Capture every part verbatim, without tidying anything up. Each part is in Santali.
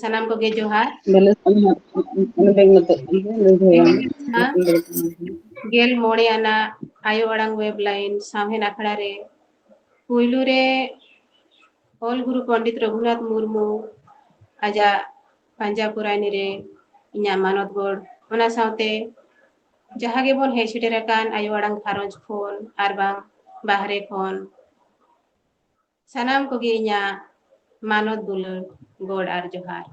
ᱥᱟᱱᱟᱢ ᱠᱚᱜᱮ ᱡᱚᱦᱟᱨ᱾ ᱵᱚᱞᱮ, ᱚᱱᱟ ᱵᱮᱝ ᱢᱚᱛᱚ ᱠᱟᱱ ᱜᱮᱭᱟ, ᱱᱩᱭ ᱦᱚᱸ ᱦᱮᱸ᱾ ᱜᱮᱞ ᱢᱚᱬᱮ ᱟᱱᱟᱜ ᱟᱭᱳ ᱟᱲᱟᱝ web line ᱥᱟᱶᱦᱮᱫ ᱟᱠᱷᱲᱟ ᱨᱮ ᱯᱩᱭᱞᱩ ᱨᱮ ᱚᱞ ᱜᱩᱨᱩ ᱯᱚᱱᱰᱤᱛ ᱨᱚᱜᱷᱩᱱᱟᱛᱷ ᱢᱩᱨᱢᱩ ᱟᱡᱟᱜ ᱯᱟᱸᱡᱟ ᱯᱩᱨᱟᱭᱱᱤ ᱨᱮ ᱤᱧᱟᱹᱜ ᱢᱟᱱᱚᱛ ᱜᱚᱲ, ᱚᱱᱟ ᱥᱟᱶᱛᱮ ᱡᱟᱦᱟᱸ ᱜᱮᱵᱚᱱ ᱦᱮᱡ ᱥᱮᱴᱮᱨ ᱟᱠᱟᱱ ᱟᱭᱳ ᱟᱲᱟᱝ ᱜᱷᱟᱨᱚᱸᱡᱽ ᱠᱷᱚᱱ ᱟᱨ ᱵᱟᱝ ᱵᱟᱦᱨᱮ ᱠᱷᱚᱱ, ᱥᱟᱱᱟᱢ ᱠᱚᱜᱮ ᱤᱧᱟᱹᱜ ᱢᱟᱱᱚᱛ ᱫᱩᱞᱟᱹᱲ, ᱜᱚᱰ ᱟᱨ ᱡᱚᱦᱟᱨ᱾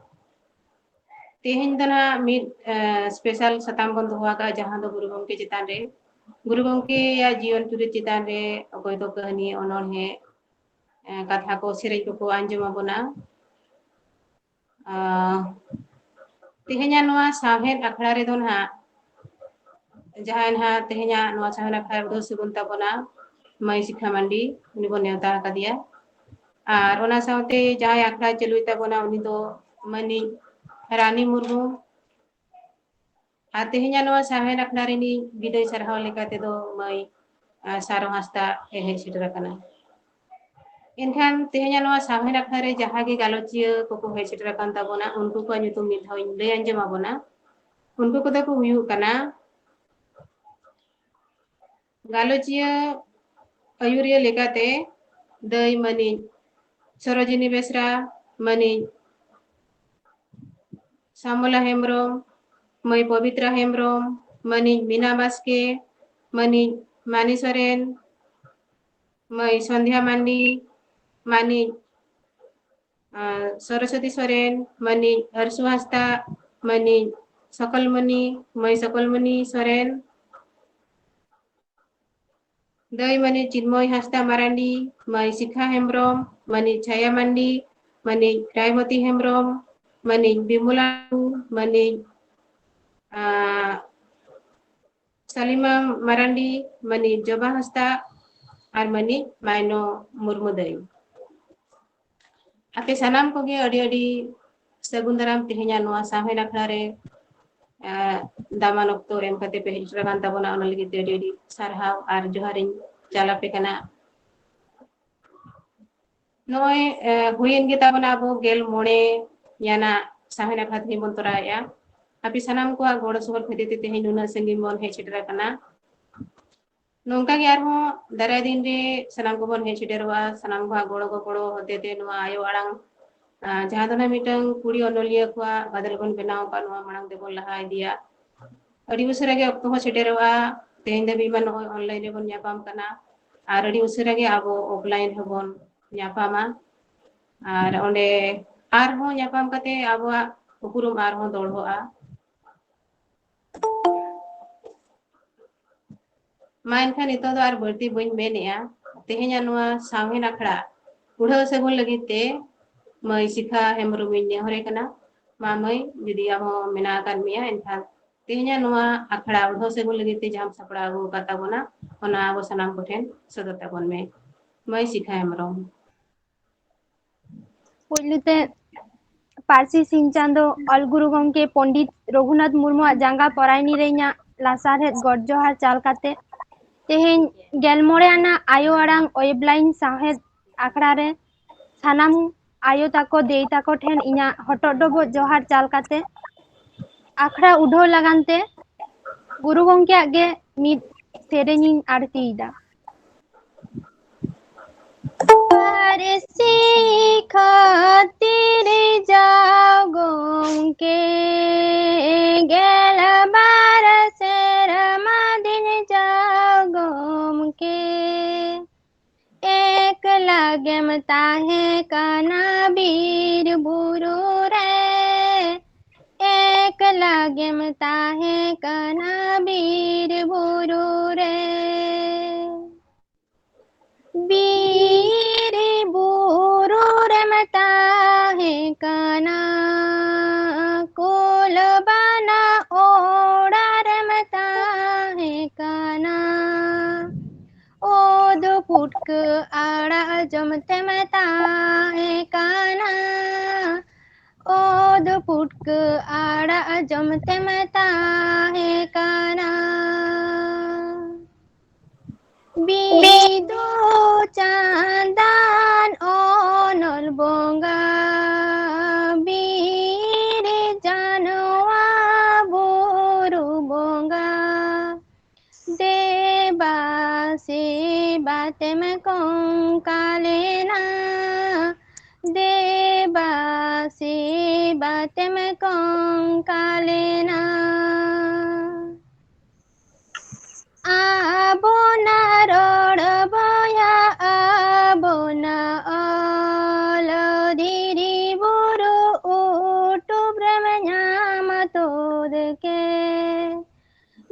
ᱛᱮᱦᱮᱧ ᱫᱚ ᱱᱟᱦᱟᱜ ᱢᱤᱫ, ᱮ, special ᱥᱟᱛᱟᱢ ᱵᱚᱱ ᱫᱚᱦᱚ ᱟᱠᱟᱫᱼᱟ, ᱡᱟᱦᱟᱸ ᱫᱚ ᱜᱩᱨᱩ ᱜᱚᱢᱠᱮ ᱪᱮᱛᱟᱱ ᱨᱮ, ᱜᱩᱨᱩ ᱜᱚᱢᱠᱮᱭᱟᱜ ᱡᱤᱭᱚᱱ ᱪᱩᱨᱤᱛ ᱪᱮᱛᱟᱱ ᱨᱮ ᱚᱠᱚᱭ ᱫᱚ ᱠᱟᱹᱦᱱᱤ, ᱚᱱᱚᱬᱦᱮ, ᱮ, ᱠᱟᱛᱷᱟ ᱠᱚ, ᱥᱮᱨᱮᱧ ᱠᱚᱠᱚ ᱟᱸᱡᱚᱢ ᱟᱵᱚᱱᱟ᱾ ᱟ, ᱛᱮᱦᱮᱧᱟᱜ ᱱᱚᱣᱟ ᱥᱟᱶᱦᱮᱫ ᱟᱠᱷᱲᱟ ᱨᱮᱫᱚ ᱱᱟᱦᱟᱜ ᱡᱟᱦᱟᱸᱭ ᱱᱟᱦᱟᱜ ᱛᱮᱦᱮᱧᱟᱜ ᱱᱚᱣᱟ ᱥᱟᱶᱦᱮᱫ ᱟᱠᱷᱲᱟ ᱨᱮᱫᱚ ᱥᱟᱹᱜᱩᱱ ᱛᱟᱵᱚᱱᱟ ᱢᱟᱹᱭ ᱥᱤᱠᱷᱟ ᱢᱟᱱᱰᱤ, ᱩᱱᱤ ᱵᱚᱱ ᱱᱮᱣᱛᱟ ᱟᱠᱟᱫᱮᱭᱟ᱾ ᱟᱨ ᱚᱱᱟ ᱥᱟᱶᱛᱮ ᱡᱟᱦᱟᱸᱭ ᱟᱠᱷᱲᱟ ᱪᱟᱹᱞᱩᱭ ᱛᱟᱵᱚᱱᱟ, ᱩᱱᱤ ᱫᱚ ᱢᱟᱹᱱᱤᱡ ᱨᱟᱱᱤ ᱢᱩᱨᱢᱩ᱾ ᱟᱨ ᱛᱮᱦᱮᱧᱟᱜ ᱱᱚᱣᱟ ᱥᱟᱶᱦᱮᱫ ᱟᱠᱷᱲᱟ ᱨᱤᱱᱤᱡ ᱵᱤᱫᱟᱹᱭ ᱥᱟᱨᱦᱟᱣ ᱞᱮᱠᱟ ᱛᱮᱫᱚ ᱢᱟᱹᱭ, ᱟ, ᱥᱟᱨᱚ ᱦᱟᱸᱥᱫᱟ ᱮ ᱦᱮᱡ ᱥᱮᱴᱮᱨ ᱟᱠᱟᱱᱟ᱾ ᱮᱱᱠᱷᱟᱱ ᱛᱮᱦᱮᱧᱟᱜ ᱱᱚᱣᱟ ᱥᱟᱶᱦᱮᱫ ᱟᱠᱷᱲᱟ ᱨᱮ ᱡᱟᱦᱟᱸ ᱜᱮ ᱜᱟᱞᱚᱪᱤᱭᱟᱹ ᱠᱚᱠᱚ ᱦᱮᱡ ᱥᱮᱴᱮᱨ ᱟᱠᱟᱱ ᱛᱟᱵᱚᱱᱟ, ᱩᱱᱠᱩ ᱠᱚᱣᱟᱜ ᱧᱩᱛᱩᱢ ᱢᱤᱫ ᱫᱷᱟᱣ ᱤᱧ ᱞᱟᱹᱭ ᱟᱸᱡᱚᱢ ᱟᱵᱚᱱᱟ᱾ ᱩᱱᱠᱩ ᱠᱚᱫᱚ ᱠᱚ ᱦᱩᱭᱩᱜ ᱠᱟᱱᱟ, ᱜᱟᱞᱚᱪᱤᱭᱟᱹ ᱟᱹᱭᱩᱨᱤᱭᱟᱹ ᱞᱮᱠᱟᱛᱮ ᱫᱟᱹᱭ ᱢᱟᱹᱱᱤᱡ ᱥᱚᱨᱳᱡᱤᱱᱤ ᱵᱮᱥᱨᱟ, ᱢᱟᱹᱱᱤᱡ ᱥᱟᱢᱚᱞᱟ ᱦᱮᱢᱵᱨᱚᱢ, ᱢᱟᱹᱭ ᱯᱚᱵᱤᱛᱨᱟ ᱦᱮᱢᱵᱨᱚᱢ, ᱢᱟᱹᱱᱤᱡ ᱢᱤᱱᱟ ᱵᱟᱥᱠᱮ, ᱢᱟᱹᱱᱤᱡ ᱢᱟᱱᱤ ᱥᱚᱨᱮᱱ, ᱢᱟᱹᱭ ᱥᱚᱱᱫᱷᱭᱟ ᱢᱟᱱᱰᱤ, ᱢᱟᱹᱱᱤᱡ, ᱟᱨ, ᱥᱚᱨᱚᱥᱚᱛᱤ ᱥᱚᱨᱮᱱ, ᱢᱟᱹᱱᱤᱡ ᱟᱨᱥᱩ ᱦᱟᱸᱥᱫᱟ, ᱢᱟᱹᱱᱤᱡ ᱥᱚᱠᱚᱞᱢᱚᱱᱤ, ᱢᱟᱹᱭ ᱥᱚᱠᱚᱞᱢᱚᱱᱤ ᱥᱚᱨᱮᱱ, ᱫᱟᱹᱭ ᱢᱟᱹᱱᱤᱡ ᱪᱤᱱᱢᱚᱭ ᱦᱟᱸᱥᱫᱟ ᱢᱟᱨᱟᱱᱰᱤ, ᱢᱟᱹᱭ ᱥᱤᱠᱷᱟ ᱦᱮᱢᱵᱨᱚᱢ, ᱢᱟᱹᱱᱤᱡ ᱪᱷᱟᱭᱟ ᱢᱟᱱᱰᱤ, ᱢᱟᱹᱱᱤᱡ ᱨᱟᱭᱢᱚᱛᱤ ᱦᱮᱢᱵᱨᱚᱢ, ᱢᱟᱹᱱᱤᱡ ᱵᱤᱢᱚᱞᱟ ᱴᱩᱰᱩ, ᱢᱟᱹᱱᱤᱡ, ᱟᱸ, ᱥᱟᱞᱤᱢᱟ ᱢᱟᱨᱟᱱᱰᱤ, ᱢᱟᱹᱱᱤᱡ ᱡᱚᱵᱟ ᱦᱟᱸᱥᱫᱟ ᱟᱨ ᱢᱟᱹᱱᱤᱡ ᱢᱟᱭᱱᱚ ᱢᱩᱨᱢᱩ ᱫᱟᱹᱭ᱾ ᱟᱯᱮ ᱥᱟᱱᱟᱢ ᱠᱚᱜᱮ ᱟᱹᱰᱤ ᱟᱹᱰᱤ ᱥᱟᱹᱜᱩᱱ ᱫᱟᱨᱟᱢ ᱛᱮᱦᱮᱧᱟᱜ ᱱᱚᱣᱟ ᱥᱟᱶᱦᱮᱫ ᱟᱠᱷᱲᱟ ᱨᱮ, ᱫᱟᱢᱟᱱ ᱚᱠᱛᱚ ᱮᱢ ᱠᱟᱛᱮ ᱯᱮ ᱦᱮᱡ ᱥᱮᱴᱮᱨ ᱟᱠᱟᱱ ᱛᱟᱵᱚᱱᱟ, ᱚᱱᱟ ᱞᱟᱹᱜᱤᱫ ᱛᱮ ᱟᱹᱰᱤ ᱟᱹᱰᱤ ᱥᱟᱨᱦᱟᱣ ᱟᱨ ᱡᱚᱦᱟᱨᱤᱧ ᱪᱟᱞ ᱟᱯᱮ ᱠᱟᱱᱟ᱾ ᱱᱚᱜᱼᱚᱭ ᱦᱩᱭᱮᱱ ᱜᱮ ᱛᱟᱵᱚᱱᱟ ᱟᱵᱚ ᱜᱮᱞ ᱢᱚᱬᱮ ᱭᱟᱱᱟᱜ ᱥᱟᱶᱦᱮᱫ ᱟᱠᱷᱲᱟ ᱛᱮᱦᱮᱧ ᱵᱚᱱ ᱛᱚᱨᱟᱣᱮᱫᱼᱟ᱾ ᱟᱯᱮ ᱥᱟᱱᱟᱢ ᱠᱚᱣᱟᱜ ᱜᱚᱲᱚ ᱥᱚᱦᱚᱫ ᱠᱷᱟᱹᱛᱤᱨ ᱛᱮ ᱛᱮᱦᱮᱧ ᱱᱩᱱᱟᱹᱜ ᱥᱟᱺᱜᱤᱧ ᱵᱚᱱ ᱦᱮᱡ ᱥᱮᱴᱮᱨ ᱟᱠᱟᱱᱟ᱾ ᱱᱚᱝᱠᱟ ᱜᱮ ᱟᱨᱦᱚᱸ ᱫᱟᱨᱟᱭ ᱫᱤᱱ ᱨᱮ ᱥᱟᱱᱟᱢ ᱠᱚᱵᱚᱱ ᱦᱮᱡ ᱥᱮᱴᱮᱨᱚᱜᱼᱟ᱾ ᱥᱟᱱᱟᱢ ᱠᱚᱣᱟᱜ ᱜᱚᱲᱚ ᱜᱚᱯᱚᱲᱚ ᱦᱚᱛᱮ ᱛᱮ ᱱᱚᱣᱟ ᱟᱭᱳ ᱟᱲᱟᱝ, ᱟᱨ ᱡᱟᱦᱟᱸ ᱫᱚ ᱱᱟᱜ ᱢᱤᱫᱴᱟᱝ ᱠᱩᱲᱤ ᱚᱱᱚᱞᱤᱭᱟᱹ ᱠᱚᱣᱟᱜ ᱜᱟᱫᱮᱞ ᱵᱚᱱ ᱵᱮᱱᱟᱣ ᱟᱠᱟᱫ, ᱱᱚᱣᱟ ᱢᱟᱲᱟᱝ ᱛᱮᱵᱚᱱ ᱞᱟᱦᱟ ᱤᱫᱤᱭᱟ᱾ ᱟᱹᱰᱤ ᱩᱥᱟᱹᱨᱟ ᱜᱮ ᱚᱠᱛᱚ ᱦᱚᱸ ᱥᱮᱴᱮᱨᱚᱜᱼᱟ᱾ ᱛᱮᱦᱮᱧ ᱫᱷᱟᱹᱵᱤᱡ ᱢᱟ ᱱᱚᱜᱼᱚᱭ online ᱨᱮᱵᱚᱱ ᱧᱟᱯᱟᱢ ᱠᱟᱱᱟ, ᱟᱨ ᱟᱹᱰᱤ ᱩᱥᱟᱹᱨᱟ ᱜᱮ ᱟᱵᱚ offline ᱦᱚᱸᱵᱚᱱ ᱧᱟᱯᱟᱢᱟ᱾ ᱟᱨ ᱚᱸᱰᱮ ᱟᱨᱦᱚᱸ ᱧᱟᱯᱟᱢ ᱠᱟᱛᱮ ᱟᱵᱚᱣᱟᱜ ᱩᱯᱨᱩᱢ ᱟᱨᱦᱚᱸ ᱫᱚᱲᱦᱚᱜᱼᱟ᱾ ᱢᱟ ᱮᱱᱠᱷᱟᱱ ᱱᱤᱛᱚᱜ ᱫᱚ ᱟᱨ ᱵᱟᱹᱲᱛᱤ ᱵᱟᱹᱧ ᱢᱮᱱᱮᱜᱼᱟ, ᱛᱮᱦᱮᱧᱟᱜ ᱱᱚᱣᱟ ᱥᱟᱶᱦᱮᱫ ᱟᱠᱷᱲᱟ ᱩᱰᱷᱟᱹᱣ ᱥᱟᱹᱜᱩᱱ ᱞᱟᱹᱜᱤᱫ ᱛᱮ ᱢᱟᱹᱭ ᱥᱤᱠᱷᱟ ᱦᱮᱢᱵᱨᱚᱢ ᱤᱧ ᱱᱮᱦᱚᱨᱮ ᱠᱟᱱᱟ᱾ ᱢᱟ ᱢᱟᱹᱭ, ᱡᱩᱫᱤ ᱟᱢ ᱦᱚᱸ ᱢᱮᱱᱟᱜ ᱟᱠᱟᱫ ᱢᱮᱭᱟ, ᱮᱱᱠᱷᱟᱱ ᱛᱮᱦᱮᱧᱟᱜ ᱱᱚᱣᱟ ᱟᱠᱷᱲᱟ ᱩᱰᱷᱟᱹᱣ ᱥᱟᱹᱜᱩᱱ ᱞᱟᱹᱜᱤᱫ ᱛᱮ ᱡᱟᱦᱟᱸᱢ ᱥᱟᱯᱲᱟᱣ ᱟᱹᱜᱩ ᱟᱠᱟᱫ ᱛᱟᱵᱚᱱᱟ, ᱚᱱᱟ ᱟᱵᱚ ᱥᱟᱱᱟᱢ ᱠᱚᱴᱷᱮᱱ ᱥᱚᱫᱚᱨ ᱛᱟᱵᱚᱱ ᱢᱮ᱾ ᱢᱟᱹᱭ ᱥᱤᱠᱷᱟ ᱦᱮᱢᱵᱨᱚᱢ᱾ ᱯᱩᱭᱞᱩ ᱛᱮ ᱯᱟᱹᱨᱥᱤ ᱥᱤᱧ ᱪᱟᱸᱫᱚ ᱚᱞ ᱜᱩᱨᱩ ᱜᱚᱢᱠᱮ ᱯᱚᱱᱰᱤᱛ ᱨᱚᱜᱷᱩᱱᱟᱛᱷ ᱢᱩᱨᱢᱩᱣᱟᱜ ᱡᱟᱸᱜᱟ ᱯᱚᱨᱟᱭᱱᱤ ᱨᱮ ᱤᱧᱟᱹᱜ ᱞᱟᱥᱟᱨᱦᱮᱫ ᱜᱚᱰ ᱡᱚᱦᱟᱨ ᱪᱟᱞ ᱠᱟᱛᱮ, ᱛᱮᱦᱮᱧ ᱜᱮᱞ ᱢᱚᱬᱮ ᱟᱱᱟᱜ ᱟᱭᱳ ᱟᱲᱟᱝ ᱚᱭᱮᱵ ᱞᱟᱭᱤᱱ ᱥᱟᱶᱦᱮᱫ ᱟᱠᱷᱲᱟ ᱨᱮ ᱥᱟᱱᱟᱢ ᱟᱭᱳ ᱛᱟᱠᱚ, ᱫᱟᱹᱭ ᱛᱟᱠᱚ ᱴᱷᱮᱱ ᱤᱧᱟᱹᱜ ᱦᱚᱴᱚᱜ ᱰᱚᱵᱚᱜ ᱡᱚᱦᱟᱨ ᱪᱟᱞ ᱠᱟᱛᱮ, ᱟᱠᱷᱲᱟ ᱩᱰᱷᱟᱹᱣ ᱞᱟᱹᱜᱤᱫ ᱛᱮ ᱜᱩᱨᱩ ᱜᱚᱢᱠᱮᱭᱟᱜ ᱜᱮ ᱢᱤᱫ ᱥᱮᱨᱮᱧ ᱤᱧ ᱟᱹᱲᱛᱤᱭᱮᱫᱟ᱾ ᱯᱟᱹᱨᱥᱤ ᱠᱷᱟᱹᱛᱤᱨ ᱡᱟᱣ ᱜᱚᱢᱠᱮ, ᱜᱮᱞᱵᱟᱨ ᱥᱮᱨᱢᱟ ᱫᱤᱱ ᱡᱟᱣ ᱜᱚᱢᱠᱮ, ᱮᱠᱞᱟ ᱜᱮᱢ ᱛᱟᱦᱮᱸ ᱠᱟᱱᱟ ᱵᱤᱨ ᱵᱩᱨᱩ ᱨᱮ, ᱮᱠᱞᱟ ᱜᱮᱢ ᱛᱟᱦᱮᱸ ᱠᱟᱱᱟ ᱵᱤᱨ ᱵᱩᱨᱩ ᱨᱮ᱾ ᱵᱤᱨ ᱵᱩᱨᱩ ᱨᱮᱢ ᱛᱟᱦᱮᱸ ᱠᱟᱱᱟ, ᱠᱩᱞ ᱵᱟᱱᱟ ᱚᱲᱟᱜ ᱨᱮᱢ ᱛᱟᱦᱮᱸ ᱠᱟᱱᱟ, ᱚᱛ ᱯᱩᱴᱠᱟᱹ ᱟᱲᱟᱜ ᱡᱚᱢ ᱛᱮᱢ ᱛᱟᱦᱮᱸ ᱠᱟᱱᱟ, ᱚᱛ ᱯᱩᱴᱠᱟᱹ ᱟᱲᱟᱜ ᱡᱚᱢ ᱛᱮᱢ ᱛᱟᱦᱮᱸ ᱠᱟᱱᱟ᱾ ᱵᱤᱫᱩ ᱪᱟᱸᱫᱟᱱ ᱚᱱᱚᱞ ᱵᱚᱸᱜᱟ, ᱵᱤᱨ ᱡᱟᱱᱣᱟ ᱵᱩᱨᱩ ᱵᱚᱸᱜᱟ, ᱫᱮᱵᱟ ᱥᱮᱵᱟ ᱛᱮᱢ ᱠᱚᱝᱠᱟ ᱞᱮᱱᱟ, ᱫᱮᱵᱟ ᱥᱮᱵᱟ ᱛᱮᱢ ᱠᱚᱝᱠᱟ ᱞᱮᱱᱟ᱾ ᱟᱵᱚᱱᱟᱜ ᱨᱚᱲ ᱵᱚᱭᱦᱟ, ᱟᱵᱚᱱᱟᱜ ᱚᱞ, ᱫᱷᱤᱨᱤ ᱵᱩᱨᱩ ᱩᱴᱩᱵ ᱨᱮᱢ ᱧᱟᱢ ᱛᱩᱫ ᱠᱮ᱾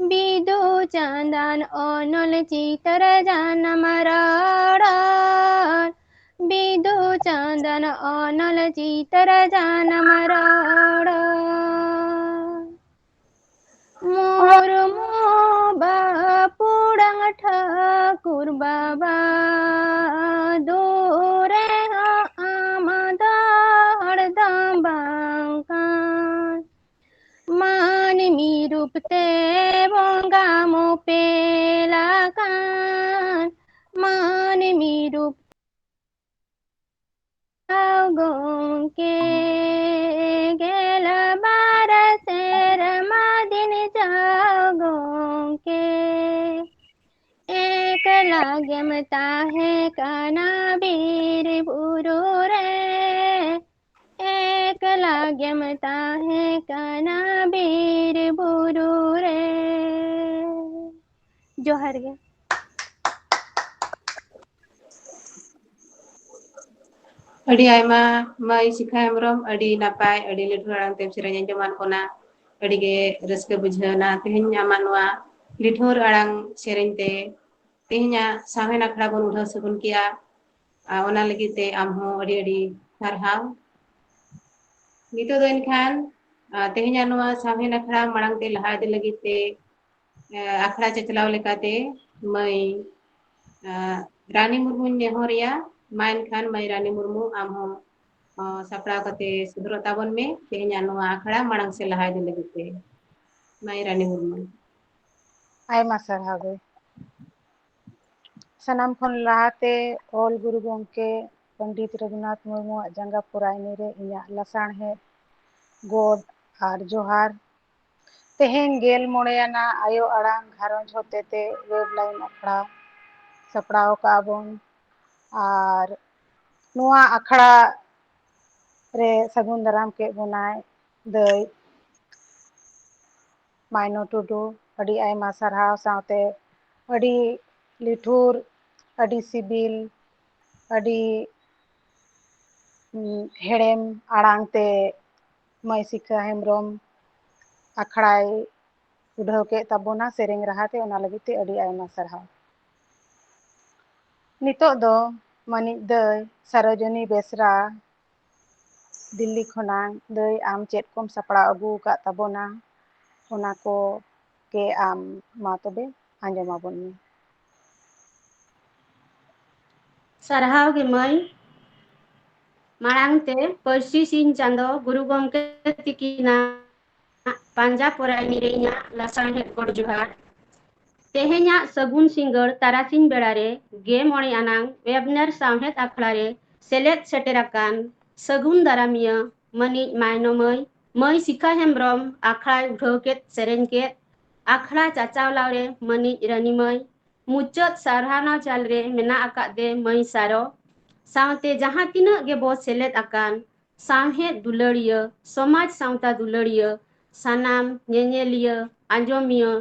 ᱵᱤᱫᱩ ᱪᱟᱸᱫᱟᱱ ᱚᱱᱚᱞ ᱪᱤᱛᱟᱹᱨ ᱡᱟᱱᱟᱢ ᱨᱚᱲ, ᱵᱤᱫᱩ ᱪᱟᱸᱫᱟᱱ ᱚᱱᱚᱞ ᱪᱤᱛᱟᱹᱨ ᱡᱟᱱᱟᱢ ᱨᱚᱲ᱾ ᱢᱩᱨᱢᱩ ᱵᱟᱹᱯᱩᱲᱟᱝ ᱴᱷᱟᱹᱠᱩᱨ ᱵᱟᱵᱟ, ᱫᱩᱨᱮ ᱦᱚᱸ ᱟᱢ ᱫᱚ ᱦᱚᱲ ᱫᱚᱢ ᱵᱟᱝ ᱠᱟᱱ᱾ ᱢᱟᱹᱱᱢᱤ ᱨᱩᱯ ᱛᱮ ᱵᱚᱸᱜᱟ ᱢᱚᱯᱮᱞ ᱟᱠᱟᱱ᱾ ᱢᱟᱹᱱᱢᱤ ᱨᱩᱯ ᱡᱟᱣ ᱜᱚᱢᱠᱮ, ᱜᱮᱞᱵᱟᱨ ᱥᱮᱨᱢᱟ ᱫᱤᱱ ᱡᱟᱣ ᱜᱚᱢᱠᱮ, ᱮᱠᱞᱟ ᱜᱮᱢ ᱛᱟᱦᱮᱸ ᱠᱟᱱᱟ ᱵᱤᱨ ᱵᱩᱨᱩ ᱨᱮ, ᱮᱠᱞᱟ ᱜᱮᱢ ᱛᱟᱦᱮᱸ ᱠᱟᱱᱟ ᱵᱤᱨ ᱵᱩᱨᱩ ᱨᱮ᱾ ᱡᱚᱦᱟᱨ ᱜᱮ᱾ ᱟᱹᱰᱤ ᱟᱭᱢᱟ ᱢᱟᱹᱭ ᱥᱤᱠᱷᱟ ᱦᱮᱢᱵᱨᱚᱢ, ᱟᱹᱰᱤ ᱱᱟᱯᱟᱭ, ᱟᱹᱰᱤ ᱞᱤᱴᱷᱩᱨ ᱟᱲᱟᱝ ᱛᱮᱢ ᱥᱮᱨᱮᱧ ᱟᱸᱡᱚᱢᱟᱫ ᱵᱚᱱᱟ᱾ ᱟᱹᱰᱤ ᱜᱮ ᱨᱟᱹᱥᱠᱟᱹ ᱵᱩᱡᱷᱟᱹᱣ ᱮᱱᱟ ᱛᱮᱦᱮᱧ ᱟᱢᱟᱜ ᱱᱚᱣᱟ ᱞᱤᱴᱷᱩᱨ ᱟᱲᱟᱝ ᱥᱮᱨᱮᱧ ᱛᱮ ᱛᱮᱦᱮᱧᱟᱜ ᱥᱟᱶᱦᱮᱫ ᱟᱠᱷᱲᱟ ᱵᱚᱱ ᱩᱰᱷᱟᱹᱣ ᱥᱟᱹᱜᱩᱱ ᱠᱮᱜᱼᱟ᱾ ᱟᱨ ᱚᱱᱟ ᱞᱟᱹᱜᱤᱫ ᱛᱮ ᱟᱢ ᱦᱚᱸ ᱟᱹᱰᱤ ᱟᱹᱰᱤ ᱥᱟᱨᱦᱟᱣ᱾ ᱱᱤᱛᱚᱜ ᱫᱚ ᱮᱱᱠᱷᱟᱱ, ᱟᱨ ᱛᱮᱦᱮᱧᱟᱜ ᱱᱚᱣᱟ ᱥᱟᱶᱦᱮᱫ ᱟᱠᱷᱲᱟ ᱢᱟᱲᱟᱝ ᱛᱮ ᱞᱟᱦᱟ ᱤᱫᱤ ᱞᱟᱹᱜᱤᱫ ᱛᱮ, ᱟᱨ ᱟᱠᱷᱲᱟ ᱪᱟᱪᱞᱟᱣ ᱞᱮᱠᱟᱛᱮ ᱢᱟᱹᱭ, ᱟᱨ ᱨᱟᱱᱤ ᱢᱩᱨᱢᱩᱧ ᱱᱮᱦᱚᱨᱮᱭᱟ᱾ ᱢᱟ ᱮᱱᱠᱷᱟᱱ ᱢᱟᱹᱭ ᱨᱟᱱᱤ ᱢᱩᱨᱢᱩ, ᱟᱢ ᱦᱚᱸ ᱥᱟᱯᱲᱟᱣ ᱠᱟᱛᱮ ᱥᱚᱫᱚᱨᱚᱜ ᱛᱟᱵᱚᱱ ᱢᱮ ᱛᱮᱦᱮᱧᱟᱜ ᱱᱚᱣᱟ ᱟᱠᱷᱲᱟ ᱢᱟᱲᱟᱝ ᱥᱮᱫ ᱞᱟᱦᱟ ᱤᱫᱤ ᱞᱟᱹᱜᱤᱫ ᱛᱮ᱾ ᱢᱟᱹᱭ ᱨᱟᱱᱤ ᱢᱩᱨᱢᱩ᱾ ᱟᱭᱢᱟ ᱥᱟᱨᱦᱟᱣ ᱜᱮ᱾ ᱥᱟᱱᱟᱢ ᱠᱷᱚᱱ ᱞᱟᱦᱟᱛᱮ ᱚᱞ ᱜᱩᱨᱩ ᱜᱚᱢᱠᱮ ᱯᱚᱱᱰᱤᱛ ᱨᱚᱜᱷᱩᱱᱟᱛᱷ ᱢᱩᱨᱢᱩᱣᱟᱜ ᱡᱟᱸᱜᱟ ᱯᱚᱨᱟᱭᱱᱤ ᱨᱮ ᱤᱧᱟᱹᱜ ᱞᱟᱥᱟᱬᱦᱮᱫ ᱜᱚᱰ ᱟᱨ ᱡᱚᱦᱟᱨ᱾ ᱛᱮᱦᱮᱧ ᱜᱮᱞ ᱢᱚᱬᱮ ᱟᱱᱟᱜ ᱟᱭᱳ ᱟᱲᱟᱝ ᱜᱷᱟᱨᱚᱸᱡᱽ ᱦᱚᱛᱮᱛᱮ ᱣᱮᱵᱽ ᱞᱟᱭᱤᱱ ᱟᱠᱷᱲᱟ ᱥᱟᱯᱲᱟᱣ ᱟᱠᱟᱫᱼᱟ ᱵᱚᱱ᱾ ᱟᱨ ᱱᱚᱣᱟ ᱟᱠᱷᱲᱟ ᱨᱮ ᱥᱟᱹᱜᱩᱱ ᱫᱟᱨᱟᱢ ᱠᱮᱫ ᱵᱚᱱᱟᱭ ᱫᱟᱹᱭ ᱢᱟᱭᱱᱚ ᱴᱩᱰᱩ, ᱟᱹᱰᱤ ᱟᱭᱢᱟ ᱥᱟᱨᱦᱟᱣ᱾ ᱥᱟᱶᱛᱮ ᱟᱹᱰᱤ ᱞᱤᱴᱷᱩᱨ, ᱟᱹᱰᱤ ᱥᱤᱵᱤᱞ, ᱟᱹᱰᱤ, ᱩᱸ, ᱦᱮᱲᱮᱢ ᱟᱲᱟᱝ ᱛᱮ ᱢᱟᱹᱭ ᱥᱤᱠᱷᱟᱹ ᱦᱮᱢᱵᱨᱚᱢ ᱟᱠᱷᱲᱟᱭ ᱩᱰᱷᱟᱹᱣ ᱠᱮᱫ ᱛᱟᱵᱚᱱᱟ ᱥᱮᱨᱮᱧ ᱨᱟᱦᱟ ᱛᱮ, ᱚᱱᱟ ᱞᱟᱹᱜᱤᱫ ᱛᱮ ᱟᱹᱰᱤ ᱟᱭᱢᱟ ᱥᱟᱨᱦᱟᱣ᱾ ᱱᱤᱛᱚᱜ ᱫᱚ ᱢᱟᱹᱱᱤᱡ ᱫᱟᱹᱭ ᱥᱟᱨᱚᱡᱚᱱᱤ ᱵᱮᱥᱨᱟ ᱫᱤᱞᱞᱤ ᱠᱷᱚᱱᱟᱜ᱾ ᱫᱟᱹᱭ, ᱟᱢ ᱪᱮᱫ ᱠᱚᱢ ᱥᱟᱯᱲᱟᱣ ᱟᱹᱜᱩ ᱟᱠᱟᱫ ᱛᱟᱵᱚᱱᱟ, ᱚᱱᱟ ᱠᱚ ᱜᱮ ᱟᱢ ᱢᱟ ᱛᱚᱵᱮ ᱟᱸᱡᱚᱢ ᱟᱵᱚᱱ ᱢᱮ᱾ ᱥᱟᱨᱦᱟᱣ ᱜᱮ ᱢᱟᱹᱭ᱾ ᱢᱟᱲᱟᱝ ᱛᱮ ᱯᱟᱹᱨᱥᱤ ᱥᱤᱧ ᱪᱟᱸᱫᱚ ᱜᱩᱨᱩ ᱜᱚᱢᱠᱮ ᱛᱤᱠᱤᱱᱟᱜ ᱯᱟᱸᱡᱟ ᱯᱚᱨᱟᱭᱱᱤ ᱨᱮ ᱤᱧᱟᱹᱜ ᱞᱟᱥᱟᱬᱦᱮᱫ ᱜᱚᱰ ᱡᱚᱦᱟᱨ᱾ ᱛᱮᱦᱮᱧᱟᱜ ᱥᱟᱹᱜᱩᱱ ᱥᱤᱸᱜᱟᱹᱲ ᱛᱟᱨᱟᱥᱤᱧ ᱵᱮᱲᱟ ᱨᱮ ᱜᱮ ᱢᱚᱬᱮ ᱟᱱᱟᱝ ᱣᱮᱵᱽᱱᱟᱨ ᱥᱟᱶᱦᱮᱫ ᱟᱠᱷᱲᱟ ᱨᱮ ᱥᱮᱞᱮᱫ ᱥᱮᱴᱮᱨ ᱟᱠᱟᱱ ᱥᱟᱹᱜᱩᱱ ᱫᱟᱨᱟᱢᱤᱭᱟᱹ ᱢᱟᱹᱱᱤᱡ ᱢᱟᱭᱱᱚ ᱢᱟᱹᱭ, ᱢᱟᱹᱭ ᱥᱤᱠᱷᱟ ᱦᱮᱢᱵᱨᱚᱢ ᱟᱠᱷᱲᱟᱭ ᱩᱰᱷᱟᱹᱣ ᱠᱮᱫ, ᱥᱮᱨᱮᱧ ᱠᱮᱫ, ᱟᱠᱷᱲᱟ ᱪᱟᱪᱟᱣᱞᱟᱣ ᱨᱮ ᱢᱟᱹᱱᱤᱡ ᱨᱟᱹᱱᱤ ᱢᱟᱹᱭ, ᱢᱩᱪᱟᱹᱫ ᱥᱟᱨᱦᱟᱣᱱᱟ ᱪᱟᱞ ᱨᱮ ᱢᱮᱱᱟᱜ ᱟᱠᱟᱫ ᱫᱮ ᱢᱟᱹᱭ ᱥᱟᱨᱚ, ᱥᱟᱶᱛᱮ ᱡᱟᱦᱟᱸ ᱛᱤᱱᱟᱹᱜ ᱜᱮᱵᱚ ᱥᱮᱞᱮᱫ ᱟᱠᱟᱱ ᱥᱟᱶᱦᱮᱫ ᱫᱩᱞᱟᱹᱲᱤᱭᱟᱹ, ᱥᱚᱢᱟᱡᱽ ᱥᱟᱶᱛᱟ ᱫᱩᱞᱟᱹᱲᱤᱭᱟᱹ, ᱥᱟᱱᱟᱢ ᱧᱮᱧᱮᱞᱤᱭᱟᱹ, ᱟᱸᱡᱚᱢᱤᱭᱟᱹ,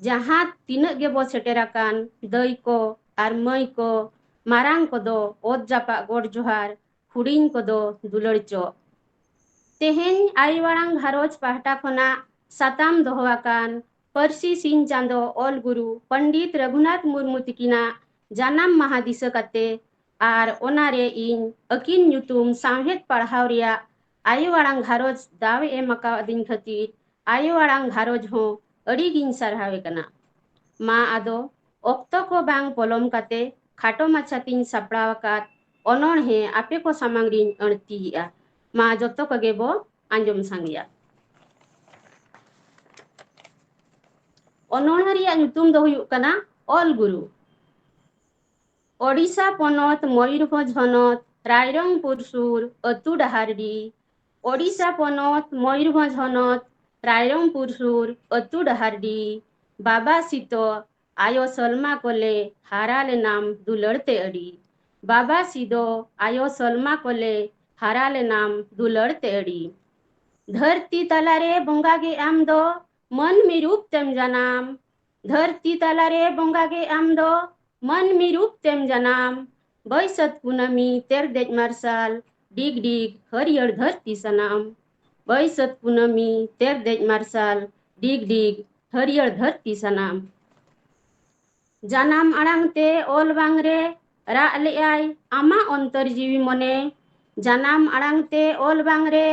ᱡᱟᱦᱟᱸ ᱛᱤᱱᱟᱹᱜ ᱜᱮᱵᱚ ᱥᱮᱴᱮᱨ ᱟᱠᱟᱱ ᱫᱟᱹᱭ ᱠᱚ ᱟᱨ ᱢᱟᱹᱭ ᱠᱚ, ᱢᱟᱨᱟᱝ ᱠᱚᱫᱚ ᱚᱛ ᱡᱟᱯᱟᱜ ᱜᱚᱰ ᱡᱚᱦᱟᱨ, ᱦᱩᱰᱤᱧ ᱠᱚᱫᱚ ᱫᱩᱞᱟᱹᱲ ᱪᱚᱜ᱾ ᱛᱮᱦᱮᱧ ᱟᱭᱳ ᱟᱲᱟᱝ ᱜᱷᱟᱨᱚᱸᱡᱽ ᱯᱟᱦᱴᱟ ᱠᱷᱚᱱᱟᱜ ᱥᱟᱛᱟᱢ ᱫᱚᱦᱚ ᱟᱠᱟᱱ ᱯᱟᱹᱨᱥᱤ ᱥᱤᱧ ᱪᱟᱸᱫᱚ ᱚᱞ ᱜᱩᱨᱩ ᱯᱚᱱᱰᱤᱛ ᱨᱚᱜᱷᱩᱱᱟᱛᱷ ᱢᱩᱨᱢᱩ ᱛᱤᱠᱤᱱᱟᱜ ᱡᱟᱱᱟᱢ ᱢᱟᱦᱟ ᱫᱤᱥᱟᱹ ᱠᱟᱛᱮ ᱟᱨ ᱚᱱᱟᱨᱮ ᱤᱧ ᱟᱹᱠᱤᱱ ᱧᱩᱛᱩᱢ ᱥᱟᱶᱦᱮᱫ ᱯᱟᱲᱦᱟᱣ ᱨᱮᱭᱟᱜ ᱟᱭᱳ ᱟᱲᱟᱝ ᱜᱷᱟᱨᱚᱸᱡᱽ ᱫᱟᱣ ᱮ ᱮᱢ ᱟᱠᱟᱣᱟᱫᱤᱧ ᱠᱷᱟᱹᱛᱤᱨ ᱟᱭᱳ ᱟᱲᱟᱝ ᱜᱷᱟᱨᱚᱸᱡᱽ ᱦᱚᱸ ᱟᱹᱰᱤ ᱜᱤᱧ ᱥᱟᱨᱦᱟᱣᱮ ᱠᱟᱱᱟ᱾ ᱢᱟ ᱟᱫᱚ ᱚᱠᱛᱚ ᱠᱚ ᱵᱟᱝ ᱯᱚᱞᱚᱢ ᱠᱟᱛᱮ ᱠᱷᱟᱴᱚ ᱢᱟᱪᱷᱟ ᱛᱤᱧ ᱥᱟᱯᱲᱟᱣ ᱟᱠᱟᱫ ᱚᱱᱚᱬᱦᱮ ᱟᱯᱮ ᱠᱚ ᱥᱟᱢᱟᱝ ᱨᱤᱧ ᱟᱹᱲᱛᱤᱭᱮᱜᱼᱟ᱾ ᱢᱟ ᱡᱚᱛᱚ ᱠᱚᱜᱮ ᱵᱚ ᱟᱸᱡᱚᱢ ᱥᱟᱸᱜᱮᱭᱟ᱾ ᱚᱱᱚᱬᱦᱮ ᱨᱮᱭᱟᱜ ᱧᱩᱛᱩᱢ ᱫᱚ ᱦᱩᱭᱩᱜ ᱠᱟᱱᱟ ᱚᱞ ᱜᱩᱨᱩ᱾ ᱳᱰᱤᱥᱟ ᱯᱚᱱᱚᱛ ᱢᱚᱭᱩᱨᱵᱷᱚᱸᱡᱽ ᱦᱚᱱᱚᱛ ᱨᱟᱭᱨᱚᱝᱯᱩᱨ ᱥᱩᱨ ᱟᱹᱛᱩ ᱰᱟᱦᱟᱨᱰᱤ᱾ ᱳᱰᱤᱥᱟ ᱯᱚᱱᱚᱛ ᱢᱚᱭᱩᱨᱵᱷᱚᱸᱡᱽ ᱦᱚᱱᱚᱛ ᱨᱟᱭᱨᱚᱝᱯᱩᱨ ᱥᱩᱨ ᱟᱹᱛᱩ ᱰᱟᱦᱟᱨᱰᱤ᱾ ᱵᱟᱵᱟ ᱥᱤᱛᱚ ᱟᱭᱳ ᱥᱚᱞᱢᱟ ᱠᱚᱞᱮ ᱦᱟᱨᱟ ᱞᱮᱱᱟᱢ ᱫᱩᱞᱟᱹᱲ ᱛᱮ ᱟᱹᱰᱤ᱾ ᱵᱟᱵᱟ ᱥᱤᱫᱚ ᱟᱭᱳ ᱥᱚᱞᱢᱟ ᱠᱚᱞᱮ ᱦᱟᱨᱟ ᱞᱮᱱᱟᱢ ᱫᱩᱞᱟᱹᱲ ᱛᱮ ᱟᱹᱰᱤ᱾ ᱫᱷᱟᱹᱨᱛᱤ ᱛᱟᱞᱟᱨᱮ ᱵᱚᱸᱜᱟ ᱜᱮ ᱟᱢ ᱫᱚ ᱢᱟᱹᱱᱢᱤ ᱨᱩᱯ ᱛᱮᱢ ᱡᱟᱱᱟᱢ᱾ ᱫᱷᱟᱹᱨᱛᱤ ᱛᱟᱞᱟᱨᱮ ᱵᱚᱸᱜᱟ ᱜᱮ ᱟᱢ ᱫᱚ ᱢᱟᱹᱱᱢᱤ ᱨᱩᱯ ᱛᱮᱢ ᱡᱟᱱᱟᱢ᱾ ᱵᱟᱹᱭᱥᱟᱹᱛ ᱠᱩᱱᱟᱹᱢᱤ ᱛᱮᱨ ᱫᱮᱡ ᱢᱟᱨᱥᱟᱞ ᱰᱤᱜᱽ ᱰᱤᱜᱽ ᱦᱟᱹᱨᱭᱟᱹᱲ ᱫᱷᱟᱹᱨᱛᱤ ᱥᱟᱱᱟᱢ᱾ ᱵᱟᱹᱭᱥᱟᱹᱛ ᱠᱩᱱᱟᱹᱢᱤ ᱛᱮᱨ ᱫᱮᱡ ᱢᱟᱨᱥᱟᱞ ᱰᱤᱜᱽ ᱰᱤᱜᱽ ᱦᱟᱹᱨᱭᱟᱹᱲ ᱫᱷᱟᱹᱨᱛᱤ ᱥᱟᱱᱟᱢ᱾ ᱡᱟᱱᱟᱢ ᱟᱲᱟᱝ ᱛᱮ ᱚᱞ ᱵᱟᱝ ᱨᱮ ᱨᱟᱜ ᱞᱮᱜᱼᱟᱭ ᱟᱢᱟᱜ ᱚᱱᱛᱚᱨ ᱡᱤᱣᱤ ᱢᱚᱱᱮ᱾ ᱡᱟᱱᱟᱢ ᱟᱲᱟᱝ ᱛᱮ ᱚᱞ ᱵᱟᱝ ᱨᱮ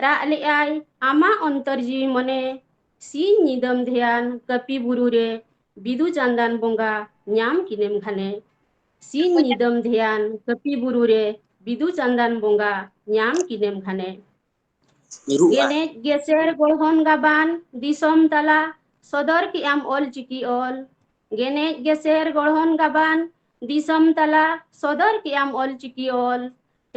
ᱨᱟᱜ ᱞᱮᱜᱼᱟᱭ ᱟᱢᱟᱜ ᱚᱱᱛᱚᱨ ᱡᱤᱣᱤ ᱢᱚᱱᱮ᱾ ᱥᱤᱧ ᱧᱤᱫᱟᱹᱢ ᱫᱷᱮᱭᱟᱱ ᱠᱟᱹᱯᱤ ᱵᱩᱨᱩ ᱨᱮ ᱵᱤᱫᱩ ᱪᱟᱸᱫᱟᱱ ᱵᱚᱸᱜᱟ ᱧᱟᱢ ᱠᱤᱱᱮᱢ ᱜᱷᱟᱱᱮ᱾ ᱥᱤᱧ ᱧᱤᱫᱟᱹᱢ ᱫᱷᱮᱭᱟᱱ ᱠᱟᱹᱯᱤ ᱵᱩᱨᱩ ᱨᱮ ᱵᱤᱫᱩ ᱪᱟᱸᱫᱟᱱ ᱵᱚᱸᱜᱟ ᱧᱟᱢ ᱠᱤᱱᱮᱢ ᱜᱷᱟᱱᱮ᱾ ᱜᱮᱱᱮᱡ ᱜᱮᱥᱮᱨ ᱜᱚᱲᱦᱚᱱ ᱜᱟᱵᱟᱱ ᱫᱤᱥᱚᱢ ᱛᱟᱞᱟ ᱥᱚᱫᱚᱨ ᱠᱮᱜᱼᱟᱢ ᱚᱞ ᱪᱤᱠᱤ ᱚᱞ᱾ ᱜᱮᱱᱮᱡ ᱜᱮᱥᱮᱨ ᱜᱚᱲᱦᱚᱱ ᱜᱟᱵᱟᱱ ᱫᱤᱥᱚᱢ ᱛᱟᱞᱟ ᱥᱚᱫᱚᱨ ᱠᱮᱜᱼᱟᱢ ᱚᱞ ᱪᱤᱠᱤ ᱚᱞ᱾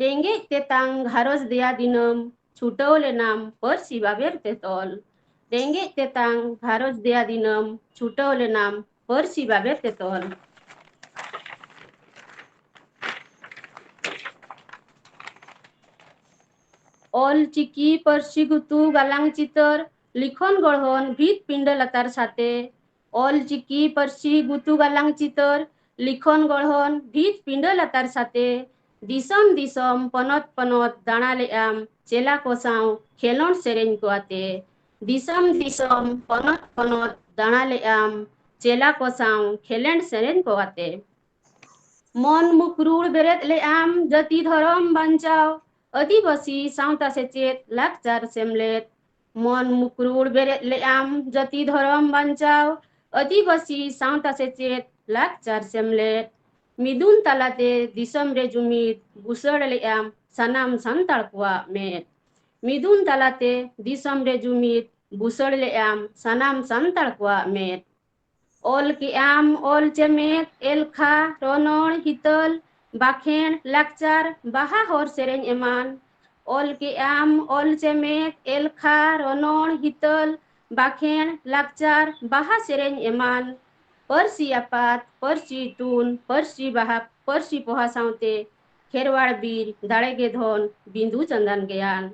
ᱨᱮᱸᱜᱮᱡ ᱛᱮᱛᱟᱝ ᱜᱷᱟᱨᱚᱸᱡᱽ ᱫᱮᱭᱟ ᱫᱤᱱᱟᱹᱢ ᱪᱷᱩᱴᱟᱹᱣ ᱞᱮᱱᱟᱢ ᱯᱟᱹᱨᱥᱤ ᱵᱟᱵᱮᱨ ᱛᱮ ᱛᱚᱞ᱾ ᱨᱮᱸᱜᱮᱡ ᱛᱮᱛᱟᱝ ᱜᱷᱟᱨᱚᱸᱡᱽ ᱫᱮᱭᱟ ᱫᱤᱱᱟᱹᱢ ᱪᱷᱩᱴᱟᱹᱣ ᱞᱮᱱᱟᱢ ᱯᱟᱹᱨᱥᱤ ᱵᱟᱵᱮᱨ ᱛᱮ ᱛᱚᱞ᱾ ᱚᱞ ᱪᱤᱠᱤ ᱯᱟᱹᱨᱥᱤ ᱜᱩᱛᱩ ᱜᱟᱞᱟᱝ ᱪᱤᱛᱟᱹᱨ ᱞᱤᱠᱷᱚᱱ ᱜᱚᱲᱦᱚᱱ ᱵᱷᱤᱛ ᱯᱤᱸᱰᱟᱹ ᱞᱟᱛᱟᱨ ᱥᱟᱛᱮ᱾ ᱚᱞ ᱪᱤᱠᱤ ᱯᱟᱹᱨᱥᱤ ᱜᱩᱛᱩ ᱜᱟᱞᱟᱝ ᱪᱤᱛᱟᱹᱨ ᱞᱤᱠᱷᱚᱱ ᱜᱚᱲᱦᱚᱱ ᱵᱷᱤᱛ ᱯᱤᱸᱰᱟᱹ ᱞᱟᱛᱟᱨ ᱥᱟᱛᱮ᱾ ᱫᱤᱥᱚᱢ ᱫᱤᱥᱚᱢ ᱯᱚᱱᱚᱛ ᱯᱚᱱᱚᱛ ᱫᱟᱬᱟ ᱞᱮᱜᱼᱟᱢ ᱪᱮᱞᱟ ᱠᱚ ᱥᱟᱶ ᱠᱷᱮᱞᱳᱸᱰ ᱥᱮᱨᱮᱧ ᱠᱚ ᱟᱛᱮ᱾ ᱫᱤᱥᱚᱢ ᱫᱤᱥᱚᱢ ᱯᱚᱱᱚᱛ ᱯᱚᱱᱚᱛ ᱫᱟᱬᱟ ᱞᱮᱜᱼᱟᱢ ᱪᱮᱞᱟ ᱠᱚ ᱥᱟᱶ ᱠᱷᱮᱞᱮᱱᱰ ᱥᱮᱨᱮᱧ ᱠᱚ ᱟᱛᱮ᱾ ᱢᱚᱱ ᱢᱩᱠᱨᱩᱲ ᱵᱮᱨᱮᱫ ᱞᱮᱜᱼᱟᱢ ᱡᱟᱹᱛᱤ ᱫᱷᱚᱨᱚᱢ ᱵᱟᱧᱪᱟᱣ ᱟᱹᱫᱤᱵᱟᱹᱥᱤ ᱥᱟᱶᱛᱟ ᱥᱮᱪᱮᱫ ᱞᱟᱠᱪᱟᱨ ᱥᱮᱢᱞᱮᱫ᱾ ᱢᱚᱱ ᱢᱩᱠᱨᱩᱲ ᱵᱮᱨᱮᱫ ᱞᱮᱜᱼᱟᱢ ᱡᱟᱹᱛᱤ ᱫᱷᱚᱨᱚᱢ ᱵᱟᱧᱪᱟᱣ ᱟᱹᱫᱤᱵᱟᱹᱥᱤ ᱥᱟᱶᱛᱟ ᱥᱮᱪᱮᱫ ᱞᱟᱠᱪᱟᱨ ᱥᱮᱢᱞᱮᱫ᱾ ᱢᱤᱫᱩᱱ ᱛᱟᱞᱟᱛᱮ ᱫᱤᱥᱚᱢ ᱨᱮ ᱡᱩᱢᱤᱫ ᱵᱩᱥᱟᱹᱲ ᱞᱮᱜᱼᱟᱢ ᱥᱟᱱᱟᱢ ᱥᱟᱱᱛᱟᱲ ᱠᱚᱣᱟᱜ ᱢᱮᱫ᱾ ᱢᱤᱫᱩᱱ ᱛᱟᱞᱟᱛᱮ ᱫᱤᱥᱚᱢ ᱨᱮ ᱡᱩᱢᱤᱫ ᱵᱩᱥᱟᱹᱲ ᱞᱮᱜᱼᱟᱢ ᱥᱟᱱᱟᱢ ᱥᱟᱱᱛᱟᱲ ᱠᱚᱣᱟᱜ ᱢᱮᱫ᱾ ᱚᱞ ᱠᱮᱜᱼᱟᱢ ᱚᱞ ᱪᱮᱢᱮᱫ, ᱮᱞᱠᱷᱟ, ᱨᱚᱱᱚᱲ, ᱦᱤᱛᱟᱹᱞ, ᱵᱟᱠᱷᱮᱬ, ᱞᱟᱠᱪᱟᱨ, ᱵᱟᱦᱟ, ᱦᱚᱨ ᱥᱮᱨᱮᱧ ᱮᱢᱟᱱ᱾ ᱚᱞ ᱠᱮᱜᱼᱟᱢ ᱚᱞ ᱪᱮᱢᱮᱫ, ᱮᱞᱠᱷᱟ, ᱨᱚᱱᱚᱲ, ᱦᱤᱛᱟᱹᱞ, ᱵᱟᱠᱷᱮᱬ, ᱞᱟᱠᱪᱟᱨ, ᱵᱟᱦᱟ, ᱥᱮᱨᱮᱧ ᱮᱢᱟᱱ᱾ ᱯᱟᱹᱨᱥᱤ ᱟᱯᱟᱛ, ᱯᱟᱹᱨᱥᱤ ᱤᱛᱩᱱ, ᱯᱟᱹᱨᱥᱤ ᱵᱟᱦᱟ, ᱯᱟᱹᱨᱥᱤ ᱯᱚᱦᱟ ᱥᱟᱶᱛᱮ ᱠᱷᱮᱨᱣᱟᱲ ᱵᱤᱨ, ᱫᱟᱲᱮ ᱜᱮ ᱫᱷᱚᱱ, ᱵᱤᱸᱫᱩ ᱪᱟᱸᱫᱟᱱ ᱜᱮᱭᱟᱱ᱾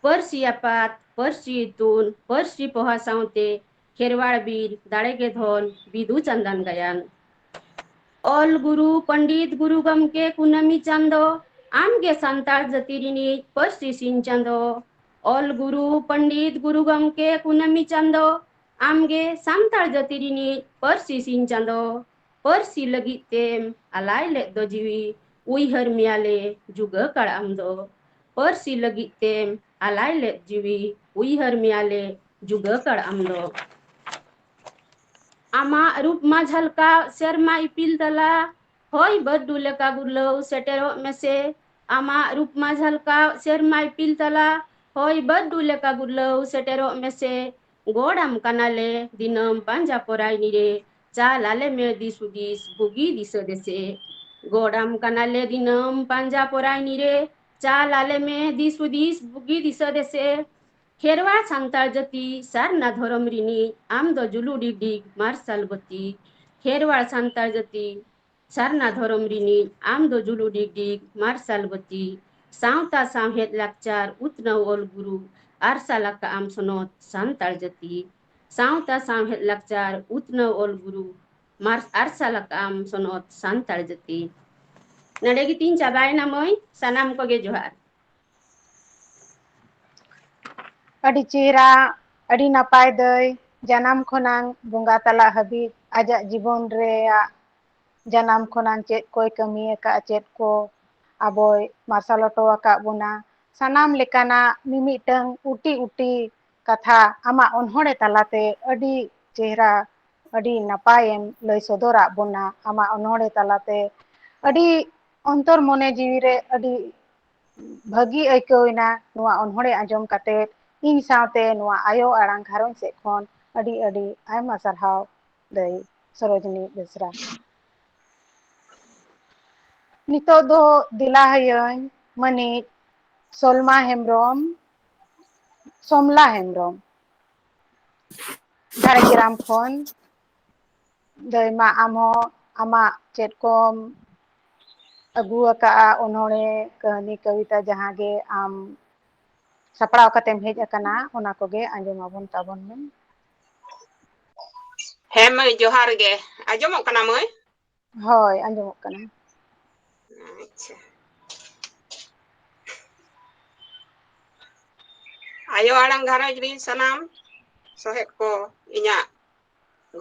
ᱯᱟᱹᱨᱥᱤ ᱟᱯᱟᱛ, ᱯᱟᱹᱨᱥᱤ ᱤᱛᱩᱱ, ᱯᱟᱹᱨᱥᱤ ᱯᱚᱦᱟ ᱥᱟᱶᱛᱮ ᱠᱷᱮᱨᱣᱟᱲ ᱵᱤᱨ, ᱫᱟᱲᱮ ᱜᱮ ᱫᱷᱚᱱ, ᱵᱤᱫᱩ ᱪᱟᱸᱫᱟᱱ ᱜᱟᱭᱟᱱ᱾ ᱚᱞ ᱜᱩᱨᱩ ᱯᱚᱱᱰᱤᱛ ᱜᱩᱨᱩ ᱜᱚᱢᱠᱮ ᱠᱩᱱᱟᱹᱢᱤ ᱪᱟᱸᱫᱚ, ᱟᱢᱜᱮ ᱥᱟᱱᱛᱟᱲ ᱡᱟᱹᱛᱤ ᱨᱤᱱᱤᱡ ᱯᱟᱹᱨᱥᱤ ᱥᱤᱧ ᱪᱟᱸᱫᱚ᱾ ᱚᱞ ᱜᱩᱨᱩ ᱯᱚᱱᱰᱤᱛ ᱜᱩᱨᱩ ᱜᱚᱢᱠᱮ ᱠᱩᱱᱟᱹᱢᱤ ᱪᱟᱸᱫᱚ, ᱟᱢᱜᱮ ᱥᱟᱱᱛᱟᱲ ᱡᱟᱹᱛᱤ ᱨᱤᱱᱤᱡ ᱯᱟᱹᱨᱥᱤ ᱥᱤᱧ ᱪᱟᱸᱫᱚ᱾ ᱯᱟᱹᱨᱥᱤ ᱞᱟᱹᱜᱤᱫ ᱛᱮᱢ ᱟᱞᱟᱭ ᱞᱮᱫ ᱫᱚ ᱡᱤᱣᱤ, ᱩᱭᱦᱟᱹᱨ ᱢᱮᱭᱟᱞᱮ ᱡᱩᱜᱟᱹ ᱠᱟᱲᱟᱢ ᱫᱚ᱾ ᱯᱟᱹᱨᱥᱤ ᱞᱟᱹᱜᱤᱫ ᱛᱮᱢ ᱟᱞᱟᱭ ᱞᱮᱫ ᱡᱤᱣᱤ, ᱩᱭᱦᱟᱹᱨ ᱢᱮᱭᱟᱞᱮ ᱡᱩᱜᱟᱹ ᱠᱟᱲᱟᱢ ᱫᱚ᱾ ᱟᱢᱟᱜ ᱨᱩᱯ ᱢᱟ ᱡᱷᱟᱞᱠᱟᱣ ᱥᱮᱨᱢᱟ ᱤᱯᱤᱞ ᱛᱟᱞᱟ, ᱦᱚᱭ ᱵᱟᱹᱨᱰᱩ ᱞᱮᱠᱟ ᱜᱩᱨᱞᱟᱹᱣ ᱥᱮᱴᱮᱨᱚᱜ ᱢᱮᱥᱮ᱾ ᱟᱢᱟᱜ ᱨᱩᱯ ᱢᱟ ᱡᱷᱟᱞᱠᱟᱣ ᱥᱮᱨᱢᱟ ᱤᱯᱤᱞ ᱛᱟᱞᱟ, ᱦᱚᱭ ᱵᱟᱹᱨᱰᱩ ᱞᱮᱠᱟ ᱜᱩᱨᱞᱟᱹᱣ ᱥᱮᱴᱮᱨᱚᱜ ᱢᱮᱥᱮ᱾ ᱜᱚᱲᱟᱢ ᱠᱟᱱᱟᱞᱮ ᱫᱤᱱᱟᱹᱢ ᱯᱟᱸᱡᱟ ᱯᱚᱨᱟᱭᱱᱤ ᱨᱮ, ᱪᱟᱞ ᱟᱞᱮ ᱢᱮ ᱫᱤᱥ ᱦᱩᱫᱤᱥ ᱵᱩᱜᱤ ᱫᱤᱥᱟᱹ ᱫᱮᱥᱮ᱾ ᱜᱚᱲᱟᱢ ᱠᱟᱱᱟᱞᱮ ᱫᱤᱱᱟᱹᱢ ᱯᱟᱸᱡᱟ ᱯᱚᱨᱟᱭᱱᱤ ᱨᱮ, ᱪᱟᱞ ᱟᱞᱮ ᱢᱮ ᱫᱤᱥ ᱦᱩᱫᱤᱥ ᱵᱩᱜᱤ ᱫᱤᱥᱟᱹ ᱫᱮᱥᱮ᱾ ᱠᱷᱮᱨᱣᱟᱲ ᱥᱟᱱᱛᱟᱲ ᱡᱟᱹᱛᱤ ᱥᱟᱨᱱᱟ ᱫᱷᱚᱨᱚᱢ ᱨᱤᱱᱤᱡ ᱟᱢ ᱫᱚ ᱡᱩᱞᱩ ᱰᱤᱜᱽ ᱰᱤᱜᱽ ᱢᱟᱨᱥᱟᱞ ᱵᱟᱹᱛᱤ᱾ ᱠᱷᱮᱨᱣᱟᱲ ᱥᱟᱱᱛᱟᱲ ᱡᱟᱹᱛᱤ ᱥᱟᱨᱱᱟ ᱫᱷᱚᱨᱚᱢ ᱨᱤᱱᱤᱡ ᱟᱢ ᱫᱚ ᱡᱩᱞᱩ ᱰᱤᱜᱽ ᱰᱤᱜᱽ ᱢᱟᱨᱥᱟᱞ ᱵᱟᱹᱛᱤ᱾ ᱥᱟᱶᱛᱟ ᱥᱟᱶᱦᱮᱫ ᱞᱟᱠᱪᱟᱨ ᱩᱛᱱᱟᱹᱣ ᱚᱞ ᱜᱩᱨᱩ ᱟᱨᱥᱟᱞ ᱟᱠᱟᱫ ᱟᱢ ᱥᱚᱱᱚᱛ ᱥᱟᱱᱛᱟᱲ ᱡᱟᱹᱛᱤ᱾ ᱥᱟᱶᱛᱟ ᱥᱟᱶᱦᱮᱫ ᱞᱟᱠᱪᱟᱨ ᱩᱛᱱᱟᱹᱣ ᱚᱞ ᱜᱩᱨᱩ ᱢᱟᱨ-, ᱟᱨᱥᱟᱞ ᱟᱠᱟᱫ ᱟᱢ ᱥᱚᱱᱚᱛ ᱥᱟᱱᱛᱟᱲ ᱡᱟᱹᱛᱤ᱾ ᱱᱚᱰᱮ ᱜᱮᱛᱤᱧ ᱪᱟᱵᱟᱭᱮᱱᱟ ᱢᱟᱹᱭ, ᱥᱟᱱᱟᱢ ᱠᱚᱜᱮ ᱡᱚᱦᱟᱨ᱾ ᱟᱹᱰᱤ ᱪᱮᱦᱨᱟ, ᱟᱹᱰᱤ ᱱᱟᱯᱟᱭ ᱫᱟᱹᱭ, ᱡᱟᱱᱟᱢ ᱠᱷᱚᱱᱟᱝ ᱵᱚᱸᱜᱟ ᱛᱟᱞᱟ ᱦᱟᱹᱵᱤᱡ ᱟᱡᱟᱜ ᱡᱤᱵᱚᱱ ᱨᱮᱭᱟᱜ ᱡᱟᱱᱟᱢ ᱠᱷᱚᱱᱟᱝ ᱪᱮᱫ ᱠᱚᱭ ᱠᱟᱹᱢᱤ ᱟᱠᱟᱫᱼᱟ, ᱪᱮᱫ ᱠᱚ ᱟᱵᱚᱭ ᱢᱟᱨᱥᱟᱞ ᱦᱚᱴᱚ ᱟᱠᱟᱫ ᱵᱚᱱᱟ, ᱥᱟᱱᱟᱢ ᱞᱮᱠᱟᱱᱟᱜ ᱢᱤᱢᱤᱫᱴᱟᱝ ᱩᱴᱤ ᱩᱴᱤ ᱠᱟᱛᱷᱟ ᱟᱢᱟᱜ ᱚᱱᱚᱬᱦᱮ ᱛᱟᱞᱟᱛᱮ ᱟᱹᱰᱤ ᱪᱮᱦᱨᱟ ᱟᱹᱰᱤ ᱱᱟᱯᱟᱭᱮᱢ ᱞᱟᱹᱭ ᱥᱚᱫᱚᱨᱟᱜ ᱵᱚᱱᱟ ᱟᱢᱟᱜ ᱚᱱᱚᱬᱦᱮ ᱛᱟᱞᱟᱛᱮ᱾ ᱟᱹᱰᱤ ᱚᱱᱛᱚᱨ ᱢᱚᱱᱮ ᱡᱤᱣᱤ ᱨᱮ ᱟᱹᱰᱤ ᱵᱷᱟᱹᱜᱤ ᱟᱹᱭᱠᱟᱹᱣ ᱮᱱᱟ ᱱᱚᱣᱟ ᱚᱱᱚᱬᱦᱮ ᱟᱸᱡᱚᱢ ᱠᱟᱛᱮ᱾ ᱤᱧ ᱥᱟᱶᱛᱮ ᱱᱚᱣᱟ ᱟᱭᱳ ᱟᱲᱟᱝ ᱜᱷᱟᱨᱚᱸᱡᱽ ᱥᱮᱫ ᱠᱷᱚᱱ ᱟᱹᱰᱤ ᱟᱹᱰᱤ ᱟᱭᱢᱟ ᱥᱟᱨᱦᱟᱣ ᱫᱟᱹᱭ ᱥᱚᱨᱳᱡᱤᱱᱤ ᱵᱮᱥᱨᱟ᱾ ᱱᱤᱛᱚᱜ ᱫᱚ ᱫᱮᱞᱟ ᱦᱟᱹᱭᱟᱹᱧ ᱢᱟᱹᱱᱤᱡ ᱥᱚᱞᱢᱟ ᱦᱮᱢᱵᱨᱚᱢ, ᱥᱚᱢᱞᱟ ᱦᱮᱢᱵᱨᱚᱢ, ᱡᱷᱟᱲᱜᱨᱟᱢ ᱠᱷᱚᱱ᱾ ᱫᱟᱹᱭ ᱢᱟ, ᱟᱢ ᱦᱚᱸ ᱟᱢᱟᱜ ᱪᱮᱫ ᱠᱚᱢ ᱟᱹᱜᱩ ᱟᱠᱟᱫᱼᱟ, ᱚᱱᱚᱬᱦᱮ, ᱠᱟᱹᱦᱱᱤ, ᱠᱚᱵᱤᱛᱟ, ᱡᱟᱦᱟᱸ ᱜᱮ ᱟᱢ ᱥᱟᱯᱲᱟᱣ ᱠᱟᱛᱮᱢ ᱦᱮᱡ ᱟᱠᱟᱱᱟ, ᱚᱱᱟ ᱠᱚᱜᱮ ᱟᱸᱡᱚᱢ ᱟᱵᱚᱱ ᱛᱟᱵᱚᱱ ᱢᱮ᱾ ᱦᱮᱸ ᱢᱟᱹᱭ, ᱡᱚᱦᱟᱨ ᱜᱮ᱾ ᱟᱸᱡᱚᱢᱚᱜ ᱠᱟᱱᱟ ᱢᱟᱹᱭ? ᱦᱳᱭ, ᱟᱸᱡᱚᱢᱚᱜ ᱠᱟᱱᱟ᱾ ᱟᱪᱪᱷᱟ᱾ ᱟᱭᱳ ᱟᱲᱟᱝ ᱜᱷᱟᱨᱚᱸᱡᱽ ᱨᱤᱱ ᱥᱟᱱᱟᱢ ᱥᱚᱦᱮᱫ ᱠᱚ, ᱤᱧᱟᱹᱜ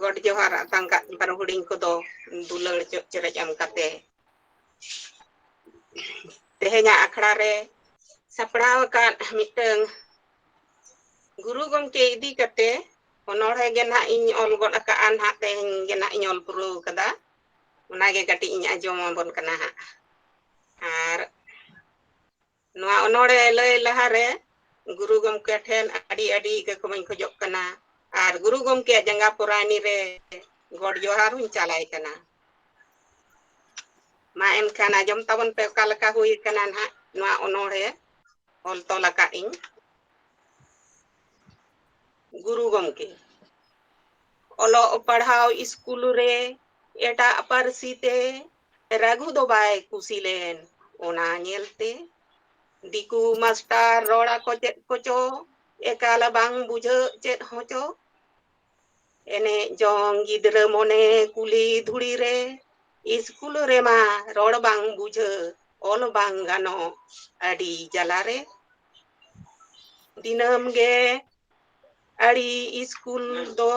ᱜᱚᱰ ᱡᱚᱦᱟᱨ ᱟᱛᱟᱝ ᱠᱟᱜ ᱵᱟᱨᱚ ᱦᱩᱰᱤᱧ ᱠᱚᱫᱚ ᱫᱩᱞᱟᱹᱲ ᱪᱚᱜ ᱪᱮᱨᱮᱡ ᱮᱢ ᱠᱟᱛᱮ, ᱛᱮᱦᱮᱧᱟᱜ ᱟᱠᱷᱲᱟ ᱨᱮ ᱥᱟᱯᱲᱟᱣ ᱟᱠᱟᱫ ᱢᱤᱫᱴᱟᱹᱝ ᱜᱩᱨᱩ ᱜᱚᱢᱠᱮ ᱤᱫᱤ ᱠᱟᱛᱮ ᱚᱱᱚᱬᱦᱮ ᱜᱮ ᱱᱟᱦᱟᱜ ᱤᱧ ᱚᱞ ᱜᱚᱫ ᱟᱠᱟᱫᱼᱟ, ᱱᱟᱦᱟᱜ ᱛᱮᱦᱮᱧ ᱜᱮ ᱱᱟᱦᱟᱜ ᱤᱧ ᱚᱞ ᱯᱩᱨᱟᱹᱣ ᱠᱟᱫᱟ᱾ ᱚᱱᱟᱜᱮ ᱠᱟᱹᱴᱤᱡ ᱤᱧ ᱟᱸᱡᱚᱢ ᱟᱵᱚᱱ ᱠᱟᱱᱟ ᱦᱟᱸᱜ᱾ ᱟᱨ ᱱᱚᱣᱟ ᱚᱱᱚᱬᱦᱮ ᱞᱟᱹᱭ ᱞᱟᱦᱟᱨᱮ ᱜᱩᱨᱩ ᱜᱚᱢᱠᱮ ᱴᱷᱮᱱ ᱟᱹᱰᱤ ᱟᱹᱰᱤ ᱤᱠᱟᱹ ᱠᱚᱢᱟᱹᱧ ᱠᱷᱚᱡᱚᱜ ᱠᱟᱱᱟ᱾ ᱟᱨ ᱜᱩᱨᱩ ᱜᱚᱢᱠᱮᱭᱟᱜ ᱡᱟᱸᱜᱟ ᱯᱚᱨᱟᱭᱱᱤ ᱨᱮ ᱜᱚᱰ ᱡᱚᱦᱟᱨ ᱦᱚᱸᱧ ᱪᱟᱞᱟᱭ ᱠᱟᱱᱟ᱾ ᱢᱟ ᱮᱱᱠᱷᱟᱱ ᱟᱸᱡᱚᱢ ᱛᱟᱵᱚᱱ ᱯᱮ, ᱚᱠᱟ ᱞᱮᱠᱟ ᱦᱩᱭ ᱠᱟᱱᱟ ᱱᱟᱦᱟᱜ ᱱᱚᱣᱟ ᱚᱱᱚᱬᱦᱮ ᱚᱞ ᱛᱚᱞ ᱟᱠᱟᱫ ᱤᱧ᱾ ᱜᱩᱨᱩ ᱜᱚᱢᱠᱮ᱾ ᱚᱞᱚᱜ ᱯᱟᱲᱦᱟᱣ ᱤᱥᱠᱩᱞ ᱨᱮ ᱮᱴᱟᱜ ᱯᱟᱹᱨᱥᱤ ᱛᱮ ᱨᱟᱹᱜᱷᱩ ᱫᱚ ᱵᱟᱭ ᱠᱩᱥᱤ ᱞᱮᱱ᱾ ᱚᱱᱟ ᱧᱮᱞᱛᱮ ᱫᱤᱠᱩ ᱢᱟᱥᱴᱟᱨ ᱨᱚᱲ ᱟᱠᱚ ᱪᱮᱫ ᱠᱚᱪᱚ, ᱮᱠᱟᱞ ᱵᱟᱝ ᱵᱩᱡᱷᱟᱹᱜ ᱪᱮᱫ ᱦᱚᱸᱪᱚ᱾ ᱮᱱᱮᱡ ᱡᱚᱝ ᱜᱤᱫᱽᱨᱟᱹ ᱢᱚᱱᱮ ᱠᱩᱞᱦᱤ ᱫᱷᱩᱲᱤ ᱨᱮ, ᱤᱥᱠᱩᱞ ᱨᱮᱢᱟ ᱨᱚᱲ ᱵᱟᱝ ᱵᱩᱡᱷᱟᱹᱜ, ᱚᱞ ᱵᱟᱝ ᱜᱟᱱᱚᱜ, ᱟᱹᱰᱤ ᱡᱟᱞᱟ ᱨᱮ᱾ ᱫᱤᱱᱟᱹᱢ ᱜᱮ ᱟᱹᱲᱤ ᱤᱥᱠᱩᱞ ᱫᱚ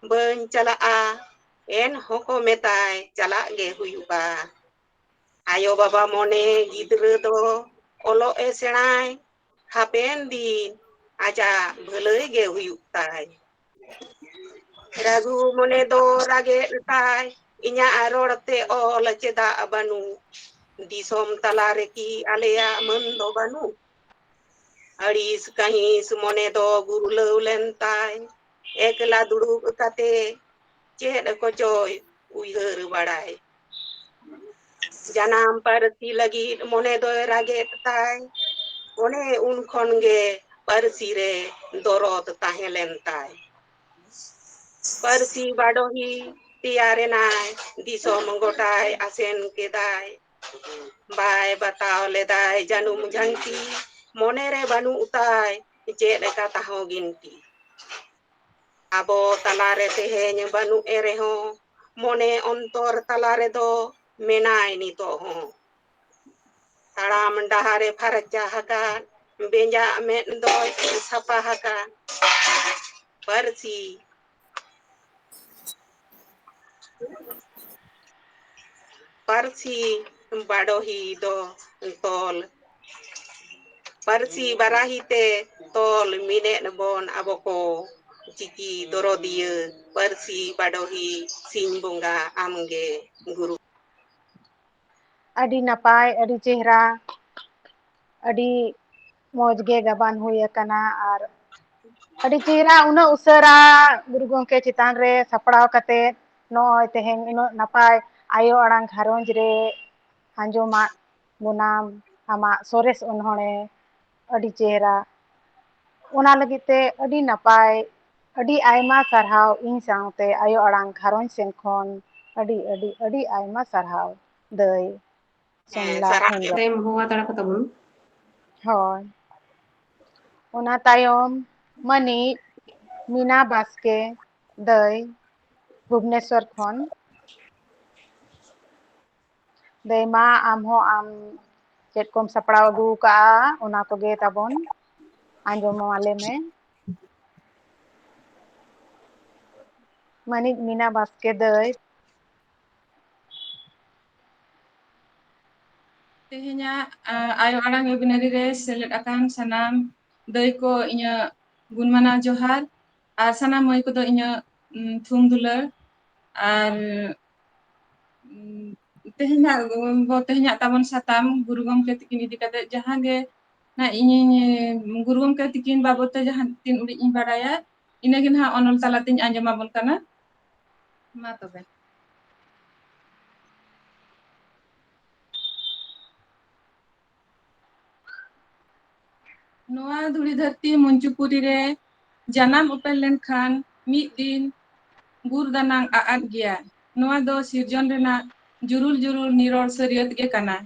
ᱵᱟᱹᱧ ᱪᱟᱞᱟᱜᱼᱟ, ᱮᱱ ᱦᱚᱸᱠᱚ ᱢᱮᱛᱟᱭ ᱪᱟᱞᱟᱜ ᱜᱮ ᱦᱩᱭᱩᱜᱼᱟ᱾ ᱟᱭᱳ ᱵᱟᱵᱟ ᱢᱚᱱᱮ ᱜᱤᱫᱽᱨᱟᱹ ᱫᱚ ᱚᱞᱚᱜ ᱮ ᱥᱮᱬᱟᱭ, ᱦᱟᱯᱮᱱ ᱫᱤᱱ ᱟᱡᱟᱜ ᱵᱷᱟᱹᱞᱟᱹᱭ ᱜᱮ ᱦᱩᱭᱩᱜ ᱛᱟᱭ᱾ ᱨᱟᱹᱜᱷᱩ ᱢᱚᱱᱮ ᱫᱚ ᱨᱟᱜᱮᱫ ᱛᱟᱭ, ᱤᱧᱟᱜ ᱨᱚᱲ ᱛᱮ ᱚᱞ ᱪᱮᱫᱟᱜ ᱵᱟᱹᱱᱩᱜ? ᱫᱤᱥᱚᱢ ᱛᱟᱞᱟ ᱨᱮᱠᱤ ᱟᱞᱮᱭᱟᱜ ᱢᱟᱹᱱ ᱫᱚ ᱵᱟᱹᱱᱩᱜ? ᱟᱹᱲᱤᱥ ᱠᱟᱹᱦᱤᱥ ᱢᱚᱱᱮ ᱫᱚ ᱜᱩᱨᱞᱟᱹᱣ ᱞᱮᱱ ᱛᱟᱭ, ᱮᱠᱞᱟ ᱫᱩᱲᱩᱵ ᱠᱟᱛᱮ ᱪᱮᱫ ᱠᱚᱪᱚᱭ ᱩᱭᱦᱟᱹᱨ ᱵᱟᱲᱟᱭ᱾ ᱡᱟᱱᱟᱢ ᱯᱟᱹᱨᱥᱤ ᱞᱟᱹᱜᱤᱫ ᱢᱚᱱᱮ ᱫᱚᱭ ᱨᱟᱜᱮᱫ ᱛᱟᱭ, ᱚᱱᱮ ᱩᱱ ᱠᱷᱚᱱ ᱜᱮ ᱯᱟᱹᱨᱥᱤ ᱨᱮ ᱫᱚᱨᱚᱫ ᱛᱟᱦᱮᱸ ᱞᱮᱱ ᱛᱟᱭ᱾ ᱯᱟᱹᱨᱥᱤ ᱵᱟᱰᱚᱦᱤ ᱛᱮᱭᱟᱨᱮᱱᱟᱭ, ᱫᱤᱥᱚᱢ ᱜᱚᱴᱟᱭ ᱟᱥᱮᱱ ᱠᱮᱫᱟᱭ᱾ ᱵᱟᱭ ᱵᱟᱛᱟᱣ ᱞᱮᱫᱟᱭ ᱡᱟᱹᱱᱩᱢ ᱡᱷᱟᱹᱱᱴᱤ, ᱢᱚᱱᱮᱨᱮ ᱵᱟᱹᱱᱩᱜ ᱛᱟᱭ ᱪᱮᱫ ᱠᱟᱛᱷᱟ ᱦᱚᱸ ᱜᱤᱱᱴᱤ᱾ ᱟᱵᱚ ᱛᱟᱞᱟᱨᱮ ᱛᱮᱦᱮᱧ ᱵᱟᱹᱱᱩᱜ ᱮ ᱨᱮᱦᱚᱸ, ᱢᱚᱱᱮ ᱚᱱᱛᱚᱨ ᱛᱟᱞᱟ ᱨᱮᱫᱚ ᱢᱮᱱᱟᱭ ᱱᱤᱛᱚᱜ ᱦᱚᱸ᱾ ᱛᱟᱲᱟᱢ ᱰᱟᱦᱟᱨᱮ ᱯᱷᱟᱨᱪᱟ ᱟᱠᱟᱫ, ᱵᱮᱸᱡᱟᱜ ᱢᱮᱫ ᱫᱚᱭ ᱥᱟᱯᱷᱟ ᱟᱠᱟᱫ᱾ ᱯᱟᱹᱨᱥᱤ, ᱯᱟᱹᱨᱥᱤ ᱵᱟᱰᱚᱦᱤ ᱫᱚ ᱛᱚᱞ, ᱯᱟᱹᱨᱥᱤ ᱵᱟᱨᱟᱦᱤ ᱛᱮ ᱛᱚᱞ ᱢᱤᱫᱮᱫ ᱵᱚᱱ ᱟᱵᱚ ᱠᱚ᱾ ᱪᱤᱠᱤ ᱫᱚᱨᱚᱫᱤᱭᱟᱹ, ᱯᱟᱹᱨᱥᱤ ᱵᱟᱰᱚᱦᱤ, ᱥᱤᱧ ᱵᱚᱸᱜᱟ ᱟᱢᱜᱮ ᱜᱩᱨᱩ᱾ ᱟᱹᱰᱤ ᱱᱟᱯᱟᱭ, ᱟᱹᱰᱤ ᱪᱮᱦᱨᱟ, ᱟᱹᱰᱤ ᱢᱚᱡᱽ ᱜᱮ ᱜᱟᱵᱟᱱ ᱦᱩᱭ ᱟᱠᱟᱱᱟ᱾ ᱟᱨ ᱟᱹᱰᱤ ᱪᱮᱦᱨᱟ, ᱩᱱᱟᱹᱜ ᱩᱥᱟᱹᱨᱟ ᱜᱩᱨᱩ ᱜᱚᱢᱠᱮ ᱪᱮᱛᱟᱱ ᱨᱮ ᱥᱟᱯᱲᱟᱣ ᱠᱟᱛᱮ ᱱᱚᱜᱼᱚᱭ ᱛᱮᱦᱮᱧ ᱩᱱᱟᱹᱜ ᱱᱟᱯᱟᱭ ᱟᱭᱳ ᱟᱲᱟᱝ ᱜᱷᱟᱨᱚᱸᱡᱽ ᱨᱮ ᱟᱸᱡᱚᱢᱟᱜ ᱵᱚᱱᱟᱢ, ᱟᱢᱟᱜ ᱥᱚᱨᱮᱥ ᱚᱱᱚᱬᱦᱮ, ᱟᱹᱰᱤ ᱪᱮᱦᱨᱟ᱾ ᱚᱱᱟ ᱞᱟᱹᱜᱤᱫ ᱛᱮ ᱟᱹᱰᱤ ᱱᱟᱯᱟᱭ, ᱟᱹᱰᱤ ᱟᱭᱢᱟ ᱥᱟᱨᱦᱟᱣ ᱤᱧ ᱥᱟᱶᱛᱮ ᱟᱭᱳ ᱟᱲᱟᱝ ᱜᱷᱟᱨᱚᱸᱡᱽ ᱥᱮᱱ ᱠᱷᱚᱱ ᱟᱹᱰᱤ, ᱟᱹᱰᱤ, ᱟᱹᱰᱤ ᱟᱭᱢᱟ ᱥᱟᱨᱦᱟᱣ ᱫᱟᱹᱭ᱾ ᱦᱮᱸ, ᱥᱚᱢᱞᱟ ᱥᱟᱨᱦᱟᱣ ᱦᱮᱢᱵᱨᱚᱢ᱾ ᱛᱟᱭᱚᱢ ᱦᱚᱦᱚ ᱦᱟᱛᱟᱲ ᱠᱟᱛᱟ ᱵᱚᱱ᱾ ᱦᱳᱭ᱾ ᱚᱱᱟ ᱛᱟᱭᱚᱢ ᱢᱟᱹᱱᱤᱡ ᱢᱤᱱᱟ ᱵᱟᱥᱠᱮ ᱫᱟᱹᱭ, ᱵᱷᱩᱵᱽᱱᱮᱥᱣᱚᱨ ᱠᱷᱚᱱ᱾ ᱫᱟᱹᱭ ᱢᱟ, ᱟᱢ ᱦᱚᱸ ᱟᱢ ᱪᱮᱫ ᱠᱚᱢ ᱥᱟᱯᱲᱟᱣ ᱟᱹᱜᱩ ᱠᱟᱜᱼᱟ, ᱚᱱᱟ ᱠᱚᱜᱮ ᱛᱟᱵᱚᱱ ᱟᱸᱡᱚᱢ ᱟᱞᱮ ᱢᱮ᱾ ᱢᱟᱹᱱᱤᱡ ᱢᱤᱱᱟ ᱵᱟᱥᱠᱮ ᱫᱟᱹᱭ᱾ ᱛᱮᱦᱮᱧᱟᱜ, ᱟ, ᱟᱭᱳ ᱟᱲᱟᱝ webinar ᱨᱮ ᱥᱮᱞᱮᱫ ᱟᱠᱟᱱ ᱥᱟᱱᱟᱢ ᱫᱟᱹᱭ ᱠᱚ ᱤᱧᱟᱹᱜ ᱜᱩᱱᱢᱟᱱᱟᱣ ᱡᱚᱦᱟᱨ, ᱟᱨ ᱥᱟᱱᱟᱢ ᱢᱟᱹᱭ ᱠᱚᱫᱚ ᱤᱧᱟᱹᱜ ᱩᱸ, ᱛᱷᱩᱢ ᱫᱩᱞᱟᱹᱲ᱾ ᱟᱨ, ᱩᱸ, ᱛᱮᱦᱮᱧᱟᱜ, ᱛᱮᱦᱮᱧᱟᱜ ᱛᱟᱵᱚᱱ ᱥᱟᱛᱟᱢ ᱜᱩᱨᱩ ᱜᱚᱢᱠᱮ ᱛᱤᱠᱤᱱ ᱤᱫᱤ ᱠᱟᱛᱮ ᱡᱟᱦᱟᱸ ᱜᱮ ᱱᱟᱜ ᱤᱧᱤᱧ, ᱜᱩᱨᱩ ᱜᱚᱢᱠᱮ ᱛᱤᱠᱤᱱ ᱵᱟᱵᱚᱫ ᱛᱮ ᱡᱟᱦᱟᱸ ᱛᱤᱱ ᱩᱰᱤᱡ ᱤᱧ ᱵᱟᱲᱟᱭᱟ, ᱤᱱᱟᱹᱜᱮ ᱱᱟᱦᱟᱜ ᱚᱱᱚᱞ ᱛᱟᱞᱟᱛᱤᱧ ᱟᱸᱡᱚᱢ ᱟᱵᱚᱱ ᱠᱟᱱᱟ᱾ ᱢᱟ ᱛᱚᱵᱮ᱾ ᱱᱚᱣᱟ ᱫᱷᱩᱲᱤ ᱫᱷᱟᱹᱨᱛᱤ ᱢᱚᱧᱪᱩᱯᱩᱨᱤ ᱨᱮ ᱡᱟᱱᱟᱢ ᱩᱯᱮᱞ ᱞᱮᱱᱠᱷᱟᱱ ᱢᱤᱫ ᱫᱤᱱ ᱜᱩᱨ ᱫᱟᱱᱟᱝ ᱟᱜ ᱟᱫ ᱜᱮᱭᱟ᱾ ᱱᱚᱣᱟ ᱫᱚ ᱥᱤᱨᱡᱚᱱ ᱨᱮᱱᱟᱜ ᱡᱩᱨᱩᱞ ᱡᱩᱨᱩᱞ ᱱᱤᱨᱚᱲ ᱥᱟᱹᱨᱤᱭᱟᱹᱛ ᱜᱮ ᱠᱟᱱᱟ᱾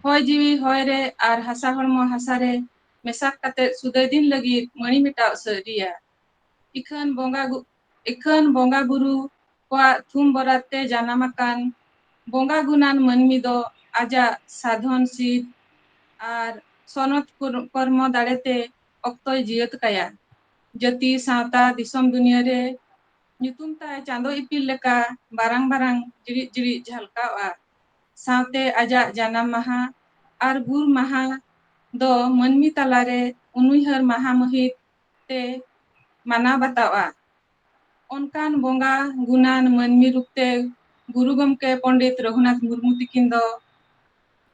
ᱦᱚᱭ ᱡᱤᱣᱤ ᱦᱚᱭ ᱨᱮ ᱟᱨ ᱦᱟᱥᱟ ᱦᱚᱲᱢᱚ ᱦᱟᱥᱟ ᱨᱮ ᱢᱮᱥᱟ ᱠᱟᱛᱮ ᱥᱩᱫᱟᱹᱭ ᱫᱤᱱ ᱞᱟᱹᱜᱤᱫ ᱢᱟᱹᱲᱤ ᱢᱮᱴᱟᱣ ᱥᱟᱹᱨᱤᱭᱟ᱾ ᱤᱠᱷᱟᱹᱱ ᱵᱚᱸᱜᱟ ᱜᱩ-, ᱤᱠᱷᱟᱹᱱ ᱵᱚᱸᱜᱟ ᱵᱩᱨᱩ ᱠᱚᱣᱟᱜ ᱛᱷᱩᱢ ᱵᱚᱨᱟᱛ ᱛᱮ ᱡᱟᱱᱟᱢ ᱟᱠᱟᱱ ᱵᱚᱸᱜᱟ ᱜᱩᱱᱟᱱ ᱢᱟᱹᱱᱢᱤ ᱫᱚ ᱟᱡᱟᱜ ᱥᱟᱫᱷᱚᱱ ᱥᱤᱫ ᱟᱨ ᱥᱚᱱᱚᱛ ᱠᱚᱨ-, ᱠᱚᱨᱢᱚ ᱫᱟᱲᱮᱛᱮ ᱚᱠᱛᱚᱭ ᱡᱤᱭᱟᱹᱛ ᱠᱟᱭᱟ᱾ ᱡᱟᱹᱛᱤ, ᱥᱟᱶᱛᱟ, ᱫᱤᱥᱚᱢ ᱫᱩᱱᱤᱭᱟᱹ ᱨᱮ ᱧᱩᱛᱩᱢ ᱛᱟᱭ ᱪᱟᱸᱫᱚ ᱤᱯᱤᱞ ᱞᱮᱠᱟ ᱵᱟᱨᱟᱝ ᱵᱟᱨᱟᱝ ᱡᱤᱲᱤᱫ ᱡᱤᱲᱤᱫ ᱡᱷᱟᱞᱠᱟᱣᱜᱼᱟ᱾ ᱥᱟᱶᱛᱮ ᱟᱡᱟᱜ ᱡᱟᱱᱟᱢ ᱢᱟᱦᱟ ᱟᱨ ᱜᱩᱨ ᱢᱟᱦᱟ ᱫᱚ ᱢᱟᱹᱱᱢᱤ ᱛᱟᱞᱟᱨᱮ ᱩᱱᱩᱭᱦᱟᱹᱨ ᱢᱟᱦᱟ ᱢᱟᱹᱦᱤᱛ ᱛᱮ ᱢᱟᱱᱟᱣ ᱵᱟᱛᱟᱣᱚᱜᱼᱟ᱾ ᱚᱱᱠᱟᱱ ᱵᱚᱸᱜᱟ ᱜᱩᱱᱟᱱ ᱢᱟᱹᱱᱢᱤ ᱨᱩᱯ ᱛᱮ ᱜᱩᱨᱩ ᱜᱚᱢᱠᱮ ᱯᱚᱱᱰᱤᱛ ᱨᱚᱜᱷᱩᱱᱟᱛᱷ ᱢᱩᱨᱢᱩ ᱛᱤᱠᱤᱱ ᱫᱚ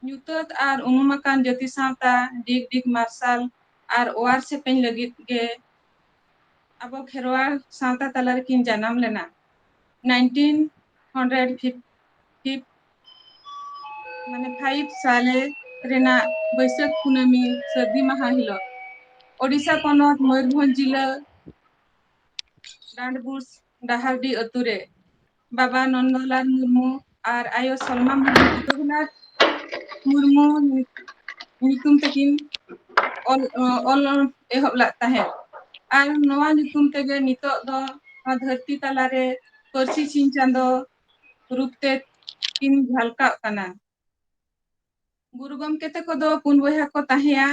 ᱧᱩᱛᱟᱹᱛ ᱟᱨ ᱩᱱᱩᱢ ᱟᱠᱟᱱ ᱡᱟᱹᱛᱤ ᱥᱟᱶᱛᱟ ᱰᱤᱜᱽ ᱰᱤᱜᱽ ᱢᱟᱨᱥᱟᱞ ᱟᱨ ᱚᱣᱟᱨ ᱥᱮᱯᱮᱧ ᱞᱟᱹᱜᱤᱫ ᱜᱮ ᱟᱵᱚ ᱠᱷᱮᱨᱣᱟᱲ ᱥᱟᱶᱛᱟ ᱛᱟᱞᱟ ᱨᱮᱠᱤᱱ ᱡᱟᱱᱟᱢ ᱞᱮᱱᱟ᱾ ᱱᱟᱭᱤᱱᱴᱤᱱ ᱦᱟᱱᱰᱨᱮᱰ ᱯᱷᱤᱯ-, ᱯᱷᱤᱯ-, ᱢᱟᱱᱮ ᱯᱷᱟᱭᱤᱵᱷ ᱥᱟᱞᱮ ᱨᱮᱱᱟᱜ ᱵᱟᱹᱭᱥᱟᱹᱠᱷ ᱠᱩᱱᱟᱹᱢᱤ ᱥᱟᱹᱨᱫᱤ ᱢᱟᱦᱟ ᱦᱤᱞᱳᱜ ᱳᱰᱤᱥᱟ ᱯᱚᱱᱚᱛ ᱢᱚᱭᱩᱨᱵᱷᱚᱸᱡᱽ ᱡᱤᱞᱟᱹ ᱰᱟᱸᱰᱵᱩᱥ ᱰᱟᱦᱟᱨᱰᱤ ᱟᱹᱛᱩ ᱨᱮ ᱵᱟᱵᱟ ᱱᱚᱱᱫᱚᱞᱟᱞ ᱢᱩᱨᱢᱩ ᱟᱨ ᱟᱭᱳ ᱥᱚᱞᱢᱟ ᱢᱩᱨᱢᱩ, ᱨᱚᱜᱷᱩᱱᱟᱛᱷ ᱢᱩᱨᱢᱩ ᱧᱩᱛᱩᱢ ᱛᱮᱠᱤᱱ ᱚᱞ, ᱚᱞ ᱮᱦᱚᱵ ᱞᱮᱫ ᱛᱟᱦᱮᱸᱫ᱾ ᱟᱨ ᱱᱚᱣᱟ ᱧᱩᱛᱩᱢ ᱛᱮᱜᱮ ᱱᱤᱛᱚᱜ ᱫᱚ ᱱᱚᱣᱟ ᱫᱷᱟᱹᱨᱛᱤ ᱛᱟᱞᱟᱨᱮ ᱯᱟᱹᱨᱥᱤ ᱥᱤᱧ ᱪᱟᱸᱫᱚ ᱨᱩᱯ ᱛᱮ ᱠᱤᱱ ᱡᱷᱟᱞᱠᱟᱜ ᱠᱟᱱᱟ᱾ ᱜᱩᱨᱩ ᱜᱚᱢᱠᱮ ᱛᱟᱠᱚ ᱫᱚ ᱯᱩᱱ ᱵᱚᱭᱦᱟ ᱠᱚ ᱛᱟᱦᱮᱸᱭᱟ,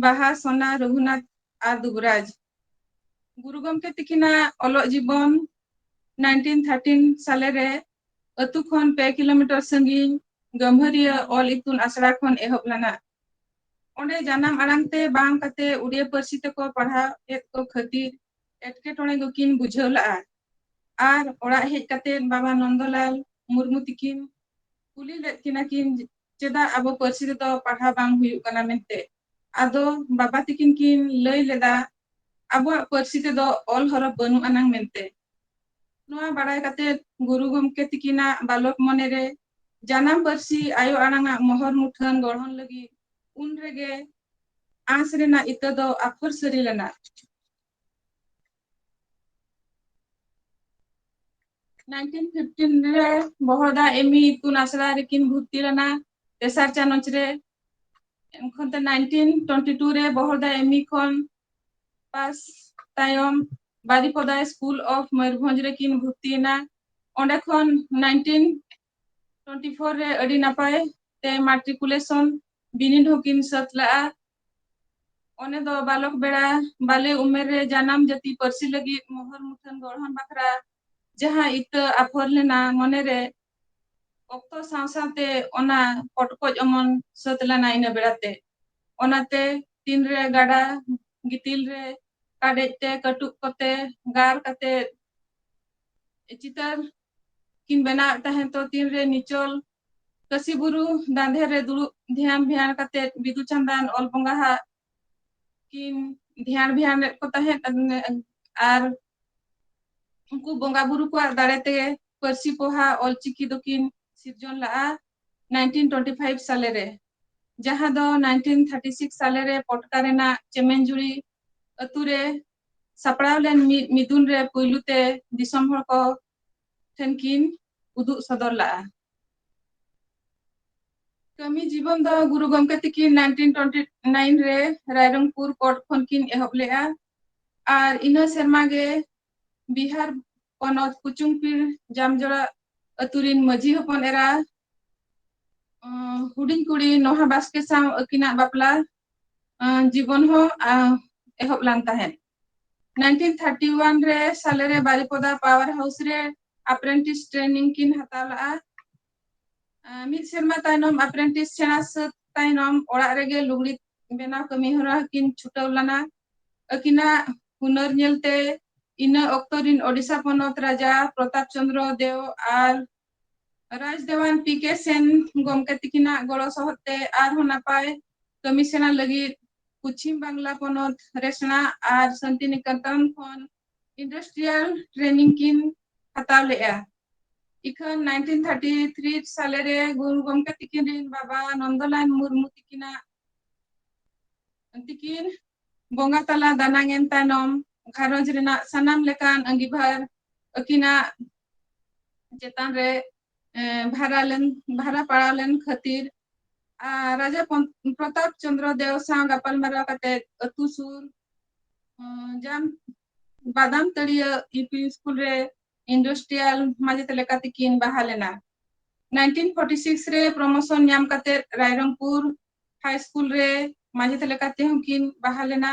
ᱵᱟᱦᱟ, ᱥᱳᱱᱟ, ᱨᱚᱜᱷᱩᱱᱟᱛᱷ ᱟᱨ ᱫᱩᱵᱨᱟᱡᱽ᱾ ᱜᱩᱨᱩ ᱜᱚᱢᱠᱮ ᱛᱤᱠᱤᱱᱟᱜ ᱚᱞᱚᱜ ᱡᱤᱵᱚᱱ ᱱᱟᱭᱤᱱᱴᱤᱱ ᱛᱷᱟᱨᱴᱤᱱ ᱥᱟᱞᱮ ᱨᱮ ᱟᱹᱛᱩ ᱠᱷᱚᱱ ᱯᱮ ᱠᱤᱞᱳᱢᱤᱴᱟᱨ ᱥᱟᱺᱜᱤᱧ ᱜᱟᱹᱢᱵᱷᱟᱹᱨᱤᱭᱟᱹ ᱚᱞ ᱤᱛᱩᱱ ᱟᱥᱲᱟ ᱠᱷᱚᱱ ᱮᱦᱚᱵ ᱞᱮᱱᱟ᱾ ᱚᱸᱰᱮ ᱡᱟᱱᱟᱢ ᱟᱲᱟᱝ ᱛᱮ ᱵᱟᱝ ᱠᱟᱛᱮ ᱩᱲᱤᱭᱟ ᱯᱟᱹᱨᱥᱤ ᱛᱮᱠᱚ ᱯᱟᱲᱦᱟᱣ ᱮᱫ ᱠᱚ ᱠᱷᱟᱹᱛᱤᱨ ᱮᱴᱠᱮᱴᱚᱬᱮ ᱫᱚᱠᱤᱱ ᱵᱩᱡᱷᱟᱹᱣ ᱞᱟᱜᱼᱟ᱾ ᱟᱨ ᱚᱲᱟᱜ ᱦᱮᱡ ᱠᱟᱛᱮ ᱵᱟᱵᱟ ᱱᱚᱱᱫᱚᱞᱟᱞ ᱢᱩᱨᱢᱩ ᱛᱤᱠᱤᱱ ᱠᱩᱞᱤ ᱞᱮᱫ ᱠᱤᱱᱟ ᱠᱤᱱ, ᱪᱮᱫᱟᱜ ᱟᱵᱚ ᱯᱟᱹᱨᱥᱤ ᱛᱮᱫᱚ ᱯᱟᱲᱦᱟᱣ ᱵᱟᱝ ᱦᱩᱭᱩᱜ ᱠᱟᱱᱟ ᱢᱮᱱᱛᱮ᱾ ᱟᱫᱚ ᱵᱟᱵᱟ ᱛᱤᱠᱤᱱ ᱠᱤᱱ ᱞᱟᱹᱭ ᱞᱮᱫᱟ, ᱟᱵᱚᱣᱟᱜ ᱯᱟᱹᱨᱥᱤ ᱛᱮᱫᱚ ᱚᱞ ᱦᱚᱨᱚᱯ ᱵᱟᱹᱱᱩᱜ ᱟᱱᱟᱝ ᱢᱮᱱᱛᱮ᱾ ᱱᱚᱣᱟ ᱵᱟᱲᱟᱭ ᱠᱟᱛᱮ ᱜᱩᱨᱩ ᱜᱚᱢᱠᱮ ᱛᱤᱠᱤᱱᱟᱜ ᱵᱟᱞᱚᱠ ᱢᱚᱱᱮᱨᱮ ᱡᱟᱱᱟᱢ ᱯᱟᱹᱨᱥᱤ ᱟᱭᱳ ᱟᱲᱟᱝ ᱟᱜ ᱢᱚᱦᱚᱨ ᱢᱩᱴᱷᱟᱹᱱ ᱜᱚᱲᱦᱚᱱ ᱞᱟᱹᱜᱤᱫ ᱩᱱ ᱨᱮᱜᱮ ᱟᱸᱥ ᱨᱮᱱᱟᱜ ᱤᱛᱟᱹ ᱫᱚ ᱟᱯᱷᱚᱨ ᱥᱟᱹᱨᱤ ᱞᱮᱱᱟ᱾ ᱱᱟᱭᱤᱱᱴᱤᱱ ᱯᱷᱤᱯᱴᱤᱱ ᱨᱮ ᱵᱚᱦᱚᱲᱫᱟ ᱮᱢᱤ ᱤᱛᱩᱱ ᱟᱥᱲᱟ ᱨᱮᱠᱤᱱ ᱵᱷᱩᱨᱛᱤ ᱞᱮᱱᱟ, ᱛᱮᱥᱟᱨ ᱪᱟᱱᱟᱪ ᱨᱮ᱾ ᱮᱱᱠᱷᱚᱱ ᱛᱮ ᱱᱟᱭᱤᱱᱴᱤᱱ ᱴᱩᱭᱮᱱᱴᱤ ᱴᱩ ᱨᱮ ᱵᱚᱦᱚᱲᱫᱟ ᱮᱢᱤ ᱠᱷᱚᱱ ᱯᱟᱥ ᱛᱟᱭᱚᱢ ᱵᱟᱨᱤᱯᱚᱫᱟ ᱥᱠᱩᱞ ᱚᱯᱷ ᱢᱚᱭᱩᱨᱵᱷᱚᱸᱡᱽ ᱨᱮᱠᱤᱱ ᱵᱷᱩᱨᱛᱤᱭᱮᱱᱟ᱾ ᱚᱸᱰᱮ ᱠᱷᱚᱱ ᱱᱟᱭᱤᱱᱴᱤᱱ ᱴᱩᱭᱮᱱᱴᱤ ᱯᱷᱳᱨ ᱨᱮ ᱟᱹᱰᱤ ᱱᱟᱯᱟᱭ ᱛᱮ ᱢᱟᱴᱨᱤᱠᱩᱞᱮᱥᱚᱱ ᱵᱤᱱᱤᱰ ᱦᱚᱸᱠᱤᱱ ᱥᱟᱹᱛ ᱞᱟᱜᱼᱟ᱾ ᱚᱱᱮ ᱫᱚ ᱵᱟᱞᱚᱠ ᱵᱮᱲᱟ ᱵᱟᱞᱮ ᱩᱢᱮᱨ ᱨᱮ ᱡᱟᱱᱟᱢ ᱡᱟᱹᱛᱤ ᱯᱟᱹᱨᱥᱤ ᱞᱟᱹᱜᱤᱫ ᱢᱚᱦᱚᱨ ᱢᱩᱴᱷᱟᱹᱱ ᱜᱚᱲᱦᱚᱱ ᱵᱟᱠᱷᱨᱟ ᱡᱟᱦᱟᱸ ᱤᱛᱟᱹ ᱟᱯᱷᱚᱨ ᱞᱮᱱᱟ ᱢᱚᱱᱮᱨᱮ, ᱚᱠᱛᱚ ᱥᱟᱶ ᱥᱟᱶᱛᱮ ᱚᱱᱟ ᱯᱚᱴᱠᱚᱡ ᱚᱢᱚᱱ ᱥᱟᱹᱛ ᱞᱮᱱᱟ ᱤᱱᱟᱹ ᱵᱮᱲᱟᱛᱮ᱾ ᱚᱱᱟᱛᱮ ᱛᱤᱱᱨᱮ ᱜᱟᱰᱟ ᱜᱤᱛᱤᱞ ᱨᱮ ᱠᱟᱰᱮᱡ ᱛᱮ ᱠᱟᱹᱴᱩᱵ ᱠᱚᱛᱮ ᱜᱟᱨ ᱠᱟᱛᱮ ᱪᱤᱛᱟᱹᱨ ᱠᱤᱱ ᱵᱮᱱᱟᱣᱮᱫ ᱛᱟᱦᱮᱸ, ᱛᱚ ᱛᱤᱱᱨᱮ ᱱᱤᱪᱚᱞ ᱠᱟᱹᱥᱤ ᱵᱩᱨᱩ ᱫᱟᱸᱫᱷᱮ ᱨᱮ ᱫᱩᱲᱩᱵ ᱫᱷᱮᱭᱟᱱ ᱵᱷᱮᱭᱟᱱ ᱠᱟᱛᱮ ᱵᱤᱫᱩ ᱪᱟᱸᱫᱟᱱ ᱚᱞ ᱵᱚᱸᱜᱟ ᱦᱟᱜ ᱠᱤᱱ ᱫᱷᱮᱭᱟᱱ ᱵᱷᱮᱭᱟᱱ ᱞᱮᱫ ᱠᱚ ᱛᱟᱦᱮᱸᱫ᱾ ᱟᱨ ᱩᱱᱠᱩ ᱵᱚᱸᱜᱟ ᱵᱩᱨᱩ ᱠᱚᱣᱟᱜ ᱫᱟᱲᱮ ᱛᱮᱜᱮ ᱯᱟᱹᱨᱥᱤ ᱯᱚᱦᱟ ᱚᱞᱪᱤᱠᱤ ᱫᱚᱠᱤᱱ ᱥᱤᱨᱡᱚᱱ ᱞᱟᱜᱼᱟ ᱱᱟᱭᱤᱱᱴᱤᱱ ᱴᱩᱭᱮᱱᱴᱤ ᱯᱷᱟᱭᱤᱵᱷ ᱥᱟᱞᱮ ᱨᱮ, ᱡᱟᱦᱟᱸ ᱫᱚ ᱱᱟᱭᱤᱱᱴᱤᱱ ᱛᱷᱟᱨᱴᱤ ᱥᱤᱠᱥ ᱥᱟᱞᱮ ᱨᱮ ᱯᱚᱴᱠᱟ ᱨᱮᱱᱟᱜ ᱪᱮᱢᱮᱱᱡᱩᱲᱤ ᱟᱹᱛᱩ ᱨᱮ ᱥᱟᱯᱲᱟᱣ ᱞᱮᱱ ᱢᱤᱫ ᱢᱤᱫᱩᱱ ᱨᱮ ᱯᱩᱭᱞᱩ ᱛᱮ ᱫᱤᱥᱚᱢ ᱦᱚᱲ ᱠᱚ ᱴᱷᱮᱱ ᱠᱤᱱ ᱩᱫᱩᱜ ᱥᱚᱫᱚᱨ ᱞᱟᱜᱼᱟ᱾ ᱠᱟᱹᱢᱤ ᱡᱤᱵᱚᱱ ᱫᱚ ᱜᱩᱨᱩ ᱜᱚᱢᱠᱮ ᱛᱤᱠᱤᱱ ᱱᱟᱭᱤᱱᱴᱤᱱ ᱴᱩᱭᱮᱱᱴᱤ ᱱᱟᱭᱤᱱ ᱨᱮ ᱨᱟᱭᱨᱚᱝᱯᱩᱨ ᱠᱳᱨᱴ ᱠᱷᱚᱱ ᱠᱤᱱ ᱮᱦᱚᱵ ᱞᱮᱜᱼᱟ᱾ ᱟᱨ ᱤᱱᱟᱹ ᱥᱮᱨᱢᱟ ᱜᱮ ᱵᱤᱦᱟᱨ ᱯᱚᱱᱚᱛ ᱠᱩᱪᱩᱝᱯᱤᱲ ᱡᱟᱢᱡᱚᱲᱟ ᱟᱹᱛᱩ ᱨᱤᱱ ᱢᱟᱹᱡᱷᱤ ᱦᱚᱯᱚᱱ ᱮᱨᱟ, ᱟᱸ, ᱦᱩᱰᱤᱧ ᱠᱩᱲᱤ ᱱᱚᱦᱟ ᱵᱟᱥᱠᱮ ᱥᱟᱶ ᱟᱹᱠᱤᱱᱟᱜ ᱵᱟᱯᱞᱟ, ᱟᱸ, ᱡᱤᱵᱚᱱ ᱦᱚᱸ, ᱟᱸ, ᱮᱦᱚᱵ ᱞᱮᱱ ᱛᱟᱦᱮᱸᱫ᱾ ᱱᱟᱭᱤᱱᱴᱤᱱ ᱛᱷᱟᱨᱴᱤ ᱣᱟᱱ ᱨᱮ ᱥᱟᱞᱮ ᱨᱮ ᱵᱟᱨᱤᱯᱚᱫᱟ ᱯᱟᱣᱟᱨ ᱦᱟᱣᱩᱥ ᱨᱮ ᱟᱯᱨᱮᱱᱴᱤᱥ ᱴᱨᱮᱱᱤᱝ ᱠᱤᱱ ᱦᱟᱛᱟᱣ ᱞᱟᱜᱼᱟ᱾ ᱟᱸ, ᱢᱤᱫ ᱥᱮᱨᱢᱟ ᱛᱟᱭᱱᱚᱢ ᱟᱯᱨᱮᱱᱴᱤᱥ ᱥᱮᱬᱟ ᱥᱟᱹᱛ ᱛᱟᱭᱱᱚᱢ ᱚᱲᱟᱜ ᱨᱮᱜᱮ ᱞᱩᱜᱽᱲᱤ ᱵᱮᱱᱟᱣ ᱠᱟᱹᱢᱤ ᱦᱚᱨᱟ ᱠᱤᱱ ᱪᱷᱩᱴᱟᱹᱣ ᱞᱮᱱᱟ᱾ ᱟᱹᱠᱤᱱᱟᱜ ᱦᱩᱱᱟᱹᱨ ᱧᱮᱞᱛᱮ ᱤᱱᱟᱹ ᱚᱠᱛᱚ ᱨᱤᱱ ᱳᱰᱤᱥᱟ ᱯᱚᱱᱚᱛ ᱨᱟᱡᱟ ᱯᱨᱚᱛᱟᱯ ᱪᱚᱸᱫᱽᱨᱚ ᱫᱮᱣ ᱟᱨ ᱨᱟᱡᱽ ᱫᱮᱣᱟᱱ ᱯᱤ ᱠᱮ ᱥᱮᱱ ᱜᱚᱢᱠᱮ ᱛᱤᱠᱤᱱᱟᱜ ᱜᱚᱲᱚ ᱥᱚᱦᱚᱫ ᱛᱮ ᱟᱨᱦᱚᱸ ᱱᱟᱯᱟᱭ ᱠᱟᱹᱢᱤ ᱥᱮᱬᱟ ᱞᱟᱹᱜᱤᱫ ᱯᱚᱪᱷᱤᱢ ᱵᱟᱝᱞᱟ ᱯᱚᱱᱚᱛ ᱨᱮᱥᱱᱟ ᱟᱨ ᱥᱟᱱᱛᱤᱱᱤᱠᱮᱛᱚᱱ ᱠᱷᱚᱱ industrial training ᱠᱤᱱ ᱦᱟᱛᱟᱣ ᱞᱮᱫᱼᱟ᱾ ᱤᱠᱷᱟᱹᱱ nineteen thirty three ᱥᱟᱞᱮ ᱨᱮ ᱜᱩᱨᱩ ᱜᱚᱢᱠᱮ ᱛᱤᱠᱤᱱ ᱨᱤᱱ ᱵᱟᱵᱟ ᱱᱚᱱᱫᱚᱞᱟᱞ ᱢᱩᱨᱢᱩ ᱛᱤᱠᱤᱱᱟᱜ ᱛᱤᱠᱤᱱ ᱵᱚᱸᱜᱟ ᱛᱟᱞᱟ ᱫᱟᱱᱟᱝ ᱮᱱ ᱛᱟᱭᱱᱚᱢ ᱜᱷᱟᱨᱚᱸᱡᱽ ᱨᱮᱱᱟᱜ ᱥᱟᱱᱟᱢ ᱞᱮᱠᱟᱱ ᱟᱸᱜᱤᱵᱷᱟᱨ ᱟᱹᱠᱤᱱᱟᱜ ᱪᱮᱛᱟᱱ ᱨᱮ, ᱮ, ᱵᱷᱟᱨᱟ ᱞᱮᱱ, ᱵᱷᱟᱨᱟ ᱯᱟᱲᱟᱣ ᱞᱮᱱ ᱠᱷᱟᱹᱛᱤᱨ, ᱟ, ᱨᱟᱡᱟ ᱯᱚᱱ-, ᱯᱨᱚᱛᱟᱯ ᱪᱚᱸᱫᱽᱨᱚ ᱫᱮᱣ ᱥᱟᱶ ᱜᱟᱯᱟᱞᱢᱟᱨᱟᱣ ᱠᱟᱛᱮ ᱟᱹᱛᱩ ᱥᱩᱨ, ᱚ, ᱡᱟᱢ-, ᱵᱟᱫᱟᱢ ᱛᱟᱹᱲᱤᱭᱟᱹ ᱭᱩ ᱯᱤ ᱥᱠᱩᱞ ᱨᱮ industrial ᱢᱟᱪᱮᱛ ᱞᱮᱠᱟ ᱛᱮᱠᱤᱱ ᱵᱟᱦᱟᱞ ᱮᱱᱟ᱾ nineteen forty six ᱨᱮ promotion ᱧᱟᱢ ᱠᱟᱛᱮ ᱨᱟᱭᱨᱚᱝᱯᱩᱨ ᱦᱟᱭ ᱥᱠᱩᱞ ᱨᱮ ᱢᱟᱪᱮᱛ ᱞᱮᱠᱟ ᱛᱮᱦᱚᱸ ᱠᱤᱱ ᱵᱟᱦᱟᱞ ᱮᱱᱟ᱾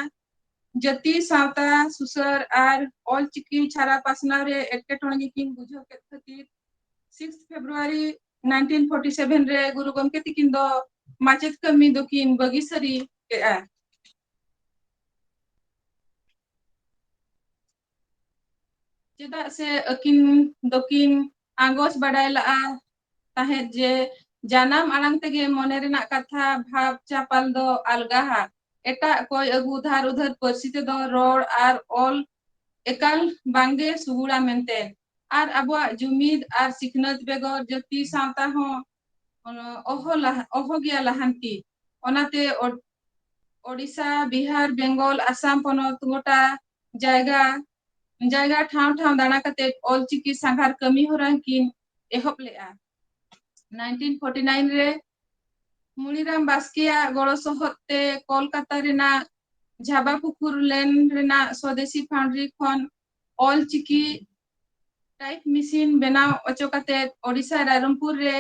ᱡᱟᱹᱛᱤ ᱥᱟᱶᱛᱟ ᱥᱩᱥᱟᱹᱨ ᱟᱨ ᱚᱞᱪᱤᱠᱤ ᱪᱷᱟᱨᱟ ᱯᱟᱥᱱᱟᱣ ᱨᱮ ᱮᱴᱠᱮᱴᱚᱬᱮ ᱜᱮᱠᱤᱱ ᱵᱩᱡᱷᱟᱹᱣ ᱠᱮᱫ ᱠᱷᱟᱹᱛᱤᱨ sixth February nineteen forty seven ᱨᱮ ᱜᱩᱨᱩ ᱜᱚᱢᱠᱮ ᱛᱤᱠᱤᱱ ᱫᱚ ᱢᱟᱪᱮᱛ ᱠᱟᱹᱢᱤ ᱫᱚᱠᱤᱱ ᱵᱟᱹᱜᱤ ᱥᱟᱹᱨᱤ ᱠᱮᱫᱼᱟ᱾ ᱪᱮᱫᱟᱜ ᱥᱮ ᱟᱹᱠᱤᱱ ᱫᱚᱠᱤᱱ ᱟᱸᱜᱚᱪ ᱵᱟᱰᱟᱭ ᱞᱟᱜᱼᱟ ᱛᱟᱦᱮᱸᱫ ᱡᱮ ᱡᱟᱱᱟᱢ ᱟᱲᱟᱝ ᱛᱮᱜᱮ ᱢᱚᱱᱮ ᱨᱮᱱᱟᱜ ᱠᱟᱛᱷᱟ ᱵᱷᱟᱵᱽ ᱪᱟᱯᱟᱞ ᱫᱚ ᱟᱞᱜᱟᱦᱟ᱾ ᱮᱴᱟᱜ ᱠᱚᱭ ᱟᱹᱜᱩ ᱫᱷᱟᱨ ᱩᱫᱷᱟᱹᱨ ᱯᱟᱹᱨᱥᱤ ᱛᱮᱫᱚ ᱨᱚᱲ ᱟᱨ ᱚᱞ ᱮᱠᱟᱞ ᱵᱟᱝᱜᱮ ᱥᱩᱜᱩᱲᱟ ᱢᱮᱱᱛᱮ᱾ ᱟᱨ ᱟᱵᱚᱣᱟᱜ ᱡᱩᱢᱤᱫ ᱟᱨ ᱥᱤᱠᱷᱱᱟᱹᱛ ᱵᱮᱜᱚᱨ ᱡᱟᱹᱛᱤ ᱥᱟᱶᱛᱟ ᱦᱚᱸ, ᱚᱱᱟ, ᱚᱦᱚ ᱞᱟᱦᱟ-, ᱚᱦᱚ ᱜᱮᱭᱟ ᱞᱟᱦᱟᱱᱛᱤ᱾ ᱚᱱᱟᱛᱮ ᱳᱰ-, ᱳᱰᱤᱥᱟ, ᱵᱤᱦᱟᱨ, ᱵᱮᱝᱜᱚᱞ, ᱟᱥᱟᱢ ᱯᱚᱱᱚᱛ ᱜᱚᱴᱟ ᱡᱟᱭᱜᱟ, ᱡᱟᱭᱜᱟ ᱴᱷᱟᱶ ᱴᱷᱟᱶ ᱫᱟᱬᱟ ᱠᱟᱛᱮ ᱚᱞᱪᱤᱠᱤ ᱥᱟᱸᱜᱷᱟᱨ ᱠᱟᱹᱢᱤ ᱦᱚᱨᱟ ᱠᱤᱱ ᱮᱦᱚᱵ ᱞᱮᱫᱼᱟ᱾ nineteen forty nine ᱨᱮ ᱢᱩᱱᱤᱨᱟᱢ ᱵᱟᱥᱠᱮᱭᱟᱜ ᱜᱚᱲᱚ ᱥᱚᱦᱚᱫ ᱛᱮ ᱠᱚᱞᱠᱟᱛᱟ ᱨᱮᱱᱟᱜ ᱡᱷᱟᱵᱟ ᱯᱩᱠᱩᱨ ᱞᱮᱱ ᱨᱮᱱᱟᱜ ᱥᱚᱫᱮᱥᱤ foundry ᱠᱷᱚᱱ ᱚᱞᱪᱤᱠᱤ type machine ᱵᱮᱱᱟᱣ ᱚᱪᱚ ᱠᱟᱛᱮ ᱳᱰᱤᱥᱟ ᱨᱟᱭᱨᱚᱝᱯᱩᱨ ᱨᱮ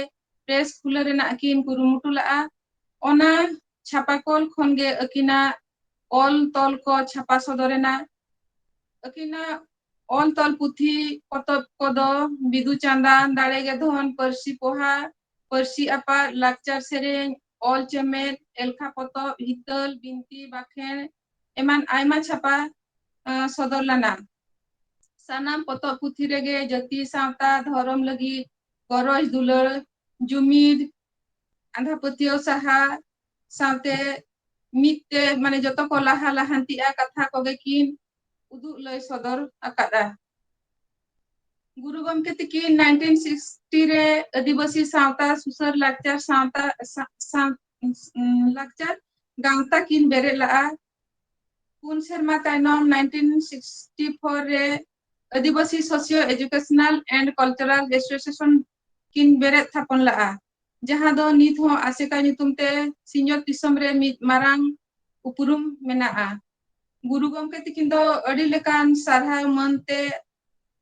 press ᱠᱷᱩᱞᱟᱹ ᱨᱮᱱᱟᱜ ᱠᱤᱱ ᱠᱩᱨᱩᱢᱩᱴᱩ ᱞᱟᱜᱼᱟ᱾ ᱚᱱᱟ ᱪᱷᱟᱯᱟᱠᱚᱞ ᱠᱷᱚᱱ ᱜᱮ ᱟᱹᱠᱤᱱᱟᱜ ᱚᱞ ᱛᱚᱞ ᱠᱚ ᱪᱷᱟᱯᱟ ᱥᱚᱫᱚᱨ ᱮᱱᱟ᱾ ᱟᱹᱠᱤᱱᱟᱜ ᱚᱞ ᱛᱚᱞ ᱯᱩᱛᱷᱤ ᱯᱚᱛᱚᱵ ᱠᱚᱫᱚ ᱵᱤᱫᱩ ᱪᱟᱸᱫᱟᱱ, ᱫᱟᱲᱮ ᱜᱮ ᱫᱷᱚᱱ, ᱯᱟᱹᱨᱥᱤ ᱯᱚᱦᱟ, ᱯᱟᱹᱨᱥᱤ ᱟᱯᱟᱛ, ᱞᱟᱠᱪᱟᱨ ᱥᱮᱨᱮᱧ, ᱚᱞ ᱪᱮᱢᱮᱫ, ᱮᱞᱠᱷᱟ ᱯᱚᱛᱚᱵ, ᱦᱤᱛᱟᱹᱞ, ᱵᱤᱱᱛᱤ, ᱵᱟᱠᱷᱮᱬ ᱮᱢᱟᱱ ᱟᱭᱢᱟ ᱪᱷᱟᱯᱟ, ᱟᱸ, ᱥᱚᱫᱚᱨ ᱞᱮᱱᱟ᱾ ᱥᱟᱱᱟᱢ ᱯᱚᱛᱚᱵ ᱯᱩᱛᱷᱤ ᱨᱮᱜᱮ ᱡᱟᱹᱛᱤ, ᱥᱟᱶᱛᱟ, ᱫᱷᱚᱨᱚᱢ ᱞᱟᱹᱜᱤᱫ ᱜᱚᱨᱚᱡᱽ ᱫᱩᱞᱟᱹᱲ, ᱡᱩᱢᱤᱫ, ᱟᱸᱫᱷᱟ ᱯᱟᱹᱛᱭᱟᱹᱣ ᱥᱟᱦᱟ ᱥᱟᱶᱛᱮ ᱢᱤᱫ ᱛᱮ, ᱢᱟᱱᱮ, ᱡᱚᱛᱚ ᱠᱚ ᱞᱟᱦᱟ ᱞᱟᱦᱟᱱᱛᱤᱜᱼᱟ ᱠᱟᱛᱷᱟ ᱠᱚᱜᱮ ᱠᱤᱱ ᱩᱫᱩᱜ ᱞᱟᱹᱭ ᱥᱚᱫᱚᱨ ᱟᱠᱟᱫᱼᱟ᱾ ᱜᱩᱨᱩ ᱜᱚᱢᱠᱮ ᱛᱤᱠᱤᱱ nineteen sixty ᱨᱮ ᱟᱹᱫᱤᱵᱟᱹᱥᱤ ᱥᱟᱶᱛᱟ ᱥᱩᱥᱟᱹᱨ ᱞᱟᱠᱪᱟᱨ ᱥᱟᱶᱛᱟ, ᱥᱟ-, ᱥᱟ-, ᱞᱟᱠᱪᱟᱨ ᱜᱟᱶᱛᱟ ᱠᱤᱱ ᱵᱮᱨᱮᱫ ᱞᱟᱜᱼᱟ᱾ ᱯᱩᱱ ᱥᱮᱨᱢᱟ ᱛᱟᱭᱱᱚᱢ nineteen sixty four ᱨᱮ ᱟᱹᱫᱤᱵᱟᱹᱥᱤ Socio Educational and Cultural Association ᱠᱤᱱ ᱵᱮᱨᱮᱫ ᱛᱷᱟᱯᱚᱱ ᱞᱟᱜᱼᱟ, ᱡᱟᱦᱟᱸ ᱫᱚ ᱱᱤᱛ ᱦᱚᱸ ᱟᱥᱮᱠᱟ ᱧᱩᱛᱩᱢ ᱛᱮ ᱥᱤᱧᱚᱛ ᱫᱤᱥᱚᱢ ᱨᱮ ᱢᱤᱫ ᱢᱟᱨᱟᱝ ᱩᱯᱨᱩᱢ ᱢᱮᱱᱟᱜᱼᱟ᱾ ᱜᱩᱨᱩ ᱜᱚᱢᱠᱮ ᱛᱤᱠᱤᱱ ᱫᱚ ᱟᱹᱰᱤ ᱞᱮᱠᱟᱱ ᱥᱟᱨᱦᱟᱣ ᱢᱟᱹᱱ ᱛᱮ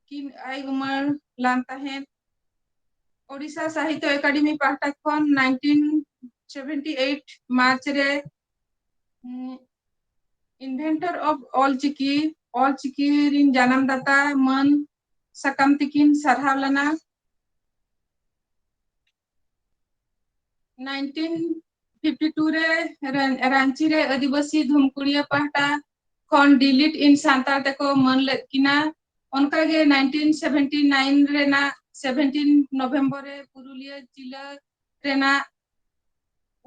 ᱠᱤᱱ ᱟᱭ ᱩᱢᱟᱹᱲ ᱞᱟᱱ ᱛᱟᱦᱮᱸᱫ᱾ ᱳᱰᱤᱥᱟ ᱥᱟᱦᱤᱛᱛᱚ ᱮᱠᱟᱰᱮᱢᱤ ᱯᱟᱦᱴᱟ ᱠᱷᱚᱱ nineteen seventy eight ᱢᱟᱨᱪ ᱨᱮ, ᱩᱢ, Inventor of ᱚᱞᱪᱤᱠᱤ, ᱚᱞᱪᱤᱠᱤ ᱨᱤᱱ ᱡᱟᱱᱟᱢ ᱫᱟᱛᱟ ᱢᱟᱹᱱ ᱥᱟᱠᱟᱢ ᱛᱤᱠᱤᱱ ᱥᱟᱨᱦᱟᱣ ᱞᱮᱱᱟ᱾ nineteen fifty two ᱨᱮ ᱨᱟᱧ-, ᱨᱟᱸᱪᱤ ᱨᱮ ᱟᱹᱫᱤᱵᱟᱹᱥᱤ ᱫᱷᱩᱢᱠᱩᱲᱤᱭᱟᱹ ᱯᱟᱦᱴᱟ ᱠᱷᱚᱱ ᱰᱤᱞᱤᱴ ᱤᱱ ᱥᱟᱱᱛᱟᱲ ᱛᱮᱠᱚ ᱢᱟᱹᱱ ᱞᱮᱫ ᱠᱤᱱᱟ᱾ ᱚᱱᱠᱟᱜᱮ nineteen seventy nine ᱨᱮᱱᱟᱜ seventeen ᱱᱚᱵᱷᱮᱢᱵᱚᱨ ᱨᱮ ᱯᱩᱨᱩᱞᱤᱭᱟᱹ ᱡᱤᱞᱟᱹ ᱨᱮᱱᱟᱜ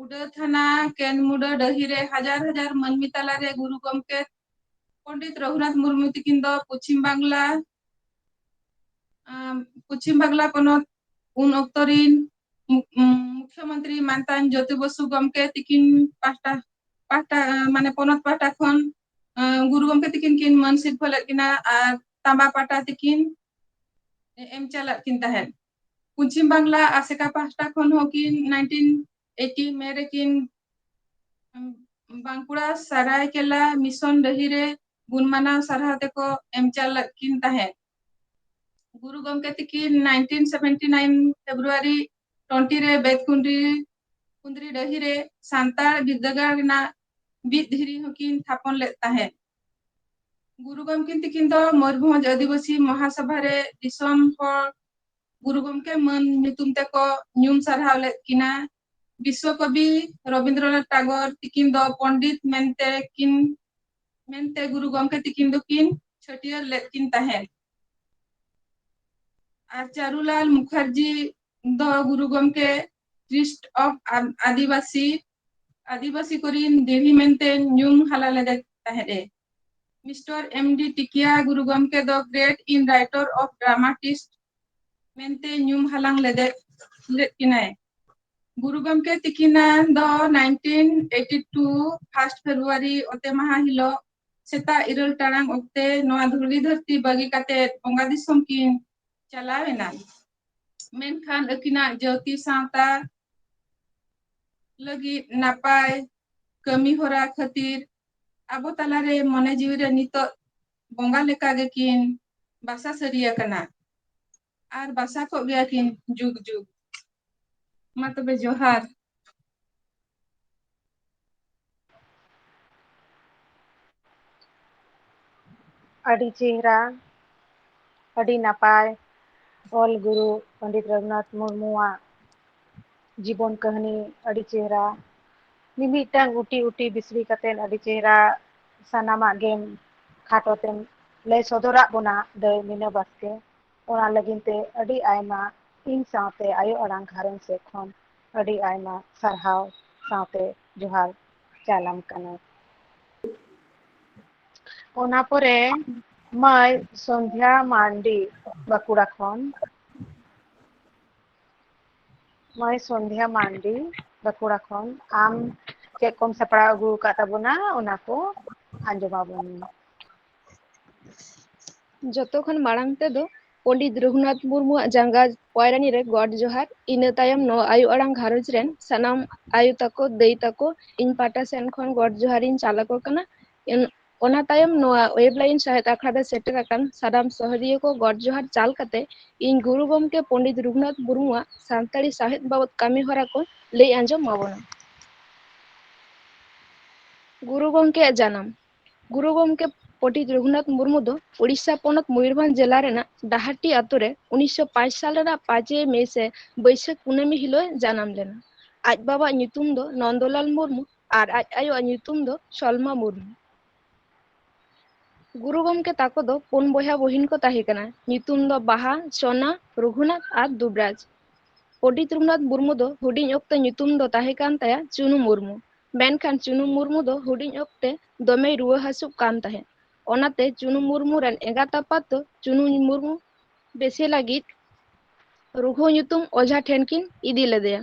ᱩᱰᱟᱹ ᱛᱷᱟᱱᱟ ᱠᱮᱱᱢᱩᱰᱟᱹ ᱰᱟᱹᱦᱤ ᱨᱮ ᱦᱟᱡᱟᱨ ᱦᱟᱡᱟᱨ ᱢᱟᱹᱱᱢᱤ ᱛᱟᱞᱟᱨᱮ ᱜᱩᱨᱩ ᱜᱚᱢᱠᱮ ᱯᱚᱱᱰᱤᱛ ᱨᱚᱜᱷᱩᱱᱟᱛᱷ ᱢᱩᱨᱢᱩ ᱛᱤᱠᱤᱱ ᱫᱚ ᱯᱚᱪᱷᱤᱢ ᱵᱟᱝᱞᱟ, ᱟᱢ, ᱯᱚᱪᱷᱤᱢ ᱵᱟᱝᱞᱟ ᱯᱚᱱᱚᱛ ᱩᱱ ᱚᱠᱛᱚ ᱨᱤᱱ ᱢᱩ-, ᱩᱢ, ᱢᱩᱠᱷᱭᱚᱢᱚᱱᱛᱨᱤ ᱢᱟᱱᱛᱟᱱ ᱡᱳᱛᱤ ᱵᱚᱥᱩ ᱜᱚᱢᱠᱮ ᱛᱤᱠᱤᱱ ᱯᱟᱦᱴᱟ, ᱯᱟᱦᱴᱟ, ᱟᱸ, ᱢᱟᱱᱮ ᱯᱚᱱᱚᱛ ᱯᱟᱦᱴᱟ ᱠᱷᱚᱱ, ᱟᱸ, ᱜᱩᱨᱩ ᱜᱚᱢᱠᱮ ᱛᱤᱠᱤᱱ ᱠᱤᱱ ᱢᱟᱹᱱ ᱥᱤᱨᱯᱷᱟᱹ ᱞᱮᱫ ᱠᱤᱱᱟ ᱟᱨ ᱛᱟᱸᱵᱟ ᱯᱟᱴᱟ ᱛᱤᱠᱤᱱ ᱮᱢ ᱪᱟᱞᱟᱫ ᱠᱤᱱ ᱛᱟᱦᱮᱸᱫ᱾ ᱯᱚᱪᱷᱤᱢ ᱵᱟᱝᱞᱟ ᱟᱥᱮᱠᱟ ᱯᱟᱦᱴᱟ ᱠᱷᱚᱱ ᱦᱚᱸ ᱠᱤᱱ nineteen eighty ᱢᱮ ᱨᱮᱠᱤᱱ, ᱩᱸ, ᱵᱟᱸᱠᱩᱲᱟ ᱥᱟᱨᱟᱭᱠᱮᱞᱟ ᱢᱤᱥᱚᱱ ᱰᱟᱹᱦᱤ ᱨᱮ ᱜᱩᱱ ᱢᱟᱱᱟᱣ ᱥᱟᱨᱦᱟᱣ ᱛᱮᱠᱚ ᱮᱢ ᱪᱟᱞᱟᱫ ᱠᱤᱱ ᱛᱟᱦᱮᱸᱫ᱾ ᱜᱩᱨᱩ ᱜᱚᱢᱠᱮ ᱛᱤᱠᱤᱱ nineteen seventy nine February twenty ᱨᱮ ᱵᱮᱛᱠᱩᱸᱫᱽᱨᱤ, ᱠᱩᱸᱫᱽᱨᱤ ᱰᱟᱹᱦᱤ ᱨᱮ ᱥᱟᱱᱛᱟᱲ ᱵᱤᱨᱫᱟᱹᱜᱟᱲ ᱨᱮᱱᱟᱜ ᱵᱤᱫ ᱫᱷᱤᱨᱤ ᱦᱚᱸᱠᱤᱱ ᱛᱷᱟᱯᱚᱱ ᱞᱮᱫ ᱛᱟᱦᱮᱸᱫ᱾ ᱜᱩᱨᱩ ᱜᱚᱢᱠᱮ ᱛᱤᱠᱤᱱ ᱫᱚ ᱢᱚᱭᱩᱨᱵᱷᱚᱸᱡᱽ ᱟᱹᱫᱤᱵᱟᱹᱥᱤ ᱢᱚᱦᱟᱥᱚᱵᱷᱟ ᱨᱮ ᱫᱤᱥᱚᱢ ᱦᱚᱲ ᱜᱩᱨᱩ ᱜᱚᱢᱠᱮ ᱢᱟᱹᱱ ᱧᱩᱛᱩᱢ ᱛᱮᱠᱚ ᱧᱩᱢ ᱥᱟᱨᱦᱟᱣ ᱞᱮᱫ ᱠᱤᱱᱟ᱾ ᱵᱤᱥᱥᱚᱠᱚᱵᱤ ᱨᱚᱵᱤᱱᱫᱨᱚᱱᱟᱛᱷ ᱴᱟᱜᱚᱨ ᱛᱤᱠᱤᱱ ᱫᱚ ᱯᱚᱱᱰᱤᱛ ᱢᱮᱱᱛᱮ ᱠᱤᱱ, ᱢᱮᱱᱛᱮ ᱜᱩᱨᱩ ᱜᱚᱢᱠᱮ ᱛᱤᱠᱤᱱ ᱫᱚᱠᱤᱱ ᱪᱷᱟᱹᱴᱭᱟᱹᱨ ᱞᱮᱫ ᱠᱤᱱ ᱛᱟᱦᱮᱸᱫ᱾ ᱟᱨ ᱪᱟᱨᱩᱞᱟᱞ ᱢᱩᱠᱷᱟᱨᱡᱤ ᱫᱚ ᱜᱩᱨᱩ ᱜᱚᱢᱠᱮ Trust of ᱟᱫᱤᱵᱟᱥᱤ ᱟᱹᱫᱤᱵᱟᱹᱥᱤ ᱠᱚᱨᱤᱱ ᱫᱤᱲᱦᱤ ᱢᱮᱱᱛᱮ ᱧᱩᱢ ᱦᱟᱞᱟᱝ ᱞᱮᱫᱮ ᱛᱟᱦᱮᱸᱫ ᱮ᱾ ᱢᱤᱥᱴᱟᱨ ᱮᱢ ᱰᱤ ᱴᱤᱠᱤᱭᱟ ᱜᱩᱨᱩ ᱜᱚᱢᱠᱮ ᱫᱚ Great in Writer of Dramatist ᱢᱮᱱᱛᱮ ᱧᱩᱢ ᱦᱟᱞᱟᱝ ᱞᱮᱫᱮ, ᱞᱮᱫ ᱠᱤᱱᱟᱭ᱾ ᱜᱩᱨᱩ ᱜᱚᱢᱠᱮ ᱛᱤᱠᱤᱱᱟᱜ ᱫᱚ nineteen eighty two first February ᱚᱛᱮ ᱢᱟᱦᱟ ᱦᱤᱞᱳᱜ ᱥᱮᱛᱟᱜ ᱤᱨᱟᱹᱞ ᱴᱟᱲᱟᱝ ᱚᱠᱛᱮ ᱱᱚᱣᱟ ᱫᱷᱩᱲᱤ ᱫᱷᱟᱹᱨᱛᱤ ᱵᱟᱹᱜᱤ ᱠᱟᱛᱮ ᱵᱚᱸᱜᱟ ᱫᱤᱥᱚᱢ ᱠᱤᱱ ᱪᱟᱞᱟᱣ ᱮᱱᱟ᱾ ᱢᱮᱱᱠᱷᱟᱱ ᱟᱹᱠᱤᱱᱟᱜ ᱡᱟᱹᱛᱤ ᱥᱟᱶᱛᱟ ᱞᱟᱹᱜᱤᱫ ᱱᱟᱯᱟᱭ ᱠᱟᱹᱢᱤ ᱦᱚᱨᱟ ᱠᱷᱟᱹᱛᱤᱨ ᱟᱵᱚ ᱛᱟᱞᱟᱨᱮ ᱢᱚᱱᱮ ᱡᱤᱣᱤ ᱨᱮ ᱱᱤᱛᱚᱜ ᱵᱚᱸᱜᱟ ᱞᱮᱠᱟ ᱜᱮᱠᱤᱱ ᱵᱟᱥᱟ ᱥᱟᱹᱨᱤ ᱟᱠᱟᱱᱟ ᱟᱨ ᱵᱟᱥᱟ ᱠᱚᱜ ᱜᱮᱭᱟ ᱠᱤᱱ ᱡᱩᱜᱽ ᱡᱩᱜᱽ᱾ ᱢᱟ ᱛᱚᱵᱮ ᱡᱚᱦᱟᱨ᱾ ᱟᱹᱰᱤ ᱪᱮᱦᱨᱟ, ᱟᱹᱰᱤ ᱱᱟᱯᱟᱭ ᱚᱞ ᱜᱩᱨᱩ ᱯᱚᱱᱰᱤᱛ ᱨᱚᱜᱷᱩᱱᱟᱛᱷ ᱢᱩᱨᱢᱩᱣᱟᱜ ᱡᱤᱵᱚᱱ ᱠᱟᱹᱦᱱᱤ, ᱟᱹᱰᱤ ᱪᱮᱦᱨᱟ᱾ ᱢᱤᱢᱤᱫᱴᱟᱝ ᱩᱴᱤ ᱩᱴᱤ ᱵᱤᱥᱲᱤ ᱠᱟᱛᱮᱫ ᱟᱹᱰᱤ ᱪᱮᱦᱨᱟ ᱥᱟᱱᱟᱢᱟᱜ ᱜᱮᱢ ᱠᱷᱟᱴᱚ ᱛᱮᱢ ᱞᱟᱹᱭ ᱥᱚᱫᱚᱨᱟᱜ ᱵᱚᱱᱟ ᱫᱟᱹᱭ ᱢᱤᱱᱟ ᱵᱟᱥᱠᱮ᱾ ᱚᱱᱟ ᱞᱟᱹᱜᱤᱫ ᱛᱮ ᱟᱹᱰᱤ ᱟᱭᱢᱟ ᱤᱧ ᱥᱟᱶᱛᱮ ᱟᱭᱳ ᱟᱲᱟᱝ ᱜᱷᱟᱨᱚᱸᱡᱽ ᱥᱮᱫ ᱠᱷᱚᱱ ᱟᱹᱰᱤ ᱟᱭᱢᱟ ᱥᱟᱨᱦᱟᱣ ᱥᱟᱶᱛᱮ ᱡᱚᱦᱟᱨ ᱪᱟᱞᱟᱢ ᱠᱟᱱᱟ᱾ ᱚᱱᱟ ᱯᱚᱨᱮ ᱢᱟᱹᱭ ᱥᱚᱱᱫᱷᱭᱟ ᱢᱟᱱᱰᱤ ᱵᱟᱸᱠᱩᱲᱟ ᱠᱷᱚᱱ᱾ ᱢᱟᱹᱭ ᱥᱚᱱᱫᱷᱭᱟ ᱢᱟᱱᱰᱤ ᱵᱟᱸᱠᱩᱲᱟ ᱠᱷᱚᱱ, ᱟᱢ ᱪᱮᱫ ᱠᱚᱢ ᱥᱟᱯᱲᱟᱣ ᱟᱹᱜᱩ ᱟᱠᱟᱫ ᱛᱟᱵᱚᱱᱟ, ᱚᱱᱟ ᱠᱚ ᱟᱸᱡᱚᱢ ᱟᱵᱚᱱ ᱢᱮ᱾ ᱡᱚᱛᱚ ᱠᱷᱚᱱ ᱢᱟᱲᱟᱝ ᱛᱮᱫᱚ ᱯᱚᱱᱰᱤᱛ ᱨᱚᱜᱷᱩᱱᱟᱛᱷ ᱢᱩᱨᱢᱩᱣᱟᱜ ᱡᱟᱸᱜᱟ ᱯᱚᱭᱨᱟᱱᱤ ᱨᱮ ᱜᱚᱰ ᱡᱚᱦᱟᱨ᱾ ᱤᱱᱟᱹ ᱛᱟᱭᱚᱢ ᱱᱚᱣᱟ ᱟᱭᱳ ᱟᱲᱟᱝ ᱜᱷᱟᱨᱚᱸᱡᱽ ᱨᱮᱱ ᱥᱟᱱᱟᱢ ᱟᱭᱳ ᱛᱟᱠᱚ, ᱫᱟᱹᱭ ᱛᱟᱠᱚ, ᱤᱧ ᱯᱟᱦᱴᱟ ᱥᱮᱱ ᱠᱷᱚᱱ ᱜᱚᱰ ᱡᱚᱦᱟᱨ ᱤᱧ ᱪᱟᱞ ᱟᱠᱚ ᱠᱟᱱᱟ᱾ ᱤᱱ-, ᱚᱱᱟ ᱛᱟᱭᱚᱢ ᱱᱚᱣᱟ ᱣᱮᱵᱽ ᱞᱟᱭᱤᱱ ᱥᱟᱶᱦᱮᱫ ᱟᱠᱷᱲᱟ ᱨᱮ ᱥᱮᱴᱮᱨ ᱟᱠᱟᱱ ᱥᱟᱱᱟᱢ ᱥᱚᱦᱮᱫᱤᱭᱟᱹ ᱠᱚ ᱜᱚᱰ ᱡᱚᱦᱟᱨ ᱪᱟᱞ ᱠᱟᱛᱮ ᱤᱧ ᱜᱩᱨᱩ ᱜᱚᱢᱠᱮ ᱯᱚᱱᱰᱤᱛ ᱨᱚᱜᱷᱩᱱᱟᱛᱷ ᱢᱩᱨᱢᱩᱣᱟᱜ ᱥᱟᱱᱛᱟᱲᱤ ᱥᱟᱶᱦᱮᱫ ᱵᱟᱵᱚᱛ ᱠᱟᱹᱢᱤ ᱦᱚᱨᱟ ᱠᱚ ᱞᱟᱹᱭ ᱟᱸᱡᱚᱢ ᱟᱵᱚᱱᱟ᱾ ᱜᱩᱨᱩ ᱜᱚᱢᱠᱮᱭᱟᱜ ᱡᱟᱱᱟᱢ᱾ ᱜᱩᱨᱩ ᱜᱚᱢᱠᱮ ᱯᱚᱱᱰᱤᱛ ᱨᱚᱜᱷᱩᱱᱟᱛᱷ ᱢᱩᱨᱢᱩ ᱫᱚ ᱳᱰᱤᱥᱟ ᱯᱚᱱᱚᱛ ᱢᱚᱭᱩᱨᱵᱷᱚᱸᱡᱽ ᱡᱮᱞᱟ ᱨᱮᱱᱟᱜ ᱰᱟᱦᱟᱨᱰᱤ ᱟᱛᱳ ᱨᱮ ᱩᱱᱤᱥᱥᱚ ᱯᱟᱸᱪ ᱥᱟᱞ ᱨᱮᱱᱟᱜ ᱯᱟᱸᱪᱮᱭ ᱢᱮ ᱥᱮ ᱵᱟᱹᱭᱥᱟᱹᱠᱷ ᱠᱩᱱᱟᱹᱢᱤ ᱦᱤᱞᱳᱜ ᱮ ᱡᱟᱱᱟᱢ ᱞᱮᱱᱟ᱾ ᱟᱡ ᱵᱟᱵᱟᱣᱟᱜ ᱧᱩᱛᱩᱢ ᱫᱚ ᱱᱚᱱᱫᱚᱞᱟᱞ ᱢᱩᱨᱢᱩ ᱟᱨ ᱟᱡ ᱟᱭᱳᱣᱟᱜ ᱧᱩᱛᱩᱢ ᱫᱚ ᱥᱚᱞᱢᱟ ᱢᱩᱨᱢᱩ᱾ ᱜᱩᱨᱩ ᱜᱚᱢᱠᱮ ᱛᱟᱠᱚ ᱫᱚ ᱯᱩᱱ ᱵᱚᱭᱦᱟ ᱵᱚᱦᱤᱱ ᱠᱚ ᱛᱟᱦᱮᱸ ᱠᱟᱱᱟ᱾ ᱧᱩᱛᱩᱢ ᱫᱚ ᱵᱟᱦᱟ, ᱥᱚᱱᱟ, ᱨᱚᱜᱷᱩᱱᱟᱛᱷ ᱟᱨ ᱫᱩᱵᱽᱨᱟᱡᱽ᱾ ᱯᱚᱸᱰᱤᱛ ᱨᱚᱜᱷᱩᱱᱟᱛᱷ ᱢᱩᱨᱢᱩ ᱫᱚ ᱦᱩᱰᱤᱧ ᱚᱠᱛᱮ ᱧᱩᱛᱩᱢ ᱫᱚ ᱛᱟᱦᱮᱸ ᱠᱟᱱ ᱛᱟᱭᱟ ᱪᱩᱱᱩ ᱢᱩᱨᱢᱩ᱾ ᱢᱮᱱᱠᱷᱟᱱ ᱪᱩᱱᱩ ᱢᱩᱨᱢᱩ ᱫᱚ ᱦᱩᱰᱤᱧ ᱚᱠᱛᱮ ᱫᱚᱢᱮᱭ ᱨᱩᱣᱟᱹ ᱦᱟᱹᱥᱩᱜ ᱠᱟᱱ ᱛᱟᱦᱮᱸᱫ᱾ ᱚᱱᱟᱛᱮ ᱪᱩᱱᱩ ᱢᱩᱨᱢᱩ ᱨᱮᱱ ᱮᱸᱜᱟᱛ ᱟᱯᱟᱛ ᱫᱚ ᱪᱩᱱᱩ ᱢᱩᱨᱢᱩ ᱵᱮᱥᱮ ᱞᱟᱹᱜᱤᱫ ᱨᱚᱜᱷᱩ ᱧᱩᱛᱩᱢ ᱚᱡᱷᱟ ᱴᱷᱮᱱ ᱠᱤᱱ ᱤᱫᱤ ᱞᱮᱫᱮᱭᱟ᱾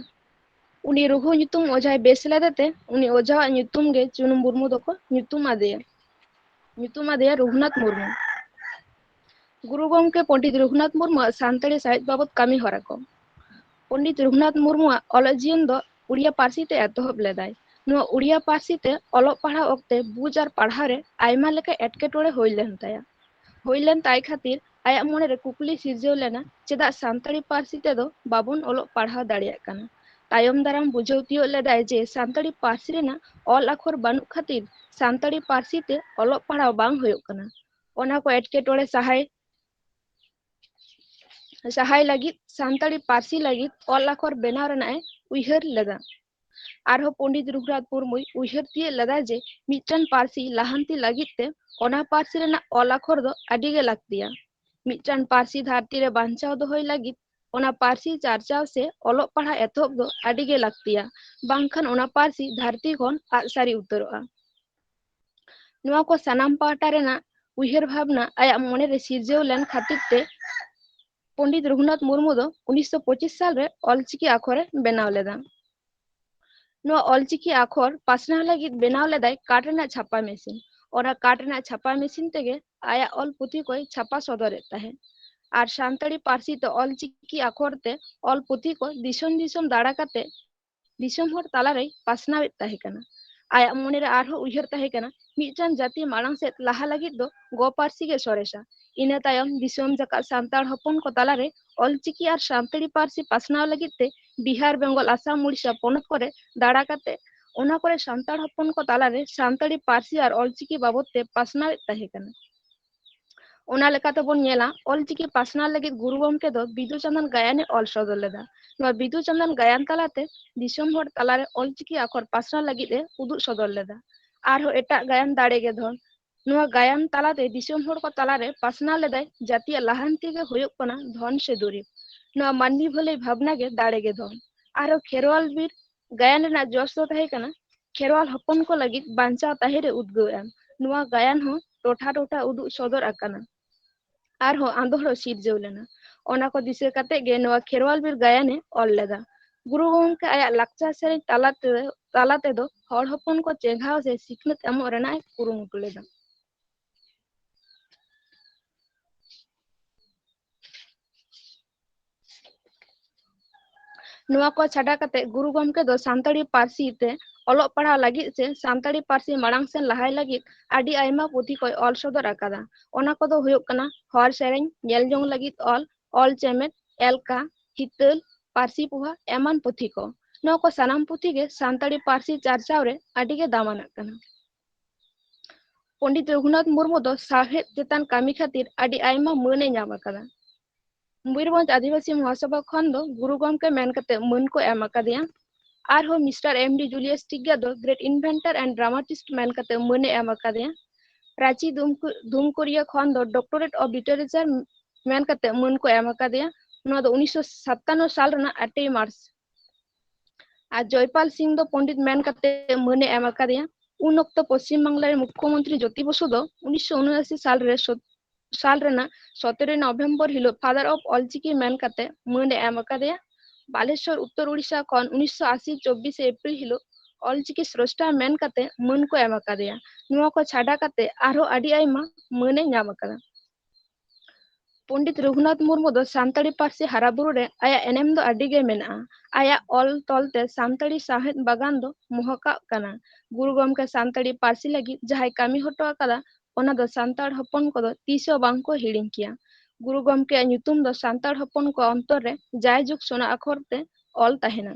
ᱩᱱᱤ ᱨᱚᱜᱷᱩ ᱧᱩᱛᱩᱢ ᱚᱡᱷᱟᱭ ᱵᱮᱥ ᱞᱮᱫᱮᱛᱮ ᱩᱱᱤ ᱚᱡᱷᱟᱣᱟᱜ ᱧᱩᱛᱩᱢ ᱜᱮ ᱪᱩᱱᱩ ᱢᱩᱨᱢᱩ ᱫᱚᱠᱚ ᱧᱩᱛᱩᱢ ᱟᱫᱮᱭᱟ, ᱧᱩᱛᱩᱢ ᱟᱫᱮᱭᱟ ᱨᱚᱜᱷᱩᱱᱟᱛᱷ ᱢᱩᱨᱢᱩ᱾ ᱜᱩᱨᱩ ᱜᱚᱢᱠᱮ ᱯᱚᱸᱰᱤᱛ ᱨᱚᱜᱷᱩᱱᱟᱛᱷ ᱢᱩᱨᱢᱩᱣᱟᱜ ᱥᱟᱱᱛᱟᱲᱤ ᱥᱟᱶᱦᱮᱫ ᱵᱟᱵᱚᱛ ᱠᱟᱹᱢᱤ ᱦᱚᱨᱟ ᱠᱚ᱾ ᱯᱚᱸᱰᱤᱛ ᱨᱚᱜᱷᱩᱱᱟᱛᱷ ᱢᱩᱨᱢᱩᱣᱟᱜ ᱚᱞᱚᱜ ᱡᱤᱭᱚᱱ ᱫᱚ ᱩᱲᱤᱭᱟ ᱯᱟᱹᱨᱥᱤ ᱛᱮ ᱮᱛᱚᱦᱚᱵ ᱞᱮᱫᱟᱭ᱾ ᱱᱚᱣᱟ ᱩᱲᱤᱭᱟ ᱯᱟᱹᱨᱥᱤ ᱛᱮ ᱚᱞᱚᱜ ᱯᱟᱲᱦᱟᱣ ᱚᱠᱛᱮ ᱵᱩᱡᱽ ᱟᱨ ᱯᱟᱲᱦᱟᱣ ᱨᱮ ᱟᱭᱢᱟ ᱞᱮᱠᱟ ᱮᱴᱠᱮᱴᱚᱬᱮ ᱦᱩᱭ ᱞᱮᱱ ᱛᱟᱭᱟ᱾ ᱦᱩᱭ ᱞᱮᱱ ᱛᱟᱭ ᱠᱷᱟᱹᱛᱤᱨ ᱟᱭᱟᱜ ᱢᱚᱱᱮᱨᱮ ᱠᱩᱠᱞᱤ ᱥᱤᱨᱡᱟᱹᱣ ᱞᱮᱱᱟ, ᱪᱮᱫᱟᱜ ᱥᱟᱱᱛᱟᱲᱤ ᱯᱟᱹᱨᱥᱤ ᱛᱮᱫᱚ ᱵᱟᱵᱚᱱ ᱚᱞᱚᱜ ᱯᱟᱲᱦᱟᱣ ᱫᱟᱲᱮᱭᱟᱜ ᱠᱟᱱᱟ? ᱛᱟᱭᱚᱢ ᱫᱟᱨᱟᱢ ᱵᱩᱡᱷᱟᱹᱣ ᱛᱤᱭᱳᱜ ᱞᱮᱫᱟᱭ ᱡᱮ ᱥᱟᱱᱛᱟᱲᱤ ᱯᱟᱹᱨᱥᱤ ᱨᱮᱱᱟᱜ ᱚᱞ ᱟᱠᱷᱚᱨ ᱵᱟᱹᱱᱩᱜ ᱠᱷᱟᱹᱛᱤᱨ ᱥᱟᱱᱛᱟᱲᱤ ᱯᱟᱹᱨᱥᱤ ᱛᱮ ᱚᱞᱚᱜ ᱯᱟᱲᱦᱟᱣ ᱵᱟᱝ ᱦᱩᱭᱩᱜ ᱠᱟᱱᱟ᱾ ᱚᱱᱟ ᱠᱚ ᱮᱴᱠᱮᱴᱚᱬᱮ ᱥᱟᱦᱟᱭ, ᱥᱟᱦᱟᱭ ᱞᱟᱹᱜᱤᱫ ᱥᱟᱱᱛᱟᱲᱤ ᱯᱟᱹᱨᱥᱤ ᱞᱟᱹᱜᱤᱫ ᱚᱞ ᱟᱠᱷᱚᱨ ᱵᱮᱱᱟᱣ ᱨᱮᱱᱟᱜ ᱮ ᱩᱭᱦᱟᱹᱨ ᱞᱮᱫᱟ᱾ ᱟᱨᱦᱚᱸ ᱯᱚᱸᱰᱤᱛ ᱨᱚᱜᱷᱩᱱᱟᱛᱷ ᱢᱩᱨᱢᱩᱭ ᱩᱭᱦᱟᱹᱨ ᱛᱤᱭᱳᱜ ᱞᱮᱫᱟ ᱡᱮ ᱢᱤᱫᱴᱟᱝ ᱯᱟᱹᱨᱥᱤ ᱞᱟᱦᱟᱱᱛᱤ ᱞᱟᱹᱜᱤᱫ ᱛᱮ ᱚᱱᱟ ᱯᱟᱹᱨᱥᱤ ᱨᱮᱱᱟᱜ ᱚᱞ ᱟᱠᱷᱚᱨ ᱫᱚ ᱟᱹᱰᱤ ᱜᱮ ᱞᱟᱹᱠᱛᱤᱭᱟ᱾ ᱢᱤᱫᱴᱟᱝ ᱯᱟᱹᱨᱥᱤ ᱫᱷᱟᱹᱨᱛᱤ ᱨᱮ ᱵᱟᱧᱪᱟᱣ ᱫᱚᱦᱚᱭ ᱞᱟᱹᱜᱤᱫ ᱚᱱᱟ ᱯᱟᱹᱨᱥᱤ ᱪᱟᱨᱪᱟᱣ ᱥᱮ ᱚᱞᱚᱜ ᱯᱟᱲᱦᱟᱜ ᱮᱛᱚᱦᱚᱵ ᱫᱚ ᱟᱹᱰᱤ ᱜᱮ ᱞᱟᱹᱠᱛᱤᱭᱟ, ᱵᱟᱝᱠᱷᱟᱱ ᱚᱱᱟ ᱯᱟᱹᱨᱥᱤ ᱫᱷᱟᱹᱨᱛᱤ ᱠᱷᱚᱱ ᱟᱫ ᱥᱟᱹᱨᱤ ᱩᱛᱟᱹᱨᱚᱜᱼᱟ᱾ ᱱᱚᱣᱟ ᱠᱚ ᱥᱟᱱᱟᱢ ᱯᱟᱦᱴᱟ ᱨᱮᱱᱟᱜ ᱩᱭᱦᱟᱹᱨ ᱵᱷᱟᱵᱽᱱᱟ ᱟᱭᱟᱜ ᱢᱚᱱᱮ ᱨᱮ ᱥᱤᱨᱡᱟᱹᱣ ᱞᱮᱱ ᱠᱷᱟᱹᱛᱤᱨ ᱛᱮ ᱯᱚᱸᱰᱤᱛ ᱨᱚᱜᱷᱩᱱᱟᱛᱷ ᱢᱩᱨᱢᱩ ᱫᱚ ᱩᱱᱤᱥᱥᱚ ᱯᱚᱸᱪᱤᱥ ᱥᱟᱞ ᱨᱮ ᱚᱞᱪᱤᱠᱤ ᱟᱠᱷᱚᱨᱮ ᱵᱮᱱᱟᱣ ᱞᱮᱫᱟ᱾ ᱱᱚᱣᱟ ᱚᱞᱪᱤᱠᱤ ᱟᱠᱷᱚᱨ ᱯᱟᱥᱱᱟᱣ ᱞᱟᱹᱜᱤᱫ ᱵᱮᱱᱟᱣ ᱞᱮᱫᱟᱭ ᱠᱟᱴ ᱨᱮᱱᱟᱜ ᱪᱷᱟᱯᱟ ᱢᱮᱥᱤᱱ᱾ ᱚᱱᱟ ᱠᱟᱴ ᱨᱮᱱᱟᱜ ᱪᱷᱟᱯᱟ ᱢᱮᱥᱤᱱ ᱛᱮᱜᱮ ᱟᱭᱟᱜ ᱚᱞ ᱯᱩᱛᱷᱤ ᱠᱚᱭ ᱪᱷᱟᱯᱟ ᱥᱚᱫᱚᱨᱮᱫ ᱛᱟᱦᱮᱸᱫ᱾ ᱟᱨ ᱥᱟᱱᱛᱟᱲᱤ ᱯᱟᱹᱨᱥᱤ ᱛᱮ ᱚᱞᱪᱤᱠᱤ ᱟᱠᱷᱚᱨ ᱛᱮ ᱚᱞ ᱯᱩᱛᱷᱤ ᱠᱚ ᱫᱤᱥᱚᱢ ᱫᱤᱥᱚᱢ ᱫᱟᱬᱟ ᱠᱟᱛᱮ ᱫᱤᱥᱚᱢ ᱦᱚᱲ ᱛᱟᱞᱟᱨᱮᱭ ᱯᱟᱥᱱᱟᱣᱮᱫ ᱛᱟᱦᱮᱸ ᱠᱟᱱᱟ᱾ ᱟᱭᱟᱜ ᱢᱚᱱᱮᱨᱮ ᱟᱨᱦᱚᱸ ᱩᱭᱦᱟᱹᱨ ᱛᱟᱦᱮᱸ ᱠᱟᱱᱟ, ᱢᱤᱫᱴᱟᱝ ᱡᱟᱹᱛᱤ ᱢᱟᱲᱟᱝ ᱥᱮᱫ ᱞᱟᱦᱟ ᱞᱟᱹᱜᱤᱫ ᱫᱚ ᱜᱚ ᱯᱟᱹᱨᱥᱤ ᱜᱮ ᱥᱚᱨᱮᱥᱟ᱾ ᱤᱱᱟᱹ ᱛᱟᱭᱚᱢ ᱫᱤᱥᱚᱢ ᱡᱟᱠᱟᱛ ᱥᱟᱱᱛᱟᱲ ᱦᱚᱯᱚᱱ ᱠᱚ ᱛᱟᱞᱟᱨᱮ ᱚᱞᱪᱤᱠᱤ ᱟᱨ ᱥᱟᱱᱛᱟᱲᱤ ᱯᱟᱹᱨᱥᱤ ᱯᱟᱥᱱᱟᱣ ᱞᱟᱹᱜᱤᱫ ᱛᱮ ᱵᱤᱦᱟᱨ, ᱵᱮᱝᱜᱚᱞ, ᱟᱥᱟᱢ, ᱩᱲᱤᱥᱥᱟ ᱯᱚᱱᱚᱛ ᱠᱚᱨᱮ ᱫᱟᱬᱟ ᱠᱟᱛᱮ ᱚᱱᱟ ᱠᱚᱨᱮ ᱥᱟᱱᱛᱟᱲ ᱦᱚᱯᱚᱱ ᱠᱚ ᱛᱟᱞᱟᱨᱮ ᱥᱟᱱᱛᱟᱲᱤ ᱯᱟᱹᱨᱥᱤ ᱟᱨ ᱚᱞᱪᱤᱠᱤ ᱵᱟᱵᱚᱫ ᱛᱮ ᱯᱟᱥᱱᱟᱣᱮᱫ ᱛᱟᱦᱮᱸ ᱠᱟᱱᱟ᱾ ᱚᱱᱟ ᱞᱮᱠᱟᱛᱮ ᱵᱚᱱ ᱧᱮᱞᱟ, ᱚᱞᱪᱤᱠᱤ ᱯᱟᱥᱱᱟᱣ ᱞᱟᱹᱜᱤᱫ ᱜᱩᱨᱩ ᱜᱚᱢᱠᱮ ᱫᱚ ᱵᱤᱫᱩ ᱪᱟᱸᱫᱟᱱ ᱜᱟᱭᱟᱱᱮ ᱚᱞ ᱥᱚᱫᱚᱨ ᱞᱮᱫᱟ᱾ ᱱᱚᱣᱟ ᱵᱤᱫᱩ ᱪᱟᱸᱫᱟᱱ ᱜᱟᱭᱟᱱ ᱛᱟᱞᱟᱛᱮ ᱫᱤᱥᱚᱢ ᱦᱚᱲ ᱛᱟᱞᱟᱨᱮ ᱚᱞᱪᱤᱠᱤ ᱟᱠᱷᱚᱨ ᱯᱟᱥᱱᱟᱣ ᱞᱟᱹᱜᱤᱫ ᱮ ᱩᱫᱩᱜ ᱥᱚᱫᱚᱨ ᱞᱮᱫᱟ᱾ ᱟᱨᱦᱚᱸ ᱮᱴᱟᱜ ᱜᱟᱭᱟᱱ ᱫᱟᱲᱮ ᱜᱮ ᱫᱷᱚᱱ, ᱱᱚᱣᱟ ᱜᱟᱭᱟᱱ ᱛᱟᱞᱟᱛᱮ ᱫᱤᱥᱚᱢ ᱦᱚᱲ ᱠᱚ ᱛᱟᱞᱟᱨᱮ ᱯᱟᱥᱱᱟᱣ ᱞᱮᱫᱟᱭ, ᱡᱟᱹᱛᱤᱭᱟᱜ ᱞᱟᱦᱟᱱᱛᱤ ᱜᱮ ᱦᱩᱭᱩᱜ ᱠᱟᱱᱟ ᱫᱷᱚᱱ ᱥᱮ ᱫᱩᱨᱤᱵᱽ᱾ ᱱᱚᱣᱟ ᱢᱟᱹᱱᱢᱤ ᱵᱷᱟᱹᱞᱟᱹᱭ ᱵᱷᱟᱵᱽᱱᱟ ᱜᱮ ᱫᱟᱲᱮ ᱜᱮ ᱫᱷᱚᱱ᱾ ᱟᱨᱦᱚᱸ ᱠᱷᱮᱨᱣᱟᱞ ᱵᱤᱨ ᱜᱟᱭᱟᱱ ᱨᱮᱱᱟᱜ ᱡᱚᱥ ᱫᱚ ᱛᱟᱦᱮᱸ ᱠᱟᱱᱟ ᱠᱷᱮᱨᱣᱟᱞ ᱦᱚᱯᱚᱱ ᱠᱚ ᱞᱟᱹᱜᱤᱫ ᱵᱟᱧᱪᱟᱣ ᱛᱟᱦᱮᱸ ᱨᱮ ᱩᱫᱽᱜᱟᱹᱣ ᱮᱢ᱾ ᱱᱚᱣᱟ ᱜᱟᱭᱟᱱ ᱦᱚᱸ ᱴᱚᱴᱷᱟ ᱴᱚᱴᱷᱟ ᱩᱫᱩᱜ ᱥᱚᱫᱚᱨ ᱟᱠᱟᱱᱟ᱾ ᱟᱨᱦᱚᱸ ᱟᱸᱫᱳᱲ ᱦᱚᱸ ᱥᱤᱨᱡᱟᱹᱣ ᱞᱮᱱᱟ᱾ ᱚᱱᱟ ᱠᱚ ᱫᱤᱥᱟᱹ ᱠᱟᱛᱮ ᱜᱮ ᱱᱚᱣᱟ ᱠᱷᱮᱨᱣᱟᱞ ᱵᱤᱨ ᱜᱟᱭᱟᱱᱮ ᱚᱞ ᱞᱮᱫᱟ᱾ ᱜᱩᱨᱩ ᱜᱚᱢᱠᱮ ᱟᱭᱟᱜ ᱞᱟᱠᱪᱟᱨ ᱥᱮᱨᱮᱧ ᱛᱟᱞᱟ ᱛᱮ, ᱛᱟᱞᱟ ᱛᱮᱫᱚ ᱦᱚᱲ ᱦᱚᱯᱚᱱ ᱠᱚ ᱪᱮᱸᱜᱷᱟᱣ ᱥᱮ ᱥᱤᱠᱷᱱᱟᱹᱛ ᱮᱢᱚᱜ ᱨᱮᱱᱟᱜ ᱮ ᱠᱩᱨᱩᱢᱩᱴᱩ ᱞᱮᱫᱟ᱾ ᱱᱚᱣᱟ ᱠᱚ ᱪᱷᱟᱰᱟ ᱠᱟᱛᱮ ᱜᱩᱨᱩ ᱜᱚᱢᱠᱮ ᱫᱚ ᱥᱟᱱᱛᱟᱲᱤ ᱯᱟᱹᱨᱥᱤ ᱛᱮ ᱚᱞᱚᱜ ᱯᱟᱲᱦᱟᱣ ᱞᱟᱹᱜᱤᱫ ᱥᱮ ᱥᱟᱱᱛᱟᱲᱤ ᱯᱟᱹᱨᱥᱤ ᱢᱟᱲᱟᱝ ᱥᱮᱱ ᱞᱟᱦᱟᱭ ᱞᱟᱹᱜᱤᱫ ᱟᱹᱰᱤ ᱟᱭᱢᱟ ᱯᱩᱛᱷᱤ ᱠᱚᱭ ᱚᱞ ᱥᱚᱫᱚᱨ ᱟᱠᱟᱫᱟ᱾ ᱚᱱᱟ ᱠᱚᱫᱚ ᱦᱩᱭᱩᱜ ᱠᱟᱱᱟ ᱦᱚᱲ ᱥᱮᱨᱮᱧ, ᱧᱮᱞ ᱡᱚᱝ ᱞᱟᱹᱜᱤᱫ ᱚᱞ, ᱚᱞ ᱪᱮᱢᱮᱫ, ᱮᱞᱠᱟ, ᱦᱤᱛᱟᱹᱞ, ᱯᱟᱹᱨᱥᱤ ᱯᱚᱦᱟ ᱮᱢᱟᱱ ᱯᱩᱛᱷᱤ ᱠᱚ᱾ ᱱᱚᱣᱟ ᱠᱚ ᱥᱟᱱᱟᱢ ᱯᱩᱛᱷᱤ ᱜᱮ ᱥᱟᱱᱛᱟᱲᱤ ᱯᱟᱹᱨᱥᱤ ᱪᱟᱨᱪᱟᱣ ᱨᱮ ᱟᱹᱰᱤ ᱜᱮ ᱫᱟᱢᱟᱱᱟᱜ ᱠᱟᱱᱟ᱾ ᱯᱚᱱᱰᱤᱛ ᱨᱚᱜᱷᱩᱱᱟᱛᱷ ᱢᱩᱨᱢᱩ ᱫᱚ ᱥᱟᱶᱦᱮᱫ ᱪᱮᱛᱟᱱ ᱠᱟᱹᱢᱤ ᱠᱷᱟᱹᱛᱤᱨ ᱟᱹᱰᱤ ᱟᱭᱢᱟ ᱢᱟᱹᱱ ᱮ ᱧᱟᱢ ᱟᱠᱟᱫᱟ᱾ ᱢᱚᱭᱩᱨᱵᱷᱚᱸᱡᱽ ᱟᱹᱫᱤᱵᱟᱹᱥᱤ ᱢᱚᱦᱟᱥᱚᱵᱷᱟ ᱠᱷᱚᱱ ᱫᱚ ᱜᱩᱨᱩ ᱜᱚᱢᱠᱮ ᱢᱮᱱ ᱠᱟᱛᱮ ᱢᱟᱹᱱ ᱠᱚ ᱮᱢ ᱟᱠᱟᱫᱮᱭᱟ᱾ ᱟᱨᱦᱚᱸ ᱢᱤᱥᱴᱟᱨ ᱮᱢ ᱰᱤ ᱡᱩᱞᱤᱭᱟᱥ ᱴᱤᱜᱜᱟ ᱫᱚ Great Inventor and Dramatist ᱢᱮᱱ ᱠᱟᱛᱮ ᱢᱟᱹᱱ ᱮ ᱮᱢ ᱟᱠᱟᱫᱮᱭᱟ᱾ ᱨᱟᱸᱪᱤ ᱫᱩᱢᱠᱩ-, ᱫᱩᱢᱠᱩᱨᱤᱭᱟᱹ ᱠᱷᱚᱱ ᱫᱚ Doctorate of Literature ᱢᱮᱱ ᱠᱟᱛᱮ ᱢᱟᱹᱱ ᱠᱚ ᱮᱢ ᱟᱠᱟᱫᱮᱭᱟ᱾ ᱱᱚᱣᱟ ᱫᱚ ᱩᱱᱤᱥᱥᱚ ᱥᱟᱛᱟᱱᱱᱚ ᱥᱟᱞ ᱨᱮᱱᱟᱜ ᱟᱴᱮᱭ ᱢᱟᱨᱪ᱾ ᱟᱨ ᱡᱚᱭᱯᱟᱞ ᱥᱤᱝ ᱫᱚ ᱯᱚᱱᱰᱤᱛ ᱢᱮᱱ ᱠᱟᱛᱮ ᱢᱟᱹᱱ ᱮ ᱮᱢ ᱟᱠᱟᱫᱮᱭᱟ᱾ ᱩᱱ ᱚᱠᱛᱚ ᱯᱚᱥᱪᱤᱢ ᱵᱟᱝᱞᱟ ᱨᱮ ᱢᱩᱠᱠᱷᱚᱢᱚᱱᱛᱨᱤ ᱡᱳᱛᱤ ᱵᱚᱥᱩ ᱫᱚ ᱩᱱᱤᱥᱥᱚ ᱩᱱᱚᱟᱥᱤ ᱥᱟᱞ ᱨᱮ ᱥᱚᱛ-, ᱥᱟᱞ ᱨᱮᱱᱟᱜ ᱥᱚᱛᱮᱨᱚᱭ ᱱᱚᱵᱷᱮᱢᱵᱚᱨ ᱦᱤᱞᱳᱜ Father of ᱚᱞᱪᱤᱠᱤ ᱢᱮᱱ ᱠᱟᱛᱮ ᱢᱟᱹᱱ ᱮ ᱮᱢ ᱟᱠᱟᱫᱮᱭᱟ᱾ ᱵᱟᱞᱮᱥᱚᱨ, ᱩᱛᱛᱚᱨ ᱩᱲᱤᱥᱥᱟ ᱠᱷᱚᱱ ᱩᱱᱤᱥᱥᱚ ᱟᱥᱤ ᱪᱚᱵᱵᱤᱥ ᱮᱯᱨᱤᱞ ᱦᱤᱞᱳᱜ ᱚᱞᱪᱤᱠᱤ ᱥᱨᱚᱥᱴᱟ ᱢᱮᱱ ᱠᱟᱛᱮ ᱢᱟᱹᱱ ᱠᱚ ᱮᱢ ᱟᱠᱟᱫᱮᱭᱟ᱾ ᱱᱚᱣᱟ ᱠᱚ ᱪᱷᱟᱰᱟ ᱠᱟᱛᱮ ᱟᱨᱦᱚᱸ ᱟᱹᱰᱤ ᱟᱭᱢᱟ ᱢᱟᱹᱱ ᱮ ᱧᱟᱢ ᱟᱠᱟᱫᱟ᱾ ᱯᱚᱱᱰᱤᱛ ᱨᱚᱜᱷᱩᱱᱟᱛᱷ ᱢᱩᱨᱢᱩ ᱫᱚ ᱥᱟᱱᱛᱟᱲᱤ ᱯᱟᱹᱨᱥᱤ ᱦᱟᱨᱟ ᱵᱩᱨᱩ ᱨᱮ ᱟᱭᱟᱜ ᱮᱱᱮᱢ ᱫᱚ ᱟᱹᱰᱤ ᱜᱮ ᱢᱮᱱᱟᱜᱼᱟ᱾ ᱟᱭᱟᱜ ᱚᱞ ᱛᱚᱞ ᱛᱮ ᱥᱟᱱᱛᱟᱲᱤ ᱥᱟᱶᱦᱮᱫ ᱵᱟᱜᱟᱱ ᱫᱚ ᱢᱚᱦᱚᱠᱟᱜ ᱠᱟᱱᱟ᱾ ᱜᱩᱨᱩ ᱜᱚᱢᱠᱮ ᱥᱟᱱᱛᱟᱲᱤ ᱯᱟᱹᱨᱥᱤ ᱞᱟᱹᱜᱤᱫ ᱡᱟᱦᱟᱸᱭ ᱠᱟᱹᱢᱤ ᱦᱚᱴᱚ ᱟᱠᱟᱫᱟ, ᱚᱱᱟ ᱫᱚ ᱥᱟᱱᱛᱟᱲ ᱦᱚᱯᱚᱱ ᱠᱚᱫᱚ ᱛᱤᱥ ᱦᱚᱸ ᱵᱟᱝ ᱠᱚ ᱦᱤᱲᱤᱧ ᱠᱮᱭᱟ᱾ ᱜᱩᱨᱩ ᱜᱚᱢᱠᱮᱭᱟᱜ ᱧᱩᱛᱩᱢ ᱫᱚ ᱥᱟᱱᱛᱟᱲ ᱦᱚᱯᱚᱱ ᱠᱚᱣᱟᱜ ᱚᱱᱛᱚᱨ ᱨᱮ ᱡᱟᱭᱡᱩᱜᱽ ᱥᱚᱱᱟ ᱟᱠᱷᱚᱨ ᱛᱮ ᱚᱞ ᱛᱟᱦᱮᱱᱟ᱾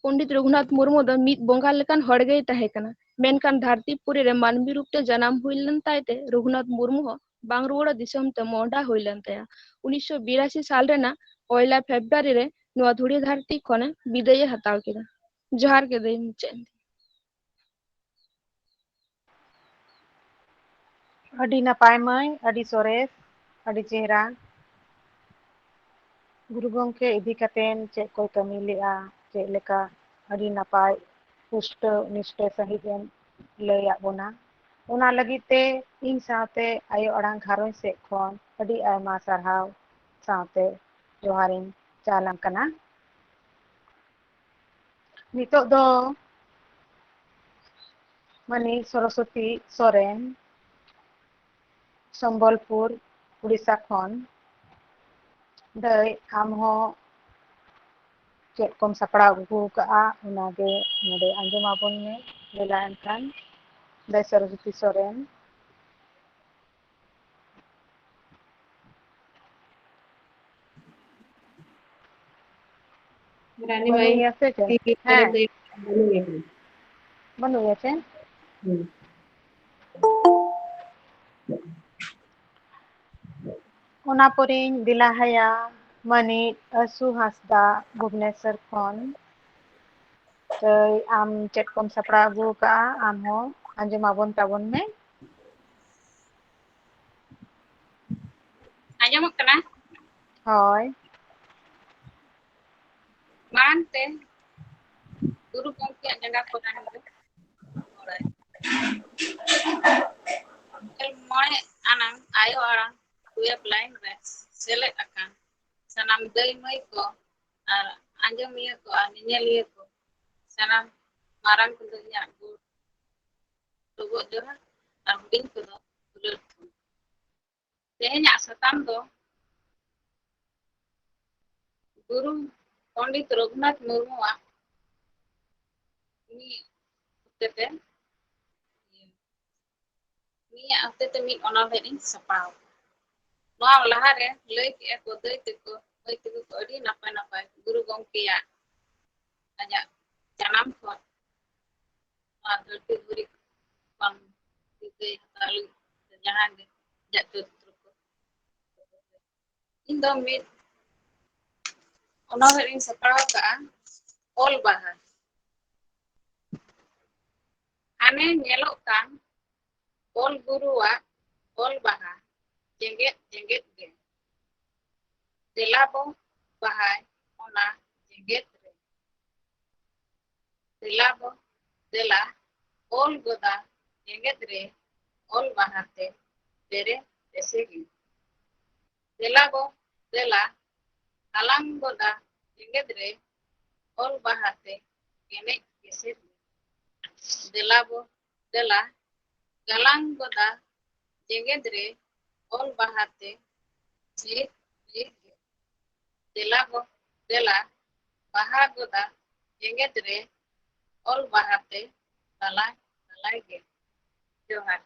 ᱯᱚᱱᱰᱤᱛ ᱨᱚᱜᱷᱩᱱᱟᱛᱷ ᱢᱩᱨᱢᱩ ᱫᱚ ᱢᱤᱫ ᱵᱚᱸᱜᱟ ᱞᱮᱠᱟᱱ ᱦᱚᱲ ᱜᱮᱭ ᱛᱟᱦᱮᱸ ᱠᱟᱱᱟ, ᱢᱮᱱᱠᱷᱟᱱ ᱫᱷᱟᱹᱨᱛᱤ ᱯᱩᱨᱤ ᱨᱮ ᱢᱟᱹᱱᱢᱤ ᱨᱩᱯ ᱛᱮ ᱡᱟᱱᱟᱢ ᱦᱩᱭ ᱞᱮᱱ ᱛᱟᱭ ᱛᱮ ᱨᱚᱜᱷᱩᱱᱟᱛᱷ ᱢᱩᱨᱢᱩ ᱦᱚᱸ ᱵᱟᱝ ᱨᱩᱣᱟᱹᱲᱚᱜ ᱫᱤᱥᱚᱢ ᱛᱮ ᱢᱚᱦᱰᱟ ᱦᱩᱭ ᱞᱮᱱ ᱛᱟᱭᱟ᱾ ᱩᱱᱤᱥᱥᱚ ᱵᱤᱨᱟᱥᱤ ᱥᱟᱞ ᱨᱮᱱᱟᱜ ᱯᱚᱭᱞᱟ ᱯᱷᱮᱵᱽᱨᱩᱣᱟᱨᱤ ᱨᱮ ᱱᱚᱣᱟ ᱫᱷᱩᱲᱤ ᱫᱷᱟᱹᱨᱛᱤ ᱠᱷᱚᱱᱮ ᱵᱤᱫᱟᱹᱭᱮ ᱦᱟᱛᱟᱣ ᱠᱮᱫᱟ᱾ ᱡᱚᱦᱟᱨ ᱜᱮ ᱫᱟᱹᱭ, ᱢᱩᱪᱟᱹᱫ ᱮᱱ ᱛᱤᱧᱟ᱾ ᱟᱹᱰᱤ ᱱᱟᱯᱟᱭ ᱢᱟᱹᱭ, ᱟᱹᱰᱤ ᱥᱚᱨᱮᱥ, ᱟᱹᱰᱤ ᱪᱮᱦᱨᱟ᱾ ᱜᱩᱨᱩ ᱜᱚᱢᱠᱮ ᱤᱫᱤ ᱠᱟᱛᱮᱱ ᱪᱮᱫ ᱠᱚᱭ ᱠᱟᱹᱢᱤ ᱞᱮᱫᱼᱟ, ᱪᱮᱫ ᱞᱮᱠᱟ ᱟᱹᱰᱤ ᱱᱟᱯᱟᱭ ᱯᱩᱥᱴᱟᱹᱣ ᱱᱤᱥᱴᱟᱹ ᱥᱟᱺᱦᱤᱡ ᱮᱢ ᱞᱟᱹᱭᱟᱫ ᱵᱚᱱᱟ᱾ ᱚᱱᱟ ᱞᱟᱹᱜᱤᱫ ᱛᱮ ᱤᱧ ᱥᱟᱶᱛᱮ ᱟᱭᱳ ᱟᱲᱟᱝ ᱜᱷᱟᱨᱚᱸᱡᱽ ᱥᱮᱫ ᱠᱷᱚᱱ ᱟᱹᱰᱤ ᱟᱭᱢᱟ ᱥᱟᱨᱦᱟᱣ ᱥᱟᱶᱛᱮ ᱡᱚᱦᱟᱨᱤᱧ ᱪᱟᱞᱟᱢ ᱠᱟᱱᱟ᱾ ᱱᱤᱛᱚᱜ ᱫᱚ ᱢᱟᱹᱱᱤᱡ ᱥᱚᱨᱚᱥᱚᱛᱤ ᱥᱚᱨᱮᱱ, ᱥᱚᱢᱵᱚᱞᱯᱩᱨ, ᱩᱲᱤᱥᱥᱟ ᱠᱷᱚᱱ᱾ ᱫᱟᱹᱭ, ᱟᱢ ᱦᱚᱸ ᱪᱮᱫ ᱠᱚᱢ ᱥᱟᱯᱲᱟᱣ ᱟᱹᱜᱩ ᱟᱠᱟᱫᱼᱟ, ᱚᱱᱟᱜᱮ ᱱᱚᱰᱮ ᱟᱸᱡᱚᱢ ᱟᱵᱚᱱ ᱢᱮ᱾ ᱫᱮᱞᱟ ᱮᱱᱠᱷᱟᱱ, ᱫᱟᱹᱭ ᱥᱚᱨᱚᱥᱚᱛᱤ ᱥᱚᱨᱮᱱ᱾ ᱨᱟᱱᱤ ᱵᱟᱹᱱᱩᱜ ᱵᱟᱭ ᱮᱭᱟ ᱥᱮ ᱪᱮᱫ? ᱛᱤ ᱨᱮ ᱦᱮᱸ, ᱫᱟᱹᱭ ᱵᱟᱹᱱᱩᱜ ᱮᱭᱟ᱾ ᱵᱟᱹᱱᱩᱜ ᱮᱭᱟ ᱪᱮ? ᱦᱩᱸ᱾ ᱚᱱᱟ ᱯᱚᱨᱮᱧ ᱫᱮᱞᱟ ᱦᱟᱭᱟ ᱢᱟᱹᱱᱤᱡ ᱟᱹᱥᱩ ᱦᱟᱸᱥᱫᱟ, ᱵᱷᱩᱵᱽᱱᱮᱥᱚᱨ ᱠᱷᱚᱱ᱾ ᱫᱟᱹᱭ, ᱟᱢ ᱪᱮᱫ ᱠᱚᱢ ᱥᱟᱯᱲᱟᱣ ᱟᱹᱜᱩ ᱟᱠᱟᱫᱼᱟ, ᱟᱢ ᱦᱚᱸ ᱟᱸᱡᱚᱢ ᱟᱵᱚᱱ ᱛᱟᱵᱚᱱ ᱢᱮ᱾ ᱟᱸᱡᱚᱢᱚᱜ ᱠᱟᱱᱟ? ᱦᱳᱭ᱾ ᱢᱟᱲᱟᱝ ᱛᱮ ᱜᱩᱨᱩ ᱜᱚᱢᱠᱮᱭᱟᱜ ᱡᱟᱸᱜᱟ ᱠᱚᱨᱮ ᱨᱮ ᱜᱚᱲᱟᱭ᱾ ᱜᱮᱞ ᱢᱚᱬᱮ ᱟᱱᱟᱝ ᱟᱭᱳ ᱟᱲᱟᱝ ᱣᱮᱵ ᱞᱟᱭᱤᱱ ᱨᱮ ᱥᱮᱞᱮᱫ ᱟᱠᱟᱱ ᱥᱟᱱᱟᱢ ᱫᱟᱹᱭ ᱢᱟᱹᱭ ᱠᱚ ᱟᱨ ᱟᱸᱡᱚᱢᱤᱭᱟᱹ ᱠᱚ ᱟᱨ ᱧᱮᱧᱮᱞᱤᱭᱟᱹ ᱠᱚ ᱥᱟᱱᱟᱢ ᱢᱟᱨᱟᱝ ᱠᱚᱫᱚ ᱤᱧᱟᱹᱜ ᱜᱩᱨ ᱰᱚᱵᱚᱜ ᱡᱚᱦᱟᱨ ᱟᱨ ᱦᱩᱰᱤᱧ ᱠᱚᱫᱚ ᱫᱩᱞᱟᱹᱲ ᱛᱷᱩᱢ᱾ ᱛᱮᱦᱮᱧᱟᱜ ᱥᱟᱛᱟᱢ ᱫᱚ ᱜᱩᱨᱩ ᱯᱚᱱᱰᱤᱛ ᱨᱚᱜᱷᱩᱱᱟᱛᱷ ᱢᱩᱨᱢᱩᱣᱟᱜ ᱢᱤᱫ ᱦᱚᱛᱮᱛᱮ ᱩᱱᱤᱭᱟᱜ ᱦᱚᱛᱮᱛᱮ ᱢᱤᱫ ᱚᱱᱚᱬᱦᱮ ᱤᱧ ᱥᱟᱯᱲᱟᱣ᱾ ᱱᱚᱣᱟ ᱞᱟᱦᱟᱨᱮ ᱞᱟᱹᱭ ᱠᱮᱜᱼᱟ ᱠᱚ ᱫᱟᱹᱭ ᱛᱟᱠᱚ, ᱢᱟᱹᱭ ᱛᱟᱠᱚ ᱠᱚ ᱟᱹᱰᱤ ᱱᱟᱯᱟᱭ ᱱᱟᱯᱟᱭ ᱜᱩᱨᱩ ᱜᱚᱢᱠᱮᱭᱟᱜ ᱟᱡᱟᱜ ᱡᱟᱱᱟᱢ ᱠᱷᱚᱱ ᱱᱚᱣᱟ ᱫᱷᱟᱹᱨᱛᱤ ᱫᱷᱩᱲᱤ ᱠᱷᱚᱱ ᱨᱤᱠᱟᱹᱭ ᱦᱟᱛᱟᱣ ᱞᱟᱹᱜᱤᱫ ᱛᱮ ᱡᱟᱦᱟᱸ ᱜᱮ ᱟᱡᱟᱜ ᱪᱚᱨᱤᱛᱨᱚ ᱠᱚ᱾ ᱤᱧ ᱫᱚ ᱢᱤᱫ ᱚᱱᱚᱬᱦᱮ ᱤᱧ ᱥᱟᱯᱲᱟᱣ ᱠᱟᱜᱼᱟ, ᱚᱞ ᱵᱟᱦᱟ᱾ ᱦᱟᱱᱮ ᱧᱮᱞᱚᱜ ᱠᱟᱱ ᱚᱞ ᱜᱩᱨᱩᱣᱟᱜ ᱚᱞ ᱵᱟᱦᱟ ᱡᱮᱜᱮᱫ ᱡᱮᱜᱮᱫ ᱜᱮ᱾ ᱫᱮᱞᱟ ᱵᱚ ᱵᱟᱦᱟᱭ ᱚᱱᱟ ᱡᱮᱜᱮᱫ ᱨᱮ᱾ ᱫᱮᱞᱟ ᱵᱚ ᱫᱮᱞᱟ ᱚᱞ ᱜᱚᱫᱟ ᱡᱮᱜᱮᱫ ᱨᱮ, ᱚᱞ ᱵᱟᱦᱟ ᱛᱮ ᱯᱮᱨᱮᱡ ᱮᱥᱮᱜᱮ᱾ ᱫᱮᱞᱟ ᱵᱚ ᱫᱮᱞᱟ ᱜᱟᱞᱟᱝ ᱜᱚᱫᱟ ᱡᱮᱜᱮᱫ ᱨᱮ, ᱚᱞ ᱵᱟᱦᱟ ᱛᱮ ᱜᱮᱱᱮᱡ ᱜᱮᱥᱮᱫ ᱜᱮ᱾ ᱫᱮᱞᱟ ᱵᱚ ᱫᱮᱞᱟ ᱜᱟᱞᱟᱝ ᱜᱚᱫᱟ ᱡᱮᱜᱮᱫ ᱨᱮ, ᱚᱞ ᱵᱟᱦᱟ ᱛᱮ ᱡᱤᱞ ᱡᱤᱞ ᱜᱮ᱾ ᱫᱮᱞᱟ ᱵᱚ ᱫᱮᱞᱟ ᱵᱟᱦᱟ ᱜᱚᱫᱟ ᱡᱮᱜᱮᱫ ᱨᱮ, ᱚᱞ ᱵᱟᱦᱟ ᱛᱮ ᱫᱟᱞᱟᱭ ᱫᱟᱞᱟᱭ ᱜᱮ᱾ ᱡᱚᱦᱟᱨ᱾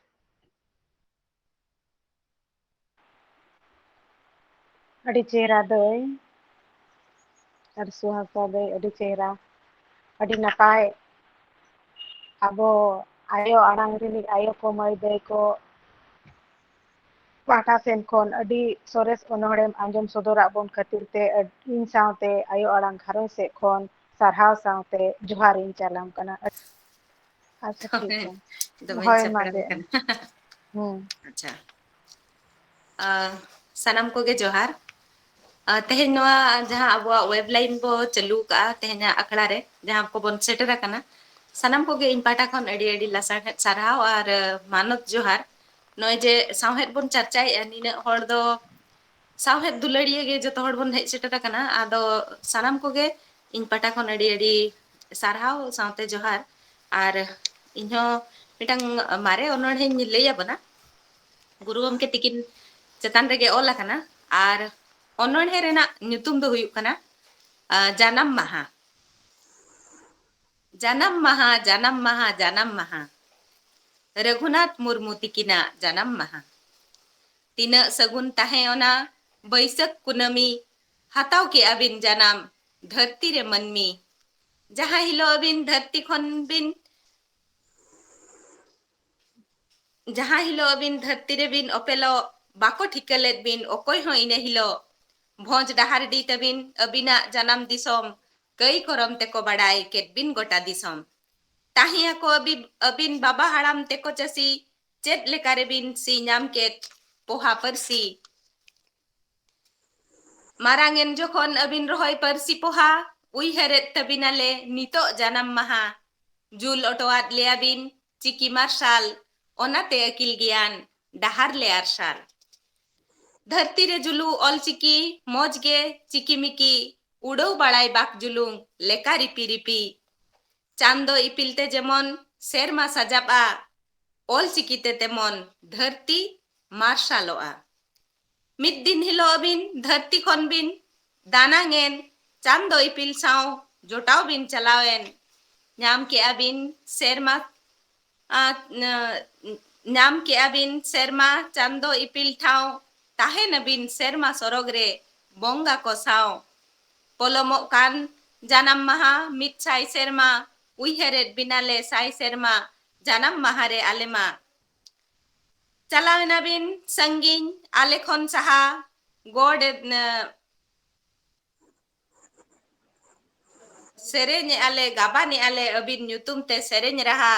ᱟᱹᱰᱤ ᱪᱮᱦᱨᱟ ᱫᱟᱹᱭ ᱟᱨ ᱥᱩᱦᱟᱥᱟ ᱫᱟᱹᱭ, ᱟᱹᱰᱤ ᱪᱮᱦᱨᱟ, ᱟᱹᱰᱤ ᱱᱟᱯᱟᱭ᱾ ᱟᱵᱚ ᱟᱭᱳ ᱟᱲᱟᱝ ᱨᱤᱱᱤᱡ ᱟᱭᱳ ᱠᱚ, ᱢᱟᱹᱭ ᱫᱟᱹᱭ ᱠᱚ ᱯᱟᱦᱴᱟ ᱥᱮᱱ ᱠᱷᱚᱱ ᱟᱹᱰᱤ ᱥᱚᱨᱮᱥ ᱚᱱᱚᱬᱦᱮᱢ ᱟᱸᱡᱚᱢ ᱥᱚᱫᱚᱨᱟᱜ ᱵᱚᱱ ᱠᱷᱟᱹᱛᱤᱨ ᱛᱮ, ᱟᱹᱰ-, ᱤᱧ ᱥᱟᱶᱛᱮ ᱟᱭᱳ ᱟᱲᱟᱝ ᱜᱷᱟᱨᱚᱸᱡᱽ ᱥᱮᱫ ᱠᱷᱚᱱ ᱥᱟᱨᱦᱟᱣ ᱥᱟᱶᱛᱮ ᱡᱚᱦᱟᱨ ᱤᱧ ᱪᱟᱞᱟᱢ ᱠᱟᱱᱟ᱾ ᱟᱪᱪᱷᱟ, ᱴᱷᱤᱠ ᱜᱮᱭᱟ᱾ ᱫᱚᱢᱮᱧ ᱦᱳᱭ, ᱢᱟ ᱥᱟᱯᱲᱟᱢ ᱫᱮ᱾ ᱠᱟᱱᱟ᱾ ᱦᱩᱸ᱾ ᱟᱪᱪᱷᱟ᱾ ᱟ, ᱥᱟᱱᱟᱢ ᱠᱚᱜᱮ ᱡᱚᱦᱟᱨ᱾ ᱟ, ᱛᱮᱦᱮᱧ ᱱᱚᱣᱟ ᱡᱟᱦᱟᱸ ᱟᱵᱚᱣᱟᱜ web line ᱵᱚ ᱪᱟᱹᱞᱩ ᱠᱟᱜᱼᱟ, ᱛᱮᱦᱮᱧᱟᱜ ᱟᱠᱷᱲᱟ ᱨᱮ ᱡᱟᱦᱟᱸ ᱠᱚᱵᱚᱱ ᱥᱮᱴᱮᱨ ᱟᱠᱟᱱᱟ, ᱥᱟᱱᱟᱢ ᱠᱚᱜᱮ ᱤᱧ ᱯᱟᱦᱴᱟ ᱠᱷᱚᱱ ᱟᱹᱰᱤ ᱟᱹᱰᱤ ᱞᱟᱥᱟᱲᱦᱮᱫ ᱥᱟᱨᱦᱟᱣ ᱟᱨ, ᱟ, ᱢᱟᱱᱚᱛ ᱡᱚᱦᱟᱨ᱾ ᱱᱚᱜᱼᱚᱭ ᱡᱮ ᱥᱟᱶᱦᱮᱫ ᱵᱚᱱ ᱪᱟᱨᱪᱟᱭᱮᱫᱼᱟ, ᱱᱤᱱᱟᱹᱜ ᱦᱚᱲ ᱫᱚ ᱥᱟᱶᱦᱮᱫ ᱫᱩᱞᱟᱹᱲᱤᱭᱟᱹ ᱜᱮ ᱡᱚᱛᱚ ᱦᱚᱲ ᱵᱚᱱ ᱦᱮᱡ ᱥᱮᱴᱮᱨ ᱟᱠᱟᱱᱟ᱾ ᱟᱫᱚ ᱥᱟᱱᱟᱢ ᱠᱚᱜᱮ ᱤᱧ ᱯᱟᱦᱴᱟ ᱠᱷᱚᱱ ᱟᱹᱰᱤ ᱟᱹᱰᱤ ᱥᱟᱨᱦᱟᱣ ᱥᱟᱶᱛᱮ ᱡᱚᱦᱟᱨ᱾ ᱟᱨ ᱤᱧᱦᱚᱸ ᱢᱤᱫᱴᱟᱝ ᱢᱟᱨᱮ ᱚᱱᱚᱬᱦᱮᱧ ᱞᱟᱹᱭ ᱟᱵᱚᱱᱟ, ᱜᱩᱨᱩ ᱜᱚᱢᱠᱮ ᱛᱤᱠᱤᱱ ᱪᱮᱛᱟᱱ ᱨᱮᱜᱮ ᱚᱞ ᱟᱠᱟᱱᱟ᱾ ᱟᱨ ᱚᱱᱚᱬᱦᱮ ᱨᱮᱱᱟᱜ ᱧᱩᱛᱩᱢ ᱫᱚ ᱦᱩᱭᱩᱜ ᱠᱟᱱᱟ, ᱟ, ᱡᱟᱱᱟᱢ ᱢᱟᱦᱟ᱾ ᱡᱟᱱᱟᱢ ᱢᱟᱦᱟ, ᱡᱟᱱᱟᱢ ᱢᱟᱦᱟ, ᱡᱟᱱᱟᱢ ᱢᱟᱦᱟ, ᱨᱟᱹᱜᱷᱩᱱᱟᱛᱷ ᱢᱩᱨᱢᱩ ᱛᱤᱠᱤᱱᱟᱜ ᱡᱟᱱᱟᱢ ᱢᱟᱦᱟ᱾ ᱛᱤᱱᱟᱹᱜ ᱥᱟᱹᱜᱩᱱ ᱛᱟᱦᱮᱸ ᱚᱱᱟ ᱵᱟᱹᱭᱥᱟᱹᱠᱷ ᱠᱩᱱᱟᱹᱢᱤ, ᱦᱟᱛᱟᱣ ᱠᱮᱜᱼᱟ ᱵᱤᱱ ᱡᱟᱱᱟᱢ ᱫᱷᱟᱹᱨᱛᱤ ᱨᱮ ᱢᱟᱹᱱᱢᱤ᱾ ᱡᱟᱦᱟᱸ ᱦᱤᱞᱳᱜ ᱟᱹᱵᱤᱱ ᱫᱷᱟᱹᱨᱛᱤ ᱠᱷᱚᱱ ᱵᱤᱱ, ᱡᱟᱦᱟᱸ ᱦᱤᱞᱳᱜ ᱟᱹᱵᱤᱱ ᱫᱷᱟᱹᱨᱛᱤ ᱨᱮᱵᱤᱱ ᱚᱯᱮᱞᱚᱜ, ᱵᱟᱠᱚ ᱴᱷᱤᱠᱟᱹ ᱞᱮᱫ ᱵᱤᱱ ᱚᱠᱚᱭ ᱦᱚᱸ ᱤᱱᱟᱹ ᱦᱤᱞᱳᱜ᱾ ᱵᱷᱚᱸᱡᱽ ᱰᱟᱦᱟᱨᱰᱤ ᱛᱟᱹᱵᱤᱱ ᱟᱹᱵᱤᱱᱟᱜ ᱡᱟᱱᱟᱢ ᱫᱤᱥᱚᱢ, ᱠᱟᱹᱭ ᱠᱚᱨᱚᱢ ᱛᱮᱠᱚ ᱵᱟᱰᱟᱭ ᱠᱮᱫ ᱵᱤᱱ ᱜᱚᱴᱟ ᱫᱤᱥᱚᱢ᱾ ᱛᱟᱦᱮᱸ ᱟᱠᱚ ᱟᱹᱵᱤ-, ᱟᱹᱵᱤᱱ ᱵᱟᱵᱟ ᱦᱟᱲᱟᱢ ᱛᱮᱠᱚ ᱪᱟᱹᱥᱤ, ᱪᱮᱫ ᱞᱮᱠᱟ ᱨᱮᱵᱤᱱ ᱥᱤ ᱧᱟᱢ ᱠᱮᱫ ᱯᱚᱦᱟ ᱯᱟᱹᱨᱥᱤ? ᱢᱟᱨᱟᱝ ᱮᱱ ᱡᱚᱠᱷᱚᱱ ᱟᱹᱵᱤᱱ ᱨᱚᱦᱚᱭ ᱯᱟᱹᱨᱥᱤ ᱯᱚᱦᱟ, ᱩᱭᱦᱟᱹᱨᱮᱫ ᱛᱟᱹᱵᱤᱱᱟᱞᱮ ᱱᱤᱛᱚᱜ ᱡᱟᱱᱟᱢ ᱢᱟᱦᱟ᱾ ᱡᱩᱞ ᱚᱴᱚᱣᱟᱫ ᱞᱮᱭᱟ ᱵᱤᱱ ᱪᱤᱠᱤ ᱢᱟᱨᱥᱟᱞ, ᱚᱱᱟᱛᱮ ᱟᱹᱠᱤᱞ ᱜᱮᱭᱟᱱ ᱰᱟᱦᱟᱨ ᱞᱮ ᱟᱨᱥᱟᱞ᱾ ᱫᱷᱟᱹᱨᱛᱤ ᱨᱮ ᱡᱩᱞᱩ ᱚᱞ ᱪᱤᱠᱤ, ᱢᱚᱡᱽ ᱜᱮ ᱪᱤᱠᱤᱢᱤᱠᱤ, ᱩᱰᱟᱹᱣ ᱵᱟᱲᱟᱭ ᱵᱟᱠ ᱡᱩᱞᱩᱝ ᱞᱮᱠᱟ ᱨᱤᱯᱤ ᱨᱤᱯᱤ᱾ ᱪᱟᱸᱫᱚ ᱤᱯᱤᱞ ᱛᱮ ᱡᱮᱢᱚᱱ ᱥᱮᱨᱢᱟ ᱥᱟᱡᱟᱵᱼᱟ, ᱚᱞ ᱪᱤᱠᱤ ᱛᱮ ᱛᱮᱢᱚᱱ ᱫᱷᱟᱹᱨᱛᱤ ᱢᱟᱨᱥᱟᱞᱚᱜᱼᱟ᱾ ᱢᱤᱫ ᱫᱤᱱ ᱦᱤᱞᱳᱜ ᱟᱹᱵᱤᱱ ᱫᱷᱟᱹᱨᱛᱤ ᱠᱷᱚᱱ ᱵᱤᱱ ᱫᱟᱱᱟᱝ ᱮᱱ, ᱪᱟᱸᱫᱚ ᱤᱯᱤᱞ ᱥᱟᱶ ᱡᱚᱴᱟᱣ ᱵᱤᱱ ᱪᱟᱞᱟᱣ ᱮᱱ, ᱧᱟᱢ ᱠᱮᱜᱼᱟ ᱵᱤᱱ ᱥᱮᱨᱢᱟ, ᱟᱸ, ᱧᱟᱢ ᱠᱮᱜᱼᱟ ᱵᱤᱱ ᱥᱮᱨᱢᱟ ᱪᱟᱸᱫᱚ ᱤᱯᱤᱞ ᱴᱷᱟᱶ, ᱛᱟᱦᱮᱱ ᱟᱹᱵᱤᱱ ᱥᱮᱨᱢᱟ ᱥᱚᱨᱚᱜᱽ ᱨᱮ ᱵᱚᱸᱜᱟ ᱠᱚ ᱥᱟᱶ᱾ ᱯᱚᱞᱚᱢᱚᱜ ᱠᱟᱱ ᱡᱟᱱᱟᱢ ᱢᱟᱦᱟ ᱢᱤᱫ ᱥᱟᱭ ᱥᱮᱨᱢᱟ, ᱩᱭᱦᱟᱹᱨᱮᱫ ᱵᱤᱱᱟᱞᱮ ᱥᱟᱭ ᱥᱮᱨᱢᱟ ᱡᱟᱱᱟᱢ ᱢᱟᱦᱟ ᱨᱮ ᱟᱞᱮ ᱢᱟ᱾ ᱪᱟᱞᱟᱣ ᱮᱱᱟ ᱵᱤᱱ ᱥᱟᱺᱜᱤᱧ ᱟᱞᱮ ᱠᱷᱚᱱ ᱥᱟᱦᱟ, ᱜᱚᱰ, ᱮ, ᱥᱮᱨᱮᱧᱮᱜᱼᱟ ᱞᱮ, ᱜᱟᱵᱟᱱᱮᱜᱼᱟ ᱞᱮ ᱟᱹᱵᱤᱱ ᱧᱩᱛᱩᱢ ᱛᱮ ᱥᱮᱨᱮᱧ ᱨᱟᱦᱟ᱾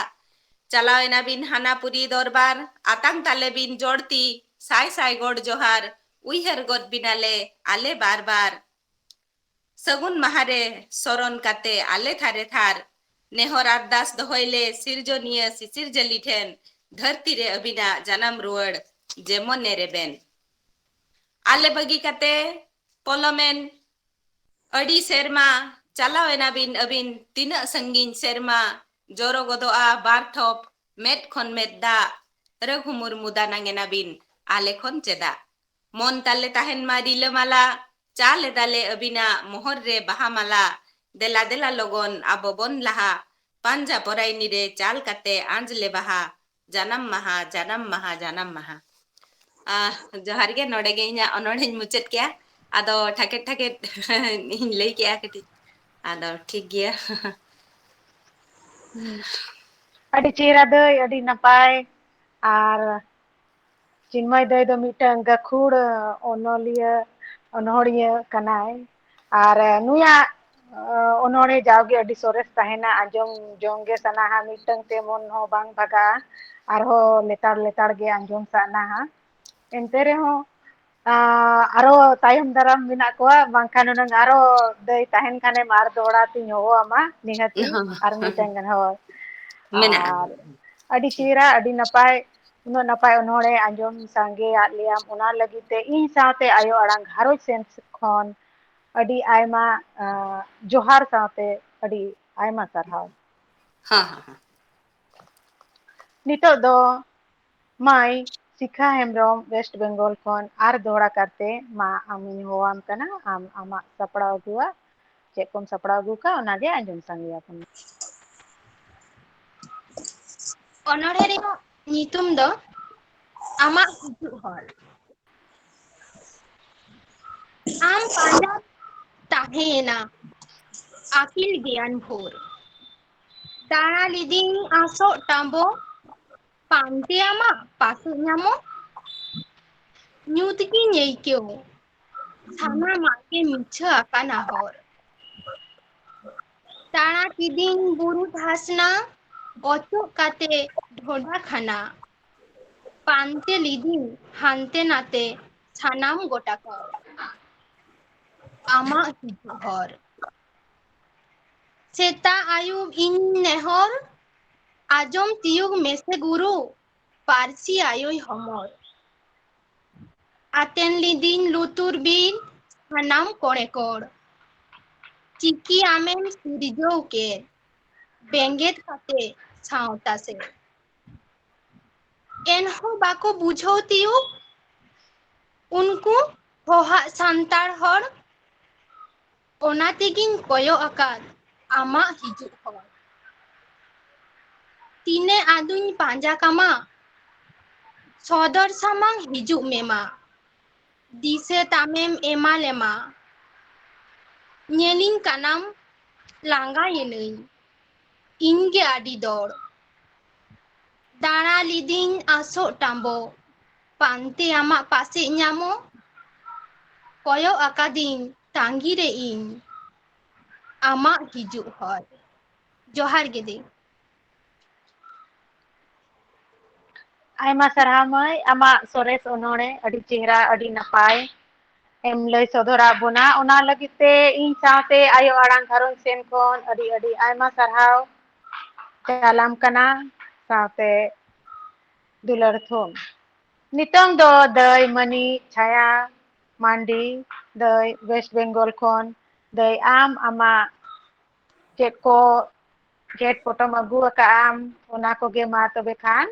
ᱪᱟᱞᱟᱣ ᱮᱱᱟ ᱵᱤᱱ ᱦᱟᱱᱟ ᱯᱩᱨᱤ ᱫᱚᱨᱵᱟᱨ, ᱟᱛᱟᱝ ᱛᱟᱞᱮ ᱵᱤᱱ ᱡᱚᱲᱛᱤ, ᱥᱟᱭ ᱥᱟᱭ ᱜᱚᱰ ᱡᱚᱦᱟᱨ, ᱩᱭᱦᱟᱹᱨ ᱜᱚᱫ ᱵᱤᱱᱟᱞᱮ ᱟᱞᱮ ᱵᱟᱨ ᱵᱟᱨ᱾ ᱥᱟᱹᱜᱩᱱ ᱢᱟᱦᱟ ᱨᱮ ᱥᱚᱨᱚᱱ ᱠᱟᱛᱮ ᱟᱞᱮ ᱛᱷᱟᱨᱮ ᱛᱷᱟᱨ, ᱱᱮᱦᱚᱨ ᱟᱨᱫᱟᱥ ᱫᱚᱦᱚᱭ ᱞᱮ ᱥᱤᱨᱡᱚᱱᱤᱭᱟᱹ ᱥᱤᱥᱤᱨ ᱡᱟᱹᱞᱤ ᱴᱷᱮᱱ, ᱫᱷᱟᱹᱨᱛᱤ ᱨᱮ ᱟᱹᱵᱤᱱᱟᱜ ᱡᱟᱱᱟᱢ ᱨᱩᱣᱟᱹᱲ ᱡᱮᱢᱚᱱᱮ ᱨᱮᱵᱮᱱ᱾ ᱟᱞᱮ ᱵᱟᱹᱜᱤ ᱠᱟᱛᱮ ᱯᱚᱞᱚᱢᱮᱱ ᱟᱹᱰᱤ ᱥᱮᱨᱢᱟ, ᱪᱟᱞᱟᱣ ᱮᱱᱟ ᱵᱤᱱ ᱟᱹᱵᱤᱱ ᱛᱤᱱᱟᱹᱜ ᱥᱟᱺᱜᱤᱧ ᱥᱮᱨᱢᱟ, ᱡᱚᱨᱚ ᱜᱚᱫᱚᱜᱼᱟ ᱵᱟᱨ ᱴᱷᱚᱯ ᱢᱮᱫ ᱠᱷᱚᱱ ᱢᱮᱫ ᱫᱟᱜ, ᱨᱟᱹᱜᱷᱩ ᱢᱩᱨᱢᱩ ᱫᱟᱱᱟᱝ ᱮᱱᱟ ᱵᱤᱱ ᱟᱞᱮ ᱠᱷᱚᱱ ᱪᱮᱫᱟᱜ? ᱢᱚᱱ ᱛᱟᱞᱮ ᱛᱟᱦᱮᱱ ᱢᱟ ᱨᱤᱞᱟᱹᱢᱟᱞᱟ, ᱪᱟᱞ ᱮᱫᱟᱞᱮ ᱟᱹᱵᱤᱱᱟᱜ ᱢᱚᱦᱚᱨ ᱨᱮ ᱵᱟᱦᱟ ᱢᱟᱞᱟ, ᱫᱮᱞᱟ ᱫᱮᱞᱟ ᱞᱚᱜᱚᱱ ᱟᱵᱚ ᱵᱚᱱ ᱞᱟᱦᱟ, ᱯᱟᱸᱡᱟ ᱯᱚᱨᱟᱭᱱᱤ ᱨᱮ ᱪᱟᱞ ᱠᱟᱛᱮ ᱟᱸᱡᱽ ᱞᱮ ᱵᱟᱦᱟ, ᱡᱟᱱᱟᱢ ᱢᱟᱦᱟ, ᱡᱟᱱᱟᱢ ᱢᱟᱦᱟ, ᱡᱟᱱᱟᱢ ᱢᱟᱦᱟ᱾ ᱟᱦ, ᱡᱚᱦᱟᱨ ᱜᱮ, ᱱᱚᱰᱮ ᱜᱮ ᱤᱧᱟᱹᱜ ᱚᱱᱚᱬᱦᱮᱧ ᱢᱩᱪᱟᱹᱫ ᱠᱮᱜᱼᱟ᱾ ᱟᱫᱚ ᱴᱷᱟᱠᱮᱫ ᱴᱷᱟᱠᱮᱫ ᱤᱧ ᱞᱟᱹᱭ ᱠᱮᱜᱼᱟ ᱠᱟᱹᱴᱤᱡ, ᱟᱫᱚ ᱴᱷᱤᱠ ᱜᱮᱭᱟ᱾ ᱟᱹᱰᱤ ᱪᱮᱦᱨᱟ ᱫᱟᱹᱭ, ᱟᱹᱰᱤ ᱱᱟᱯᱟᱭ᱾ ᱟᱨ ᱪᱤᱱᱢᱚᱭ ᱫᱟᱹᱭ ᱫᱚ ᱢᱤᱫᱴᱟᱝ ᱜᱟᱹᱠᱷᱩᱲ ᱚᱱᱚᱞᱤᱭᱟᱹ, ᱚᱱᱚᱬᱦᱤᱭᱟᱹ ᱠᱟᱱᱟᱭ᱾ ᱟᱨ ᱱᱩᱭᱟᱜ ᱚᱱᱚᱬᱦᱮ ᱡᱟᱣᱜᱮ ᱟᱹᱰᱤ ᱥᱚᱨᱮᱥ ᱛᱟᱦᱮᱱᱟ, ᱟᱸᱡᱚᱢ ᱡᱚᱝ ᱜᱮ ᱥᱟᱱᱟᱦᱟ, ᱢᱤᱫᱴᱟᱝ ᱛᱮ ᱢᱚᱱ ᱦᱚᱸ ᱵᱟᱝ ᱵᱷᱟᱜᱟᱜᱼᱟ, ᱟᱨᱦᱚᱸ ᱞᱮᱛᱟᱲ ᱞᱮᱛᱟᱲ ᱜᱮ ᱟᱸᱡᱚᱢ ᱥᱟᱱᱟᱦᱟ᱾ ᱮᱱᱛᱮ ᱨᱮᱦᱚᱸ ᱟᱨᱚ ᱛᱟᱭᱚᱢ ᱫᱟᱨᱟᱢ ᱢᱮᱱᱟᱜ ᱠᱚᱣᱟ, ᱵᱟᱝᱠᱷᱟᱱ ᱦᱩᱱᱟᱹᱝ ᱟᱨᱚ ᱫᱟᱹᱭ ᱛᱟᱦᱮᱱ ᱠᱷᱟᱱᱮᱢ ᱟᱨ ᱫᱚᱦᱲᱟ ᱛᱤᱧ ᱦᱚᱦᱚ ᱟᱢᱟ ᱱᱤᱦᱟᱹᱛᱤ᱾ ᱟᱨ ᱢᱤᱫᱴᱟᱝ ᱜᱟᱱ, ᱦᱳᱭ᱾ ᱢᱮᱱᱟᱜᱼᱟ᱾ ᱟᱨ ᱟᱹᱰᱤ ᱪᱮᱦᱨᱟ, ᱟᱹᱰᱤ ᱱᱟᱯᱟᱭ, ᱩᱱᱟᱹᱜ ᱱᱟᱯᱟᱭ ᱚᱱᱚᱬᱦᱮ ᱟᱸᱡᱚᱢ ᱥᱟᱸᱜᱮᱭᱟᱜ ᱞᱮᱭᱟᱢ, ᱚᱱᱟ ᱞᱟᱹᱜᱤᱫ ᱛᱮ ᱤᱧ ᱥᱟᱶᱛᱮ ᱟᱭᱳ ᱟᱲᱟᱝ ᱜᱷᱟᱨᱚᱸᱡᱽ ᱥᱮᱱ ᱠᱷᱚᱱ ᱟᱹᱰᱤ ᱟᱭᱢᱟ ᱡᱚᱦᱟᱨ ᱥᱟᱶᱛᱮ ᱟᱹᱰᱤ ᱟᱭᱢᱟ ᱥᱟᱨᱦᱟᱣ᱾ ᱦᱮᱸ, ᱦᱮᱸ, ᱦᱮᱸ᱾ ᱱᱤᱛᱚᱜ ᱫᱚ ᱢᱟᱹᱭ ᱥᱤᱠᱷᱟ ᱦᱮᱢᱵᱨᱚᱢ, ᱳᱭᱮᱥᱴ ᱵᱮᱝᱜᱚᱞ ᱠᱷᱚᱱ ᱟᱨ ᱫᱚᱦᱲᱟ ᱠᱟᱨᱛᱮ ᱢᱟ ᱟᱢᱤᱧ ᱦᱚᱦᱚᱣᱟᱢ ᱠᱟᱱᱟ, ᱟᱢ ᱟᱢᱟᱜ ᱥᱟᱯᱲᱟᱣ ᱟᱹᱜᱩᱣᱟᱜ ᱪᱮᱫ ᱠᱚᱢ ᱥᱟᱯᱲᱟᱣ ᱟᱹᱜᱩ ᱠᱟᱜ, ᱚᱱᱟᱜᱮ ᱟᱸᱡᱚᱢ ᱥᱟᱸᱜᱮᱭᱟᱵᱚᱱ ᱢᱮ᱾ ᱚᱱᱚᱬᱦᱮ ᱨᱮᱭᱟᱜ ᱧᱩᱛᱩᱢ ᱫᱚ ᱟᱢᱟᱜ ᱦᱤᱡᱩᱜ ᱦᱚᱨ᱾ ᱟᱢ ᱯᱟᱸᱡᱟ ᱛᱟᱦᱮᱸᱭᱮᱱᱟ ᱟᱹᱠᱤᱞ ᱜᱮᱭᱟᱱ ᱵᱷᱳᱨ᱾ ᱫᱟᱬᱟ ᱞᱤᱫᱤᱧ ᱟᱥᱚᱜ ᱴᱟᱸᱵᱚ, ᱯᱟᱱᱛᱮ ᱟᱢᱟᱜ ᱯᱟᱥᱮ ᱧᱟᱢᱚᱜ᱾ ᱧᱩᱛ ᱜᱤᱧ ᱟᱹᱭᱠᱟᱹᱣ, ᱥᱟᱱᱟᱢᱟᱜ ᱜᱮ ᱢᱤᱪᱷᱟᱹ ᱟᱠᱟᱱᱟ ᱦᱚᱨ᱾ ᱫᱟᱬᱟ ᱠᱤᱫᱤᱧ ᱵᱩᱨᱩ ᱫᱷᱟᱥᱱᱟ, ᱚᱪᱚᱜ ᱠᱟᱛᱮ ᱰᱷᱚᱰᱟ ᱠᱷᱟᱱᱟ᱾ ᱯᱟᱱᱛᱮ ᱞᱤᱫᱤᱧ ᱦᱟᱱᱛᱮ ᱱᱟᱛᱮ ᱥᱟᱱᱟᱢ ᱜᱚᱴᱟ ᱠᱚ᱾ ᱟᱢᱟᱜ ᱦᱤᱡᱩᱜ ᱦᱚᱨ᱾ ᱥᱮᱛᱟᱜ ᱟᱹᱭᱩᱵ ᱤᱧ ᱱᱮᱦᱚᱨ, ᱟᱸᱡᱚᱢ ᱛᱤᱭᱩᱜ ᱢᱮᱥᱮ ᱜᱩᱨᱩ, ᱯᱟᱹᱨᱥᱤ ᱟᱭᱳᱭ ᱦᱚᱢᱚᱨ᱾ ᱟᱛᱮᱱ ᱞᱤᱫᱤᱧ ᱞᱩᱛᱩᱨ ᱵᱤᱨ, ᱥᱟᱱᱟᱢ ᱠᱚᱲᱮ ᱠᱚᱲ᱾ ᱪᱤᱠᱤ ᱟᱢᱮᱢ ᱥᱤᱨᱡᱟᱹᱣ ᱠᱮᱫ, ᱵᱮᱸᱜᱮᱫ ᱠᱟᱛᱮ ᱥᱟᱶᱛᱟ ᱥᱮᱫ᱾ ᱮᱱᱦᱚᱸ ᱵᱟᱠᱚ ᱵᱩᱡᱷᱟᱹᱣ ᱛᱤᱭᱳᱜ ᱩᱱᱠᱩ ᱦᱚᱦᱟᱜ ᱥᱟᱱᱛᱟᱲ ᱦᱚᱲ᱾ ᱚᱱᱟ ᱛᱮᱜᱤᱧ ᱠᱚᱭᱚᱜ ᱟᱠᱟᱫ ᱟᱢᱟᱜ ᱦᱤᱡᱩᱜ ᱦᱚᱨ᱾ ᱛᱤᱱᱟᱹᱜ ᱟᱫᱚᱧ ᱯᱟᱸᱡᱟ ᱠᱟᱢᱟ, ᱥᱚᱫᱚᱨ ᱥᱟᱢᱟᱝ ᱦᱤᱡᱩᱜ ᱢᱮ ᱢᱟ᱾ ᱫᱤᱥᱟᱹ ᱛᱟᱢᱮᱢ ᱮᱢᱟ ᱞᱮᱢᱟ᱾ ᱧᱮᱞᱤᱧ ᱠᱟᱱᱟᱢ ᱞᱟᱸᱜᱟᱭᱮᱱᱟᱹᱧ, ᱤᱧ ᱜᱮ ᱟᱹᱰᱤ ᱫᱚᱲ᱾ ᱫᱟᱬᱟ ᱞᱤᱫᱤᱧ ᱟᱥᱚᱜ ᱴᱟᱸᱵᱚ, ᱯᱟᱱᱛᱮ ᱟᱢᱟᱜ ᱯᱟᱥᱮᱡ ᱧᱟᱢᱚᱜ᱾ ᱠᱚᱭᱚᱜ ᱟᱠᱟᱫᱤᱧ ᱛᱟᱺᱜᱤ ᱨᱮ ᱤᱧ᱾ ᱟᱢᱟᱜ ᱦᱤᱡᱩᱜ ᱦᱚᱨ᱾ ᱡᱚᱦᱟᱨ ᱜᱮ ᱫᱤ᱾ ᱟᱭᱢᱟ ᱥᱟᱨᱦᱟᱣ ᱢᱟᱹᱭ, ᱟᱢᱟᱜ ᱥᱚᱨᱮᱥ ᱚᱱᱚᱬᱦᱮ, ᱟᱹᱰᱤ ᱪᱮᱦᱨᱟ, ᱟᱹᱰᱤ ᱱᱟᱯᱟᱭ ᱮᱢ ᱞᱟᱹᱭ ᱥᱚᱫᱚᱨᱟᱫ ᱵᱚᱱᱟ᱾ ᱚᱱᱟ ᱞᱟᱹᱜᱤᱫ ᱛᱮ ᱤᱧ ᱥᱟᱶᱛᱮ ᱟᱭᱳ ᱟᱲᱟᱝ ᱜᱷᱟᱨᱚᱸᱡᱽ ᱥᱮᱱ ᱠᱷᱚᱱ ᱟᱹᱰᱤ ᱟᱹᱰᱤ ᱟᱭᱢᱟ ᱥᱟᱨᱦᱟᱣ ᱪᱟᱞᱟᱢ ᱠᱟᱱᱟ᱾ ᱥᱟᱶᱛᱮ ᱫᱩᱞᱟᱹᱲ ᱛᱷᱩᱢ᱾ ᱱᱤᱛᱚᱝ ᱫᱚ ᱫᱟᱹᱭ ᱢᱟᱹᱱᱤᱡ ᱪᱷᱟᱭᱟ ᱢᱟᱱᱰᱤ, ᱫᱟᱹᱭ ᱳᱭᱮᱥᱴ ᱵᱮᱝᱜᱚᱞ ᱠᱷᱚᱱ, ᱫᱟᱹᱭ ᱟᱢ ᱟᱢᱟᱜ ᱪᱮᱫ ᱠᱚ ᱜᱮᱴ ᱯᱚᱴᱚᱢ ᱟᱹᱜᱩ ᱟᱠᱟᱫ ᱟᱢ, ᱚᱱᱟ ᱠᱚᱜᱮ ᱢᱟ ᱛᱚᱵᱮ ᱠᱷᱟᱱ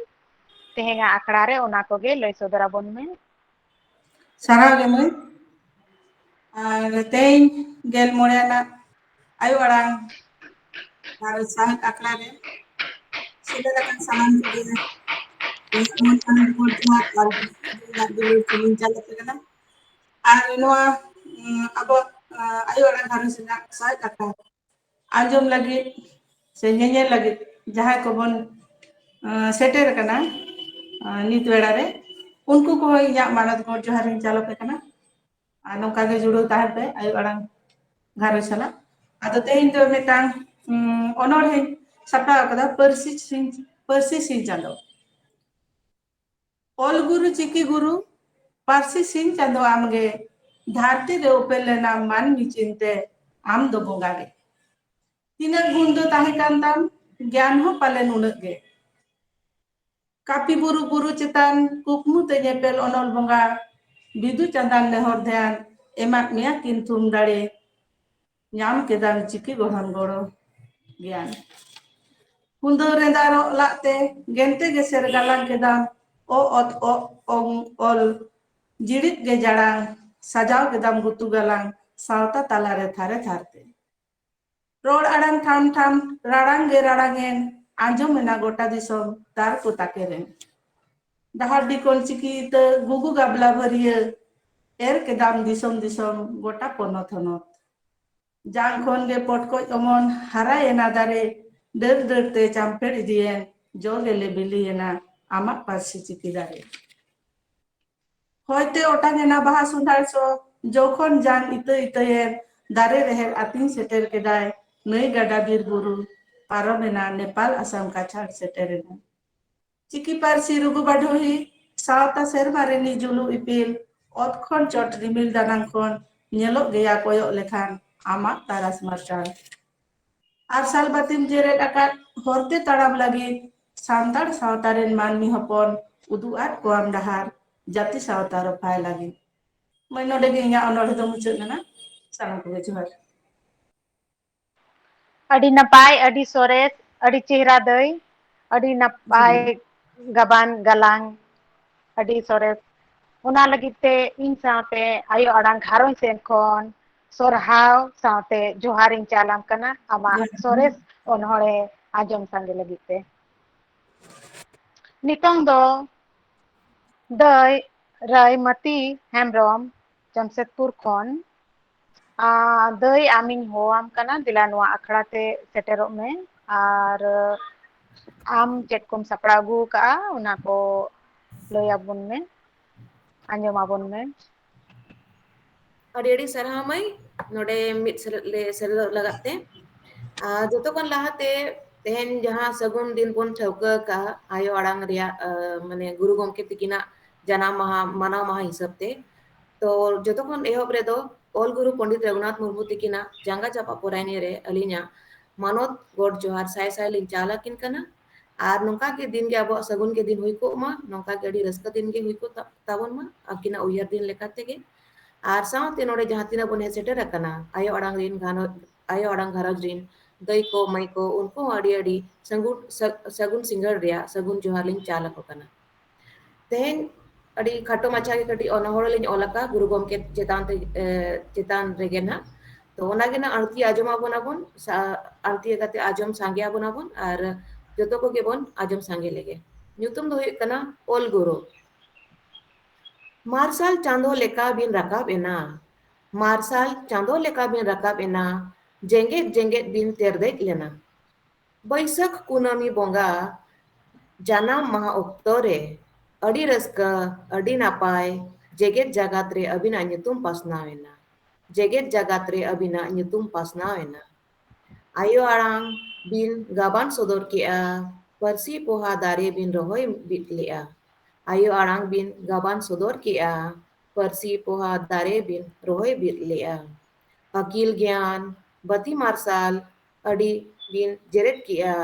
ᱛᱮᱦᱮᱧᱟᱜ ᱟᱠᱷᱲᱟ ᱨᱮ ᱚᱱᱟ ᱠᱚᱜᱮ ᱞᱟᱹᱭ ᱥᱚᱫᱚᱨ ᱟᱵᱚᱱ ᱢᱮ᱾ ᱥᱟᱨᱦᱟᱣ ᱜᱮ ᱢᱟᱹᱭ᱾ ᱟᱨ ᱛᱮᱦᱮᱧ ᱜᱮᱞ ᱢᱚᱬᱮ ᱟᱱᱟᱜ ᱟᱭᱳ ᱟᱲᱟᱝ ᱟᱨ ᱥᱟᱶᱦᱮᱫ ᱟᱠᱷᱲᱟ ᱨᱮ ᱥᱮᱞᱮᱫ ᱟᱠᱟᱱ ᱥᱟᱱᱟᱢ ᱠᱚᱜᱮ ᱤᱧᱟᱹᱜ ᱢᱚᱱ ᱠᱷᱚᱱ ᱡᱚᱦᱟᱨ ᱟᱨ ᱫᱩᱞᱟᱹᱲ ᱥᱟᱹᱜᱩᱱ ᱪᱟᱞ ᱟᱯᱮ ᱠᱟᱱᱟ᱾ ᱟᱨ ᱱᱚᱣᱟ ᱩᱸ, ᱟᱵᱚ ᱟᱸ, ᱟᱭᱳ ᱟᱲᱟᱝ ᱜᱷᱟᱨᱚᱸᱡᱽ ᱨᱮᱱᱟᱜ ᱥᱟᱶᱦᱮᱫ ᱟᱠᱷᱲᱟ ᱟᱸᱡᱚᱢ ᱞᱟᱹᱜᱤᱫ ᱥᱮ ᱧᱮᱧᱮᱞ ᱞᱟᱹᱜᱤᱫ ᱡᱟᱦᱟᱸᱭ ᱠᱚᱵᱚᱱ ᱟᱸ, ᱥᱮᱴᱮᱨ ᱟᱠᱟᱱᱟ ᱟᱸ, ᱱᱤᱛ ᱵᱮᱲᱟ ᱨᱮ, ᱩᱱᱠᱩ ᱠᱚᱦᱚᱸ ᱤᱧᱟᱹᱜ ᱢᱟᱱᱚᱛ ᱜᱚᱰ ᱡᱚᱦᱟᱨ ᱤᱧ ᱪᱟᱞ ᱟᱯᱮ ᱠᱟᱱᱟ᱾ ᱟᱨ ᱱᱚᱝᱠᱟ ᱜᱮ ᱡᱩᱲᱟᱹᱣ ᱛᱟᱦᱮᱱ ᱯᱮ ᱟᱭᱳ ᱟᱲᱟᱝ ᱜᱷᱟᱨᱚᱸᱡᱽ ᱥᱟᱞᱟᱜ᱾ ᱟᱫᱚ ᱛᱮᱦᱮᱧ ᱫᱚ ᱢᱤᱫᱴᱟᱝ ᱩᱸ, ᱚᱱᱚᱬᱦᱮᱧ ᱥᱟᱯᱲᱟᱣ ᱟᱠᱟᱫᱟ, ᱯᱟᱹᱨᱥᱤ ᱥᱤᱧ, ᱯᱟᱹᱨᱥᱤ ᱥᱤᱧ ᱪᱟᱸᱫᱚ᱾ ᱚᱞ ᱜᱩᱨᱩ ᱪᱤᱠᱤ ᱜᱩᱨᱩ, ᱯᱟᱹᱨᱥᱤ ᱥᱤᱧ ᱪᱟᱸᱫᱚ ᱟᱢᱜᱮ, ᱫᱷᱟᱹᱨᱛᱤ ᱨᱮ ᱩᱯᱮᱞ ᱞᱮᱱᱟᱢ ᱢᱟᱹᱱᱢᱤ ᱪᱤᱱᱛᱮ, ᱟᱢ ᱫᱚ ᱵᱚᱸᱜᱟ ᱜᱮ᱾ ᱛᱤᱱᱟᱹᱜ ᱜᱩᱱ ᱫᱚ ᱛᱟᱦᱮᱸ ᱠᱟᱱ ᱛᱟᱢ, ᱜᱮᱭᱟᱱ ᱦᱚᱸ ᱯᱟᱞᱮᱱ ᱩᱱᱟᱹᱜ ᱜᱮ᱾ ᱠᱟᱹᱯᱤ ᱵᱩᱨᱩ, ᱵᱩᱨᱩ ᱪᱮᱛᱟᱱ, ᱠᱩᱠᱢᱩ ᱛᱮ ᱧᱮᱯᱮᱞ ᱚᱱᱚᱞ ᱵᱚᱸᱜᱟ, ᱵᱤᱫᱩ ᱪᱟᱸᱫᱟᱱ ᱱᱮᱦᱚᱨ ᱫᱷᱮᱭᱟᱱ, ᱮᱢᱟᱫ ᱢᱮᱭᱟ ᱠᱤᱱ ᱛᱷᱩᱢ ᱫᱟᱲᱮ, ᱧᱟᱢ ᱠᱮᱫᱟᱢ ᱪᱤᱠᱤ ᱜᱚᱲᱦᱚᱱ ᱜᱚᱲᱚ ᱜᱮᱭᱟᱱ᱾ ᱠᱩᱸᱫᱟᱹᱣ ᱨᱮᱸᱫᱟᱨᱚᱜ ᱞᱟᱜ ᱛᱮ, ᱜᱮᱱᱛᱮ ᱜᱮᱥᱮᱨ ᱜᱟᱞᱟᱝ ᱠᱮᱫᱟᱢ, ᱚ ᱚᱛ ᱚᱜ ᱚᱝ ᱚᱞ, ᱡᱤᱲᱤᱫ ᱜᱮ ᱡᱟᱲᱟᱝ, ᱥᱟᱡᱟᱣ ᱠᱮᱫᱟᱢ ᱜᱩᱛᱩ ᱜᱟᱞᱟᱝ, ᱥᱟᱶᱛᱟ ᱛᱟᱞᱟᱨᱮ ᱛᱷᱟᱨᱮ ᱛᱷᱟᱨ ᱛᱮ᱾ ᱨᱚᱲ ᱟᱲᱟᱝ ᱴᱷᱟᱢ ᱴᱷᱟᱢ, ᱨᱟᱲᱟᱝ ᱜᱮ ᱨᱟᱲᱟᱝ ᱮᱱ, ᱟᱸᱡᱚᱢ ᱮᱱᱟ ᱜᱚᱴᱟ ᱫᱤᱥᱚᱢ, ᱛᱟᱨ ᱠᱚ ᱛᱟᱠᱮᱨ ᱮᱱ᱾ ᱰᱟᱦᱟᱨ ᱰᱤ ᱠᱷᱚᱱ ᱪᱤᱠᱤ ᱤᱛᱟᱹ, ᱜᱩᱜᱩ ᱜᱟᱵᱞᱟ ᱵᱷᱟᱹᱨᱭᱟᱹ, ᱮᱨ ᱠᱮᱫᱟᱢ ᱫᱤᱥᱚᱢ ᱫᱤᱥᱚᱢ, ᱜᱚᱴᱟ ᱯᱚᱱᱚᱛ ᱦᱚᱱᱚᱛ᱾ ᱡᱟᱝ ᱠᱷᱚᱱ ᱜᱮ ᱯᱚᱴᱠᱚᱡ ᱚᱢᱚᱱ, ᱦᱟᱨᱟᱭᱮᱱᱟ ᱫᱟᱨᱮ, ᱰᱟᱹᱨ ᱰᱟᱹᱨ ᱛᱮ ᱪᱟᱢᱯᱮᱲ ᱤᱫᱤᱭᱮᱱ, ᱡᱚ ᱜᱮᱞᱮ ᱵᱤᱞᱤᱭᱮᱱᱟ, ᱟᱢᱟᱜ ᱯᱟᱹᱨᱥᱤ ᱪᱤᱠᱤ ᱫᱟᱨᱮ᱾ ᱦᱚᱭᱛᱮ ᱚᱴᱟᱝ ᱮᱱᱟ ᱵᱟᱦᱟ ᱥᱚᱸᱫᱷᱟᱲ ᱥᱚ, ᱡᱚᱠᱷᱚᱱ ᱡᱟᱝ ᱤᱛᱟᱹ ᱤᱛᱟᱹᱭᱮᱱ, ᱫᱟᱨᱮ ᱨᱮᱦᱮᱫ ᱟᱹᱛᱤᱧ ᱥᱮᱴᱮᱨ ᱠᱮᱫᱟᱭ, ᱱᱟᱹᱭ ᱜᱟᱰᱟ ᱵᱤᱨ ᱵᱩᱨᱩ ᱯᱟᱨᱚᱢᱮᱱᱟ, ᱱᱮᱯᱟᱞ ᱟᱥᱟᱢ ᱠᱟᱪᱷᱟᱲ ᱥᱮᱴᱮᱨᱮᱱᱟ᱾ ᱪᱤᱠᱤ ᱯᱟᱹᱨᱥᱤ ᱨᱩᱜᱩ ᱵᱟᱰᱷᱳᱦᱤ ᱥᱟᱶᱛᱟ ᱥᱮᱨᱢᱟ ᱨᱤᱱᱤᱡ ᱡᱩᱞᱩᱜ ᱤᱯᱤᱞ, ᱚᱛ ᱠᱷᱚᱱ ᱪᱚᱴ ᱨᱤᱢᱤᱞ ᱫᱟᱱᱟᱝ ᱠᱷᱚᱱ ᱧᱮᱞᱚᱜ ᱜᱮᱭᱟ ᱠᱚᱭᱚᱜ ᱞᱮᱠᱷᱟᱱ ᱟᱢᱟᱜ ᱛᱟᱨᱟᱥ ᱢᱟᱨᱥᱟᱞ᱾ ᱟᱨᱥᱟᱞ ᱵᱟᱹᱛᱤᱢ ᱡᱮᱨᱮᱫ ᱟᱠᱟᱫ ᱦᱚᱨᱛᱮ ᱛᱟᱲᱟᱢ ᱞᱟᱹᱜᱤᱫ ᱥᱟᱱᱛᱟᱲ ᱥᱟᱶᱛᱟ ᱨᱮᱱ ᱢᱟᱹᱱᱢᱤ ᱦᱚᱯᱚᱱ ᱩᱫᱩᱜ ᱟᱫ ᱠᱚᱣᱟᱢ ᱰᱟᱦᱟᱨ ᱡᱟᱹᱛᱤ ᱥᱟᱶᱛᱟ ᱨᱚᱯᱷᱟᱭ ᱞᱟᱹᱜᱤᱫ᱾ ᱢᱟᱹᱭ, ᱱᱚᱰᱮ ᱜᱮ ᱤᱧᱟᱹᱜ ᱚᱱᱚᱬᱦᱮ ᱫᱚ ᱢᱩᱪᱟᱹᱫ ᱮᱱᱟ᱾ ᱥᱟᱱᱟᱢ ᱠᱚᱜᱮ ᱡᱚᱦᱟᱨ᱾ ᱟᱹᱰᱤ ᱱᱟᱯᱟᱭ, ᱟᱹᱰᱤ ᱥᱚᱨᱮᱥ, ᱟᱹᱰᱤ ᱪᱮᱦᱨᱟ ᱫᱟᱹᱭ, ᱟᱹᱰᱤ ᱱᱟᱯᱟᱭ ᱜᱟᱵᱟᱱ ᱜᱟᱞᱟᱝ, ᱟᱹᱰᱤ ᱥᱚᱨᱮᱥ᱾ ᱚᱱᱟ ᱞᱟᱹᱜᱤᱫ ᱛᱮ ᱤᱧ ᱥᱟᱶᱛᱮ ᱟᱭᱳ ᱟᱲᱟᱝ ᱜᱷᱟᱨᱚᱸᱡᱽ ᱥᱮᱱ ᱠᱷᱚᱱ ᱥᱚᱨᱦᱟᱣ ᱥᱟᱶᱛᱮ ᱡᱚᱦᱟᱨᱤᱧ ᱪᱟᱞᱟᱢ ᱠᱟᱱᱟ ᱟᱢᱟᱜ ᱥᱚᱨᱮᱥ ᱚᱱᱚᱬᱦᱮ ᱟᱸᱡᱚᱢ ᱥᱟᱸᱜᱮ ᱞᱟᱹᱜᱤᱫ ᱛᱮ᱾ ᱱᱤᱛᱚᱝ ᱫᱚ ᱫᱟᱹᱭ ᱨᱟᱭᱢᱟᱹᱛᱤ ᱦᱮᱢᱵᱨᱚᱢ ᱡᱟᱢᱥᱮᱫᱽᱯᱩᱨ ᱠᱷᱚᱱ, ᱟᱸ, ᱫᱟᱹᱭ, ᱟᱢᱤᱧ ᱦᱚᱦᱚᱣᱟᱢ ᱠᱟᱱᱟ, ᱫᱮᱞᱟ ᱱᱚᱣᱟ ᱟᱠᱷᱲᱟ ᱛᱮ ᱥᱮᱴᱮᱨᱚᱜ ᱢᱮ ᱟᱨ ᱟᱢ ᱪᱮᱫ ᱠᱚᱢ ᱥᱟᱯᱲᱟᱣ ᱟᱹᱜᱩ ᱟᱠᱟᱫᱼᱟ, ᱚᱱᱟ ᱠᱚ ᱞᱟᱹᱭ ᱟᱵᱚᱱ ᱢᱮ, ᱟᱸᱡᱚᱢ ᱟᱵᱚᱱ ᱢᱮ᱾ ᱟᱹᱰᱤ ᱟᱹᱰᱤ ᱥᱟᱨᱦᱟᱣ ᱢᱟᱹᱭ, ᱱᱚᱰᱮ ᱢᱤᱫ ᱥᱮᱞᱮᱫ ᱞᱮ ᱥᱮᱞᱮᱫᱚᱜ ᱞᱟᱹᱜᱤᱫ ᱛᱮ᱾ ᱟᱨ ᱡᱚᱛᱚ ᱠᱷᱚᱱ ᱞᱟᱦᱟᱛᱮ ᱛᱮᱦᱮᱧ ᱡᱟᱦᱟᱸ ᱥᱟᱹᱜᱩᱱ ᱫᱤᱱ ᱵᱚᱱ ᱴᱷᱟᱹᱣᱠᱟᱹ ᱟᱠᱟᱫᱼᱟ ᱟᱭᱳ ᱟᱲᱟᱝ ᱨᱮᱭᱟᱜ, ᱟᱸ, ᱢᱟᱱᱮ ᱜᱩᱨᱩ ᱜᱚᱢᱠᱮ ᱛᱤᱠᱤᱱᱟᱜ ᱡᱟᱱᱟᱢ ᱢᱟᱦᱟ ᱢᱟᱱᱟᱣ ᱢᱟᱦᱟ ᱦᱤᱥᱟᱹᱵ ᱛᱮ, ᱛᱚ ᱡᱚᱛᱚ ᱠᱷᱚᱱ ᱮᱦᱚᱵ ᱨᱮᱫᱚ ᱚᱞ ᱜᱩᱨᱩ ᱯᱚᱱᱰᱤᱛ ᱨᱚᱜᱷᱩᱱᱟᱛᱷ ᱢᱩᱨᱢᱩ ᱛᱤᱠᱤᱱᱟᱜ ᱡᱟᱸᱜᱟ ᱪᱟᱯᱟ ᱯᱚᱨᱟᱭᱱᱤ ᱨᱮ ᱟᱹᱞᱤᱧᱟᱜ ᱢᱟᱱᱚᱛ ᱜᱚᱰ ᱡᱚᱦᱟᱨ ᱥᱟᱭ ᱥᱟᱭ ᱞᱤᱧ ᱪᱟᱞ ᱟᱹᱠᱤᱱ ᱠᱟᱱᱟ᱾ ᱟᱨ ᱱᱚᱝᱠᱟ ᱜᱮ ᱫᱤᱱ ᱜᱮ ᱟᱵᱚᱣᱟᱜ ᱥᱟᱹᱜᱩᱱ ᱜᱮ ᱫᱤᱱ ᱦᱩᱭ ᱠᱚᱜ ᱢᱟ, ᱱᱚᱝᱠᱟ ᱜᱮ ᱟᱹᱰᱤ ᱨᱟᱹᱥᱠᱟᱹ ᱫᱤᱱ ᱜᱮ ᱦᱩᱭ ᱠᱚᱜ ᱛᱟ-, ᱛᱟᱵᱚᱱ ᱢᱟ ᱟᱹᱠᱤᱱᱟᱜ ᱩᱭᱦᱟᱹᱨ ᱫᱤᱱ ᱞᱮᱠᱟ ᱛᱮᱜᱮ᱾ ᱟᱨ ᱥᱟᱶᱛᱮ ᱱᱚᱰᱮ ᱡᱟᱦᱟᱸ ᱛᱤᱱᱟᱹᱜ ᱵᱚᱱ ᱦᱮᱡ ᱥᱮᱴᱮᱨ ᱟᱠᱟᱱᱟ, ᱟᱭᱳ ᱟᱲᱟᱝ ᱨᱤᱱ ᱜᱷᱟᱨᱚᱸᱡᱽ, ᱟᱭᱳ ᱟᱲᱟᱝ ᱜᱷᱟᱨᱚᱸᱡᱽ ᱨᱤᱱ ᱫᱟᱹᱭ ᱠᱚ, ᱢᱟᱹᱭ ᱠᱚ, ᱩᱱᱠᱩ ᱦᱚᱸ ᱟᱹᱰᱤ ᱟᱹᱰᱤ ᱥᱟᱹᱜᱩᱱ, ᱥᱟᱹ-, ᱥᱟᱹᱜᱩᱱ ᱥᱤᱸᱜᱟᱹᱲ ᱨᱮᱭᱟᱜ ᱥᱟᱹᱜᱩᱱ ᱡᱚᱦᱟᱨ ᱞᱤᱧ ᱪᱟᱞ ᱟᱠᱚ ᱠᱟᱱᱟ᱾ ᱛᱮᱦᱮᱧ ᱟᱹᱰᱤ ᱠᱷᱟᱴᱚ ᱢᱟᱪᱷᱟ ᱜᱮ ᱠᱟᱹᱴᱤᱡ ᱚᱱᱚᱬᱦᱮ ᱞᱤᱧ ᱚᱞ ᱟᱠᱟᱫ ᱜᱩᱨᱩ ᱜᱚᱢᱠᱮ ᱪᱮᱛᱟᱱ ᱛᱮ, ᱮ, ᱪᱮᱛᱟᱱ ᱨᱮᱜᱮ ᱱᱟᱦᱟᱜ᱾ ᱛᱚ ᱚᱱᱟᱜᱮ ᱱᱟᱦᱟᱜ ᱟᱹᱲᱛᱤ ᱟᱸᱡᱚᱢ ᱟᱵᱚᱱ ᱟᱵᱚᱱ, ᱥᱟ-, ᱟᱹᱲᱛᱤ ᱠᱟᱛᱮ ᱟᱸᱡᱚᱢ ᱥᱟᱸᱜᱮ ᱟᱵᱚᱱ ᱟᱵᱚᱱ ᱟᱨ ᱡᱚᱛᱚ ᱠᱚᱜᱮ ᱵᱚᱱ ᱟᱸᱡᱚᱢ ᱥᱟᱸᱜᱮ ᱞᱮᱜᱮ᱾ ᱧᱩᱛᱩᱢ ᱫᱚ ᱦᱩᱭᱩᱜ ᱠᱟᱱᱟ ᱚᱞ ᱜᱩᱨᱩ᱾ ᱢᱟᱨᱥᱟᱞ ᱪᱟᱸᱫᱚ ᱞᱮᱠᱟ ᱵᱤᱱ ᱨᱟᱠᱟᱵ ᱮᱱᱟ, ᱢᱟᱨᱥᱟᱞ ᱪᱟᱸᱫᱚ ᱞᱮᱠᱟ ᱵᱤᱱ ᱨᱟᱠᱟᱵ ᱮᱱᱟ, ᱡᱮᱜᱮᱫ ᱡᱮᱜᱮᱫ ᱵᱤᱱ ᱛᱮᱨᱫᱮᱡ ᱞᱮᱱᱟ᱾ ᱵᱟᱹᱭᱥᱟᱹᱠᱷ ᱠᱩᱱᱟᱹᱢᱤ ᱵᱚᱸᱜᱟ ᱡᱟᱱᱟᱢ ᱢᱟᱦᱟ ᱚᱠᱛᱚ ᱨᱮ ᱟᱹᱰᱤ ᱨᱟᱹᱥᱠᱟᱹ, ᱟᱹᱰᱤ ᱱᱟᱯᱟᱭ, ᱡᱮᱜᱮᱫ ᱡᱟᱠᱟᱛ ᱨᱮ ᱟᱹᱵᱤᱱᱟᱜ ᱧᱩᱛᱩᱢ ᱯᱟᱥᱱᱟᱣ ᱮᱱᱟ᱾ ᱡᱮᱜᱮᱛ ᱡᱟᱠᱟᱛ ᱨᱮ ᱟᱹᱵᱤᱱᱟᱜ ᱧᱩᱛᱩᱢ ᱯᱟᱥᱱᱟᱣ ᱮᱱᱟ᱾ ᱟᱭᱳ ᱟᱲᱟᱝ ᱵᱤᱱ ᱜᱟᱵᱟᱱ ᱥᱚᱫᱚᱨ ᱠᱮᱜᱼᱟ, ᱯᱟᱹᱨᱥᱤ ᱯᱚᱦᱟ ᱫᱟᱨᱮ ᱵᱤᱱ ᱨᱚᱦᱚᱭ ᱵᱤᱫ ᱞᱮᱜᱼᱟ᱾ ᱟᱭᱳ ᱟᱲᱟᱝ ᱵᱤᱱ ᱜᱟᱵᱟᱱ ᱥᱚᱫᱚᱨ ᱠᱮᱜᱼᱟ, ᱯᱟᱹᱨᱥᱤ ᱯᱚᱦᱟ ᱫᱟᱨᱮ ᱵᱤᱱ ᱨᱚᱦᱚᱭ ᱵᱤᱫ ᱞᱮᱜᱼᱟ᱾ ᱟᱹᱠᱤᱞ ᱜᱮᱭᱟᱱ ᱵᱟᱹᱛᱤ ᱢᱟᱨᱥᱟᱞ ᱟᱹᱰᱤ ᱵᱤᱱ ᱡᱮᱨᱮᱫ ᱠᱮᱜᱼᱟ,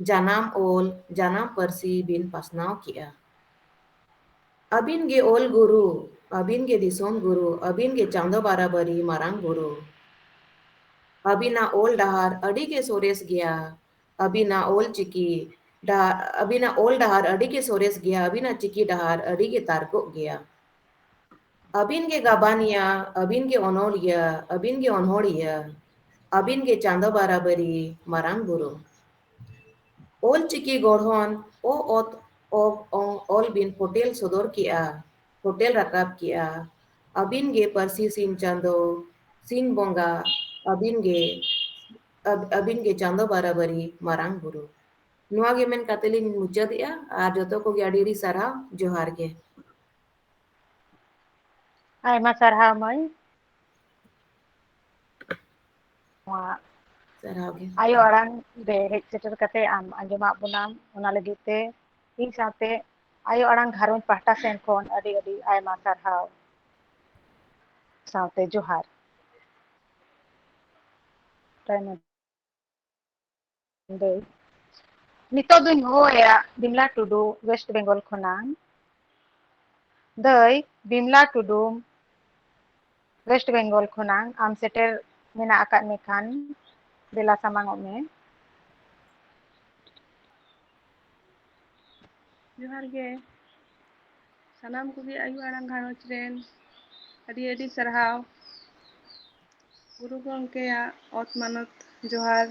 ᱡᱟᱱᱟᱢ ᱚᱞ, ᱡᱟᱱᱟᱢ ᱯᱟᱹᱨᱥᱤ ᱵᱤᱱ ᱯᱟᱥᱱᱟᱣ ᱠᱮᱜᱼᱟ᱾ ᱟᱹᱵᱤᱱ ᱜᱮ ᱚᱞ ᱜᱩᱨᱩ, ᱟᱹᱵᱤᱱ ᱜᱮ ᱫᱤᱥᱚᱢ ᱜᱩᱨᱩ, ᱟᱹᱵᱤᱱ ᱜᱮ ᱪᱟᱸᱫᱚ ᱵᱟᱨᱟᱵᱟᱹᱨᱤ ᱢᱟᱨᱟᱝ ᱵᱩᱨᱩ᱾ ᱟᱹᱵᱤᱱᱟᱜ ᱚᱞ ᱰᱟᱦᱟᱨ ᱟᱹᱰᱤ ᱜᱮ ᱥᱚᱨᱮᱥ ᱜᱮᱭᱟ, ᱟᱹᱵᱤᱱᱟᱜ ᱚᱞ ᱪᱤᱠᱤ ᱰᱟᱦᱟᱨ, ᱟᱹᱵᱤᱱᱟᱜ ᱚᱞ ᱰᱟᱦᱟᱨ ᱟᱹᱰᱤ ᱜᱮ ᱥᱚᱨᱮᱥ ᱜᱮᱭᱟ, ᱟᱹᱵᱤᱱᱟᱜ ᱪᱤᱠᱤ ᱰᱟᱦᱟᱨ ᱟᱹᱰᱤ ᱜᱮ ᱛᱟᱨᱠᱚᱜ ᱜᱮᱭᱟ᱾ ᱟᱹᱵᱤᱱ ᱜᱮ ᱜᱟᱵᱟᱱᱤᱭᱟᱹ, ᱟᱹᱵᱤᱱ ᱜᱮ ᱚᱱᱚᱞᱤᱭᱟᱹ, ᱟᱹᱵᱤᱱ ᱜᱮ ᱚᱱᱚᱲᱤᱭᱟᱹ, ᱟᱹᱵᱤᱱ ᱜᱮ ᱪᱟᱸᱫᱚ ᱵᱟᱨᱟᱵᱟᱹᱨᱤ ᱢᱟᱨᱟᱝ ᱵᱩᱨᱩ᱾ ᱚᱞ ᱪᱤᱠᱤ ᱜᱚᱲᱦᱚᱱ ᱚ ᱚᱛ ᱚᱜ ᱚᱝ ᱚᱞ ᱵᱤᱱ ᱯᱷᱚᱴᱮᱞ ᱥᱚᱫᱚᱨ ᱠᱮᱜᱼᱟ, ᱯᱷᱚᱴᱮᱞ ᱨᱟᱠᱟᱵ ᱠᱮᱜᱼᱟ᱾ ᱟᱹᱵᱤᱱ ᱜᱮ ᱯᱟᱹᱨᱥᱤ ᱥᱤᱧ ᱪᱟᱸᱫᱚ, ᱥᱤᱧ ᱵᱚᱸᱜᱟ, ᱟᱹᱵᱤᱱ ᱜᱮ, ᱟᱹᱵ-, ᱟᱹᱵᱤᱱ ᱜᱮ ᱪᱟᱸᱫᱚ ᱵᱟᱨᱟᱵᱟᱹᱨᱤ ᱢᱟᱨᱟᱝ ᱵᱩᱨᱩ᱾ ᱱᱚᱣᱟ ᱜᱮ ᱢᱮᱱ ᱠᱟᱛᱮ ᱞᱤᱧ ᱢᱩᱪᱟᱹᱫᱮᱜᱼᱟ᱾ ᱟᱨ ᱡᱚᱛᱚ ᱠᱚᱜᱮ ᱟᱹᱰᱤ ᱟᱹᱰᱤ ᱥᱟᱨᱦᱟᱣ, ᱡᱚᱦᱟᱨ ᱜᱮ᱾ ᱟᱭᱢᱟ ᱥᱟᱨᱦᱟᱣ ᱢᱟᱹᱭ᱾ ᱱᱚᱣᱟ ᱥᱟᱨᱦᱟᱣ ᱜᱮ᱾ ᱟᱭᱳ ᱟᱲᱟᱝ ᱨᱮ ᱦᱮᱡ ᱥᱮᱴᱮᱨ ᱠᱟᱛᱮ ᱟᱢ ᱟᱸᱡᱚᱢᱟᱜ ᱵᱚᱱᱟᱢ, ᱚᱱᱟ ᱞᱟᱹᱜᱤᱫ ᱛᱮ ᱤᱧ ᱥᱟᱶᱛᱮ ᱟᱭᱳ ᱟᱲᱟᱝ ᱜᱷᱟᱨᱚᱸᱡᱽ ᱯᱟᱦᱴᱟ ᱥᱮᱱ ᱠᱷᱚᱱ ᱟᱹᱰᱤ ᱟᱹᱰᱤ ᱟᱭᱢᱟ ᱥᱟᱨᱦᱟᱣ ᱥᱟᱶᱛᱮ ᱡᱚᱦᱟᱨ᱾ ᱫᱟᱹᱭ, ᱱᱤᱛᱚᱜ ᱫᱚᱧ ᱦᱚᱦᱚᱣᱟᱭᱟ ᱵᱤᱢᱞᱟ ᱴᱩᱰᱩ, ᱳᱭᱮᱥᱴ ᱵᱮᱝᱜᱚᱞ ᱠᱷᱚᱱᱟᱝ᱾ ᱫᱟᱹᱭ ᱵᱤᱢᱞᱟ ᱴᱩᱰᱩ, ᱳᱭᱮᱥᱴ ᱵᱮᱝᱜᱚᱞ ᱠᱷᱚᱱᱟᱝ, ᱟᱢ ᱥᱮᱴᱮᱨ ᱢᱮᱱᱟᱜ ᱟᱠᱟᱫ ᱢᱮ ᱠᱷᱟᱱ ᱫᱮᱞᱟ ᱥᱟᱢᱟᱝ ᱚᱜ ᱢᱮ᱾ ᱡᱚᱦᱟᱨ ᱜᱮ ᱥᱟᱱᱟᱢ ᱠᱚᱜᱮ ᱟᱭᱳ ᱟᱲᱟᱝ ᱜᱷᱟᱨᱚᱸᱡᱽ ᱨᱮᱱ, ᱟᱹᱰᱤ ᱟᱹᱰᱤ ᱥᱟᱨᱦᱟᱣ᱾ ᱜᱩᱨᱩ ᱜᱚᱢᱠᱮᱭᱟᱜ ᱚᱛ ᱢᱟᱱᱚᱛ ᱡᱚᱦᱟᱨ᱾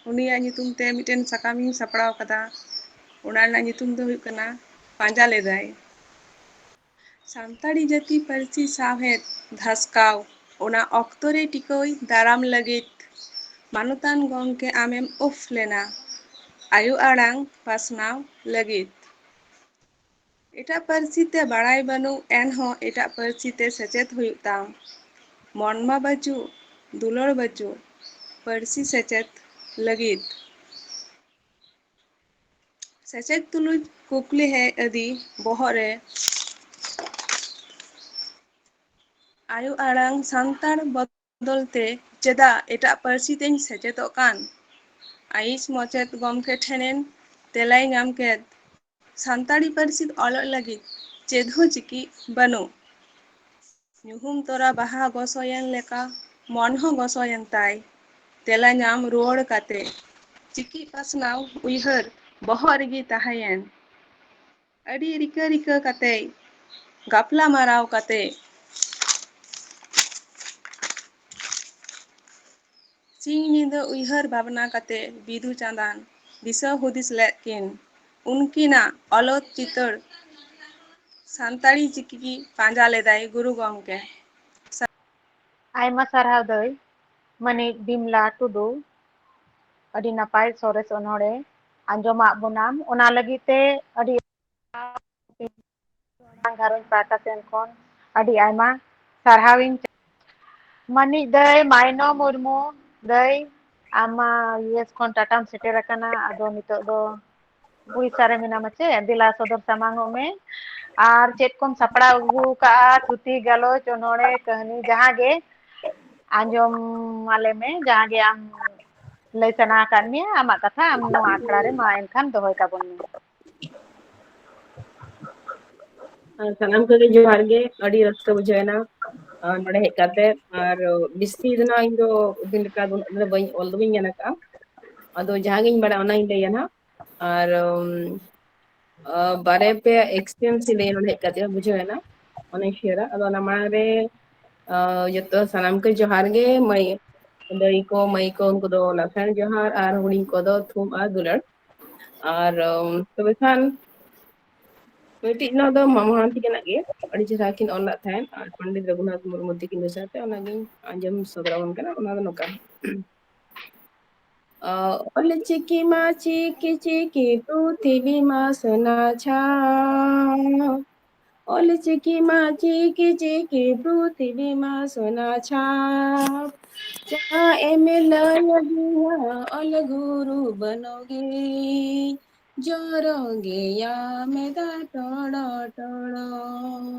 ᱩᱱᱤᱭᱟᱜ ᱧᱩᱛᱩᱢ ᱛᱮ ᱢᱤᱫᱴᱮᱱ ᱥᱟᱠᱟᱢ ᱤᱧ ᱥᱟᱯᱲᱟᱣ ᱠᱟᱫᱟ᱾ ᱚᱱᱟ ᱨᱮᱱᱟᱜ ᱧᱩᱛᱩᱢ ᱫᱚ ᱦᱩᱭᱩᱜ ᱠᱟᱱᱟ ᱯᱟᱸᱡᱟ ᱞᱮᱫᱟᱭ᱾ ᱥᱟᱱᱛᱟᱲᱤ ᱡᱟᱹᱛᱤ ᱯᱟᱹᱨᱥᱤ ᱥᱟᱶᱦᱮᱫ ᱫᱷᱟᱥᱠᱟᱣ, ᱚᱱᱟ ᱚᱠᱛᱚ ᱨᱮ ᱴᱤᱠᱟᱹᱣ ᱫᱟᱨᱟᱢ ᱞᱟᱹᱜᱤᱫ ᱢᱟᱱᱚᱛᱟᱱ ᱜᱚᱢᱠᱮ ᱟᱢᱮᱢ ᱩᱯ ᱞᱮᱱᱟ ᱟᱭᱳ ᱟᱲᱟᱝ ᱯᱟᱥᱱᱟᱣ ᱞᱟᱹᱜᱤᱫ᱾ ᱮᱴᱟᱜ ᱯᱟᱹᱨᱥᱤ ᱛᱮ ᱵᱟᱲᱟᱭ ᱵᱟᱹᱱᱩᱜ ᱮᱱᱦᱚᱸ ᱮᱴᱟᱜ ᱯᱟᱹᱨᱥᱤ ᱛᱮ ᱥᱮᱪᱮᱫ ᱦᱩᱭᱩᱜ ᱛᱟᱢ᱾ ᱢᱚᱱᱢᱟ ᱵᱟᱹᱪᱩᱜ, ᱫᱩᱞᱟᱹᱲ ᱵᱟᱹᱪᱩᱜ, ᱯᱟᱹᱨᱥᱤ ᱥᱮᱪᱮᱫ ᱞᱟᱹᱜᱤᱫ᱾ ᱥᱮᱪᱮᱫ ᱛᱩᱞᱩᱡ ᱠᱩᱠᱞᱤ ᱦᱮᱡ ᱟᱹᱫᱤ ᱵᱚᱦᱚᱜ ᱨᱮ, ᱟᱭᱳ ᱟᱲᱟᱝ ᱥᱟᱱᱛᱟᱲ ᱵᱚᱫᱚᱞ ᱛᱮ ᱪᱮᱫᱟᱜ ᱮᱴᱟᱜ ᱯᱟᱹᱨᱥᱤ ᱛᱮᱧ ᱥᱮᱪᱮᱫᱚᱜ ᱠᱟᱱ? ᱟᱭᱤᱡ ᱢᱚᱪᱮᱫ ᱜᱚᱢᱠᱮ ᱴᱷᱮᱱᱮᱱ ᱛᱮᱞᱟᱭ ᱧᱟᱢ ᱠᱮᱫ, ᱥᱟᱱᱛᱟᱲᱤ ᱯᱟᱹᱨᱥᱤ ᱚᱞᱚᱜ ᱞᱟᱹᱜᱤᱫ ᱪᱮᱫ ᱦᱚᱸ ᱪᱤᱠᱤ ᱵᱟᱹᱱᱩᱜ᱾ ᱧᱩᱦᱩᱢ ᱛᱚᱨᱟ ᱵᱟᱦᱟ ᱜᱚᱥᱚᱭᱮᱱ ᱞᱮᱠᱟ ᱢᱚᱱ ᱦᱚᱸ ᱜᱚᱥᱚᱭᱮᱱ ᱛᱟᱭ᱾ ᱛᱮᱞᱟ ᱧᱟᱢ ᱨᱩᱣᱟᱹᱲ ᱠᱟᱛᱮ ᱪᱤᱠᱤ ᱯᱟᱥᱱᱟᱣ ᱩᱭᱦᱟᱹᱨ ᱵᱚᱦᱚᱜ ᱨᱮᱜᱮ ᱛᱟᱦᱮᱸᱭᱮᱱ᱾ ᱟᱹᱰᱤ ᱨᱤᱠᱟᱹ ᱨᱤᱠᱟᱹ ᱠᱟᱛᱮ, ᱜᱟᱯᱞᱟ ᱢᱟᱨᱟᱣ ᱠᱟᱛᱮ, ᱥᱤᱧ ᱧᱤᱫᱟᱹ ᱩᱭᱦᱟᱹᱨ ᱵᱷᱟᱵᱽᱱᱟ ᱠᱟᱛᱮ ᱵᱤᱫᱩ ᱪᱟᱸᱫᱟᱱ ᱫᱤᱥᱟᱹ ᱦᱩᱫᱤᱥ ᱞᱮᱫ ᱠᱤᱱ᱾ ᱩᱱᱠᱤᱱᱟᱜ ᱚᱞᱚᱛ ᱪᱤᱛᱟᱹᱨ ᱥᱟᱱᱛᱟᱲᱤ ᱪᱤᱠᱤ ᱯᱟᱸᱡᱟ ᱞᱮᱫᱟᱭ ᱜᱩᱨᱩ ᱜᱚᱢᱠᱮ᱾ ᱟᱭᱢᱟ ᱥᱟᱨᱦᱟᱣ ᱫᱟᱹᱭ ᱢᱟᱹᱱᱤᱡ ᱵᱤᱢᱞᱟ ᱴᱩᱰᱩ, ᱟᱹᱰᱤ ᱱᱟᱯᱟᱭ ᱥᱚᱨᱮᱥ ᱚᱱᱚᱬᱦᱮ ᱟᱸᱡᱚᱢᱟᱜ ᱵᱚᱱᱟᱢ, ᱚᱱᱟ ᱞᱟᱹᱜᱤᱫ ᱛᱮ ᱟᱹᱰᱤ ᱜᱷᱟᱨᱚᱸᱡᱽ ᱯᱟᱦᱴᱟ ᱥᱮᱱ ᱠᱷᱚᱱ ᱟᱹᱰᱤ ᱟᱭᱢᱟ ᱥᱟᱨᱦᱟᱣᱤᱧ᱾ ᱢᱟᱹᱱᱤᱡ ᱫᱟᱹᱭ ᱢᱟᱭᱱᱚ ᱢᱩᱨᱢᱩ, ᱫᱟᱹᱭ ᱟᱢ ᱢᱟ ᱤᱭᱩ ᱮᱥ ᱠᱷᱚᱱ ᱴᱟᱴᱟᱢ ᱥᱮᱴᱮᱨ ᱟᱠᱟᱱᱟ, ᱟᱫᱚ ᱱᱤᱛᱚᱜ ᱫᱚ ᱩᱲᱤᱥᱥᱟ ᱨᱮ ᱢᱮᱱᱟᱢᱟ ᱪᱮ? ᱫᱮᱞᱟ ᱥᱚᱫᱚᱨ ᱥᱟᱢᱟᱝ ᱚᱜ ᱢᱮ᱾ ᱟᱨ ᱪᱮᱫ ᱠᱚᱢ ᱥᱟᱯᱲᱟᱣ ᱟᱹᱜᱩ ᱠᱟᱜᱼᱟ, ᱛᱷᱩᱛᱤ, ᱜᱟᱞᱚᱪ, ᱚᱱᱚᱬᱦᱮ, ᱠᱟᱹᱦᱱᱤ, ᱡᱟᱦᱟᱸ ᱜᱮ ᱟᱸᱡᱚᱢ ᱟᱞᱮ ᱢᱮ, ᱡᱟᱦᱟᱸ ᱜᱮ ᱟᱢ ᱞᱟᱹᱭ ᱥᱟᱱᱟ ᱟᱠᱟᱫ ᱢᱮᱭᱟ, ᱟᱢᱟᱜ ᱠᱟᱛᱷᱟ ᱟᱢ ᱱᱚᱣᱟ ᱟᱠᱷᱲᱟ ᱨᱮ ᱢᱟ ᱮᱱᱠᱷᱟᱱ ᱫᱚᱦᱚᱭ ᱛᱟᱵᱚᱱ ᱢᱮ᱾ ᱟᱨ ᱥᱟᱱᱟᱢ ᱠᱚᱜᱮ ᱡᱚᱦᱟᱨ ᱜᱮ, ᱟᱹᱰᱤ ᱨᱟᱹᱥᱠᱟᱹ ᱵᱩᱡᱷᱟᱹᱣ ᱮᱱᱟ, ᱟᱨ ᱱᱚᱰᱮ ᱦᱮᱡ ᱠᱟᱛᱮ᱾ ᱟᱨ ᱵᱤᱥᱛᱤ ᱫᱚ ᱱᱟᱜ ᱤᱧ ᱫᱚ ᱟᱹᱵᱤᱱ ᱞᱮᱠᱟ ᱫᱚ ᱩᱱᱟᱹᱜ ᱫᱚ ᱵᱟᱹᱧ ᱚᱞ ᱫᱚ ᱵᱟᱹᱧ ᱜᱟᱱ ᱟᱠᱟᱫᱼᱟ, ᱟᱫᱚ ᱡᱟᱦᱟᱸ ᱜᱤᱧ ᱵᱟᱲᱟᱭᱟ ᱚᱱᱟᱧ ᱞᱟᱹᱭᱟ ᱱᱟᱜ᱾ ᱟᱨ ᱩᱢ, ᱟ, ᱵᱟᱨᱭᱟ ᱯᱮᱭᱟ ᱮᱠᱥᱯᱤᱨᱤᱭᱮᱱᱥ ᱤᱧ ᱞᱟᱹᱭᱟ ᱱᱚᱰᱮ ᱦᱮᱡ ᱠᱟᱛᱮ ᱵᱩᱡᱷᱟᱹᱣ ᱮᱱᱟ, ᱚᱱᱟᱧ ᱥᱮᱭᱟᱨᱟ᱾ ᱟᱫᱚ ᱚᱱᱟ ᱢᱟᱲᱟᱝ ᱨᱮ ᱟ, ᱡᱚᱛᱚ ᱥᱟᱱᱟᱢ ᱠᱚ ᱡᱚᱦᱟᱨ ᱜᱮ, ᱢᱟᱹᱭ, ᱫᱟᱹᱭ ᱠᱚ, ᱢᱟᱹᱭ ᱠᱚ, ᱩᱱᱠᱩ ᱫᱚ ᱞᱟᱥᱟᱲ ᱡᱚᱦᱟᱨ, ᱟᱨ ᱦᱩᱰᱤᱧ ᱠᱚᱫᱚ ᱛᱷᱩᱢ ᱟᱨ ᱫᱩᱞᱟᱹᱲ᱾ ᱟᱨ ᱩᱢ, ᱛᱚᱵᱮ ᱠᱷᱟᱱ ᱢᱤᱫᱴᱤᱡ ᱱᱚᱣᱟ ᱫᱚ ᱢᱟᱢᱚ ᱦᱟᱲᱟᱢ ᱛᱤᱠᱤᱱᱟᱜ ᱜᱮ, ᱟᱹᱰᱤ ᱪᱮᱦᱨᱟ ᱠᱤᱱ ᱚᱞ ᱞᱮᱫ ᱛᱟᱦᱮᱸᱫ, ᱟᱨ ᱯᱚᱱᱰᱤᱛ ᱨᱚᱜᱷᱩᱱᱟᱛᱷ ᱢᱩᱨᱢᱩ ᱛᱤᱠᱤᱱ ᱫᱚ ᱥᱟᱶᱛᱮ ᱚᱱᱟᱜᱤᱧ ᱟᱸᱡᱚᱢ ᱥᱚᱫᱚᱨ ᱟᱵᱚᱱ ᱠᱟᱱᱟ᱾ ᱚᱱᱟ ᱫᱚ ᱱᱚᱝᱠᱟ᱾ ᱚ, ᱚᱞ ᱪᱤᱠᱤ ᱢᱟ ᱪᱤᱠᱤ ᱪᱤᱠᱤ ᱯᱨᱤᱛᱷᱤᱵᱤ ᱢᱟ ᱥᱮᱬᱟ ᱪᱷᱟᱣ, ᱚᱞ ᱪᱤᱠᱤ ᱢᱟ ᱪᱤᱠᱤ ᱪᱤᱠᱤ ᱯᱨᱚᱛᱤᱵᱤᱢᱟ ᱥᱚᱱᱟ ᱪᱷᱟᱯ᱾ ᱡᱟ ᱮᱢ ᱞᱟᱹᱭ ᱟᱹᱫᱤᱧᱟ ᱚᱞ ᱜᱩᱨᱩ ᱵᱟᱹᱱᱩᱜᱤᱧ, ᱡᱚᱨᱚ ᱜᱮᱭᱟ ᱢᱮᱫᱟ ᱴᱚᱲᱚ ᱴᱚᱲᱚ,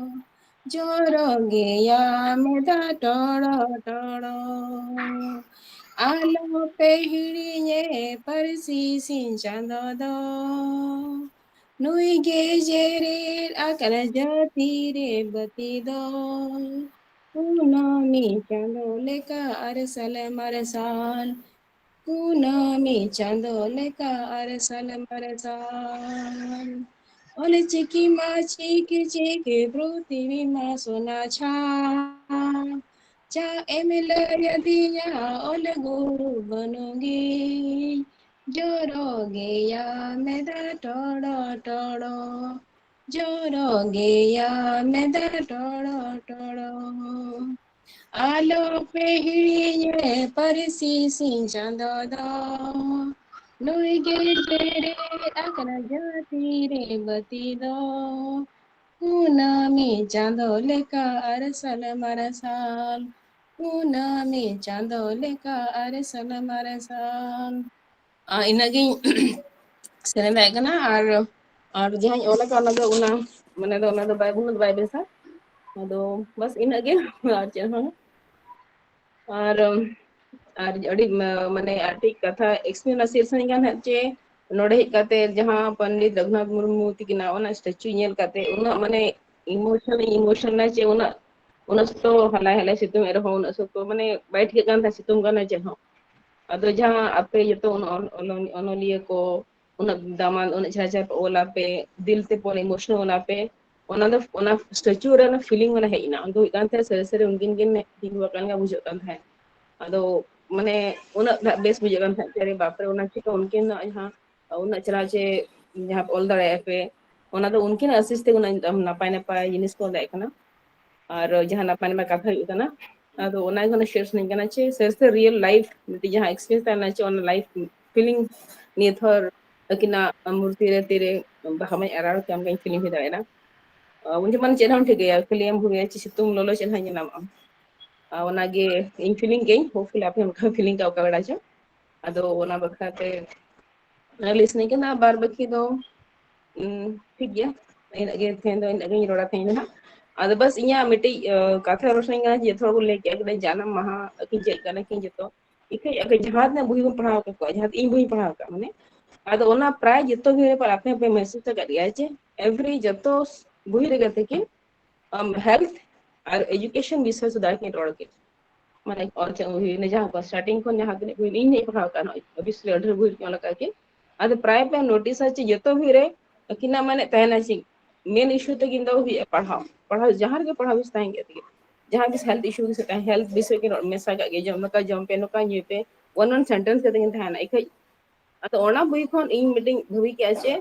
ᱡᱚᱨᱚ ᱜᱮᱭᱟ ᱢᱮᱫᱟ ᱴᱚᱲᱚ ᱴᱚᱲᱚ᱾ ᱟᱞᱚ ᱯᱮ ᱦᱤᱲᱤᱧᱮ ᱯᱟᱹᱨᱥᱤ ᱥᱤᱧ ᱪᱟᱸᱫᱚ ᱫᱚ, ᱱᱩᱭ ᱜᱮ ᱡᱮᱨᱮᱲ ᱟᱠᱟᱱᱟ ᱡᱟᱹᱛᱤ ᱨᱮ ᱵᱟᱹᱛᱤ ᱫᱚ᱾ ᱠᱩᱱᱟᱹᱢᱤ ᱪᱟᱸᱫᱚ ᱞᱮᱠᱟ ᱟᱨᱥᱟᱞ ᱢᱟᱨᱥᱟᱞ, ᱠᱩᱱᱟᱹᱢᱤ ᱪᱟᱸᱫᱚ ᱞᱮᱠᱟ ᱟᱨᱥᱟᱞ ᱢᱟᱨᱥᱟᱞ᱾ ᱚᱞ ᱪᱤᱠᱤ ᱢᱟ ᱪᱤᱠᱤ ᱪᱤᱠᱤ ᱯᱨᱚᱛᱤᱵᱤᱢᱟ ᱥᱚᱱᱟ ᱪᱷᱟᱯ᱾ ᱡᱟ ᱮᱢ ᱞᱟᱹᱭ ᱟᱹᱫᱤᱧᱟ ᱚᱞ ᱜᱩᱨᱩ ᱵᱟᱹᱱᱩᱜᱤᱧ, ᱡᱚᱨᱚ ᱜᱮᱭᱟ ᱢᱮᱫᱟ ᱴᱚᱲᱚ ᱴᱚᱲᱚ, ᱡᱚᱨᱚ ᱜᱮᱭᱟ ᱢᱮᱫᱟ ᱴᱚᱲᱚ ᱴᱚᱲᱚ᱾ ᱟᱞᱚ ᱯᱮ ᱦᱤᱲᱤᱧᱮ ᱯᱟᱹᱨᱥᱤ ᱥᱤᱧ ᱪᱟᱸᱫᱚ ᱫᱚ, ᱱᱩᱭ ᱜᱮ ᱡᱮᱨᱮᱫ ᱟᱠᱟᱱᱟ ᱡᱟᱹᱛᱤ ᱨᱮ ᱵᱟᱹᱛᱤ ᱫᱚ᱾ ᱠᱩᱱᱟᱹᱢᱤ ᱪᱟᱸᱫᱚ ᱞᱮᱠᱟ ᱟᱨᱥᱟᱞ ᱢᱟᱨᱥᱟᱞ, ᱠᱩᱱᱟᱹᱢᱤ ᱪᱟᱸᱫᱚ ᱞᱮᱠᱟ ᱟᱨᱥᱟᱞ ᱢᱟᱨᱥᱟᱞ᱾ ᱟᱨ ᱤᱱᱟᱹᱜ ᱜᱤᱧ ᱥᱮᱨᱮᱧ ᱫᱟᱲᱮᱭᱟᱜ ᱠᱟᱱᱟ᱾ ᱟᱨ, ᱟᱨ ᱡᱟᱦᱟᱸᱧ ᱚᱞ ᱟᱠᱟᱫ, ᱚᱱᱟ ᱫᱚ ᱚᱱᱟ, ᱢᱟᱱᱮ ᱫᱚ ᱚᱱᱟ ᱫᱚ ᱵᱟᱭ, ᱩᱱᱟᱹᱜ ᱫᱚ ᱵᱟᱭ ᱵᱮᱥᱟ᱾ ᱟᱫᱚ ᱵᱟᱥ ᱤᱱᱟᱹᱜ ᱜᱮ, ᱟᱨ ᱪᱮᱫ ᱦᱚᱸ᱾ ᱟᱨ, ᱟᱨ ᱟᱹᱰᱤ, ᱢᱟ-, ᱢᱟᱱᱮ ᱟᱨ ᱴᱷᱤᱠ ᱠᱟᱛᱷᱟ explain ᱱᱟᱥᱮ ᱥᱟᱺᱜᱤᱧ ᱜᱟᱱ ᱦᱟᱸᱜ ᱪᱮ ᱱᱚᱰᱮ ᱦᱮᱡ ᱠᱟᱛᱮ ᱡᱟᱦᱟᱸ ᱯᱚᱱᱰᱤᱛ ᱨᱚᱜᱷᱩᱱᱟᱛᱷ ᱢᱩᱨᱢᱩ ᱛᱤᱠᱤᱱᱟᱜ ᱚᱱᱟ statue ᱧᱮᱞ ᱠᱟᱛᱮ ᱩᱱᱟᱹᱜ ᱢᱟᱱᱮ emotion, emotion ᱱᱟ ᱪᱮ ᱩᱱᱟᱹᱜ, ᱩᱱᱟᱹᱜ ᱥᱚᱠᱛᱚ ᱦᱟᱞᱟᱭ ᱦᱟᱞᱟᱭ ᱥᱤᱛᱩᱝ ᱮᱫ ᱨᱮᱦᱚᱸ ᱩᱱᱟᱹᱜ ᱥᱚᱠᱛᱚ ᱢᱟᱱᱮ ᱵᱟᱭ ᱴᱷᱤᱠᱟᱹᱜ ᱠᱟᱱ ᱛᱟᱦᱮᱸ ᱥᱤᱛᱩᱝ ᱠᱟᱱᱟ ᱪᱮᱫ ᱦᱚᱸ᱾ ᱟᱫᱚ ᱡᱟᱦᱟᱸ ᱟᱯᱮ ᱡᱚᱛᱚ ᱚᱱ-, ᱚᱱ-, ᱚᱱ-, ᱚᱱᱚᱞᱤᱭᱟᱹ ᱠᱚ ᱩᱱᱟᱹᱜ ᱫᱟᱢᱟᱱ, ᱩᱱᱟᱹᱜ ᱪᱮᱦᱨᱟ ᱪᱮᱦᱨᱟ ᱯᱮ ᱚᱞᱟ ᱯᱮ, ᱫᱤᱞ ᱛᱮ ᱯᱩᱨᱟᱹ emotional ᱚᱞᱟ ᱯᱮ, ᱚᱱᱟ ᱫᱚ, ᱚᱱᱟ statue ᱨᱮ ᱚᱱᱟ feeling ᱚᱱᱟ ᱦᱮᱡ ᱮᱱᱟ᱾ ᱩᱱ ᱫᱚ ᱦᱩᱭᱩᱜ ᱠᱟᱱ ᱛᱟᱦᱮᱸᱫ ᱥᱟᱹᱨᱤ ᱥᱟᱹᱨᱤ ᱩᱱᱠᱤᱱ ᱠᱤᱱ ᱛᱤᱸᱜᱩ ᱟᱠᱟᱱ ᱞᱮᱠᱟ ᱵᱩᱡᱷᱟᱹᱜ ᱠᱟᱱ ᱛᱟᱦᱮᱸᱫ᱾ ᱟᱫᱚ ᱢᱟᱱᱮ ᱩᱱᱟᱹᱜ ᱵᱮᱥ ᱵᱩᱡᱷᱟᱹᱜ ᱠᱟᱱ ᱛᱟᱦᱮᱸᱫ ᱡᱮ ᱵᱟᱯᱨᱮ, ᱚᱱᱟ ᱪᱤᱠᱟᱹ ᱩᱱᱠᱤᱱᱟᱜ ᱡᱟᱦᱟᱸ ᱩᱱᱟᱹᱜ ᱪᱮᱦᱨᱟ ᱡᱮ ᱡᱟᱦᱟᱸ ᱯᱮ ᱚᱞ ᱫᱟᱲᱮᱭᱟᱜᱼᱟ ᱯᱮ, ᱚᱱᱟ ᱫᱚ ᱩᱱᱠᱤᱱᱟᱜ ᱟᱥᱤᱥ ᱛᱮ ᱩᱱᱟᱹᱜ ᱱᱟᱯᱟᱭ ᱱᱟᱯᱟᱭ ᱡᱤᱱᱤᱥ ᱠᱚ ᱚᱞ ᱫᱟᱲᱮᱭᱟᱜ ᱠᱟᱱᱟ᱾ ᱟᱨ ᱡᱟᱦᱟᱸ ᱱᱟᱯᱟᱭ ᱱᱟᱯᱟᱭ ᱠᱟᱛᱷᱟ ᱦᱩᱭᱩᱜ ᱠᱟᱱᱟ, ᱟᱫᱚ ᱚᱱᱟ ᱜᱮ ᱦᱩᱱᱟᱹᱝ share ᱥᱟᱱᱟᱧ ᱠᱟᱱᱟ ᱪᱮ ᱥᱟᱹᱨᱤ ᱥᱟᱹᱨᱤ real life ᱢᱤᱫᱴᱤᱡ ᱡᱟᱦᱟᱸ experience ᱛᱟᱦᱮᱸ ᱞᱮᱱᱟ ᱪᱮ ᱚᱱᱟ life feeling ᱱᱤᱭᱟᱹ ᱛᱷᱚᱨ ᱟᱹᱠᱤᱱᱟᱜ ᱢᱩᱨᱛᱤ ᱨᱮ ᱛᱤᱨᱮ ᱵᱟᱦᱟ ᱢᱟᱧ ᱟᱨᱟᱣ ᱠᱮᱭᱟ, ᱚᱱᱠᱟᱧ feeling ᱦᱩᱭ ᱫᱟᱲᱮᱭᱟᱜᱼᱟ᱾ ᱩᱱ ᱡᱚᱠᱷᱚᱱ ᱪᱮᱫ ᱦᱚᱸ ᱴᱷᱤᱠ ᱜᱮᱭᱟ, ᱠᱷᱟᱹᱞᱤ ᱮᱢ ᱵᱷᱩᱜᱟᱹᱜᱼᱟ ᱪᱮ ᱥᱤᱛᱩᱝ ᱞᱚᱞᱚ ᱪᱮᱫ ᱦᱚᱸ ᱧᱮᱞ ᱧᱟᱢᱚᱜᱼᱟ᱾ ᱟᱨ ᱚᱱᱟᱜᱮ ᱤᱧ feeling ᱜᱮ, hopefully ᱟᱯᱮ ᱚᱱᱠᱟ feeling ᱠᱟᱜ ᱚᱠᱟ ᱵᱮᱲᱟ ᱪᱚ᱾ ᱟᱫᱚ ᱚᱱᱟ ᱵᱟᱠᱷᱨᱟ ᱛᱮ ᱞᱟᱹᱭ ᱥᱟᱱᱟᱧ ᱠᱟᱱᱟ, ᱵᱟᱨ ᱵᱟᱹᱠᱤ ᱫᱚ ᱴᱷᱤᱠ ᱜᱮᱭᱟ᱾ ᱤᱱᱟᱹᱜ ᱜᱮ ᱛᱮᱦᱮᱧ ᱫᱚ, ᱤᱱᱟᱹᱜ ᱜᱤᱧ ᱨᱚᱲᱟ ᱛᱮᱦᱮᱧ ᱫᱚ ᱦᱟᱸᱜ᱾ ᱟᱫᱚ ᱵᱟᱥ ᱤᱧᱟᱹᱜ ᱢᱤᱫᱴᱤᱡ ᱠᱟᱛᱷᱟ ᱨᱚᱲ ᱥᱟᱱᱟᱧ ᱠᱟᱱᱟ, ᱡᱚᱛᱚ ᱦᱚᱲ ᱠᱚ ᱞᱟᱹᱭ ᱠᱮᱜᱼᱟ ᱠᱤ ᱡᱟᱱᱟᱢ ᱢᱟᱦᱟ ᱟᱹᱠᱤᱱ ᱪᱮᱫ ᱠᱟᱱᱟ ᱠᱤᱱ ᱡᱚᱛᱚ᱾ ᱤᱠᱷᱟᱹᱭ ᱟᱹᱠᱤᱱ ᱡᱟᱦᱟᱸ ᱛᱤᱱᱟᱹᱜ ᱵᱳᱭ ᱵᱚᱱ ᱯᱟᱲᱦᱟᱣ ᱟᱠᱟᱫ ᱠᱚᱣᱟ, ᱡᱟᱦᱟᱸ ᱤᱧ ᱵᱳᱭ ᱯᱟᱲᱦᱟᱣ ᱟᱠᱟᱫ, ᱢᱟᱱᱮ, ᱟᱫᱚ ᱚᱱᱟ ᱯᱨᱟᱭ ᱡᱚᱛᱚ ᱜᱮ ᱟᱯᱮ ᱦᱚᱸᱯᱮ message ᱟᱠᱟᱫ ᱜᱮᱭᱟ ᱡᱮ every ᱡᱚᱛᱚ ᱵᱳᱭ ᱨᱮᱜᱮ ᱛᱟᱹᱠᱤᱱ health ᱟᱨ education ᱵᱤᱥᱚᱭ ᱥᱩᱫᱷᱟ ᱠᱤᱱ ᱨᱚᱲ ᱠᱮᱫ᱾ ᱢᱟᱱᱮ ᱚᱞ ᱪᱮᱫ ᱦᱩᱭᱱᱟ, ᱡᱟᱦᱟᱸ ᱠᱚ starting ᱠᱷᱚᱱ ᱡᱟᱦᱟᱸ ᱛᱤᱱᱟᱹᱜ ᱵᱳᱭ ᱤᱧ ᱦᱚᱸᱧ ᱯᱟᱲᱦᱟᱣ ᱟᱠᱟᱫ, obviously ᱟᱹᱰᱤ ᱰᱷᱮᱨ ᱵᱳᱭ ᱚᱞ ᱟᱠᱟᱫ ᱠᱤᱱ᱾ ᱟᱫᱚ ᱯᱨᱟᱭ ᱯᱮ notice ᱟ ᱪᱮ ᱡᱚᱛᱚ ᱵᱳᱭ ᱨᱮ ᱟᱹᱠᱤᱱᱟᱜ ᱢᱟᱱᱮ ᱛᱟᱦᱮᱱᱟ ᱪᱮ main issue ᱛᱟᱹᱠᱤᱱ ᱫᱚ ᱦᱩᱭᱩᱜᱼᱟ ᱯᱟᱲᱦᱟᱣ, ᱯᱟᱲᱦᱟᱣ ᱡᱟᱦᱟᱸ ᱨᱮᱜᱮ ᱯᱟᱲᱦᱟᱣ ᱵᱤᱥ ᱛᱟᱦᱮᱱ ᱜᱮᱭᱟ ᱛᱟᱹᱠᱤᱱ᱾ ᱡᱟᱦᱟᱸ ᱵᱤᱥ health issue ᱵᱤᱥᱚᱭ ᱛᱟᱦᱮᱸ, health ᱵᱤᱥᱚᱭ ᱠᱤᱱ ᱨᱚᱲ ᱢᱮᱥᱟ ᱠᱟᱜ ᱜᱮ, ᱡᱚᱢ ᱱᱚᱝᱠᱟ ᱡᱚᱢ ᱯᱮ, ᱱᱚᱝᱠᱟ ᱧᱩᱭ ᱯᱮ, one one sentence ᱠᱟᱛᱮ ᱠᱤᱱ ᱛᱟᱦᱮᱱᱟ᱾ ᱤᱠᱷᱟᱹᱡ ᱟᱫᱚ ᱚᱱᱟ ᱵᱳᱭ ᱠᱷᱚᱱ ᱤᱧ ᱢᱤᱫᱴᱮᱱ ᱵᱷᱟᱹᱵᱤ ᱠᱮᱜᱼᱟ ᱡᱮ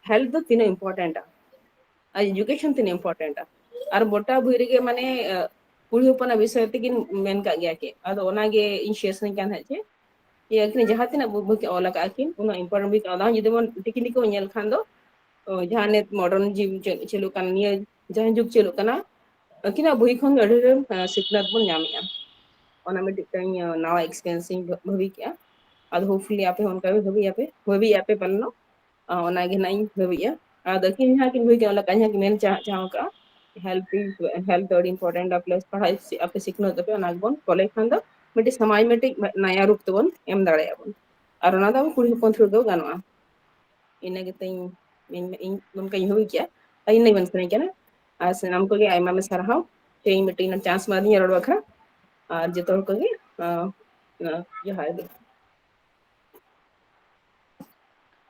health ᱫᱚ ᱛᱤᱱᱟᱹᱜ important ᱟ ᱟᱨ education ᱛᱤᱱᱟᱹᱜ important ᱟ᱾ ᱟᱨ ᱜᱚᱴᱟ ᱵᱳᱭ ᱨᱮᱜᱮ ᱢᱟᱱᱮ ᱠᱩᱲᱤ ᱦᱚᱯᱚᱱᱟᱜ ᱵᱤᱥᱚᱭ ᱛᱮᱠᱤᱱ ᱢᱮᱱ ᱠᱟᱜ ᱜᱮᱭᱟ ᱠᱤ᱾ ᱟᱫᱚ ᱚᱱᱟᱜᱮ ᱤᱧ share ᱥᱟᱱᱟᱧ ᱠᱟᱱ ᱛᱟᱦᱮᱸᱫ ᱡᱮ ᱤᱭᱟᱹ ᱟᱹᱠᱤᱱ ᱡᱟᱦᱟᱸ ᱛᱤᱱᱟᱹᱜ ᱵᱳᱭ ᱠᱤᱱ ᱚᱞ ᱟᱠᱟᱫᱼᱟ ᱠᱤᱱ, ᱩᱱᱟᱹᱜ important ᱵᱳᱭ ᱠᱤᱱ ᱚᱞ, ᱡᱩᱫᱤ ᱵᱚᱱ ᱛᱤᱠᱤᱱᱤ ᱠᱚ ᱧᱮᱞ ᱠᱷᱟᱱ ᱫᱚ, ᱚ, ᱡᱟᱦᱟᱸ ᱱᱤᱛ modern ᱡᱩᱜᱽ ᱪᱮᱫ ᱪᱟᱹᱞᱩᱜ ᱠᱟᱱ, ᱱᱤᱭᱟᱹ ᱡᱟᱦᱟᱸ ᱡᱩᱜᱽ ᱪᱟᱹᱞᱩᱜ ᱠᱟᱱᱟ, ᱟᱹᱠᱤᱱᱟᱜ ᱵᱳᱭ ᱠᱷᱚᱱ ᱜᱮ ᱟᱹᱰᱤ ᱰᱷᱮᱨ, ᱮ, ᱥᱤᱠᱷᱱᱟᱹᱛ ᱵᱚᱱ ᱧᱟᱢᱮᱜᱼᱟ᱾ ᱚᱱᱟ ᱢᱤᱫᱴᱤᱡ ᱛᱤᱧ, ᱮ, ᱱᱟᱣᱟ experience ᱤᱧ ᱵᱷᱟᱹᱵᱤ ᱠᱮᱜᱼᱟ᱾ ᱟᱫᱚ hopefully ᱟᱯᱮ ᱦᱚᱸ ᱚᱱᱠᱟ ᱜᱮ ᱵᱷᱟᱹᱵᱤᱭᱟᱯᱮ, ᱵᱷᱟᱹᱵᱤᱭᱟᱯᱮ ᱯᱟᱞᱮᱱᱚᱜ᱾ ᱚ, ᱚᱱᱟᱜᱮ ᱱᱟᱜ ᱤᱧ ᱵᱷᱟᱹᱵᱤᱭᱮᱜᱼᱟ᱾ ᱟᱫᱚ ᱟᱹᱠᱤᱱ ᱡᱟᱦᱟᱸ ᱠᱤᱱ ᱵᱳᱭ ᱠᱤᱱ ᱚᱞ ᱟᱠᱟᱫ, ᱡᱟᱦᱟᱸ ᱠᱤᱱ ᱢᱮᱱ ᱪᱟᱦᱟᱣ ᱟᱠᱟᱫᱼᱟ, health is, health ᱫᱚ ᱟᱹᱰᱤ important ᱟ, plus ᱯᱟᱲᱦᱟᱜ ᱥᱤ-, ᱟᱯᱮ ᱥᱤᱠᱷᱱᱟᱹᱛ ᱟᱯᱮ, ᱚᱱᱟ ᱜᱮᱵᱚᱱ follow ᱠᱷᱟᱱ ᱫᱚ ᱢᱤᱫᱴᱤᱡ ᱥᱚᱢᱟᱡᱽ ᱢᱤᱫᱴᱤᱡ ᱱᱟᱭᱟ ᱨᱩᱯ ᱛᱮᱵᱚᱱ ᱮᱢ ᱫᱟᱲᱮᱭᱟᱜᱼᱟ ᱵᱚᱱ᱾ ᱟᱨ ᱚᱱᱟ ᱫᱚ ᱟᱵᱚ ᱠᱩᱲᱤ ᱦᱚᱯᱚᱱ ᱛᱷᱨᱩ ᱫᱚ ᱜᱟᱱᱚᱜᱼᱟ᱾ ᱤᱱᱟᱹ ᱜᱮᱛᱤᱧ, ᱤᱧ, ᱤᱧ ᱚᱱᱠᱟᱧ ᱦᱩᱭ ᱠᱮᱜᱼᱟ᱾ ᱟᱨ ᱤᱧ ᱞᱟᱹᱭ ᱵᱚᱱ ᱥᱟᱱᱟᱧ ᱠᱟᱱᱟ᱾ ᱟᱨ ᱥᱟᱱᱟᱢ ᱠᱚᱜᱮ ᱟᱭᱢᱟ ᱟᱭᱢᱟ ᱥᱟᱨᱦᱟᱣ, ᱛᱮᱦᱮᱧ ᱢᱤᱫᱴᱤᱡ chance ᱮᱢᱟ ᱫᱤᱧᱟ ᱨᱚᱲ ᱵᱟᱠᱷᱨᱟ᱾ ᱟᱨ ᱡᱚᱛᱚ ᱦᱚᱲ ᱠᱚᱜᱮ, ᱟᱸ, ᱟᱸ, ᱡᱚᱦᱟᱨ ᱜᱮ᱾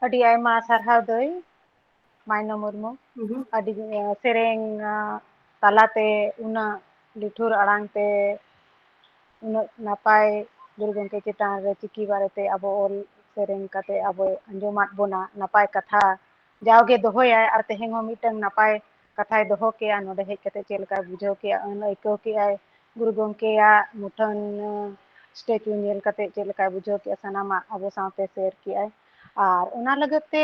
ᱟᱹᱰᱤ ᱟᱭᱢᱟ ᱥᱟᱨᱦᱟᱣ ᱫᱟᱹᱭ ᱢᱟᱭᱱᱟ ᱢᱩᱨᱢᱩ᱾ ᱦᱩᱸ᱾ ᱟᱹᱰᱤ, ᱮ, ᱥᱮᱨᱮᱧ, ᱟ, ᱛᱟᱞᱟᱛᱮ ᱩᱱᱟᱹᱜ ᱞᱤᱴᱷᱩᱨ ᱟᱲᱟᱝ ᱛᱮ ᱩᱱᱟᱹᱜ ᱱᱟᱯᱟᱭ ᱜᱩᱨᱩ ᱜᱚᱢᱠᱮ ᱪᱮᱛᱟᱱ ᱨᱮ ᱪᱤᱠᱤ ᱵᱟᱨᱮᱛᱮ ᱟᱵᱚ ᱚᱞ ᱥᱮᱨᱮᱧ ᱠᱟᱛᱮ ᱟᱵᱚᱭ ᱟᱸᱡᱚᱢᱟᱫ ᱵᱚᱱᱟ, ᱱᱟᱯᱟᱭ ᱠᱟᱛᱷᱟ ᱡᱟᱣᱜᱮ ᱫᱚᱦᱚᱭᱟᱭ, ᱟᱨ ᱛᱮᱦᱮᱧ ᱦᱚᱸ ᱢᱤᱫᱴᱟᱝ ᱱᱟᱯᱟᱭ ᱠᱟᱛᱷᱟᱭ ᱫᱚᱦᱚ ᱠᱮᱜᱼᱟ᱾ ᱱᱚᱰᱮ ᱦᱮᱡ ᱠᱟᱛᱮ ᱪᱮᱫ ᱞᱮᱠᱟᱭ ᱵᱩᱡᱷᱟᱹᱣ ᱠᱮᱜᱼᱟ, ᱟᱹᱱ ᱟᱹᱭᱠᱟᱹᱣ ᱠᱮᱜᱼᱟᱭ, ᱜᱩᱨᱩ ᱜᱚᱢᱠᱮᱭᱟᱜ ᱢᱩᱴᱷᱟᱹᱱ, ᱮ, statue ᱧᱮᱞ ᱠᱟᱛᱮ ᱪᱮᱫ ᱞᱮᱠᱟᱭ ᱵᱩᱡᱷᱟᱹᱣ ᱠᱮᱜᱼᱟ, ᱥᱟᱱᱟᱢᱟᱜ ᱟᱵᱚ ᱥᱟᱶᱛᱮ share ᱠᱮᱜᱼᱟᱭ᱾ ᱟᱨ ᱚᱱᱟ ᱞᱟᱹᱜᱤᱫ ᱛᱮ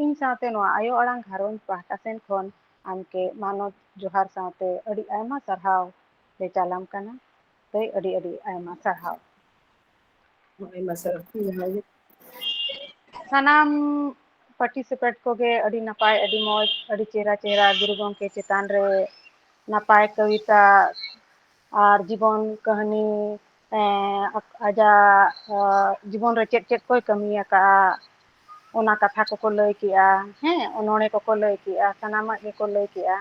ᱤᱧ ᱥᱟᱶᱛᱮ ᱱᱚᱣᱟ ᱟᱭᱳ ᱟᱲᱟᱝ ᱜᱷᱟᱨᱚᱸᱡᱽ ᱯᱟᱦᱴᱟ ᱥᱮᱱ ᱠᱷᱚᱱ ᱟᱢᱠᱮ ᱢᱟᱱᱚᱛ ᱡᱚᱦᱟᱨ ᱥᱟᱶᱛᱮ ᱟᱹᱰᱤ ᱟᱭᱢᱟ ᱥᱟᱨᱦᱟᱣ ᱞᱮ ᱪᱟᱞᱟᱢ ᱠᱟᱱᱟ᱾ ᱛᱟᱹᱭ ᱟᱹᱰᱤ ᱟᱹᱰᱤ ᱟᱭᱢᱟ ᱥᱟᱨᱦᱟᱣ᱾ ᱟᱭᱢᱟ ᱥᱟᱨᱦᱟᱣ᱾ ᱡᱚᱦᱟᱨ ᱜᱮ᱾ ᱥᱟᱱᱟᱢ participant ᱠᱚᱜᱮ ᱟᱹᱰᱤ ᱱᱟᱯᱟᱭ, ᱟᱹᱰᱤ ᱢᱚᱡᱽ, ᱟᱹᱰᱤ ᱪᱮᱦᱨᱟ ᱪᱮᱦᱨᱟ ᱜᱩᱨᱩ ᱜᱚᱢᱠᱮ ᱪᱮᱛᱟᱱ ᱨᱮ ᱱᱟᱯᱟᱭ ᱠᱚᱵᱤᱛᱟ ᱟᱨ ᱡᱤᱵᱚᱱ ᱠᱟᱹᱦᱱᱤ, ᱮᱸ, ᱟᱡᱟᱜ, ᱮᱸ, ᱡᱤᱵᱚᱱ ᱨᱮ ᱪᱮᱫ ᱪᱮᱫ ᱠᱚᱭ ᱠᱟᱹᱢᱤ ᱟᱠᱟᱫᱼᱟ, ᱚᱱᱟ ᱠᱟᱛᱷᱟ ᱠᱚᱠᱚ ᱞᱟᱹᱭ ᱠᱮᱜᱼᱟ, ᱦᱮᱸ, ᱚᱱᱚᱬᱦᱮ ᱠᱚᱠᱚ ᱞᱟᱹᱭ ᱠᱮᱜᱼᱟ, ᱥᱟᱱᱟᱢᱟᱜ ᱜᱮᱠᱚ ᱞᱟᱹᱭ ᱠᱮᱜᱼᱟ᱾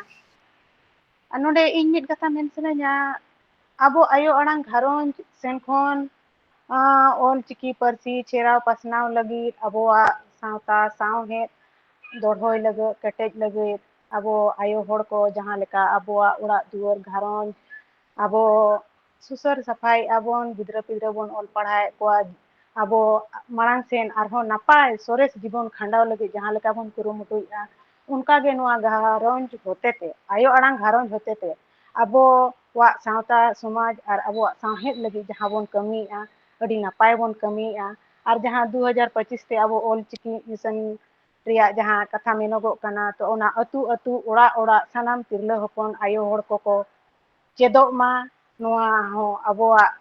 ᱟᱨ ᱱᱚᱰᱮ ᱤᱧ ᱢᱤᱫ ᱠᱟᱛᱷᱟ ᱢᱮᱱ ᱥᱟᱱᱟᱧᱟ, ᱟᱵᱚ ᱟᱭᱳ ᱟᱲᱟᱝ ᱜᱷᱟᱨᱚᱸᱡᱽ ᱥᱮᱱ ᱠᱷᱚᱱ, ᱟᱸ, ᱚᱞᱪᱤᱠᱤ ᱯᱟᱹᱨᱥᱤ ᱪᱷᱮᱨᱟᱣ ᱯᱟᱥᱱᱟᱣ ᱞᱟᱹᱜᱤᱫ, ᱟᱵᱚᱣᱟᱜ ᱥᱟᱶᱛᱟ ᱥᱟᱶᱦᱮᱫ ᱫᱚᱲᱦᱚᱭ ᱞᱟᱹᱜᱤᱫ, ᱠᱮᱴᱮᱡ ᱞᱟᱹᱜᱤᱫ, ᱟᱵᱚ ᱟᱭᱳ ᱦᱚᱲ ᱠᱚ ᱡᱟᱦᱟᱸ ᱞᱮᱠᱟ ᱟᱵᱚᱣᱟᱜ ᱚᱲᱟᱜ ᱫᱩᱣᱟᱹᱨ ᱜᱷᱟᱨᱚᱸᱡᱽ, ᱟᱵᱚ ᱥᱩᱥᱟᱹᱨ ᱥᱟᱯᱷᱟᱭᱮᱫᱼᱟ ᱵᱚᱱ, ᱜᱤᱫᱽᱨᱟᱹ ᱯᱤᱫᱽᱨᱟᱹ ᱵᱚᱱ ᱚᱞ ᱯᱟᱲᱦᱟᱣᱮᱫ ᱠᱚᱣᱟ, ᱟᱵᱚ ᱢᱟᱲᱟᱝ ᱥᱮᱱ ᱟᱨᱦᱚᱸ ᱱᱟᱯᱟᱭ ᱥᱚᱨᱮᱥ ᱡᱤᱵᱚᱱ ᱠᱷᱟᱸᱰᱟᱣ ᱞᱟᱹᱜᱤᱫ ᱡᱟᱦᱟᱸ ᱞᱮᱠᱟ ᱵᱚᱱ ᱠᱩᱨᱩᱢᱩᱴᱩᱭᱮᱫᱼᱟ, ᱚᱱᱠᱟᱜᱮ ᱱᱚᱣᱟ ᱜᱷᱟᱨᱚᱸᱡᱽ ᱦᱚᱛᱮᱛᱮ, ᱟᱭᱳ ᱟᱲᱟᱝ ᱜᱷᱟᱨᱚᱸᱡᱽ ᱦᱚᱛᱮᱛᱮ ᱟᱵᱚᱣᱟᱜ ᱥᱟᱶᱛᱟ ᱥᱚᱢᱟᱡᱽ ᱟᱨ ᱟᱵᱚᱣᱟᱜ ᱥᱟᱶᱦᱮᱫ ᱞᱟᱹᱜᱤᱫ ᱡᱟᱦᱟᱸ ᱵᱚᱱ ᱠᱟᱹᱢᱤᱭᱮᱫᱼᱟ, ᱟᱹᱰᱤ ᱱᱟᱯᱟᱭ ᱵᱚᱱ ᱠᱟᱹᱢᱤᱭᱮᱫᱼᱟ᱾ ᱟᱨ ᱡᱟᱦᱟᱸ ᱫᱩ ᱦᱟᱡᱟᱨ ᱯᱚᱸᱪᱤᱥ ᱛᱮ ᱟᱵᱚ ᱚᱞᱪᱤᱠᱤ ᱢᱤᱥᱚᱱ ᱨᱮᱭᱟᱜ ᱡᱟᱦᱟᱸ ᱠᱟᱛᱷᱟ ᱢᱮᱱᱚᱜᱚᱜ ᱠᱟᱱᱟ, ᱛᱚ ᱚᱱᱟ ᱟᱹᱛᱩ ᱟᱹᱛᱩ, ᱚᱲᱟᱜ ᱚᱲᱟᱜ, ᱥᱟᱱᱟᱢ ᱛᱤᱨᱞᱟᱹ ᱦᱚᱯᱚᱱ, ᱟᱭᱳ ᱦᱚᱲ ᱠᱚᱠᱚ ᱪᱮᱫᱚᱜ ᱢᱟ, ᱱᱚᱣᱟ ᱦᱚᱸ ᱟᱵᱚᱣᱟᱜ,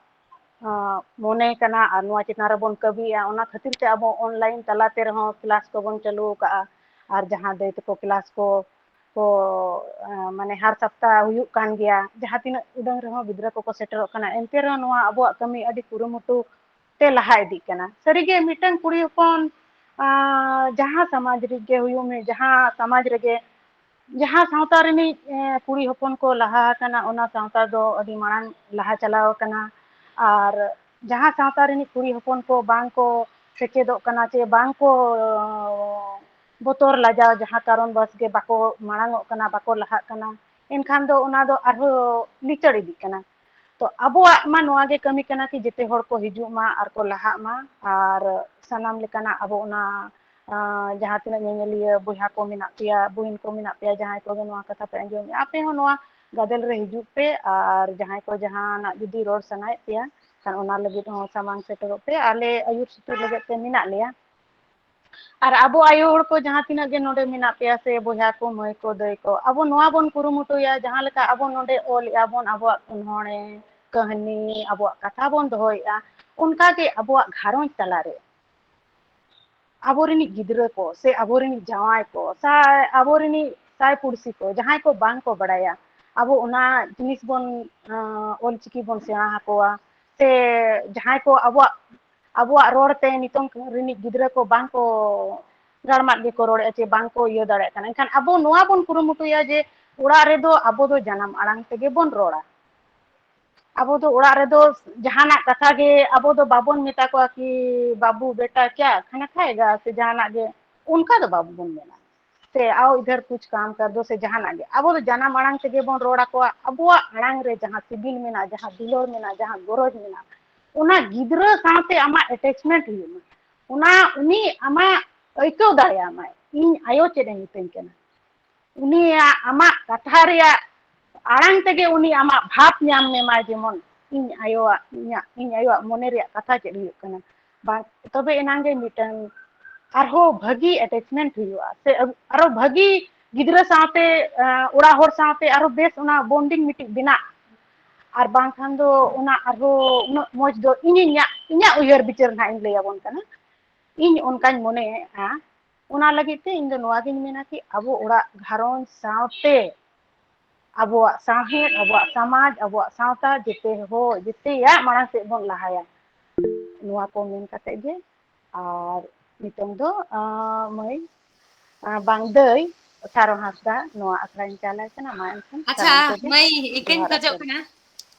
ᱟᱸ, ᱢᱚᱱᱮ ᱠᱟᱱᱟ ᱟᱨ ᱱᱚᱣᱟ ᱪᱮᱛᱟᱱ ᱨᱮᱵᱚᱱ ᱠᱟᱹᱢᱤᱭᱮᱫᱼᱟ᱾ ᱚᱱᱟ ᱠᱷᱟᱹᱛᱤᱨ ᱛᱮ ᱟᱵᱚ online ᱛᱟᱞᱟ ᱛᱮ ᱨᱮᱦᱚᱸ class ᱠᱚᱵᱚᱱ ᱪᱟᱹᱞᱩ ᱟᱠᱟᱫᱼᱟ᱾ ᱟᱨ ᱡᱟᱦᱟᱸ ᱫᱟᱹᱭ ᱛᱟᱠᱚ class ᱠᱚ ᱠᱚ, ᱟᱸ, ᱢᱟᱱᱮ ᱦᱟᱨ ᱥᱟᱯᱛᱟ ᱦᱩᱭᱩᱜ ᱠᱟᱱ ᱜᱮᱭᱟ, ᱡᱟᱦᱟᱸ ᱛᱤᱱᱟᱹᱜ ᱩᱰᱟᱹᱝ ᱨᱮᱦᱚᱸ ᱜᱤᱫᱽᱨᱟᱹ ᱠᱚᱠᱚ ᱥᱮᱴᱮᱨᱚᱜ ᱠᱟᱱᱟ, ᱮᱱᱛᱮ ᱨᱮᱦᱚᱸ ᱱᱚᱣᱟ ᱟᱵᱚᱣᱟᱜ ᱠᱟᱹᱢᱤ ᱟᱹᱰᱤ ᱠᱩᱨᱩᱢᱩᱴᱩ ᱛᱮ ᱞᱟᱦᱟ ᱤᱫᱤᱜ ᱠᱟᱱᱟ᱾ ᱥᱟᱹᱨᱤᱜᱮ ᱢᱤᱫᱴᱟᱝ ᱠᱩᱲᱤ ᱦᱚᱯᱚᱱ, ᱟᱸ, ᱡᱟᱦᱟᱸ ᱥᱚᱢᱟᱡᱽ ᱨᱮᱜᱮ ᱦᱩᱭᱩᱜ ᱢᱮ, ᱡᱟᱦᱟᱸ ᱥᱚᱢᱟᱡᱽ ᱨᱮᱜᱮ, ᱡᱟᱦᱟᱸ ᱥᱟᱶᱛᱟ ᱨᱤᱱᱤᱡ, ᱮᱸ, ᱠᱩᱲᱤ ᱦᱚᱯᱚᱱ ᱠᱚ ᱞᱟᱦᱟ ᱟᱠᱟᱱᱟ, ᱚᱱᱟ ᱥᱟᱶᱛᱟ ᱫᱚ ᱟᱹᱰᱤ ᱢᱟᱲᱟᱝ ᱞᱟᱦᱟ ᱪᱟᱞᱟᱣ ᱟᱠᱟᱱᱟ᱾ ᱟᱨ ᱡᱟᱦᱟᱸ ᱥᱟᱶᱛᱟ ᱨᱤᱱᱤᱡ ᱠᱩᱲᱤ ᱦᱚᱯᱚᱱ ᱠᱚ ᱵᱟᱝ ᱠᱚ ᱥᱮᱪᱮᱫᱚᱜ ᱠᱟᱱᱟ ᱪᱮ ᱵᱟᱝ ᱠᱚ ᱵᱚᱛᱚᱨ ᱞᱟᱡᱟᱣ, ᱡᱟᱦᱟᱸ ᱠᱟᱨᱚᱱ ᱵᱟᱥ ᱜᱮ ᱵᱟᱠᱚ ᱢᱟᱲᱟᱝ ᱚᱜ ᱠᱟᱱᱟ, ᱵᱟᱠᱚ ᱞᱟᱦᱟᱜ ᱠᱟᱱᱟ, ᱮᱱᱠᱷᱟᱱ ᱫᱚ ᱚᱱᱟ ᱫᱚ ᱟᱨᱦᱚᱸ ᱞᱤᱪᱟᱹᱲ ᱤᱫᱤᱜ ᱠᱟᱱᱟ᱾ ᱛᱚ ᱟᱵᱚᱣᱟᱜ ᱢᱟ ᱱᱚᱣᱟ ᱜᱮ ᱠᱟᱹᱢᱤ ᱠᱟᱱᱟ ᱠᱤ ᱡᱮᱛᱮ ᱦᱚᱲ ᱠᱚ ᱦᱤᱡᱩᱜ ᱢᱟ ᱟᱨ ᱠᱚ ᱞᱟᱦᱟᱜ ᱢᱟ, ᱟᱨ ᱥᱟᱱᱟᱢ ᱞᱮᱠᱟᱱᱟᱜ ᱟᱵᱚ ᱚᱱᱟ, ᱟᱸ, ᱡᱟᱦᱟᱸ ᱛᱤᱱᱟᱹᱜ ᱧᱮᱧᱮᱞᱤᱭᱟᱹ ᱵᱚᱭᱦᱟ ᱠᱚ ᱢᱮᱱᱟᱜ ᱯᱮᱭᱟ, ᱵᱩᱦᱤᱱ ᱠᱚ ᱢᱮᱱᱟᱜ ᱯᱮᱭᱟ, ᱡᱟᱦᱟᱸᱭ ᱠᱚᱜᱮ ᱱᱚᱣᱟ ᱠᱟᱛᱷᱟ ᱯᱮ ᱟᱸᱡᱚᱢᱮᱫᱼᱟ, ᱟᱯᱮ ᱦᱚᱸ ᱱᱚᱣᱟ ᱜᱟᱫᱮᱞ ᱨᱮ ᱦᱤᱡᱩᱜ ᱯᱮ᱾ ᱟᱨ ᱡᱟᱦᱟᱸᱭ ᱠᱚ ᱡᱟᱦᱟᱱᱟᱜ ᱡᱩᱫᱤ ᱨᱚᱲ ᱥᱟᱱᱟᱭᱮᱫ ᱯᱮᱭᱟ, ᱠᱷᱟᱱ ᱚᱱᱟ ᱞᱟᱹᱜᱤᱫ ᱦᱚᱸ ᱥᱟᱢᱟᱝ ᱥᱮᱴᱮᱨᱚᱜ ᱯᱮ, ᱟᱞᱮ ᱟᱹᱭᱩᱨ ᱥᱩᱛᱩᱜ ᱞᱟᱹᱜᱤᱫ ᱛᱮ ᱢᱮᱱᱟᱜ ᱞᱮᱭᱟ᱾ ᱟᱨ ᱟᱵᱚ ᱟᱭᱳ ᱦᱚᱲ ᱠᱚ ᱡᱟᱦᱟᱸ ᱛᱤᱱᱟᱹᱜ ᱜᱮ ᱱᱚᱰᱮ ᱢᱮᱱᱟᱜ ᱯᱮᱭᱟ ᱥᱮ ᱵᱚᱭᱦᱟ ᱠᱚ, ᱢᱟᱹᱭ ᱠᱚ, ᱫᱟᱹᱭ ᱠᱚ, ᱟᱵᱚ ᱱᱚᱣᱟ ᱵᱚᱱ ᱠᱩᱨᱩᱢᱩᱴᱩᱭᱟ, ᱡᱟᱦᱟᱸ ᱞᱮᱠᱟ ᱟᱵᱚ ᱱᱚᱰᱮ ᱚᱞᱮᱜᱼᱟ ᱵᱚᱱ ᱟᱵᱚᱣᱟᱜ ᱚᱱᱚᱬᱦᱮ, ᱠᱟᱹᱦᱱᱤ, ᱟᱵᱚᱣᱟᱜ ᱠᱟᱛᱷᱟ ᱵᱚᱱ ᱫᱚᱦᱚᱭᱮᱜᱼᱟ, ᱚᱱᱠᱟ ᱜᱮ ᱟᱵᱚᱣᱟᱜ ᱜᱷᱟᱨᱚᱸᱡᱽ ᱛᱟᱞᱟᱨᱮ ᱟᱵᱚ ᱨᱤᱱᱤᱡ ᱜᱤᱫᱽᱨᱟᱹ ᱠᱚ ᱥᱮ ᱟᱵᱚ ᱨᱤᱱᱤᱡ ᱡᱟᱶᱟᱭ ᱠᱚ ᱥᱮ ᱟᱵᱚ ᱨᱤᱱᱤᱡ ᱥᱟᱭ ᱯᱩᱲᱥᱤ ᱠᱚ ᱡᱟᱦᱟᱸᱭ ᱠᱚ ᱵᱟᱝ ᱠᱚ ᱵᱟᱲᱟᱭᱟ, ᱟᱵᱚ ᱚᱱᱟ ᱡᱤᱱᱤᱥ ᱵᱚᱱ, ᱟᱸ, ᱚᱞᱪᱤᱠᱤ ᱵᱚᱱ ᱥᱮᱬᱟ ᱟᱠᱚᱣᱟ, ᱥᱮ ᱡᱟᱦᱟᱸᱭ ᱠᱚ ᱟᱵᱚᱣᱟᱜ, ᱟᱵᱚᱣᱟᱜ ᱨᱚᱲ ᱛᱮ ᱱᱤᱛᱚᱝ ᱨᱤᱱᱤᱡ ᱜᱤᱫᱽᱨᱟᱹ ᱠᱚ ᱵᱟᱝ ᱠᱚ ᱜᱟᱲᱢᱟᱫ ᱜᱮᱠᱚ ᱨᱚᱲᱮᱫᱼᱟ ᱪᱮ ᱵᱟᱝ ᱠᱚ ᱤᱭᱟᱹ ᱫᱟᱲᱮᱭᱟᱜ ᱠᱟᱱᱟ᱾ ᱮᱱᱠᱷᱟᱱ ᱟᱵᱚ ᱱᱚᱣᱟ ᱵᱚᱱ ᱠᱩᱨᱩᱢᱩᱴᱩᱭᱟ ᱡᱮ ᱚᱲᱟᱜ ᱨᱮᱫᱚ ᱟᱵᱚ ᱫᱚ ᱡᱟᱱᱟᱢ ᱟᱲᱟᱝ ᱛᱮᱜᱮ ᱵᱚᱱ ᱨᱚᱲᱟ᱾ ᱟᱵᱚ ᱫᱚ ᱚᱲᱟᱜ ᱨᱮᱫᱚ ᱡᱟᱦᱟᱱᱟᱜ ᱠᱟᱛᱷᱟ ᱜᱮ ᱟᱵᱚ ᱫᱚ ᱵᱟᱵᱚᱱ ᱢᱮᱛᱟ ᱠᱚᱣᱟ ᱠᱤ, "ᱵᱟᱹᱵᱩ, ᱵᱮᱴᱟ, ᱠᱭᱟ ᱠᱷᱟᱱᱟ ᱠᱷᱟᱭᱮᱜᱟ?" ᱥᱮ ᱡᱟᱦᱟᱱᱟᱜ ᱜᱮ, ᱚᱱᱠᱟ ᱫᱚ ᱵᱟᱵᱚᱱ ᱢᱮᱱᱟ᱾ ᱥᱮ "ᱟᱣ ᱤᱫᱷᱟᱨ ᱠᱩᱪ ᱠᱟᱢ ᱠᱟᱨ ᱫᱳ" ᱥᱮ ᱡᱟᱦᱟᱱᱟᱜ ᱜᱮ, ᱟᱵᱚ ᱫᱚ ᱡᱟᱱᱟᱢ ᱟᱲᱟᱝ ᱛᱮᱜᱮ ᱵᱚᱱ ᱨᱚᱲ ᱟᱠᱚᱣᱟ᱾ ᱟᱵᱚᱣᱟᱜ ᱟᱲᱟᱝ ᱨᱮ ᱡᱟᱦᱟᱸ ᱥᱤᱵᱤᱞ ᱢᱮᱱᱟᱜᱼᱟ, ᱡᱟᱦᱟᱸ ᱫᱩᱞᱟᱹᱲ ᱢᱮᱱᱟᱜᱼᱟ, ᱡᱟᱦᱟᱸ ᱜᱚᱨᱚᱡᱽ ᱢᱮᱱᱟᱜᱼᱟ, ᱚᱱᱟ ᱜᱤᱫᱽᱨᱟᱹ ᱥᱟᱶᱛᱮ ᱟᱢᱟᱜ attachment ᱦᱩᱭᱩᱜ ᱢᱟ, ᱚᱱᱟ ᱩᱱᱤ ᱟᱢᱟᱜ ᱟᱹᱭᱠᱟᱹᱣ ᱫᱟᱲᱮᱭᱟᱜ ᱢᱟᱭ, ᱤᱧ ᱟᱭᱳ ᱪᱮᱫ ᱮ ᱢᱤᱛᱟᱹᱧ ᱠᱟᱱᱟ᱾ ᱩᱱᱤᱭᱟᱜ ᱟᱢᱟᱜ ᱠᱟᱛᱷᱟ ᱨᱮᱭᱟᱜ ᱟᱲᱟᱝ ᱛᱮᱜᱮ ᱩᱱᱤ ᱟᱢᱟᱜ ᱵᱷᱟᱵᱽ ᱧᱟᱢ ᱢᱮᱢᱟᱭ, ᱡᱮᱢᱚᱱ ᱤᱧ ᱟᱭᱳᱣᱟᱜ, ᱤᱧᱟᱜ, ᱤᱧ ᱟᱭᱳᱣᱟᱜ ᱢᱚᱱᱮ ᱨᱮᱭᱟᱜ ᱠᱟᱛᱷᱟ ᱪᱮᱫ ᱦᱩᱭᱩᱜ ᱠᱟᱱᱟ, ᱵᱟᱝ, ᱛᱚᱵᱮ ᱮᱱᱟᱝ ᱜᱮ ᱢᱤᱫᱴᱟᱝ ᱟᱨᱦᱚᱸ ᱵᱷᱟᱹᱜᱤ attachment ᱦᱩᱭᱩᱜᱼᱟ, ᱥᱮ ᱟᱨᱦᱚᱸ ᱵᱷᱟᱹᱜᱤ ᱜᱤᱫᱽᱨᱟᱹ ᱥᱟᱶᱛᱮ, ᱟᱸ, ᱚᱲᱟᱜ ᱦᱚᱲ ᱥᱟᱶᱛᱮ ᱟᱨᱦᱚᱸ ᱵᱮᱥ ᱚᱱᱟ bonding ᱢᱤᱫᱴᱤᱡ ᱵᱮᱱᱟᱜ᱾ ᱟᱨ ᱵᱟᱝᱠᱷᱟᱱ ᱫᱚ ᱚᱱᱟ ᱟᱨᱦᱚᱸ ᱩᱱᱟᱹᱜ ᱢᱚᱡᱽ ᱫᱚ ᱤᱧ, ᱤᱧᱟᱹᱜ, ᱤᱧᱟᱹᱜ ᱩᱭᱦᱟᱹᱨ ᱵᱤᱪᱟᱹᱨ ᱱᱟᱦᱟᱜ ᱤᱧ ᱞᱟᱹᱭ ᱟᱵᱚᱱ ᱠᱟᱱᱟ, ᱤᱧ ᱚᱱᱠᱟᱧ ᱢᱚᱱᱮᱭᱮᱫᱼᱟ᱾ ᱚᱱᱟ ᱞᱟᱹᱜᱤᱫ ᱛᱮ ᱤᱧ ᱫᱚ ᱱᱚᱣᱟ ᱜᱤᱧ ᱢᱮᱱᱟ ᱠᱤ ᱟᱵᱚ ᱚᱲᱟᱜ ᱜᱷᱟᱨᱚᱸᱡᱽ ᱥᱟᱶᱛᱮ ᱟᱵᱚᱣᱟᱜ ᱥᱟᱶᱦᱮᱫ, ᱟᱵᱚᱣᱟᱜ ᱥᱚᱢᱟᱡᱽ, ᱟᱵᱚᱣᱟᱜ ᱥᱟᱶᱛᱟ ᱡᱮᱛᱮ ᱦᱚ-, ᱡᱮᱛᱮᱭᱟᱜ ᱢᱟᱲᱟᱝ ᱥᱮᱫ ᱵᱚᱱ ᱞᱟᱦᱟᱭᱟ᱾ ᱱᱚᱣᱟ ᱠᱚ ᱢᱮᱱ ᱠᱟᱛᱮ ᱜᱮ ᱟᱨ ᱱᱤᱛᱚᱝ ᱫᱚ, ᱟᱸ, ᱢᱟᱹᱭ, ᱟᱸ, ᱵᱟᱝ ᱫᱟᱹᱭ ᱥᱟᱨᱚ ᱦᱟᱸᱥᱫᱟ ᱱᱚᱣᱟ ᱟᱠᱷᱲᱟᱧ ᱪᱟᱞᱟᱭ ᱠᱟᱱᱟ᱾ ᱢᱟ ᱮᱱᱠᱷᱟᱱ ᱟᱪᱪᱷᱟ, ᱥᱟᱱᱟᱢ ᱠᱚᱜᱮ ᱢᱟᱹᱭ, ᱤᱠᱟᱹᱧ ᱡᱚᱦᱟᱨ ᱠᱷᱚᱡᱚᱜ ᱟᱨ ᱠᱟᱱᱟ᱾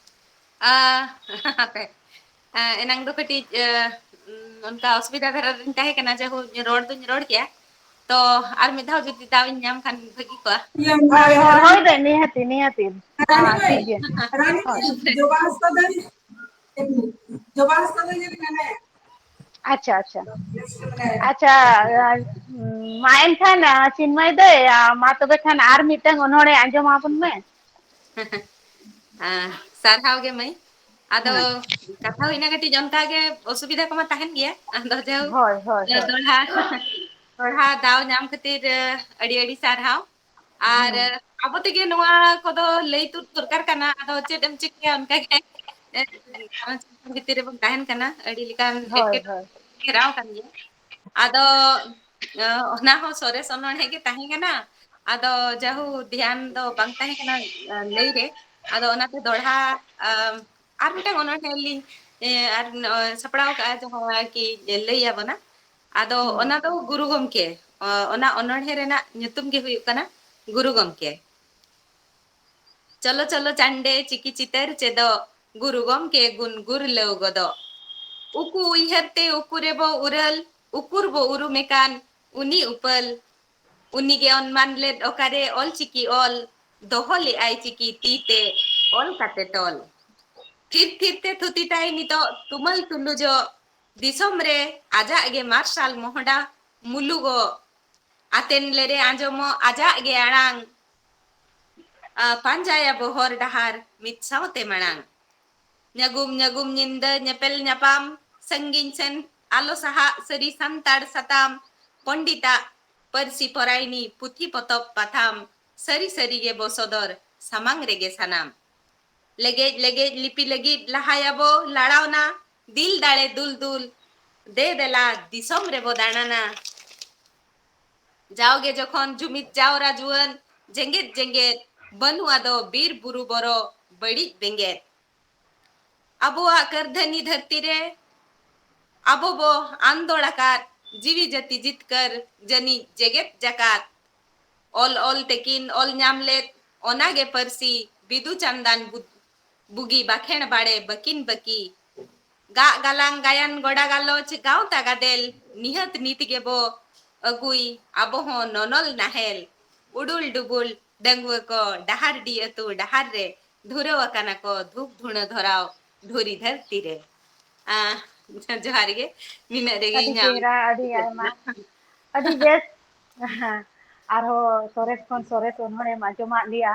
ᱟ, ᱦᱟᱯᱮ᱾ ᱟ, ᱮᱱᱟᱝ ᱫᱚ ᱠᱟᱹᱴᱤᱡ, ᱟ, ᱩᱸ, ᱚᱱᱠᱟ ᱚᱥᱩᱵᱤᱫᱷᱟ ᱫᱷᱟᱨᱟ ᱨᱤᱧ ᱛᱟᱦᱮᱸ ᱠᱟᱱᱟ, ᱡᱮ ᱦᱳ, ᱨᱚᱲ ᱫᱩᱧ ᱨᱚᱲ ᱠᱮᱭᱟ᱾ ᱛᱚ, ᱟᱨ ᱢᱤᱫ ᱫᱷᱟᱣ ᱡᱩᱫᱤ ᱫᱟᱣ ᱤᱧ ᱧᱟᱢ ᱠᱷᱟᱱ ᱵᱷᱟᱹᱜᱤ ᱠᱚᱜᱼᱟ᱾ ᱦᱳᱭ, ᱦᱳᱭ, ᱦᱳᱭ, ᱫᱟᱹᱭ, ᱱᱤᱦᱟᱹᱛᱤ, ᱱᱤᱦᱟᱹᱛᱤ᱾ ᱨᱟᱱᱤ ᱦᱳᱭ, ᱢᱟᱹᱭ, ᱴᱷᱤᱠ ᱜᱮᱭᱟ᱾ ᱡᱚᱵᱟ ᱦᱟᱸᱥᱫᱟ ᱫᱟᱹᱭ, ᱡᱚᱵᱟ ᱦᱟᱸᱥᱫᱟ ᱫᱟᱹᱭ ᱡᱟᱹᱱᱤᱡ ᱢᱮᱱᱟᱭᱟ᱾ ᱟᱪᱪᱷᱟ, ᱟᱪᱪᱷᱟ᱾ ᱟᱪᱪᱷᱟ, ᱢᱟ ᱮᱱᱠᱷᱟᱱ, ᱪᱤᱱᱢᱚᱭ ᱫᱟᱹᱭ, ᱢᱟ ᱛᱚᱵᱮ ᱠᱷᱟᱱ ᱟᱨ ᱢᱤᱫᱴᱟᱝ ᱚᱱᱚᱬᱦᱮ ᱟᱸᱡᱚᱢ ᱟᱵᱚᱱ ᱢᱮ᱾ ᱟᱸ, ᱥᱟᱨᱦᱟᱣ ᱜᱮ ᱢᱟᱹᱭ᱾ ᱟᱫᱚ ᱠᱟᱛᱷᱟ ᱦᱩᱭᱱᱟ ᱠᱟᱹᱴᱤᱡ ᱚᱱᱠᱟ ᱜᱮ, ᱚᱥᱩᱵᱤᱫᱷᱟ ᱠᱚᱢᱟ ᱛᱟᱦᱮᱱ ᱜᱮᱭᱟ᱾ ᱟᱫᱚ ᱡᱟᱭᱦᱳᱠ, ᱦᱳᱭ, ᱦᱳᱭ, ᱦᱳᱭ᱾ ᱫᱚᱦᱲᱟ, ᱫᱚᱦᱲᱟ ᱫᱟᱣ ᱧᱟᱢ ᱠᱷᱟᱹᱛᱤᱨ, ᱟᱹᱰᱤ ᱟᱹᱰᱤ ᱥᱟᱨᱦᱟᱣ᱾ ᱟᱨ ᱦᱩᱸ᱾ ᱟᱵᱚ ᱛᱮᱜᱮ ᱱᱚᱣᱟ ᱠᱚᱫᱚ ᱞᱟᱹᱭ ᱛᱩᱫ ᱫᱚᱨᱠᱟᱨ ᱠᱟᱱᱟ᱾ ᱟᱫᱚ ᱪᱮᱫ ᱮᱢ ᱪᱤᱠᱟᱹᱭᱟ, ᱚᱱᱠᱟ ᱜᱮ, ᱮ, ᱜᱷᱟᱨᱚᱸᱡᱽ ᱵᱷᱤᱛᱤᱨ ᱨᱮᱵᱚᱱ ᱛᱟᱦᱮᱱ ᱠᱟᱱᱟ, ᱟᱹᱰᱤ ᱞᱮᱠᱟᱱ ᱦᱳᱭ, ᱮᱴᱠᱮᱴᱚᱬᱮ ᱦᱳᱭ᱾ ᱜᱷᱮᱨᱟᱣ ᱟᱠᱟᱱ ᱜᱮᱭᱟ᱾ ᱟᱫᱚ, ᱮ, ᱚᱱᱟ ᱦᱚᱸ ᱥᱚᱨᱮᱥ ᱚᱱᱚᱬᱦᱮ ᱜᱮ ᱛᱟᱦᱮᱸ ᱠᱟᱱᱟ᱾ ᱟᱫᱚ ᱡᱟᱦᱩ ᱫᱷᱮᱭᱟᱱ ᱫᱚ ᱵᱟᱝ ᱛᱟᱦᱮᱸ ᱠᱟᱱᱟ, ᱮ, ᱞᱟᱹᱭ ᱨᱮ᱾ ᱟᱫᱚ ᱚᱱᱟᱛᱮ ᱫᱚᱲᱦᱟ, ᱮ, ᱟᱨ ᱢᱤᱫᱴᱟᱝ ᱚᱱᱚᱬᱦᱮ ᱞᱤᱧ, ᱮ, ᱟᱨ ᱱᱚᱜᱼᱚᱭ ᱥᱟᱯᱲᱟᱣ ᱠᱟᱜᱼᱟ, ᱡᱟᱦᱟᱸ ᱟᱨᱠᱤ ᱞᱟᱹᱭ ᱟᱵᱚᱱᱟ᱾ ᱟᱫᱚ ᱦᱩᱸ᱾ ᱚᱱᱟ ᱫᱚ ᱜᱩᱨᱩ ᱜᱚᱢᱠᱮ, ᱚ, ᱚᱱᱟ ᱚᱱᱚᱬᱦᱮ ᱨᱮᱱᱟᱜ ᱧᱩᱛᱩᱢ ᱜᱮ ᱦᱩᱭᱩᱜ ᱠᱟᱱᱟ ᱜᱩᱨᱩ ᱜᱚᱢᱠᱮ᱾ ᱪᱚᱞᱚ ᱪᱚᱞᱚ ᱪᱟᱱᱰᱮ ᱪᱤᱠᱤ ᱪᱤᱛᱟᱹᱨ ᱪᱮᱫᱚᱜ, ᱜᱩᱨᱩ ᱜᱚᱢᱠᱮ ᱜᱩᱱ ᱜᱩᱨᱞᱟᱹᱣ ᱜᱚᱫᱚᱜ᱾ ᱩᱠᱩ ᱩᱭᱦᱟᱹᱨ ᱛᱮ ᱩᱠᱩ ᱨᱮᱵᱚ ᱩᱨᱟᱹᱞ, ᱩᱠᱩᱨ ᱵᱚ ᱩᱨᱩᱢᱮ ᱠᱟᱱ ᱩᱱᱤ ᱩᱯᱟᱹᱞ᱾ ᱩᱱᱤᱜᱮ ᱚᱱᱢᱟᱱ ᱞᱮᱫ ᱚᱠᱟᱨᱮ ᱚᱞ ᱪᱤᱠᱤ ᱚᱞ, ᱫᱚᱦᱚ ᱞᱮᱜᱼᱟᱭ ᱪᱤᱠᱤ ᱛᱤ ᱛᱮ ᱚᱞ ᱠᱟᱛᱮ ᱛᱚᱞ᱾ ᱛᱷᱤᱨ ᱛᱷᱤᱨ ᱛᱮ ᱛᱷᱩᱛᱤ ᱛᱟᱭ ᱱᱤᱛᱚᱜ ᱛᱩᱢᱟᱹᱞ ᱛᱩᱞᱩᱡᱚᱜ, ᱫᱤᱥᱚᱢ ᱨᱮ ᱟᱡᱟᱜ ᱜᱮ ᱢᱟᱨᱥᱟᱞ ᱢᱚᱦᱰᱟ ᱢᱩᱞᱩᱜᱚᱜ᱾ ᱟᱛᱮᱱ ᱞᱮᱨᱮ ᱟᱸᱡᱚᱢᱚᱜ ᱟᱡᱟᱜ ᱜᱮ ᱟᱲᱟᱝ, ᱟ, ᱯᱟᱸᱡᱟᱭᱟᱵᱚ ᱦᱚᱨ ᱰᱟᱦᱟᱨ ᱢᱤᱫ ᱥᱟᱶᱛᱮ ᱢᱟᱲᱟᱝ᱾ ᱧᱟᱹᱜᱩᱢ ᱧᱟᱹᱜᱩᱢ ᱧᱤᱫᱟᱹ ᱧᱮᱯᱮᱞ ᱧᱟᱯᱟᱢ, ᱥᱟᱺᱜᱤᱧ ᱥᱮᱱ ᱟᱞᱚ ᱥᱟᱦᱟᱜ ᱥᱟᱹᱨᱤ ᱥᱟᱱᱛᱟᱲ ᱥᱟᱛᱟᱢ, ᱯᱚᱱᱰᱤᱛᱟᱜ ᱯᱟᱹᱨᱥᱤ ᱯᱚᱨᱟᱭᱱᱤ ᱯᱩᱛᱷᱤ ᱯᱚᱛᱚᱵ ᱯᱟᱛᱷᱟᱢ, ᱥᱟᱹᱨᱤ ᱥᱟᱹᱨᱤ ᱜᱮ ᱵᱚ ᱥᱚᱫᱚᱨ ᱥᱟᱢᱟᱝ ᱨᱮᱜᱮ ᱥᱟᱱᱟᱢ᱾ ᱞᱮᱜᱮᱡ ᱞᱮᱜᱮᱡ ᱞᱤᱯᱤ ᱞᱟᱹᱜᱤᱫ ᱞᱟᱦᱟᱭᱟᱵᱚ ᱞᱟᱲᱟᱣᱱᱟ, ᱫᱤᱞ ᱫᱟᱲᱮ ᱫᱩᱞ ᱫᱩᱞ, ᱫᱮ ᱫᱮᱞᱟ ᱫᱤᱥᱚᱢ ᱨᱮᱵᱚ ᱫᱟᱬᱟᱱᱟ᱾ ᱡᱟᱣᱜᱮ ᱡᱚᱠᱷᱚᱱ ᱡᱩᱢᱤᱫ ᱡᱟᱣᱨᱟ ᱡᱩᱣᱟᱹᱱ, ᱡᱮᱜᱮᱫ ᱡᱮᱜᱮᱫ, ᱵᱟᱹᱱᱩᱜ ᱟᱫᱚ ᱵᱤᱨ ᱵᱩᱨᱩ ᱵᱚᱨᱚ, ᱵᱟᱹᱲᱤᱡ ᱵᱮᱸᱜᱮᱫ᱾ ᱟᱵᱚᱣᱟᱜ ᱠᱟᱹᱨᱫᱷᱟᱹᱱᱤ ᱫᱷᱟᱹᱨᱛᱤ ᱨᱮ ᱟᱵᱚ ᱵᱚ ᱟᱱᱫᱳᱲ ᱟᱠᱟᱫ, ᱡᱤᱣᱤ ᱡᱟᱹᱛᱤ ᱡᱤᱛᱠᱟᱹᱨ ᱡᱟᱹᱱᱤᱡ ᱡᱮᱜᱮᱛ ᱡᱟᱠᱟᱛ᱾ ᱚᱞ ᱚᱞ ᱛᱮᱠᱤᱱ ᱚᱞ ᱧᱟᱢ ᱞᱮᱫ ᱚᱱᱟᱜᱮ ᱯᱟᱹᱨᱥᱤ, ᱵᱤᱫᱩ ᱪᱟᱸᱫᱟᱱ ᱵᱩ-, ᱵᱩᱜᱤ ᱵᱟᱠᱷᱮᱬ ᱵᱟᱲᱮ ᱵᱟᱹᱠᱤᱱ ᱵᱟᱹᱠᱤ᱾ ᱜᱟᱜ ᱜᱟᱞᱟᱝ ᱜᱟᱭᱟᱱ ᱜᱚᱰᱟ ᱜᱟᱞᱚᱪ ᱜᱟᱶᱛᱟ ᱜᱟᱫᱮᱞ, ᱱᱤᱦᱟᱹᱛ ᱱᱤᱛ ᱜᱮᱵᱚ ᱟᱹᱜᱩᱭ ᱟᱵᱚ ᱦᱚᱸ ᱱᱚᱱᱚᱞ ᱱᱟᱦᱮᱞ᱾ ᱩᱰᱩᱞ ᱰᱩᱵᱩᱞ ᱰᱟᱺᱜᱩᱣᱟᱹ ᱠᱚ ᱰᱟᱦᱟᱨᱰᱤ ᱟᱹᱛᱩ ᱰᱟᱦᱟᱨ ᱨᱮ ᱫᱷᱩᱨᱟᱹᱣ ᱟᱠᱟᱱᱟ ᱠᱚ ᱫᱷᱩᱯ ᱫᱷᱩᱬᱟᱹ ᱫᱷᱚᱨᱟᱣ ᱫᱷᱩᱨᱤ ᱫᱷᱟᱹᱨᱛᱤ ᱨᱮ᱾ ᱟ, ᱡᱚᱦᱟᱨ ᱜᱮ, ᱱᱤᱱᱟᱹᱜ ᱨᱮᱜᱮ ᱟᱹᱰᱤ ᱤᱧᱟᱹᱜ ᱪᱮᱦᱨᱟ, ᱟᱹᱰᱤ ᱢᱩᱪᱟᱹᱫ ᱟᱭᱢᱟ, ᱮᱱᱟ᱾ ᱟᱹᱰᱤ ᱵᱮᱥ᱾ ᱟᱨᱦᱚᱸ ᱥᱚᱨᱮᱥ ᱠᱷᱚᱱ ᱥᱚᱨᱮᱥ ᱚᱱᱚᱬᱦᱮᱢ ᱟᱸᱡᱚᱢᱟᱫ ᱞᱮᱭᱟ,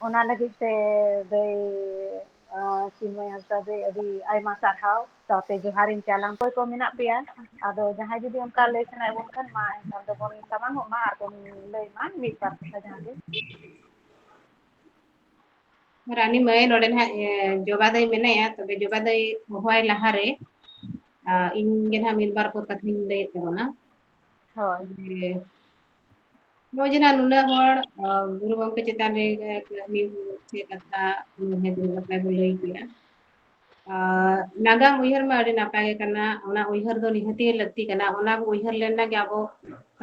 ᱚᱱᱟ ᱞᱟᱹᱜᱤᱫ ᱛᱮ ᱫᱟᱹᱭ ᱟᱸ, ᱪᱤᱱᱢᱚᱭ ᱦᱟᱸᱥᱫᱟ ᱫᱟᱹᱭ, ᱟᱹᱰᱤ ᱟᱭᱢᱟ ᱥᱟᱨᱦᱟᱣ, ᱥᱟᱶᱛᱮ ᱡᱚᱦᱟᱨᱤᱧ ᱪᱟᱞᱟᱢ᱾ ᱚᱠᱚᱭ ᱠᱚ ᱢᱮᱱᱟᱜ ᱯᱮᱭᱟ? ᱟᱫᱚ ᱡᱟᱦᱟᱸᱭ ᱡᱩᱫᱤ ᱚᱱᱠᱟ ᱞᱟᱹᱭ ᱥᱟᱱᱟᱭᱮᱫ ᱵᱚᱱ ᱠᱷᱟᱱ, ᱢᱟ ᱮᱱᱠᱷᱟᱱ ᱫᱚᱵᱚᱱ ᱥᱟᱢᱟᱝᱚᱜ ᱢᱟ ᱟᱨ ᱵᱚᱱ ᱞᱟᱹᱭ ᱢᱟ ᱢᱤᱫ ᱵᱟᱨ ᱠᱟᱛᱷᱟ ᱡᱟᱦᱟᱸ ᱜᱮ᱾ ᱨᱟᱱᱤ ᱢᱟᱹᱭ, ᱱᱚᱰᱮ ᱱᱟᱦᱟᱜ, ᱮ, ᱡᱚᱵᱟ ᱫᱟᱹᱭ ᱢᱮᱱᱟᱭᱟ, ᱛᱚᱵᱮ ᱡᱚᱵᱟ ᱫᱟᱹᱭ ᱦᱚᱦᱚᱣᱟᱭ ᱞᱟᱦᱟᱨᱮ, ᱟ, ᱤᱧ ᱜᱮ ᱱᱟᱦᱟᱜ ᱢᱤᱫ ᱵᱟᱨ ᱠᱚ ᱠᱟᱛᱷᱟᱧ ᱞᱟᱹᱭᱮᱫ ᱛᱟᱵᱚᱱᱟ᱾ ᱦᱳᱭ᱾ ᱡᱮ, ᱱᱚᱜᱼᱚᱭ ᱡᱮ ᱱᱟᱦᱟᱜ ᱱᱩᱱᱟᱹᱜ ᱦᱚᱲ, ᱟ, ᱜᱩᱨᱩ ᱜᱚᱢᱠᱮ ᱪᱮᱛᱟᱱ ᱨᱮ, ᱮ, ᱠᱟᱹᱢᱤ ᱥᱮ ᱠᱟᱛᱷᱟ, ᱩᱱᱤ ᱦᱚᱸ ᱛᱤᱱᱟᱹᱜ ᱱᱟᱯᱟᱭ ᱵᱚᱱ ᱞᱟᱹᱭ ᱠᱮᱜᱼᱟ᱾ ᱟ, ᱱᱟᱜᱟᱢ ᱩᱭᱦᱟᱹᱨ ᱢᱟ ᱟᱹᱰᱤ ᱱᱟᱯᱟᱭ ᱜᱮ ᱠᱟᱱᱟ, ᱚᱱᱟ ᱩᱭᱦᱟᱹᱨ ᱫᱚ ᱱᱤᱦᱟᱹᱛᱤ ᱞᱟᱹᱠᱛᱤ ᱠᱟᱱᱟ᱾ ᱚᱱᱟ ᱵᱚ ᱩᱭᱦᱟᱹᱨ ᱞᱮᱱ ᱜᱮ ᱟᱵᱚ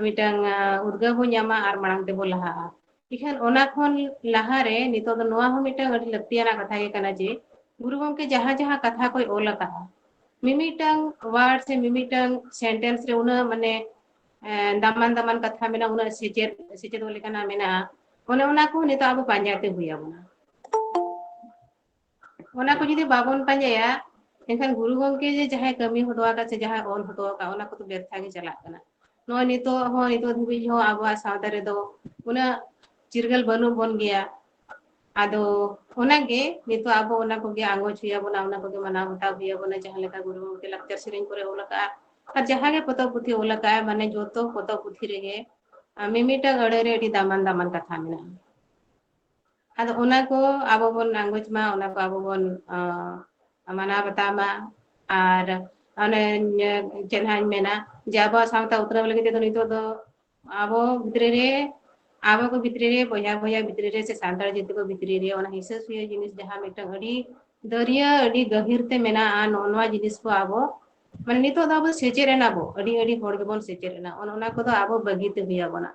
ᱢᱤᱫᱴᱟᱝ, ᱟ, ᱩᱫᱽᱜᱟᱹᱣ ᱵᱚᱱ ᱧᱟᱢᱟ ᱟᱨ ᱢᱟᱲᱟᱝ ᱛᱮᱵᱚ ᱞᱟᱦᱟᱜᱼᱟ᱾ ᱤᱠᱷᱟᱹᱱ ᱚᱱᱟ ᱠᱷᱚᱱ ᱞᱟᱦᱟᱨᱮ ᱱᱤᱛᱚᱜ ᱫᱚ ᱱᱚᱣᱟ ᱦᱚᱸ ᱢᱤᱫᱴᱟᱝ ᱟᱹᱰᱤ ᱞᱟᱹᱠᱛᱤᱭᱟᱱᱟᱜ ᱠᱟᱛᱷᱟ ᱜᱮ ᱠᱟᱱᱟ ᱡᱮ ᱜᱩᱨᱩ ᱜᱚᱢᱠᱮ ᱡᱟᱦᱟᱸ ᱡᱟᱦᱟᱸ ᱠᱟᱛᱷᱟ ᱠᱚᱭ ᱚᱞ ᱟᱠᱟᱫᱼᱟ, ᱢᱤᱢᱤᱫᱴᱟᱝ word ᱥᱮ ᱢᱤᱢᱤᱫᱴᱟᱝ sentence ᱨᱮ ᱩᱱᱟᱹᱜ ᱢᱟᱱᱮ, ᱮ, ᱫᱟᱢᱟᱱ ᱫᱟᱢᱟᱱ ᱠᱟᱛᱷᱟ ᱢᱮᱱᱟᱜᱼᱟ, ᱩᱱᱟᱹᱜ ᱥᱮᱪᱮᱫ, ᱥᱮᱪᱮᱫᱚᱜ ᱞᱮᱠᱟᱱᱟᱜ ᱢᱮᱱᱟᱜᱼᱟ, ᱚᱱᱮ ᱚᱱᱟ ᱠᱚ ᱱᱤᱛᱚᱜ ᱟᱵᱚ ᱯᱟᱸᱡᱟᱛᱮ ᱦᱩᱭ ᱟᱵᱚᱱᱟ᱾ ᱚᱱᱟ ᱠᱚ ᱡᱩᱫᱤ ᱵᱟᱵᱚᱱ ᱯᱟᱸᱡᱟᱭᱟ, ᱮᱱᱠᱷᱟᱱ ᱜᱩᱨᱩ ᱜᱚᱢᱠᱮ ᱡᱮ ᱡᱟᱦᱟᱸᱭ ᱠᱟᱹᱢᱤ ᱦᱚᱴᱚ ᱟᱠᱟᱫ ᱥᱮ ᱡᱟᱦᱟᱸᱭ ᱚᱞ ᱦᱚᱴᱚ ᱟᱠᱟᱫ, ᱚᱱᱟ ᱠᱚᱫᱚ ᱵᱮᱨᱛᱷᱟ ᱜᱮ ᱪᱟᱞᱟᱜ ᱠᱟᱱᱟ᱾ ᱱᱚᱜᱼᱚᱭ ᱱᱤᱛᱚᱜ ᱦᱚᱸ, ᱱᱤᱛᱚᱜ ᱫᱷᱟᱹᱵᱤᱡ ᱦᱚᱸ ᱟᱵᱚᱣᱟᱜ ᱥᱟᱶᱛᱟ ᱨᱮᱫᱚ ᱩᱱᱟᱹᱜ ᱪᱤᱨᱜᱟᱹᱞ ᱵᱟᱹᱱᱩᱜ ᱵᱚᱱ ᱜᱮᱭᱟ᱾ ᱟᱫᱚ ᱚᱱᱟᱜᱮ ᱱᱤᱛᱚᱜ ᱟᱵᱚ ᱚᱱᱟ ᱠᱚᱜᱮ ᱟᱸᱜᱚᱪ ᱦᱩᱭ ᱟᱵᱚᱱᱟ, ᱚᱱᱟ ᱠᱚᱜᱮ ᱢᱟᱱᱟᱣ ᱵᱟᱛᱟᱣ ᱦᱩᱭ ᱟᱵᱚᱱᱟ, ᱡᱟᱦᱟᱸ ᱞᱮᱠᱟ ᱜᱩᱨᱩ ᱜᱚᱢᱠᱮ ᱞᱟᱠᱪᱟᱨ ᱥᱮᱨᱮᱧ ᱠᱚᱨᱮ ᱚᱞ ᱟᱠᱟᱫᱼᱟ, ᱟᱨ ᱡᱟᱦᱟᱸ ᱜᱮ ᱯᱚᱛᱚᱵ ᱯᱩᱛᱷᱤ ᱚᱞ ᱟᱠᱟᱫᱼᱟᱭ, ᱢᱟᱱᱮ ᱡᱚᱛᱚ ᱯᱚᱛᱚᱵ ᱯᱩᱛᱷᱤ ᱨᱮᱜᱮ, ᱟᱨ ᱢᱤᱢᱤᱫᱴᱟᱝ ᱟᱹᱲᱟᱹ ᱨᱮ ᱟᱹᱰᱤ ᱫᱟᱢᱟᱱ ᱫᱟᱢᱟᱱ ᱠᱟᱛᱷᱟ ᱢᱮᱱᱟᱜᱼᱟ᱾ ᱟᱫᱚ ᱚᱱᱟ ᱠᱚ ᱟᱵᱚ ᱵᱚᱱ ᱟᱸᱜᱚᱪ ᱢᱟ, ᱚᱱᱟ ᱠᱚ ᱟᱵᱚ ᱵᱚᱱ, ᱟᱸ, ᱢᱟᱱᱟᱣ ᱵᱟᱛᱟᱣ ᱢᱟ᱾ ᱟᱨ ᱚᱱᱮ ᱪᱮᱫ ᱦᱟᱸᱜ ᱤᱧ ᱢᱮᱱᱟ, ᱡᱮ ᱟᱵᱚᱣᱟᱜ ᱥᱟᱶᱛᱟ ᱩᱛᱱᱟᱹᱣ ᱞᱟᱹᱜᱤᱫ ᱛᱮᱫᱚ ᱱᱤᱛᱚᱜ ᱫᱚ ᱟᱵᱚ ᱵᱷᱤᱛᱨᱤ ᱨᱮ, ᱟᱵᱚ ᱠᱚ ᱵᱷᱤᱛᱨᱤ ᱨᱮ, ᱵᱚᱭᱦᱟ ᱵᱚᱭᱦᱟ ᱵᱷᱤᱛᱨᱤ ᱨᱮ ᱥᱮ ᱥᱟᱱᱛᱟᱲ ᱡᱟᱹᱛᱤ ᱠᱚ ᱵᱷᱤᱛᱨᱤ ᱨᱮ ᱚᱱᱟ ᱦᱤᱥᱟᱹ ᱥᱩᱭᱟᱹ ᱡᱤᱱᱤᱥ ᱡᱟᱦᱟᱸ ᱢᱤᱫᱴᱟᱝ ᱟᱹᱰᱤ ᱫᱟᱹᱨᱭᱟᱹ, ᱟᱹᱰᱤ ᱜᱟᱹᱦᱤᱨ ᱛᱮ ᱢᱮᱱᱟᱜᱼᱟ, ᱱᱚᱜᱼᱚ ᱱᱚᱣᱟ ᱡᱤᱱᱤᱥ ᱠᱚ ᱟᱵᱚ, ᱢᱟᱱᱮ, ᱱᱤᱛᱚᱜ ᱫᱚ ᱟᱵᱚ ᱥᱮᱪᱮᱫ ᱮᱱᱟ ᱵᱚ, ᱟᱹᱰᱤ, ᱟᱹᱰᱤ ᱦᱚᱲ ᱜᱮᱵᱚᱱ ᱥᱮᱪᱮᱫ ᱮᱱᱟ, ᱚᱱ-, ᱚᱱᱟ ᱠᱚᱫᱚ ᱟᱵᱚ ᱵᱟᱹᱜᱤ ᱛᱮ ᱦᱩᱭ ᱟᱵᱚᱱᱟ᱾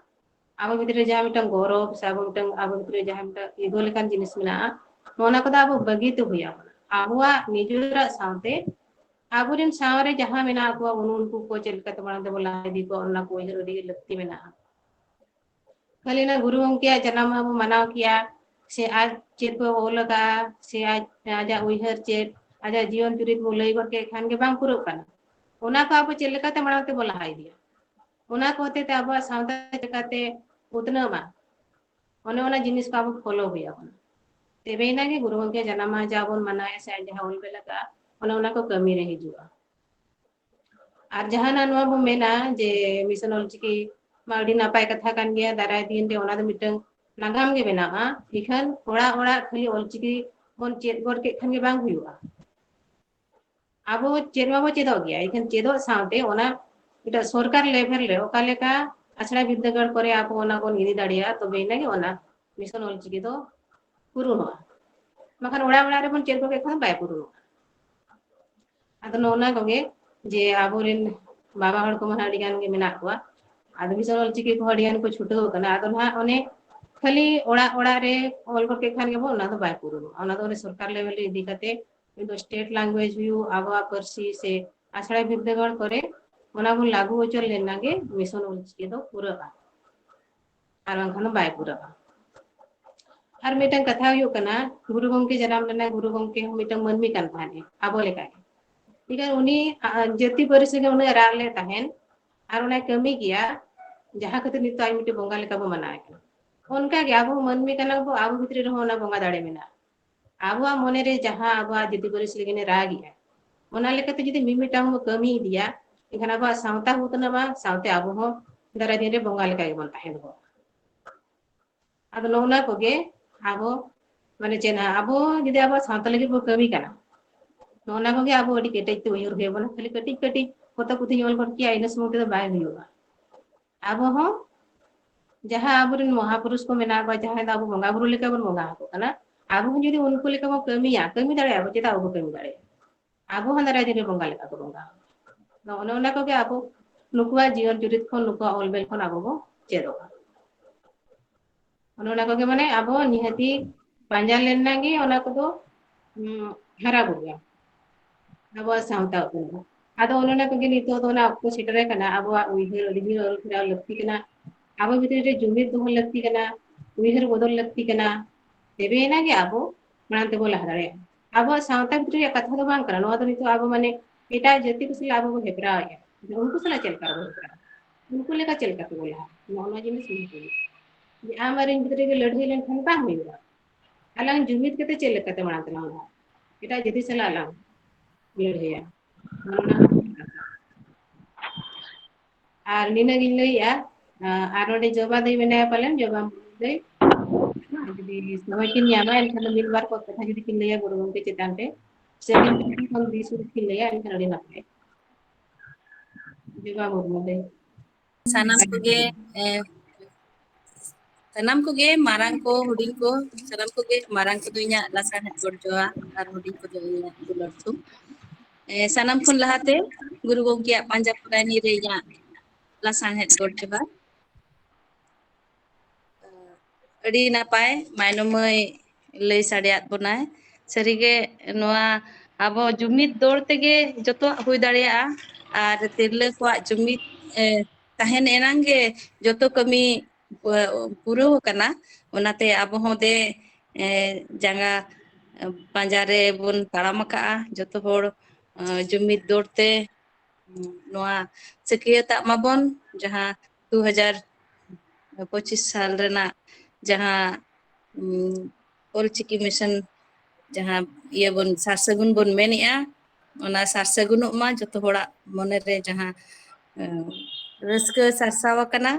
ᱟᱵᱚ ᱵᱷᱤᱛᱨᱤ ᱨᱮ ᱡᱟᱦᱟᱸ ᱢᱤᱫᱴᱟᱝ ᱜᱚᱨᱚᱵᱽ ᱥᱮ ᱟᱵᱚ ᱢᱤᱫᱴᱟᱝ, ᱟᱵᱚ ᱵᱷᱤᱛᱨᱤ ᱨᱮ ᱡᱟᱦᱟᱸ ᱢᱤᱫᱴᱟᱝ ego ᱞᱮᱠᱟᱱ ᱡᱤᱱᱤᱥ ᱢᱮᱱᱟᱜᱼᱟ, ᱱᱚᱜᱼᱚ ᱱᱟ ᱠᱚᱫᱚ ᱟᱵᱚ ᱵᱟᱹᱜᱤ ᱛᱮ ᱦᱩᱭ ᱟᱵᱚᱱᱟ᱾ ᱟᱵᱚᱣᱟᱜ ᱱᱤᱡᱮᱨᱟᱜ ᱥᱟᱶᱛᱮ ᱟᱵᱚᱨᱮᱱ ᱥᱟᱶ ᱨᱮ ᱡᱟᱦᱟᱸ ᱢᱮᱱᱟᱜ ᱠᱚᱣᱟ, ᱩᱱ-, ᱩᱱᱠᱩ ᱠᱚ ᱪᱮᱫ ᱞᱮᱠᱟᱛᱮ ᱢᱟᱲᱟᱝ ᱛᱮᱵᱚᱱ ᱞᱟᱦᱟ ᱤᱫᱤ ᱠᱚᱣᱟ, ᱚᱱᱟ ᱠᱚ ᱩᱭᱦᱟᱹᱨ ᱟᱹᱰᱤ ᱜᱮ ᱞᱟᱹᱠᱛᱤ ᱢᱮᱱᱟᱜᱼᱟ᱾ ᱠᱷᱟᱹᱞᱤ ᱚᱱᱟ ᱜᱩᱨᱩ ᱜᱚᱢᱠᱮᱭᱟᱜ ᱡᱟᱱᱟᱢ ᱢᱟᱦᱟ ᱵᱚ ᱢᱟᱱᱟᱣ ᱠᱮᱭᱟ, ᱥᱮ ᱟᱡ ᱪᱮᱫ ᱠᱚ ᱚᱞ ᱟᱠᱟᱫᱼᱟ, ᱥᱮ ᱟᱡ, ᱟᱡᱟᱜ ᱩᱭᱦᱟᱹᱨ ᱪᱮᱫ, ᱟᱡᱟᱜ ᱡᱤᱭᱚᱱ ᱪᱩᱨᱤᱛ ᱵᱚ ᱞᱟᱹᱭ ᱜᱚᱫ ᱠᱮᱫ ᱠᱷᱟᱱ ᱜᱮ ᱵᱟᱝ ᱯᱩᱨᱟᱹᱜ ᱠᱟᱱᱟ᱾ ᱚᱱᱟ ᱠᱚ ᱟᱵᱚ ᱪᱮᱫ ᱞᱮᱠᱟᱛᱮ ᱢᱟᱲᱟᱝ ᱛᱮᱵᱚ ᱞᱟᱦᱟ ᱤᱫᱤᱭᱟ, ᱚᱱᱟ ᱠᱚ ᱦᱚᱛᱮ ᱛᱮ ᱟᱵᱚᱣᱟᱜ ᱥᱟᱶᱛᱟ ᱪᱤᱠᱟᱛᱮ ᱩᱛᱱᱟᱹᱣ ᱢᱟ, ᱚᱱᱮ ᱚᱱᱟ ᱡᱤᱱᱤᱥ ᱠᱚ ᱟᱵᱚ follow ᱦᱩᱭ ᱟᱵᱚᱱᱟ᱾ ᱛᱚᱵᱮᱭᱮᱱᱟ ᱜᱮ ᱜᱩᱨᱩ ᱜᱚᱢᱠᱮ ᱡᱟᱱᱟᱢ ᱢᱟᱦᱟ ᱡᱟᱦᱟᱸ ᱵᱚᱱ ᱢᱟᱱᱟᱣᱮᱫᱼᱟ ᱥᱮ ᱟᱡ ᱡᱟᱦᱟᱸ ᱚᱞ ᱵᱮᱞ ᱟᱠᱟᱫᱼᱟ, ᱚᱱᱮ ᱚᱱᱟ ᱠᱚ ᱠᱟᱹᱢᱤ ᱨᱮ ᱦᱤᱡᱩᱜᱼᱟ᱾ ᱟᱨ ᱡᱟᱦᱟᱱᱟᱜ ᱱᱚᱣᱟ ᱵᱚᱱ ᱢᱮᱱᱟ ᱡᱮ ᱢᱤᱥᱚᱱ ᱚᱞᱪᱤᱠᱤ ᱢᱟ ᱟᱹᱰᱤ ᱱᱟᱯᱟᱭ ᱠᱟᱛᱷᱟ ᱠᱟᱱ ᱜᱮᱭᱟ, ᱫᱟᱨᱟᱭ ᱫᱤᱱ ᱨᱮ ᱚᱱᱟ ᱫᱚ ᱢᱤᱫᱴᱟᱝ ᱱᱟᱜᱟᱢ ᱜᱮ ᱵᱮᱱᱟᱜᱼᱟ᱾ ᱤᱠᱷᱟᱹᱱ ᱚᱲᱟᱜ ᱚᱲᱟᱜ ᱠᱷᱟᱹᱞᱤ ᱚᱞᱪᱤᱠᱤ ᱵᱚᱱ ᱪᱮᱫ ᱜᱚᱫ ᱠᱮᱫ ᱠᱷᱟᱱ ᱜᱮ ᱵᱟᱝ ᱦᱩᱭᱩᱜᱼᱟ᱾ ᱟᱵᱚ ᱪᱮᱫ ᱢᱟᱵᱚ ᱪᱮᱫᱚᱜ ᱜᱮᱭᱟ, ᱮᱱᱠᱷᱟᱱ ᱪᱮᱫᱚᱜ ᱥᱟᱶᱛᱮ ᱚᱱᱟ ᱢᱤᱫᱴᱟᱝ ᱥᱚᱨᱠᱟᱨ ᱞᱮᱵᱷᱮᱞ ᱨᱮ ᱚᱠᱟ ᱞᱮᱠᱟ ᱟᱥᱲᱟ ᱵᱤᱨᱫᱟᱹᱜᱟᱲ ᱠᱚᱨᱮ ᱟᱵᱚ ᱚᱱᱟ ᱵᱚᱱ ᱤᱫᱤ ᱫᱟᱲᱮᱭᱟᱜᱼᱟ, ᱛᱚᱵᱮ ᱤᱱᱟᱹᱜᱮ ᱚᱱᱟ ᱢᱤᱥᱚᱱ ᱚᱞᱪᱤᱠᱤ ᱫᱚ ᱯᱩᱨᱩᱱᱚᱜᱼᱟ᱾ ᱵᱟᱠᱷᱟᱱ ᱚᱲᱟᱜ ᱚᱲᱟᱜ ᱨᱮᱵᱚᱱ ᱪᱮᱫ ᱜᱚᱫ ᱠᱮᱫ ᱠᱷᱟᱱ ᱵᱟᱭ ᱯᱩᱨᱩᱱᱚᱜᱼᱟ᱾ ᱟᱫᱚ ᱱᱚᱜᱼᱚ ᱱᱚᱣᱟ ᱠᱚᱜᱮ ᱡᱮ ᱟᱵᱚᱨᱮᱱ ᱵᱟᱵᱟ ᱦᱚᱲ ᱠᱚᱢᱟ ᱟᱹᱰᱤ ᱜᱟᱱ ᱜᱮ ᱢᱮᱱᱟᱜ ᱠᱚᱣᱟ, ᱟᱫᱚ ᱢᱤᱥᱚᱱ ᱚᱞᱪᱤᱠᱤ ᱠᱚᱦᱚᱸ ᱟᱹᱰᱤ ᱜᱟᱱ ᱠᱚ ᱪᱷᱩᱴᱟᱹᱣ ᱟᱠᱟᱱᱟ᱾ ᱟᱫᱚ ᱱᱟᱦᱟᱜ ᱚᱱᱮ ᱠᱷᱟᱹᱞᱤ ᱚᱲᱟᱜ ᱚᱲᱟᱜ ᱨᱮ ᱚᱞ ᱜᱚᱫ ᱠᱮᱫ ᱠᱷᱟᱱ ᱜᱮᱵᱚᱱ, ᱚᱱᱟ ᱫᱚ ᱵᱟᱭ ᱯᱩᱨᱩᱱᱚᱜᱼᱟ᱾ ᱚᱱᱟ ᱫᱚ ᱚᱱᱮ ᱥᱚᱨᱠᱟᱨ ᱞᱮᱵᱮᱞ ᱨᱮ ᱤᱫᱤ ᱠᱟᱛᱮ ᱫᱚ ᱥᱴᱮᱴ ᱞᱮᱝᱜᱩᱭᱮᱡᱽ ᱦᱩᱭᱩᱜ, ᱟᱵᱚᱣᱟᱜ ᱯᱟᱹᱨᱥᱤ ᱥᱮ ᱟᱥᱲᱟ ᱵᱤᱨᱫᱟᱹᱜᱟᱲ ᱠᱚᱨᱮ ᱚᱱᱟ ᱵᱚᱱ ᱞᱟᱹᱜᱩ ᱦᱚᱪᱚ ᱞᱮᱱᱟ ᱜᱮ ᱢᱤᱥᱚᱱ ᱚᱞᱪᱤᱠᱤ ᱫᱚ ᱯᱩᱨᱟᱹᱜᱼᱟ, ᱟᱨ ᱵᱟᱝᱠᱷᱟᱱ ᱫᱚ ᱵᱟᱭ ᱯᱩᱨᱟᱹᱜᱼᱟ᱾ ᱟᱨ ᱢᱤᱫᱴᱟᱝ ᱠᱟᱛᱷᱟ ᱦᱩᱭᱩᱜ ᱠᱟᱱᱟ, ᱜᱩᱨᱩ ᱜᱚᱢᱠᱮ ᱡᱟᱱᱟᱢ ᱞᱮᱱᱟ, ᱜᱩᱨᱩ ᱜᱚᱢᱠᱮ ᱦᱚᱸ ᱢᱤᱫᱴᱟᱝ ᱢᱟᱹᱱᱢᱤ ᱠᱟᱱ ᱛᱟᱦᱮᱸᱫ ᱟᱵᱚ ᱞᱮᱠᱟᱜᱮ᱾ ᱴᱷᱤᱠ ᱜᱮᱭᱟ, ᱩᱱᱤ ᱟ, ᱡᱟᱹᱛᱤ ᱯᱟᱹᱨᱤᱥ ᱞᱟᱹᱜᱤᱫ ᱩᱱᱟᱹᱜ ᱨᱟᱜ ᱞᱮᱫ ᱛᱟᱦᱮᱸᱫ, ᱟᱨ ᱚᱱᱟᱭ ᱠᱟᱹᱢᱤ ᱜᱮᱭᱟ, ᱡᱟᱦᱟᱸ ᱠᱷᱟᱹᱛᱤᱨ ᱱᱤᱛᱚᱜ ᱟᱡ ᱢᱤᱫᱴᱮᱱ ᱵᱚᱸᱜᱟ ᱞᱮᱠᱟ ᱵᱚ ᱢᱟᱱᱟᱣᱮ ᱠᱟᱱᱟ᱾ ᱚᱱᱠᱟᱜᱮ ᱟᱵᱚ ᱦᱚᱸ ᱢᱟᱹᱱᱢᱤ ᱠᱟᱱᱟ ᱵᱚ, ᱟᱵᱚ ᱵᱷᱤᱛᱨᱤ ᱨᱮᱦᱚᱸ ᱚᱱᱟ ᱵᱚᱸᱜᱟ ᱫᱟᱲᱮ ᱢᱮᱱᱟᱜᱼᱟ᱾ ᱟᱵᱚᱣᱟᱜ ᱢᱚᱱᱮᱨᱮ ᱡᱟᱦᱟᱸ ᱟᱵᱚᱣᱟᱜ ᱡᱟᱹᱛᱤ ᱯᱟᱹᱨᱤᱥ ᱞᱟᱹᱜᱤᱫ ᱮ ᱨᱟᱜᱮᱜᱼᱟ, ᱚᱱᱟ ᱞᱮᱠᱟᱛᱮ ᱡᱩᱫᱤ ᱢᱤᱢᱤᱫᱴᱟᱝ ᱵᱚ ᱠᱟᱹᱢᱤ ᱤᱫᱤᱭᱟ, ᱮᱱᱠᱷᱟᱱ ᱟᱵᱚᱣᱟᱜ ᱥᱟᱶᱛᱟ ᱦᱚᱸ ᱩᱛᱱᱟᱹᱜᱼᱟ, ᱥᱟᱶᱛᱮ ᱟᱵᱚ ᱦᱚᱸ ᱫᱟᱨᱟᱭ ᱫᱤᱱ ᱨᱮ ᱵᱚᱸᱜᱟ ᱞᱮᱠᱟ ᱜᱮᱵᱚᱱ ᱛᱟᱦᱮᱸ ᱫᱚ᱾ ᱟᱫᱚ ᱱᱚᱜᱼᱚ ᱱᱚᱣᱟ ᱠᱚᱜᱮ ᱟᱵᱚ ᱢᱟᱱᱮ ᱪᱮᱫ ᱦᱟᱸᱜ, ᱟᱵᱚ ᱡᱩᱫᱤ ᱟᱵᱚᱣᱟᱜ ᱥᱟᱶᱛᱟ ᱞᱟᱹᱜᱤᱫ ᱵᱚ ᱠᱟᱹᱢᱤ ᱠᱟᱱᱟ, ᱱᱚᱜᱼᱚ ᱱᱚᱣᱟ ᱠᱚᱜᱮ ᱟᱵᱚ ᱟᱹᱰᱤ ᱠᱮᱴᱮᱡ ᱛᱮ ᱩᱭᱦᱟᱹᱨ ᱦᱩᱭ ᱟᱵᱚᱱᱟ᱾ ᱠᱷᱟᱹᱞᱤ ᱠᱟᱹᱴᱤᱡ ᱠᱟᱹᱴᱤᱡ ᱯᱚᱛᱚᱵ ᱯᱩᱛᱷᱤᱧ ᱚᱞ ᱜᱚᱫ ᱠᱮᱜᱼᱟ, ᱤᱱᱟᱹ ᱥᱩᱢᱩᱝ ᱛᱮᱫᱚ ᱵᱟᱭ ᱦᱩᱭᱩᱜᱼᱟ᱾ ᱟᱵᱚ ᱦᱚᱸ ᱡᱟᱦᱟᱸ ᱟᱵᱚᱨᱮᱱ ᱢᱚᱦᱟᱯᱩᱨᱩᱥ ᱠᱚ ᱢᱮᱱᱟᱜ ᱠᱚᱣᱟ, ᱡᱟᱦᱟᱸᱭ ᱫᱚ ᱟᱵᱚ ᱵᱚᱸᱜᱟ ᱵᱩᱨᱩ ᱞᱮᱠᱟ ᱵᱚᱱ ᱵᱚᱸᱜᱟ ᱟᱠᱚ ᱠᱟᱱᱟ, ᱟᱵᱚ ᱦᱚᱸ ᱡᱩᱫᱤ ᱩᱱᱠᱩ ᱞᱮᱠᱟ ᱵᱚᱱ ᱠᱟᱹᱢᱤᱭᱟ, ᱠᱟᱹᱢᱤ ᱫᱟᱲᱮᱭᱟᱜᱼᱟ ᱵᱚ, ᱪᱮᱫᱟᱜ ᱵᱟᱵᱚ ᱠᱟᱹᱢᱤ ᱫᱟᱲᱮᱭᱟᱜᱼᱟ? ᱟᱵᱚ ᱦᱚᱸ ᱫᱟᱨᱟᱭ ᱫᱤᱱ ᱨᱮ ᱵᱚᱸᱜᱟ ᱞᱮᱠᱟ ᱠᱚ ᱵᱚᱸᱜᱟ᱾ ᱟᱫᱚ ᱚᱱᱮ ᱚᱱᱟ ᱠᱚᱜᱮ ᱟᱵᱚ ᱱᱩᱠᱩᱣᱟᱜ ᱡᱤᱭᱚᱱ ᱪᱩᱨᱤᱛ ᱠᱷᱚᱱ, ᱱᱩᱠᱩᱣᱟᱜ ᱚᱞ ᱵᱮᱞ ᱠᱷᱚᱱ ᱟᱵᱚ ᱵᱚ ᱪᱮᱫᱚᱜᱼᱟ᱾ ᱚᱱᱮ ᱚᱱᱟ ᱠᱚᱜᱮ ᱢᱟᱱᱮ ᱟᱵᱚ ᱱᱤᱦᱟᱹᱛᱤ ᱯᱟᱸᱡᱟ ᱞᱮᱱᱟ ᱜᱮ ᱚᱱᱟ ᱠᱚᱫᱚ, ᱩᱸ, ᱦᱟᱨᱟ ᱵᱩᱨᱩᱜᱼᱟ ᱟᱵᱚᱣᱟᱜ ᱥᱟᱶᱛᱟ ᱩᱛᱱᱟᱹᱣ᱾ ᱟᱫᱚ ᱚᱱᱮ ᱚᱱᱟ ᱠᱚᱜᱮ ᱱᱤᱛᱚᱜ ᱫᱚ ᱚᱱᱟ ᱚᱠᱛᱚ ᱥᱮᱴᱮᱨ ᱟᱠᱟᱱᱟ, ᱟᱵᱚᱣᱟᱜ ᱩᱭᱦᱟᱹᱨ ᱟᱹᱰᱤ ᱡᱳᱨ ᱟᱹᱨᱩ ᱯᱷᱮᱨᱟᱣ ᱞᱟᱹᱠᱛᱤ ᱠᱟᱱᱟ, ᱟᱵᱚ ᱵᱷᱤᱛᱨᱤ ᱨᱮ ᱡᱩᱢᱤᱫ ᱫᱚᱦᱚ ᱞᱟᱹᱠᱛᱤ ᱠᱟᱱᱟ, ᱩᱭᱦᱟᱹᱨ ᱵᱚᱫᱚᱞ ᱞᱟᱹᱠᱛᱤ ᱠᱟᱱᱟ, ᱛᱚᱵᱮᱭᱮᱱᱟ ᱜᱮ ᱟᱵᱚ ᱢᱟᱲᱟᱝ ᱛᱮᱵᱚᱱ ᱞᱟᱦᱟ ᱫᱟᱲᱮᱭᱟᱜᱼᱟ᱾ ᱟᱵᱚᱣᱟᱜ ᱥᱟᱶᱛᱟ ᱵᱷᱤᱛᱨᱤ ᱨᱮᱭᱟᱜ ᱠᱟᱛᱷᱟ ᱫᱚ ᱵᱟᱝ ᱠᱟᱱᱟ, ᱱᱚᱣᱟ ᱫᱚ ᱱᱤᱛᱚᱜ ᱟᱵᱚ ᱢᱟᱱᱮ ᱮᱴᱟᱜ ᱡᱟᱹᱛᱤ ᱠᱚ ᱥᱟᱞᱟᱜ ᱟᱵᱚ ᱵᱚᱱ ᱦᱮᱯᱨᱟᱣᱮᱫᱼᱟ᱾ ᱩᱱᱠᱩ ᱥᱟᱞᱟᱜ ᱪᱮᱫ ᱞᱮᱠᱟ ᱵᱚᱱ ᱦᱮᱯᱨᱟᱣᱟ? ᱩᱱᱠᱩ ᱞᱮᱠᱟ ᱪᱮᱫ ᱞᱮᱠᱟ ᱛᱮᱵᱚᱱ ᱞᱟᱦᱟᱜᱼᱟ? ᱱᱚᱜᱼᱚ ᱱᱚᱣᱟ ᱡᱤᱱᱤᱥ ᱩᱭᱦᱟᱹᱨ ᱦᱩᱭᱩᱜᱼᱟ᱾ ᱡᱮ ᱟᱢ ᱟᱨ ᱤᱧ ᱵᱷᱤᱛᱨᱤ ᱨᱮ ᱞᱟᱹᱲᱦᱟᱹᱭ ᱞᱮᱱᱠᱷᱟᱱ ᱵᱟᱝ ᱦᱩᱭᱩᱜᱼᱟ᱾ ᱟᱞᱟᱝ ᱡᱩᱢᱤᱫ ᱠᱟᱛᱮ ᱪᱮᱫ ᱞᱮᱠᱟᱛᱮ ᱢᱟᱲᱟᱝ ᱛᱮᱞᱟᱝ ᱞᱟᱦᱟᱜᱼᱟ? ᱮᱴᱟᱜ ᱡᱟᱹᱛᱤ ᱥᱟᱞᱟᱜ ᱞᱟᱝ ᱞᱟᱹᱲᱦᱟᱹᱭᱟ᱾ ᱟᱨ ᱱᱤᱱᱟᱹᱜ ᱜᱤᱧ ᱞᱟᱹᱭᱮᱜᱼᱟ᱾ ᱟᱨ ᱱᱚᱰᱮ ᱡᱚᱵᱟ ᱫᱟᱹᱭ ᱢᱮᱱᱟᱭᱟ ᱯᱟᱞᱮᱱ, ᱡᱚᱵᱟ ᱫᱟᱹᱭ᱾ ᱡᱩᱫᱤ ᱥᱚᱢᱚᱭ ᱠᱤᱱ ᱧᱟᱢᱟ, ᱮᱱᱠᱷᱟᱱ ᱫᱚ ᱢᱤᱫ ᱵᱟᱨ ᱠᱚ ᱠᱟᱛᱷᱟ ᱡᱩᱫᱤ ᱠᱤᱱ ᱞᱟᱹᱭᱟ ᱜᱩᱨᱩ ᱜᱚᱢᱠᱮ ᱪᱮᱛᱟᱱ ᱨᱮ, ᱥᱮ ᱟᱹᱵᱤᱱ ᱴᱷᱮᱱ ᱠᱷᱚᱱ ᱫᱤᱥ ᱦᱩᱫᱤᱥ ᱠᱤᱱ ᱞᱟᱹᱭᱟ, ᱮᱱᱠᱷᱟᱱ ᱟᱹᱰᱤ ᱱᱟᱯᱟᱭ᱾ ᱡᱚᱵᱟ ᱢᱩᱨᱢᱩ ᱫᱟᱹᱭ᱾ ᱥᱟᱱᱟᱢ ᱠᱚᱜᱮ, ᱮ, ᱥᱟᱱᱟᱢ ᱠᱚᱜᱮ, ᱢᱟᱨᱟᱝ ᱠᱚ, ᱦᱩᱰᱤᱧ ᱠᱚ, ᱥᱟᱱᱟᱢ ᱠᱚᱜᱮ, ᱢᱟᱨᱟᱝ ᱠᱚᱫᱚ ᱤᱧᱟᱹᱜ ᱞᱟᱥᱟᱲᱦᱮᱫ ᱜᱚᱰ ᱡᱚᱦᱟᱨ ᱟᱨ ᱦᱩᱰᱤᱧ ᱠᱚᱫᱚ ᱤᱧᱟᱹᱜ ᱫᱩᱞᱟᱹᱲ ᱛᱷᱩᱢ᱾ ᱮ, ᱥᱟᱱᱟᱢ ᱠᱷᱚᱱ ᱞᱟᱦᱟᱛᱮ ᱜᱩᱨᱩ ᱜᱚᱢᱠᱮᱭᱟᱜ ᱯᱟᱸᱡᱟ ᱯᱚᱨᱟᱭᱱᱤ ᱨᱮ ᱤᱧᱟᱹᱜ ᱞᱟᱥᱟᱲᱦᱮᱫ ᱜᱚᱰ ᱡᱚᱦᱟᱨ᱾ ᱟᱹᱰᱤ ᱱᱟᱯᱟᱭ ᱢᱟᱭᱱᱚᱢ ᱢᱟᱹᱭ ᱞᱟᱹᱭ ᱥᱟᱰᱮᱭᱟᱫ ᱵᱚᱱᱟᱭ᱾ ᱥᱟᱹᱨᱤᱜᱮ ᱱᱚᱣᱟ ᱟᱵᱚ ᱡᱩᱢᱤᱫ ᱫᱚᱲ ᱛᱮᱜᱮ ᱡᱚᱛᱚᱣᱟᱜ ᱦᱩᱭ ᱫᱟᱲᱮᱭᱟᱜᱼᱟ᱾ ᱟᱨ ᱛᱤᱨᱞᱟᱹ ᱠᱚᱣᱟᱜ ᱡᱩᱢᱤᱫ, ᱮ, ᱛᱟᱦᱮᱱ ᱮᱱᱟᱝ ᱜᱮ ᱡᱚᱛᱚ ᱠᱟᱹᱢᱤ ᱯᱩ-, ᱯᱩᱨᱟᱹᱣ ᱟᱠᱟᱱᱟ᱾ ᱚᱱᱟᱛᱮ ᱟᱵᱚ ᱦᱚᱸ ᱫᱮ, ᱮ, ᱡᱟᱸᱜᱟ ᱯᱟᱸᱡᱟ ᱨᱮᱵᱚᱱ ᱛᱟᱲᱟᱢ ᱟᱠᱟᱫᱼᱟ᱾ ᱡᱚᱛᱚ ᱦᱚᱲ, ᱮ, ᱡᱩᱢᱤᱫ ᱫᱚᱲ ᱛᱮ ᱱᱚᱣᱟ ᱥᱟᱹᱠᱷᱭᱟᱹᱛᱟᱜ ᱢᱟᱵᱚᱱ, ᱡᱟᱦᱟᱸ ᱫᱩ ᱦᱟᱡᱟᱨ ᱯᱚᱸᱪᱤᱥ ᱥᱟᱞ ᱨᱮᱱᱟᱜ ᱡᱟᱦᱟᱸ, ᱩᱢ, ᱚᱞᱪᱤᱠᱤ ᱢᱤᱥᱚᱱ ᱡᱟᱦᱟᱸ ᱤᱭᱟᱹ ᱵᱚᱱ ᱥᱟᱨ ᱥᱟᱹᱜᱩᱱ ᱵᱚᱱ ᱢᱮᱱᱮᱜᱼᱟ, ᱚᱱᱟ ᱥᱟᱨ ᱥᱟᱹᱜᱩᱱᱚᱜ ᱢᱟ᱾ ᱡᱚᱛᱚ ᱦᱚᱲᱟᱜ ᱢᱚᱱᱮᱨᱮ ᱡᱟᱦᱟᱸ, ᱮ, ᱨᱟᱹᱥᱠᱟᱹ ᱥᱟᱨᱥᱟᱣ ᱟᱠᱟᱱᱟ,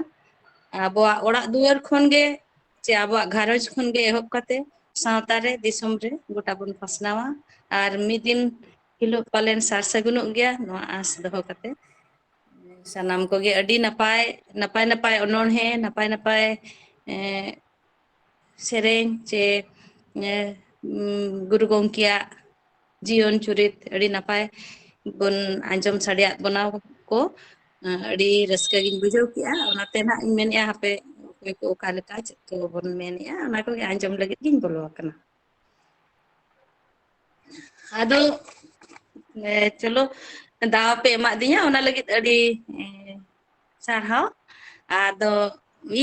ᱟᱵᱚᱣᱟᱜ ᱚᱲᱟᱜ ᱫᱩᱣᱟᱹᱨ ᱠᱷᱚᱱ ᱜᱮ, ᱪᱮ ᱟᱵᱚᱣᱟᱜ ᱜᱷᱟᱨᱚᱸᱡᱽ ᱠᱷᱚᱱ ᱜᱮ ᱮᱦᱚᱵ ᱠᱟᱛᱮ ᱥᱟᱶᱛᱟ ᱨᱮ, ᱫᱤᱥᱚᱢ ᱨᱮ ᱜᱚᱴᱟ ᱵᱚᱱ ᱯᱟᱥᱱᱟᱣᱟ᱾ ᱟᱨ ᱢᱤᱫ ᱫᱤᱱ ᱦᱤᱞᱳᱜ ᱯᱟᱞᱮᱱ ᱥᱟᱨ ᱥᱟᱹᱜᱩᱱᱚᱜ ᱜᱮᱭᱟ, ᱱᱚᱣᱟ ᱟᱸᱥ ᱫᱚᱦᱚ ᱠᱟᱛᱮ᱾ ᱥᱟᱱᱟᱢ ᱠᱚᱜᱮ ᱟᱹᱰᱤ ᱱᱟᱯᱟᱭ, ᱱᱟᱯᱟᱭ ᱱᱟᱯᱟᱭ ᱚᱱᱚᱬᱦᱮ, ᱱᱟᱯᱟᱭ ᱱᱟᱯᱟᱭ, ᱮ, ᱥᱮᱨᱮᱧ ᱪᱮ, ᱮ, ᱩᱢ, ᱜᱩᱨᱩ ᱜᱚᱢᱠᱮᱭᱟᱜ ᱡᱤᱭᱚᱱ ᱪᱩᱨᱤᱛ ᱟᱹᱰᱤ ᱱᱟᱯᱟᱭ ᱵᱚᱱ ᱟᱸᱡᱚᱢ ᱥᱟᱰᱮᱭᱟᱫ ᱵᱚᱱᱟ ᱠᱚ᱾ ᱮ, ᱟᱹᱰᱤ ᱨᱟᱹᱥᱠᱟᱹ ᱜᱤᱧ ᱵᱩᱡᱷᱟᱹᱣ ᱠᱮᱜᱼᱟ᱾ ᱚᱱᱟᱛᱮ ᱱᱟᱦᱟᱜ ᱤᱧ ᱢᱮᱱᱮᱜᱼᱟ, ᱦᱟᱯᱮ ᱚᱠᱚᱭ ᱠᱚ ᱚᱠᱟ ᱞᱮᱠᱟ ᱪᱮᱫ ᱠᱚ ᱵᱚᱱ ᱢᱮᱱᱮᱜᱼᱟ, ᱚᱱᱟ ᱠᱚᱜᱮ ᱟᱸᱡᱚᱢ ᱞᱟᱹᱜᱤᱫ ᱜᱤᱧ ᱵᱚᱞᱚ ᱟᱠᱟᱱᱟ᱾ ᱟᱫᱚ, ᱮ, ᱪᱚᱞᱚ, ᱫᱟᱣ ᱯᱮ ᱮᱢᱟᱫᱤᱧᱟ, ᱚᱱᱟ ᱞᱟᱹᱜᱤᱫ ᱟᱹᱰᱤ, ᱮ, ᱥᱟᱨᱦᱟᱣ᱾ ᱟᱫᱚ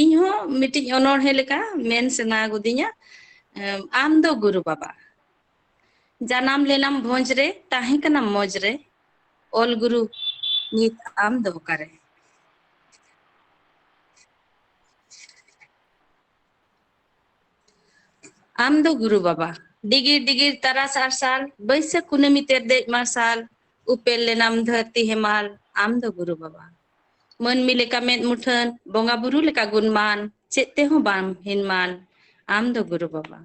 ᱤᱧ ᱦᱚᱸ ᱢᱤᱫᱴᱤᱡ ᱚᱱᱚᱬᱦᱮ ᱞᱮᱠᱟ ᱢᱮᱱ ᱥᱟᱱᱟ ᱜᱚᱫᱤᱧᱟ᱾ ᱮᱢ, ᱟᱢ ᱫᱚ ᱜᱩᱨᱩ ᱵᱟᱵᱟ, ᱡᱟᱱᱟᱢ ᱞᱮᱱᱟᱢ ᱵᱷᱚᱸᱡᱽ ᱨᱮ, ᱛᱟᱦᱮᱸ ᱠᱟᱱᱟᱢ ᱢᱚᱡᱽ ᱨᱮ, ᱚᱞ ᱜᱩᱨᱩ ᱱᱤᱛ ᱟᱢ ᱫᱚ ᱚᱠᱟᱨᱮ? ᱟᱢ ᱫᱚ ᱜᱩᱨᱩ ᱵᱟᱵᱟ᱾ ᱰᱤᱜᱤᱨ ᱰᱤᱜᱤᱨ ᱛᱟᱨᱟᱥ ᱟᱨᱥᱟᱞ, ᱵᱟᱹᱭᱥᱟᱹᱠᱷ ᱠᱩᱱᱟᱹᱢᱤ ᱛᱮᱨᱫᱮᱡ ᱢᱟᱨᱥᱟᱞ, ᱩᱯᱮᱞ ᱞᱮᱱᱟᱢ ᱫᱷᱟᱹᱨᱛᱤ ᱦᱮᱢᱟᱞ, ᱟᱢ ᱫᱚ ᱜᱩᱨᱩ ᱵᱟᱵᱟ᱾ ᱢᱟᱹᱱᱢᱤ ᱞᱮᱠᱟ ᱢᱮᱫ ᱢᱩᱴᱷᱟᱹᱱ, ᱵᱚᱸᱜᱟ ᱵᱩᱨᱩ ᱞᱮᱠᱟ ᱜᱩᱱᱢᱟᱱ, ᱪᱮᱫ ᱛᱮᱦᱚᱸ ᱵᱟᱢ ᱦᱤᱱᱢᱟᱱ, ᱟᱢ ᱫᱚ ᱜᱩᱨᱩ ᱵᱟᱵᱟ᱾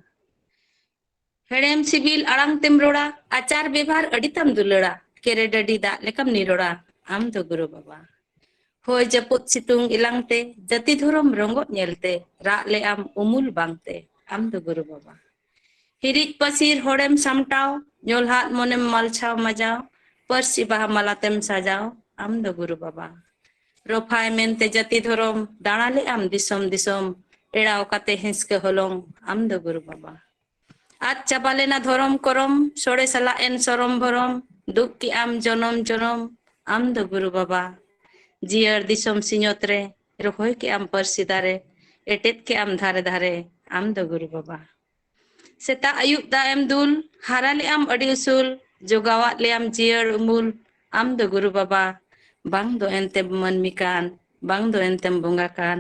ᱦᱮᱲᱮᱢ ᱥᱤᱵᱤᱞ ᱟᱲᱟᱝ ᱛᱮᱢ ᱨᱚᱲᱟ, ᱟᱪᱟᱨ ᱵᱮᱵᱷᱟᱨ ᱟᱹᱰᱤ ᱛᱟᱢ ᱫᱩᱞᱟᱹᱲᱟ, ᱠᱮᱨᱮ ᱰᱟᱹᱰᱤ ᱫᱟᱜ ᱞᱮᱠᱟᱢ ᱱᱤᱨᱚᱲᱟ, ᱟᱢ ᱫᱚ ᱜᱩᱨᱩ ᱵᱟᱵᱟ᱾ ᱦᱚᱭ ᱡᱟᱹᱯᱩᱫ ᱥᱤᱛᱩᱝ ᱮᱞᱟᱝ ᱛᱮ, ᱡᱟᱹᱛᱤ ᱫᱷᱚᱨᱚᱢ ᱨᱚᱸᱜᱚᱜ ᱧᱮᱞ ᱛᱮ, ᱨᱟᱜ ᱞᱮᱜ ᱟᱢ ᱩᱢᱩᱞ ᱵᱟᱝ ᱛᱮ, ᱟᱢ ᱫᱚ ᱜᱩᱨᱩ ᱵᱟᱵᱟ᱾ ᱦᱤᱨᱤᱡ ᱯᱟᱹᱥᱤᱨ ᱦᱚᱲᱮᱢ ᱥᱟᱢᱴᱟᱣ, ᱧᱚᱞᱦᱟᱫ ᱢᱚᱱᱮᱢ ᱢᱟᱞᱪᱷᱟᱣ ᱢᱟᱡᱟᱣ, ᱯᱟᱹᱨᱥᱤ ᱵᱟᱦᱟ ᱢᱟᱞᱟ ᱛᱮᱢ ᱥᱟᱡᱟᱣ, ᱟᱢ ᱫᱚ ᱜᱩᱨᱩ ᱵᱟᱵᱟ᱾ ᱨᱚᱯᱷᱟᱭ ᱢᱮᱱᱛᱮ ᱡᱟᱹᱛᱤ ᱫᱷᱚᱨᱚᱢ, ᱫᱟᱬᱟ ᱞᱮᱜ ᱟᱢ ᱫᱤᱥᱚᱢ ᱫᱤᱥᱚᱢ, ᱮᱲᱟᱣ ᱠᱟᱛᱮ ᱦᱤᱸᱥᱠᱟᱹ ᱦᱚᱞᱚᱝ, ᱟᱢ ᱫᱚ ᱜᱩᱨᱩ ᱵᱟᱵᱟ᱾ ᱟᱫ ᱪᱟᱵᱟ ᱞᱮᱱᱟ ᱫᱷᱚᱨᱚᱢ ᱠᱚᱨᱚᱢ, ᱥᱚᱲᱮ ᱥᱟᱞᱟᱜ ᱮᱱ ᱥᱚᱨᱚᱢ ᱵᱷᱚᱨᱚᱢ, ᱫᱩᱜ ᱠᱮᱜ ᱟᱢ ᱡᱚᱱᱚᱢ ᱡᱚᱱᱚᱢ, ᱟᱢ ᱫᱚ ᱜᱩᱨᱩ ᱵᱟᱵᱟ᱾ ᱡᱤᱭᱟᱹᱲ ᱫᱤᱥᱚᱢ ᱥᱤᱧᱚᱛ ᱨᱮ, ᱨᱚᱦᱚᱭ ᱠᱮᱜ ᱟᱢ ᱯᱟᱹᱨᱥᱤ ᱫᱟᱨᱮ, ᱮᱴᱮᱫ ᱠᱮᱜ ᱟᱢ ᱫᱷᱟᱨᱮ ᱫᱷᱟᱨᱮ, ᱟᱢ ᱫᱚ ᱜᱩᱨᱩ ᱵᱟᱵᱟ᱾ ᱥᱮᱛᱟᱜ ᱟᱹᱭᱩᱵ ᱫᱟᱜ ᱮᱢ ᱫᱩᱞ, ᱦᱟᱨᱟ ᱞᱮᱜ ᱟᱢ ᱟᱹᱰᱤ ᱩᱥᱩᱞ, ᱡᱚᱜᱟᱣᱟᱫ ᱞᱮᱭᱟᱢ ᱡᱤᱭᱟᱹᱲ ᱩᱢᱩᱞ, ᱟᱢ ᱫᱚ ᱜᱩᱨᱩ ᱵᱟᱵᱟ᱾ ᱵᱟᱝ ᱫᱚ ᱮᱱᱛᱮᱢ ᱢᱟᱹᱱᱢᱤ ᱠᱟᱱ, ᱵᱟᱝ ᱫᱚ ᱮᱱᱛᱮᱢ ᱵᱚᱸᱜᱟ ᱠᱟᱱ,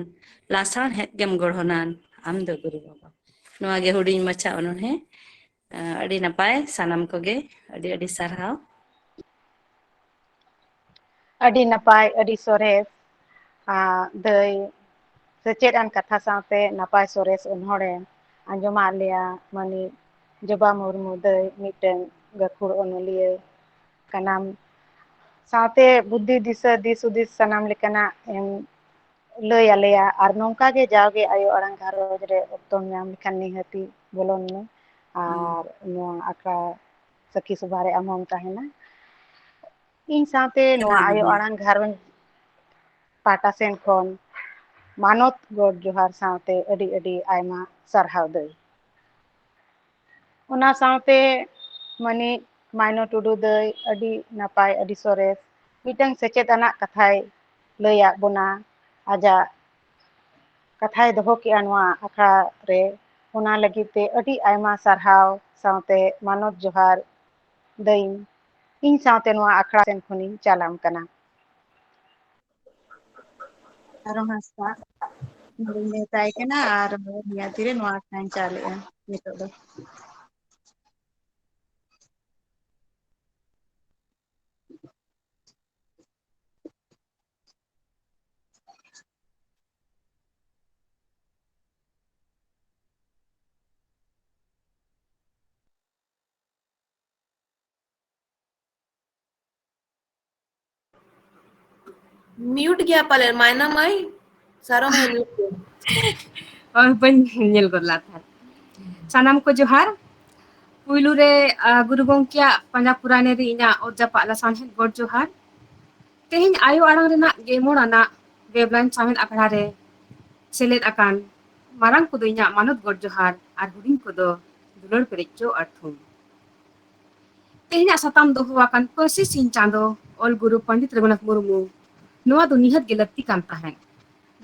ᱞᱟᱥᱟᱬᱦᱮᱫ ᱜᱮᱢ ᱜᱚᱲᱦᱚᱱᱟᱱ, ᱟᱢ ᱫᱚ ᱜᱩᱨᱩ ᱵᱟᱵᱟ᱾ ᱱᱚᱣᱟ ᱜᱮ ᱦᱩᱰᱤᱧ ᱢᱟᱪᱷᱟ ᱚᱱᱚᱬᱦᱮ᱾ ᱟᱹᱰᱤ ᱱᱟᱯᱟᱭ, ᱥᱟᱱᱟᱢ ᱠᱚᱜᱮ ᱟᱹᱰᱤ ᱟᱹᱰᱤ ᱥᱟᱨᱦᱟᱣ᱾ ᱟᱹᱰᱤ ᱱᱟᱯᱟᱭ, ᱟᱹᱰᱤ ᱥᱚᱨᱮᱥ, ᱟᱸ, ᱫᱟᱹᱭ, ᱥᱮᱪᱮᱫ ᱟᱱ ᱠᱟᱛᱷᱟ ᱥᱟᱶᱛᱮ ᱱᱟᱯᱟᱭ ᱥᱚᱨᱮᱥ ᱚᱱᱚᱬᱦᱮ ᱟᱸᱡᱚᱢᱟᱫ ᱞᱮᱭᱟ᱾ ᱢᱟᱹᱱᱤᱡ ᱡᱚᱵᱟ ᱢᱩᱨᱢᱩ ᱫᱟᱹᱭ ᱢᱤᱫᱴᱟᱹᱝ ᱜᱟᱹᱠᱷᱩᱲ ᱚᱱᱚᱞᱤᱭᱟᱹ ᱠᱟᱱᱟᱢ, ᱥᱟᱶᱛᱮ ᱵᱩᱫᱽᱫᱷᱤ ᱫᱤᱥᱟᱹ ᱫᱤᱥ ᱦᱩᱫᱤᱥ ᱥᱟᱱᱟᱢ ᱞᱮᱠᱟᱱᱟᱜ ᱮᱢ ᱞᱟᱹᱭ ᱟᱞᱮᱭᱟ, ᱟᱨ ᱱᱚᱝᱠᱟ ᱜᱮ ᱡᱟᱣᱜᱮ ᱟᱭᱳ ᱟᱲᱟᱝ ᱜᱷᱟᱨᱚᱸᱡᱽ ᱨᱮ ᱚᱠᱛᱚᱢ ᱧᱟᱢ ᱞᱮᱠᱷᱟᱱ ᱱᱤᱦᱟᱹᱛᱤ ᱵᱚᱞᱚᱱ ᱢᱮ, ᱟᱨ ᱱᱚᱣᱟ ᱟᱠᱷᱲᱟ ᱥᱟᱹᱠᱷᱤ ᱥᱚᱵᱷᱟ ᱨᱮ ᱟᱢ ᱦᱚᱸᱢ ᱛᱟᱦᱮᱱᱟ᱾ ᱤᱧ ᱥᱟᱶᱛᱮ ᱱᱚᱣᱟ ᱡᱚᱦᱟᱨ ᱜᱮ ᱟᱭᱳ ᱫᱟᱹᱭ᱾ ᱟᱲᱟᱝ ᱜᱷᱟᱨᱚᱸᱡᱽ ᱯᱟᱦᱴᱟ ᱥᱮᱱ ᱠᱷᱚᱱ ᱢᱟᱱᱚᱛ ᱜᱚᱰ ᱡᱚᱦᱟᱨ ᱥᱟᱶᱛᱮ ᱟᱹᱰᱤ ᱟᱹᱰᱤ ᱟᱭᱢᱟ ᱥᱟᱨᱦᱟᱣ ᱫᱟᱹᱭ᱾ ᱚᱱᱟ ᱥᱟᱶᱛᱮ ᱢᱟᱹᱱᱤᱡ ᱢᱟᱭᱱᱚ ᱴᱩᱰᱩ ᱫᱟᱹᱭ ᱟᱹᱰᱤ ᱱᱟᱯᱟᱭ, ᱟᱹᱰᱤ ᱥᱚᱨᱮᱥ ᱢᱤᱫᱴᱟᱝ ᱥᱮᱪᱮᱫ ᱟᱱᱟᱜ ᱠᱟᱛᱷᱟᱭ ᱞᱟᱹᱭᱟᱫ ᱵᱚᱱᱟ᱾ ᱟᱡᱟᱜ ᱠᱟᱛᱷᱟᱭ ᱫᱚᱦᱚ ᱠᱮᱜᱼᱟ ᱱᱚᱣᱟ ᱟᱠᱷᱲᱟ ᱨᱮ, ᱚᱱᱟ ᱞᱟᱹᱜᱤᱫ ᱛᱮ ᱟᱹᱰᱤ ᱟᱭᱢᱟ ᱥᱟᱨᱦᱟᱣ ᱥᱟᱶᱛᱮ ᱢᱟᱱᱚᱛ ᱡᱚᱦᱟᱨ ᱫᱟᱹᱭ᱾ ᱤᱧ ᱥᱟᱶᱛᱮ ᱱᱚᱣᱟ ᱟᱠᱷᱲᱟ ᱥᱮᱱ ᱠᱷᱚᱱᱤᱧ ᱪᱟᱞᱟᱢ ᱠᱟᱱᱟ᱾ ᱟᱨᱚ ᱦᱟᱸᱥᱫᱟ ᱱᱚᱰᱮᱧ ᱱᱮᱣᱛᱟᱭ ᱠᱟᱱᱟ ᱟᱨ ᱱᱤᱭᱟᱹ ᱛᱤᱨᱮ ᱱᱚᱣᱟ ᱟᱠᱷᱲᱟᱧ ᱪᱟᱞᱮᱜᱼᱟ᱾ ᱱᱤᱛᱚᱜ ᱫᱚ᱾ Mute ᱜᱮᱭᱟ ᱯᱟᱞᱮ ᱢᱟᱭᱱᱟ ᱢᱟᱹᱭ, ᱥᱟᱨᱚ ᱢᱟᱹᱭ mute ᱜᱮᱭᱟ᱾ ᱦᱳᱭ, ᱵᱟᱹᱧ ᱧᱮᱞ ᱜᱚᱫ ᱞᱮᱫ ᱛᱟᱦᱮᱸᱫ᱾ ᱥᱟᱱᱟᱢ ᱠᱚ ᱡᱚᱦᱟᱨ᱾ ᱯᱩᱭᱞᱩ ᱨᱮ, ᱟ, ᱜᱩᱨᱩ ᱜᱚᱢᱠᱮᱭᱟᱜ ᱯᱟᱸᱡᱟ ᱯᱩᱨᱟᱱᱮ ᱨᱮ ᱤᱧᱟᱹᱜ ᱚᱛ ᱡᱟᱯᱟᱜ ᱞᱟᱥᱟᱲᱦᱮᱫ ᱜᱚᱰ ᱡᱚᱦᱟᱨ᱾ ᱛᱮᱦᱮᱧ ᱟᱭᱳ ᱟᱲᱟᱝ ᱨᱮᱱᱟᱜ ᱜᱮ ᱢᱚᱬ ᱟᱱᱟᱜ ᱵᱮᱵᱽᱞᱟᱧ ᱥᱟᱶᱦᱮᱫ ᱟᱠᱷᱲᱟ ᱨᱮ ᱥᱮᱞᱮᱫ ᱟᱠᱟᱱ ᱢᱟᱨᱟᱝ ᱠᱚᱫᱚ ᱤᱧᱟᱹᱜ ᱢᱟᱱᱚᱛ ᱜᱚᱰ ᱡᱚᱦᱟᱨ ᱟᱨ ᱦᱩᱰᱤᱧ ᱠᱚᱫᱚ ᱫᱩᱞᱟᱹᱲ ᱯᱮᱨᱮᱡ ᱪᱚ ᱟᱨ ᱛᱷᱩᱢ᱾ ᱛᱮᱦᱮᱧᱟᱜ ᱥᱟᱛᱟᱢ ᱫᱚᱦᱚ ᱟᱠᱟᱱ ᱯᱟᱹᱨᱥᱤ ᱥᱤᱧ ᱪᱟᱸᱫᱚ, ᱚᱞ ᱜᱩᱨᱩ ᱯᱚᱱᱰᱤᱛ ᱨᱚᱜᱷᱩᱱᱟᱛᱷ ᱢᱩᱨᱢᱩ᱾ ᱱᱚᱣᱟ ᱫᱚ ᱱᱤᱦᱟᱹᱛ ᱜᱮ ᱞᱟᱹᱠᱛᱤ ᱠᱟᱱ ᱛᱟᱦᱮᱸᱫ᱾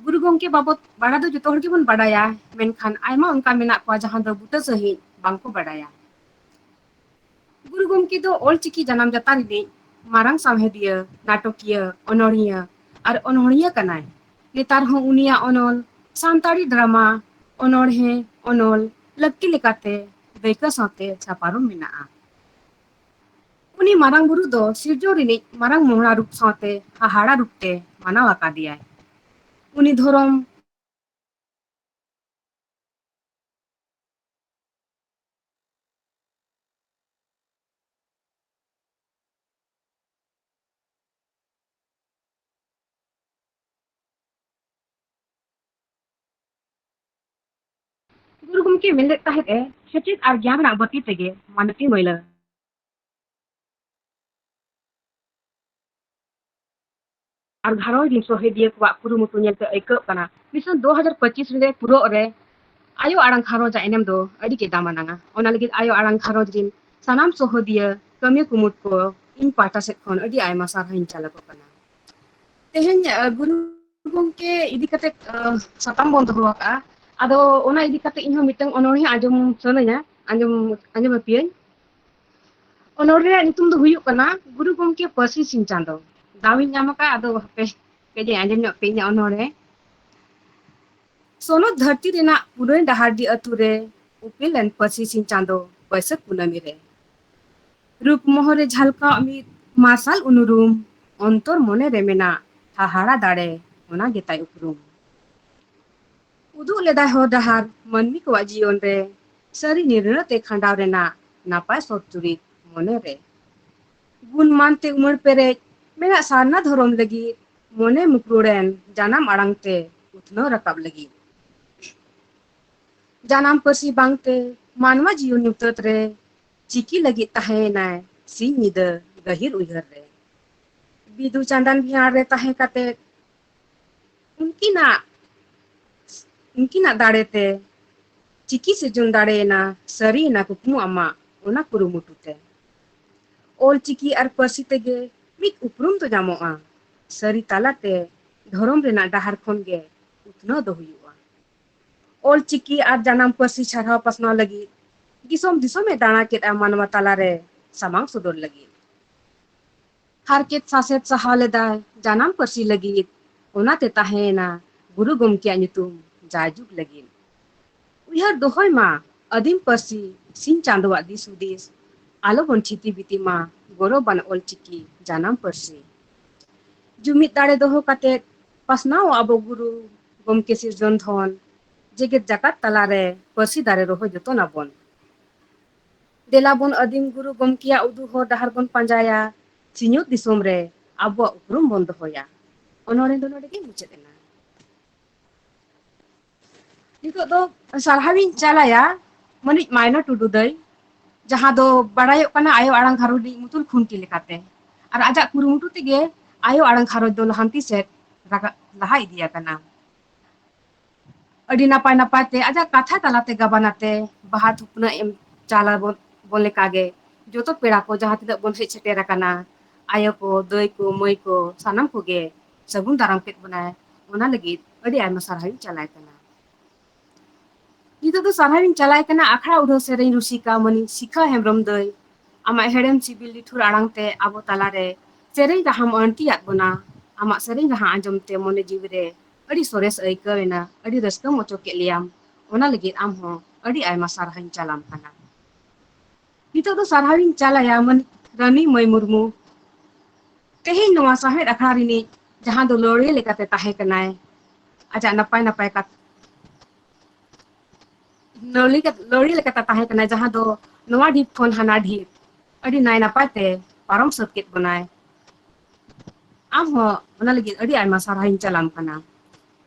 ᱜᱩᱨᱩ ᱜᱚᱢᱠᱮ ᱵᱟᱵᱚᱛ ᱵᱟᱲᱟᱭ ᱫᱚ ᱡᱚᱛᱚ ᱦᱚᱲ ᱜᱮᱵᱚᱱ ᱵᱟᱲᱟᱭᱟ, ᱢᱮᱱᱠᱷᱟᱱ ᱟᱭᱢᱟ ᱚᱱᱠᱟ ᱢᱮᱱᱟᱜ ᱠᱚᱣᱟ ᱡᱟᱦᱟᱸ ᱫᱚ ᱵᱩᱴᱟᱹ ᱥᱟᱺᱦᱤᱡ ᱵᱟᱝᱠᱚ ᱵᱟᱲᱟᱭᱟ᱾ ᱜᱩᱨᱩ ᱜᱚᱢᱠᱮ ᱫᱚ ᱚᱞᱪᱤᱠᱤ ᱡᱟᱱᱟᱢ ᱡᱟᱛᱟᱢ ᱨᱤᱱᱤᱡ ᱢᱟᱨᱟᱝ ᱥᱟᱶᱦᱮᱫᱤᱭᱟᱹ, ᱱᱟᱴᱚᱠᱤᱭᱟᱹ, ᱚᱱᱚᱬᱦᱤᱭᱟᱹ ᱟᱨ ᱚᱱᱚᱬᱦᱤᱭᱟᱹ ᱠᱟᱱᱟᱭ᱾ ᱱᱮᱛᱟᱨ ᱦᱚᱸ ᱩᱱᱤᱭᱟᱜ ᱚᱱᱚᱞ, ᱥᱟᱱᱛᱟᱲᱤ ᱰᱨᱟᱢᱟ, ᱚᱱᱚᱬᱦᱮ, ᱚᱱᱚᱞ ᱞᱟᱹᱠᱛᱤ ᱞᱮᱠᱟᱛᱮ ᱫᱟᱹᱭᱠᱟᱹ ᱥᱟᱶᱛᱮ ᱪᱷᱟᱯᱟᱨᱚᱢ ᱢᱮᱱᱟᱜᱼᱟ᱾ ᱩᱱᱤ ᱢᱟᱨᱟᱝ ᱵᱩᱨᱩ ᱫᱚ ᱥᱤᱨᱡᱚᱱ ᱨᱤᱱᱤᱡ ᱢᱟᱨᱟᱝ ᱢᱚᱦᱲᱟ ᱨᱩᱯ ᱥᱟᱶᱛᱮ ᱦᱟᱦᱟᱲᱟ ᱨᱩᱯ ᱛᱮ ᱢᱟᱱᱟᱣ ᱟᱠᱟᱫᱮᱭᱟᱭ᱾ ᱩᱱᱤ ᱫᱷᱚᱨᱚᱢ ᱜᱩᱨᱩ ᱜᱚᱢᱠᱮ ᱢᱮᱱ ᱞᱮᱫ ᱛᱟᱦᱮᱸᱫ ᱮ, ᱥᱮᱪᱮᱫ ᱟᱨ ᱜᱮᱭᱟᱱ ᱨᱮᱱᱟᱜ ᱵᱟᱹᱛᱤ ᱛᱮᱜᱮ ᱢᱟᱱᱚᱛᱤ ᱢᱟᱹᱭᱞᱟᱹ᱾ ᱟᱨ ᱜᱷᱟᱨᱚᱸᱡᱽ ᱨᱤᱱ ᱥᱚᱦᱮᱫᱤᱭᱟᱹ ᱠᱚᱣᱟᱜ ᱠᱩᱨᱩᱢᱩᱴᱩ ᱧᱮᱞᱛᱮ ᱟᱹᱭᱠᱟᱹᱜ ᱠᱟᱱᱟ, mission ᱫᱩ ᱦᱟᱡᱟᱨ ᱯᱚᱸᱪᱤᱥ ᱨᱮ ᱯᱩᱨᱟᱹᱜ ᱨᱮ ᱟᱭᱳ ᱟᱲᱟᱝ ᱜᱷᱟᱨᱚᱸᱡᱽ ᱟᱜ ᱮᱱᱮᱢ ᱫᱚ ᱟᱹᱰᱤ ᱜᱮ ᱫᱟᱢᱟᱱᱟᱝᱟ᱾ ᱚᱱᱟ ᱞᱟᱹᱜᱤᱫ ᱟᱭᱳ ᱟᱲᱟᱝ ᱜᱷᱟᱨᱚᱸᱡᱽ ᱨᱤᱱ ᱥᱟᱱᱟᱢ ᱥᱚᱦᱮᱫᱤᱭᱟᱹ, ᱠᱟᱹᱢᱤᱭᱟᱹ ᱠᱩᱢᱩᱴ ᱠᱚ ᱤᱧ ᱯᱟᱦᱴᱟ ᱥᱮᱫ ᱠᱷᱚᱱ ᱟᱹᱰᱤ ᱟᱭᱢᱟ ᱥᱟᱨᱦᱟᱣ ᱤᱧ ᱪᱟᱞ ᱟᱠᱚ ᱠᱟᱱᱟ᱾ ᱛᱮᱦᱮᱧ, ᱟᱹ, ᱜᱩᱨᱩ ᱜᱚᱢᱠᱮ ᱤᱫᱤ ᱠᱟᱛᱮ, ᱟᱹ, ᱥᱟᱛᱟᱢ ᱵᱚᱱ ᱫᱚᱦᱚ ᱟᱠᱟᱫᱼᱟ᱾ ᱟᱫᱚ ᱚᱱᱟ ᱤᱫᱤ ᱠᱟᱛᱮ ᱤᱧᱦᱚᱸ ᱢᱤᱫᱴᱟᱝ ᱚᱱᱚᱬᱦᱮ ᱟᱸᱡᱚᱢ ᱥᱟᱱᱟᱧᱟ, ᱟᱸᱡᱚᱢ, ᱟᱸᱡᱚᱢ ᱟᱯᱮᱭᱟᱹᱧ᱾ ᱚᱱᱚᱬᱦᱮ ᱨᱮᱭᱟᱜ ᱧᱩᱛᱩᱢ ᱫᱚ ᱦᱩᱭᱩᱜ ᱠᱟᱱᱟ ᱜᱩᱨᱩ ᱜᱚᱢᱠᱮ ᱯᱟᱹᱨᱥᱤ ᱥᱤᱧ ᱪᱟᱸᱫᱚ᱾ ᱫᱟᱣ ᱤᱧ ᱧᱟᱢ ᱟᱠᱟᱫᱼᱟ, ᱟᱫᱚ ᱦᱟᱯᱮ ᱠᱟᱹᱡ ᱤᱧ ᱟᱸᱡᱚᱢ ᱧᱚᱜ ᱯᱮ ᱤᱧᱟᱹᱜ ᱚᱱᱚᱬᱦᱮ᱾ ᱥᱚᱱᱚᱛ ᱫᱷᱟᱹᱨᱛᱤ ᱨᱮᱱᱟᱜ ᱯᱩᱨᱟᱹᱭ ᱰᱟᱦᱟᱨᱰᱤ ᱟᱹᱛᱩ ᱨᱮ ᱩᱯᱮᱞ ᱮᱱ ᱯᱟᱹᱨᱥᱤ ᱥᱤᱧ ᱪᱟᱸᱫᱚ ᱵᱟᱹᱭᱥᱟᱹᱠᱷ ᱠᱩᱱᱟᱹᱢᱤ ᱨᱮ᱾ ᱨᱩᱯ ᱢᱚᱦᱚᱨ ᱨᱮ ᱡᱷᱟᱞᱠᱟᱣ ᱢᱤᱫ ᱢᱟᱨᱥᱟᱞ ᱩᱱᱩᱨᱩᱢ, ᱚᱱᱛᱚᱨ ᱢᱚᱱᱮ ᱨᱮ ᱢᱮᱱᱟᱜ ᱦᱟᱦᱟᱲᱟ ᱫᱟᱲᱮ, ᱚᱱᱟ ᱜᱮᱛᱟᱭ ᱩᱯᱨᱩᱢ᱾ ᱩᱫᱩᱜ ᱞᱮᱫᱟᱭ ᱦᱚᱨ ᱰᱟᱦᱟᱨ ᱢᱟᱹᱱᱢᱤ ᱠᱚᱣᱟᱜ ᱡᱤᱭᱚᱱ ᱨᱮ, ᱥᱟᱹᱨᱤ ᱱᱤᱨᱟᱹᱲ ᱛᱮ ᱠᱷᱟᱸᱰᱟᱣ ᱨᱮᱱᱟᱜ ᱱᱟᱯᱟᱭ ᱥᱚᱛ ᱪᱩᱨᱤᱛ ᱢᱚᱱᱮ ᱨᱮ᱾ ᱜᱩᱱ ᱢᱟᱱ ᱛᱮ ᱩᱢᱟᱹᱲ ᱯᱮᱨᱮᱡ ᱢᱮᱱᱟᱜ ᱥᱟᱨᱱᱟ ᱫᱷᱚᱨᱚᱢ ᱞᱟᱹᱜᱤᱫ, ᱢᱚᱱᱮ ᱢᱩᱠᱨᱩᱲ ᱮᱱ ᱡᱟᱱᱟᱢ ᱟᱲᱟᱝ ᱛᱮ ᱩᱛᱱᱟᱹᱣ ᱨᱟᱠᱟᱵ ᱞᱟᱹᱜᱤᱫ᱾ ᱡᱟᱱᱟᱢ ᱯᱟᱹᱨᱥᱤ ᱵᱟᱝᱛᱮ ᱢᱟᱱᱣᱟ ᱡᱤᱭᱚᱱ ᱧᱩᱛᱟᱹᱛ ᱨᱮ, ᱪᱤᱠᱤ ᱞᱟᱹᱜᱤᱫ ᱛᱟᱦᱮᱸᱭᱮᱱᱟᱭ ᱥᱤᱧ ᱧᱤᱫᱟᱹ ᱜᱟᱹᱦᱤᱨ ᱩᱭᱦᱟᱹᱨ ᱨᱮ᱾ ᱵᱤᱫᱩ ᱪᱟᱸᱫᱟᱱ ᱵᱷᱤᱭᱟᱲ ᱨᱮ ᱛᱟᱦᱮᱸ ᱠᱟᱛᱮ, ᱩᱱᱠᱤᱱᱟᱜ, ᱩᱱᱠᱤᱱᱟᱜ ᱫᱟᱲᱮ ᱛᱮ ᱪᱤᱠᱤ ᱥᱤᱨᱡᱚᱱ ᱫᱟᱲᱮᱭᱮᱱᱟ, ᱥᱟᱹᱨᱤᱭᱮᱱᱟ ᱠᱩᱠᱢᱩ ᱟᱢᱟᱜ ᱚᱱᱟ ᱠᱩᱨᱩᱢᱩᱴᱩ ᱛᱮ᱾ ᱚᱞ ᱪᱤᱠᱤ ᱟᱨ ᱯᱟᱹᱨᱥᱤ ᱛᱮᱜᱮ ᱢᱤᱫ ᱩᱯᱨᱩᱢ ᱫᱚ ᱧᱟᱢᱚᱜᱼᱟ᱾ ᱥᱟᱹᱨᱤ ᱛᱟᱞᱟᱛᱮ ᱫᱷᱚᱨᱚᱢ ᱨᱮᱱᱟᱜ ᱰᱟᱦᱟᱨ ᱠᱷᱚᱱ ᱜᱮ ᱩᱛᱱᱟᱹᱣ ᱫᱚ ᱦᱩᱭᱩᱜᱼᱟ᱾ ᱚᱞ ᱪᱤᱠᱤ ᱟᱨ ᱡᱟᱱᱟᱢ ᱯᱟᱹᱨᱥᱤ ᱪᱷᱟᱨᱦᱟᱣ ᱯᱟᱥᱱᱟᱣ ᱞᱟᱹᱜᱤᱫ ᱫᱤᱥᱚᱢ ᱫᱤᱥᱚᱢᱮ ᱫᱟᱬᱟ ᱠᱮᱫᱼᱟ ᱢᱟᱱᱣᱟ ᱛᱟᱞᱟᱨᱮ ᱥᱟᱢᱟᱝ ᱥᱚᱫᱚᱨ ᱞᱟᱹᱜᱤᱫ᱾ ᱦᱟᱨᱠᱮᱛ ᱥᱟᱥᱮᱛ ᱥᱟᱦᱟᱣ ᱞᱮᱫᱟᱭ ᱡᱟᱱᱟᱢ ᱯᱟᱹᱨᱥᱤ ᱞᱟᱹᱜᱤᱫ, ᱚᱱᱟᱛᱮ ᱛᱟᱦᱮᱸᱭᱮᱱᱟ ᱜᱩᱨᱩ ᱜᱚᱢᱠᱮᱭᱟᱜ ᱧᱩᱛᱩᱢ ᱡᱟᱭᱡᱩᱜᱽ ᱞᱟᱹᱜᱤᱫ᱾ ᱩᱭᱦᱟᱹᱨ ᱫᱚᱦᱚᱭ ᱢᱟ ᱟᱹᱫᱤᱢ ᱯᱟᱹᱨᱥᱤ ᱥᱤᱧ ᱪᱟᱸᱫᱚᱣᱟᱜ ᱫᱤᱥ ᱦᱩᱫᱤᱥ, ᱟᱞᱚ ᱵᱚᱱ ᱪᱷᱤᱛᱤ ᱵᱤᱛᱤ ᱢᱟ ᱜᱚᱨᱚᱵᱟᱱ ᱚᱞ ᱪᱤᱠᱤ ᱡᱟᱱᱟᱢ ᱯᱟᱹᱨᱥᱤ᱾ ᱡᱩᱢᱤᱫ ᱫᱟᱲᱮ ᱫᱚᱦᱚ ᱠᱟᱛᱮ ᱯᱟᱥᱱᱟᱣ ᱟᱵᱚ ᱜᱩᱨᱩ ᱜᱚᱢᱠᱮ ᱥᱤᱨᱡᱚᱱ ᱫᱷᱚᱱ, ᱡᱮᱜᱮᱛ ᱡᱟᱠᱟᱛ ᱛᱟᱞᱟᱨᱮ ᱯᱟᱹᱨᱥᱤ ᱫᱟᱨᱮ ᱨᱚᱦᱚᱭ ᱡᱚᱛᱚᱱ ᱟᱵᱚᱱ᱾ ᱫᱮᱞᱟ ᱵᱚᱱ ᱟᱹᱫᱤᱢ ᱜᱩᱨᱩ ᱜᱚᱢᱠᱮᱭᱟᱜ ᱩᱫᱩᱜ ᱦᱚᱨ ᱰᱟᱦᱟᱨ ᱵᱚᱱ ᱯᱟᱸᱡᱟᱭᱟ, ᱥᱤᱧᱚᱛ ᱫᱤᱥᱚᱢ ᱨᱮ ᱟᱵᱚᱣᱟᱜ ᱩᱯᱨᱩᱢ ᱵᱚᱱ ᱫᱚᱦᱚᱭᱟ᱾ ᱚᱱᱚᱬᱦᱮ ᱫᱚ ᱱᱚᱰᱮ ᱜᱮ ᱢᱩᱪᱟᱹᱫ ᱮᱱᱟ᱾ ᱱᱤᱛᱚᱜ ᱫᱚ ᱥᱟᱨᱦᱟᱣᱤᱧ ᱪᱟᱞᱟᱭᱟ ᱢᱟᱹᱱᱤᱡ ᱢᱟᱭᱱᱟ ᱴᱩᱰᱩ ᱫᱟᱹᱭ, ᱡᱟᱦᱟᱸ ᱫᱚ ᱵᱟᱲᱟᱭᱚᱜ ᱠᱟᱱᱟ ᱟᱭᱳ ᱟᱲᱟᱝ ᱜᱷᱟᱨᱚᱸᱡᱽ ᱨᱤᱱᱤᱡ ᱢᱩᱛᱩᱞ ᱠᱷᱩᱱᱴᱤ ᱞᱮᱠᱟᱛᱮ᱾ ᱟᱨ ᱟᱡᱟᱜ ᱠᱩᱨᱩᱢᱩᱴᱩ ᱛᱮᱜᱮ ᱟᱭᱳ ᱟᱲᱟᱝ ᱜᱷᱟᱨᱚᱸᱡᱽ ᱫᱚ ᱞᱟᱦᱟᱱᱛᱤ ᱥᱮᱫ ᱨᱟᱠᱟᱵ, ᱞᱟᱦᱟ ᱤᱫᱤ ᱟᱠᱟᱱᱟ᱾ ᱟᱹᱰᱤ ᱱᱟᱯᱟᱭ ᱱᱟᱯᱟᱭ ᱛᱮ ᱟᱡᱟᱜ ᱠᱟᱛᱷᱟ ᱛᱟᱞᱟᱛᱮ ᱜᱟᱵᱟᱱ ᱟᱛᱮ ᱵᱟᱦᱟ ᱛᱷᱩᱯᱱᱟᱹ ᱮᱢ ᱪᱟᱞ ᱟᱵᱚᱱ, ᱵᱚᱱ ᱞᱮᱠᱟᱜᱮ ᱡᱚᱛᱚ ᱯᱮᱲᱟ ᱠᱚ ᱡᱟᱦᱟᱸ ᱛᱤᱱᱟᱹᱜ ᱵᱚᱱ ᱦᱮᱡ ᱥᱮᱴᱮᱨ ᱟᱠᱟᱱᱟ, ᱟᱭᱳ ᱠᱚ, ᱫᱟᱹᱭ ᱠᱚ, ᱢᱟᱹᱭ ᱠᱚ, ᱥᱟᱱᱟᱢ ᱠᱚᱜᱮ ᱥᱟᱹᱜᱩᱱ ᱫᱟᱨᱟᱢ ᱠᱮᱫ ᱵᱚᱱᱟᱭ, ᱚᱱᱟ ᱞᱟᱹᱜᱤᱫ ᱟᱹᱰᱤ ᱟᱭᱢᱟ ᱥᱟᱨᱦᱟᱣ ᱤᱧ ᱪᱟᱞᱟᱭ ᱠᱟᱱᱟ᱾ ᱱᱤᱛᱚᱜ ᱫᱚ ᱥᱟᱨᱦᱟᱣ ᱤᱧ ᱪᱟᱞᱟᱭ ᱠᱟᱱᱟ ᱟᱠᱷᱲᱟ ᱩᱰᱷᱟᱹᱣ ᱥᱮᱨᱮᱧ ᱨᱩᱥᱤᱠᱟ ᱢᱟᱹᱱᱤᱡ ᱥᱤᱠᱷᱟ ᱦᱮᱢᱵᱨᱚᱢ ᱫᱟᱹᱭ, ᱟᱢᱟᱜ ᱦᱮᱲᱮᱢ ᱥᱤᱵᱤᱞ ᱞᱤᱴᱷᱩᱨ ᱟᱲᱟᱝ ᱛᱮ ᱟᱵᱚ ᱛᱟᱞᱟᱨᱮ ᱥᱮᱨᱮᱧ ᱨᱟᱦᱟᱢ ᱟᱹᱬᱛᱤᱭᱟᱫ ᱵᱚᱱᱟ᱾ ᱟᱢᱟᱜ ᱥᱮᱨᱮᱧ ᱨᱟᱦᱟ ᱟᱸᱡᱚᱢ ᱛᱮ ᱢᱚᱱᱮ ᱡᱤᱣᱤ ᱨᱮ ᱟᱹᱰᱤ ᱥᱚᱨᱮᱥ ᱟᱹᱭᱠᱟᱹᱣ ᱮᱱᱟ, ᱟᱹᱰᱤ ᱨᱟᱹᱥᱠᱟᱹᱢ ᱚᱪᱚ ᱠᱮᱫ ᱞᱮᱭᱟᱢ᱾ ᱚᱱᱟ ᱞᱟᱹᱜᱤᱫ ᱟᱢ ᱦᱚᱸ ᱟᱹᱰᱤ ᱟᱭᱢᱟ ᱥᱟᱨᱦᱟᱣᱤᱧ ᱪᱟᱞᱟᱢ ᱠᱟᱱᱟ᱾ ᱱᱤᱛᱚᱜ ᱫᱚ ᱥᱟᱨᱦᱟᱣᱤᱧ ᱪᱟᱞᱟᱭᱟ ᱢᱟᱹᱱᱤᱡ ᱨᱟᱱᱤ ᱢᱟᱹᱭ ᱢᱩᱨᱢᱩ᱾ ᱛᱮᱦᱮᱧ ᱱᱚᱣᱟ ᱥᱟᱶᱦᱮᱫ ᱟᱠᱷᱲᱟ ᱨᱤᱱᱤᱡ ᱡᱟᱦᱟᱸ ᱫᱚ ᱞᱟᱹᱣᱲᱤᱭᱟᱹ ᱞᱮᱠᱟᱛᱮ ᱛᱟᱦᱮᱸ ᱠᱟᱱᱟᱭ, ᱟᱡᱟᱜ ᱱᱟᱯᱟᱭ ᱱᱟᱯᱟᱭ ᱠᱟᱛᱷᱟ ᱞᱟᱹᱣᱲᱤ ᱠᱟ-, ᱞᱟᱹᱣᱲᱤ ᱞᱮᱠᱟᱛᱮ ᱛᱟᱦᱮᱸ ᱠᱟᱱᱟᱭ, ᱡᱟᱦᱟᱸ ᱫᱚ ᱱᱚᱣᱟ ᱰᱷᱤᱯ ᱠᱷᱚᱱ ᱦᱟᱱᱟ ᱰᱷᱤᱯ ᱟᱹᱰᱤ ᱱᱟᱭ ᱱᱟᱯᱟᱭ ᱛᱮ ᱯᱟᱨᱚᱢ ᱥᱟᱹᱛ ᱠᱮᱫ ᱵᱚᱱᱟᱭ᱾ ᱟᱢ ᱦᱚᱸ ᱚᱱᱟ ᱞᱟᱹᱜᱤᱫ ᱟᱹᱰᱤ ᱟᱭᱢᱟ ᱥᱟᱨᱦᱟᱣᱤᱧ ᱪᱟᱞᱟᱢ ᱠᱟᱱᱟ᱾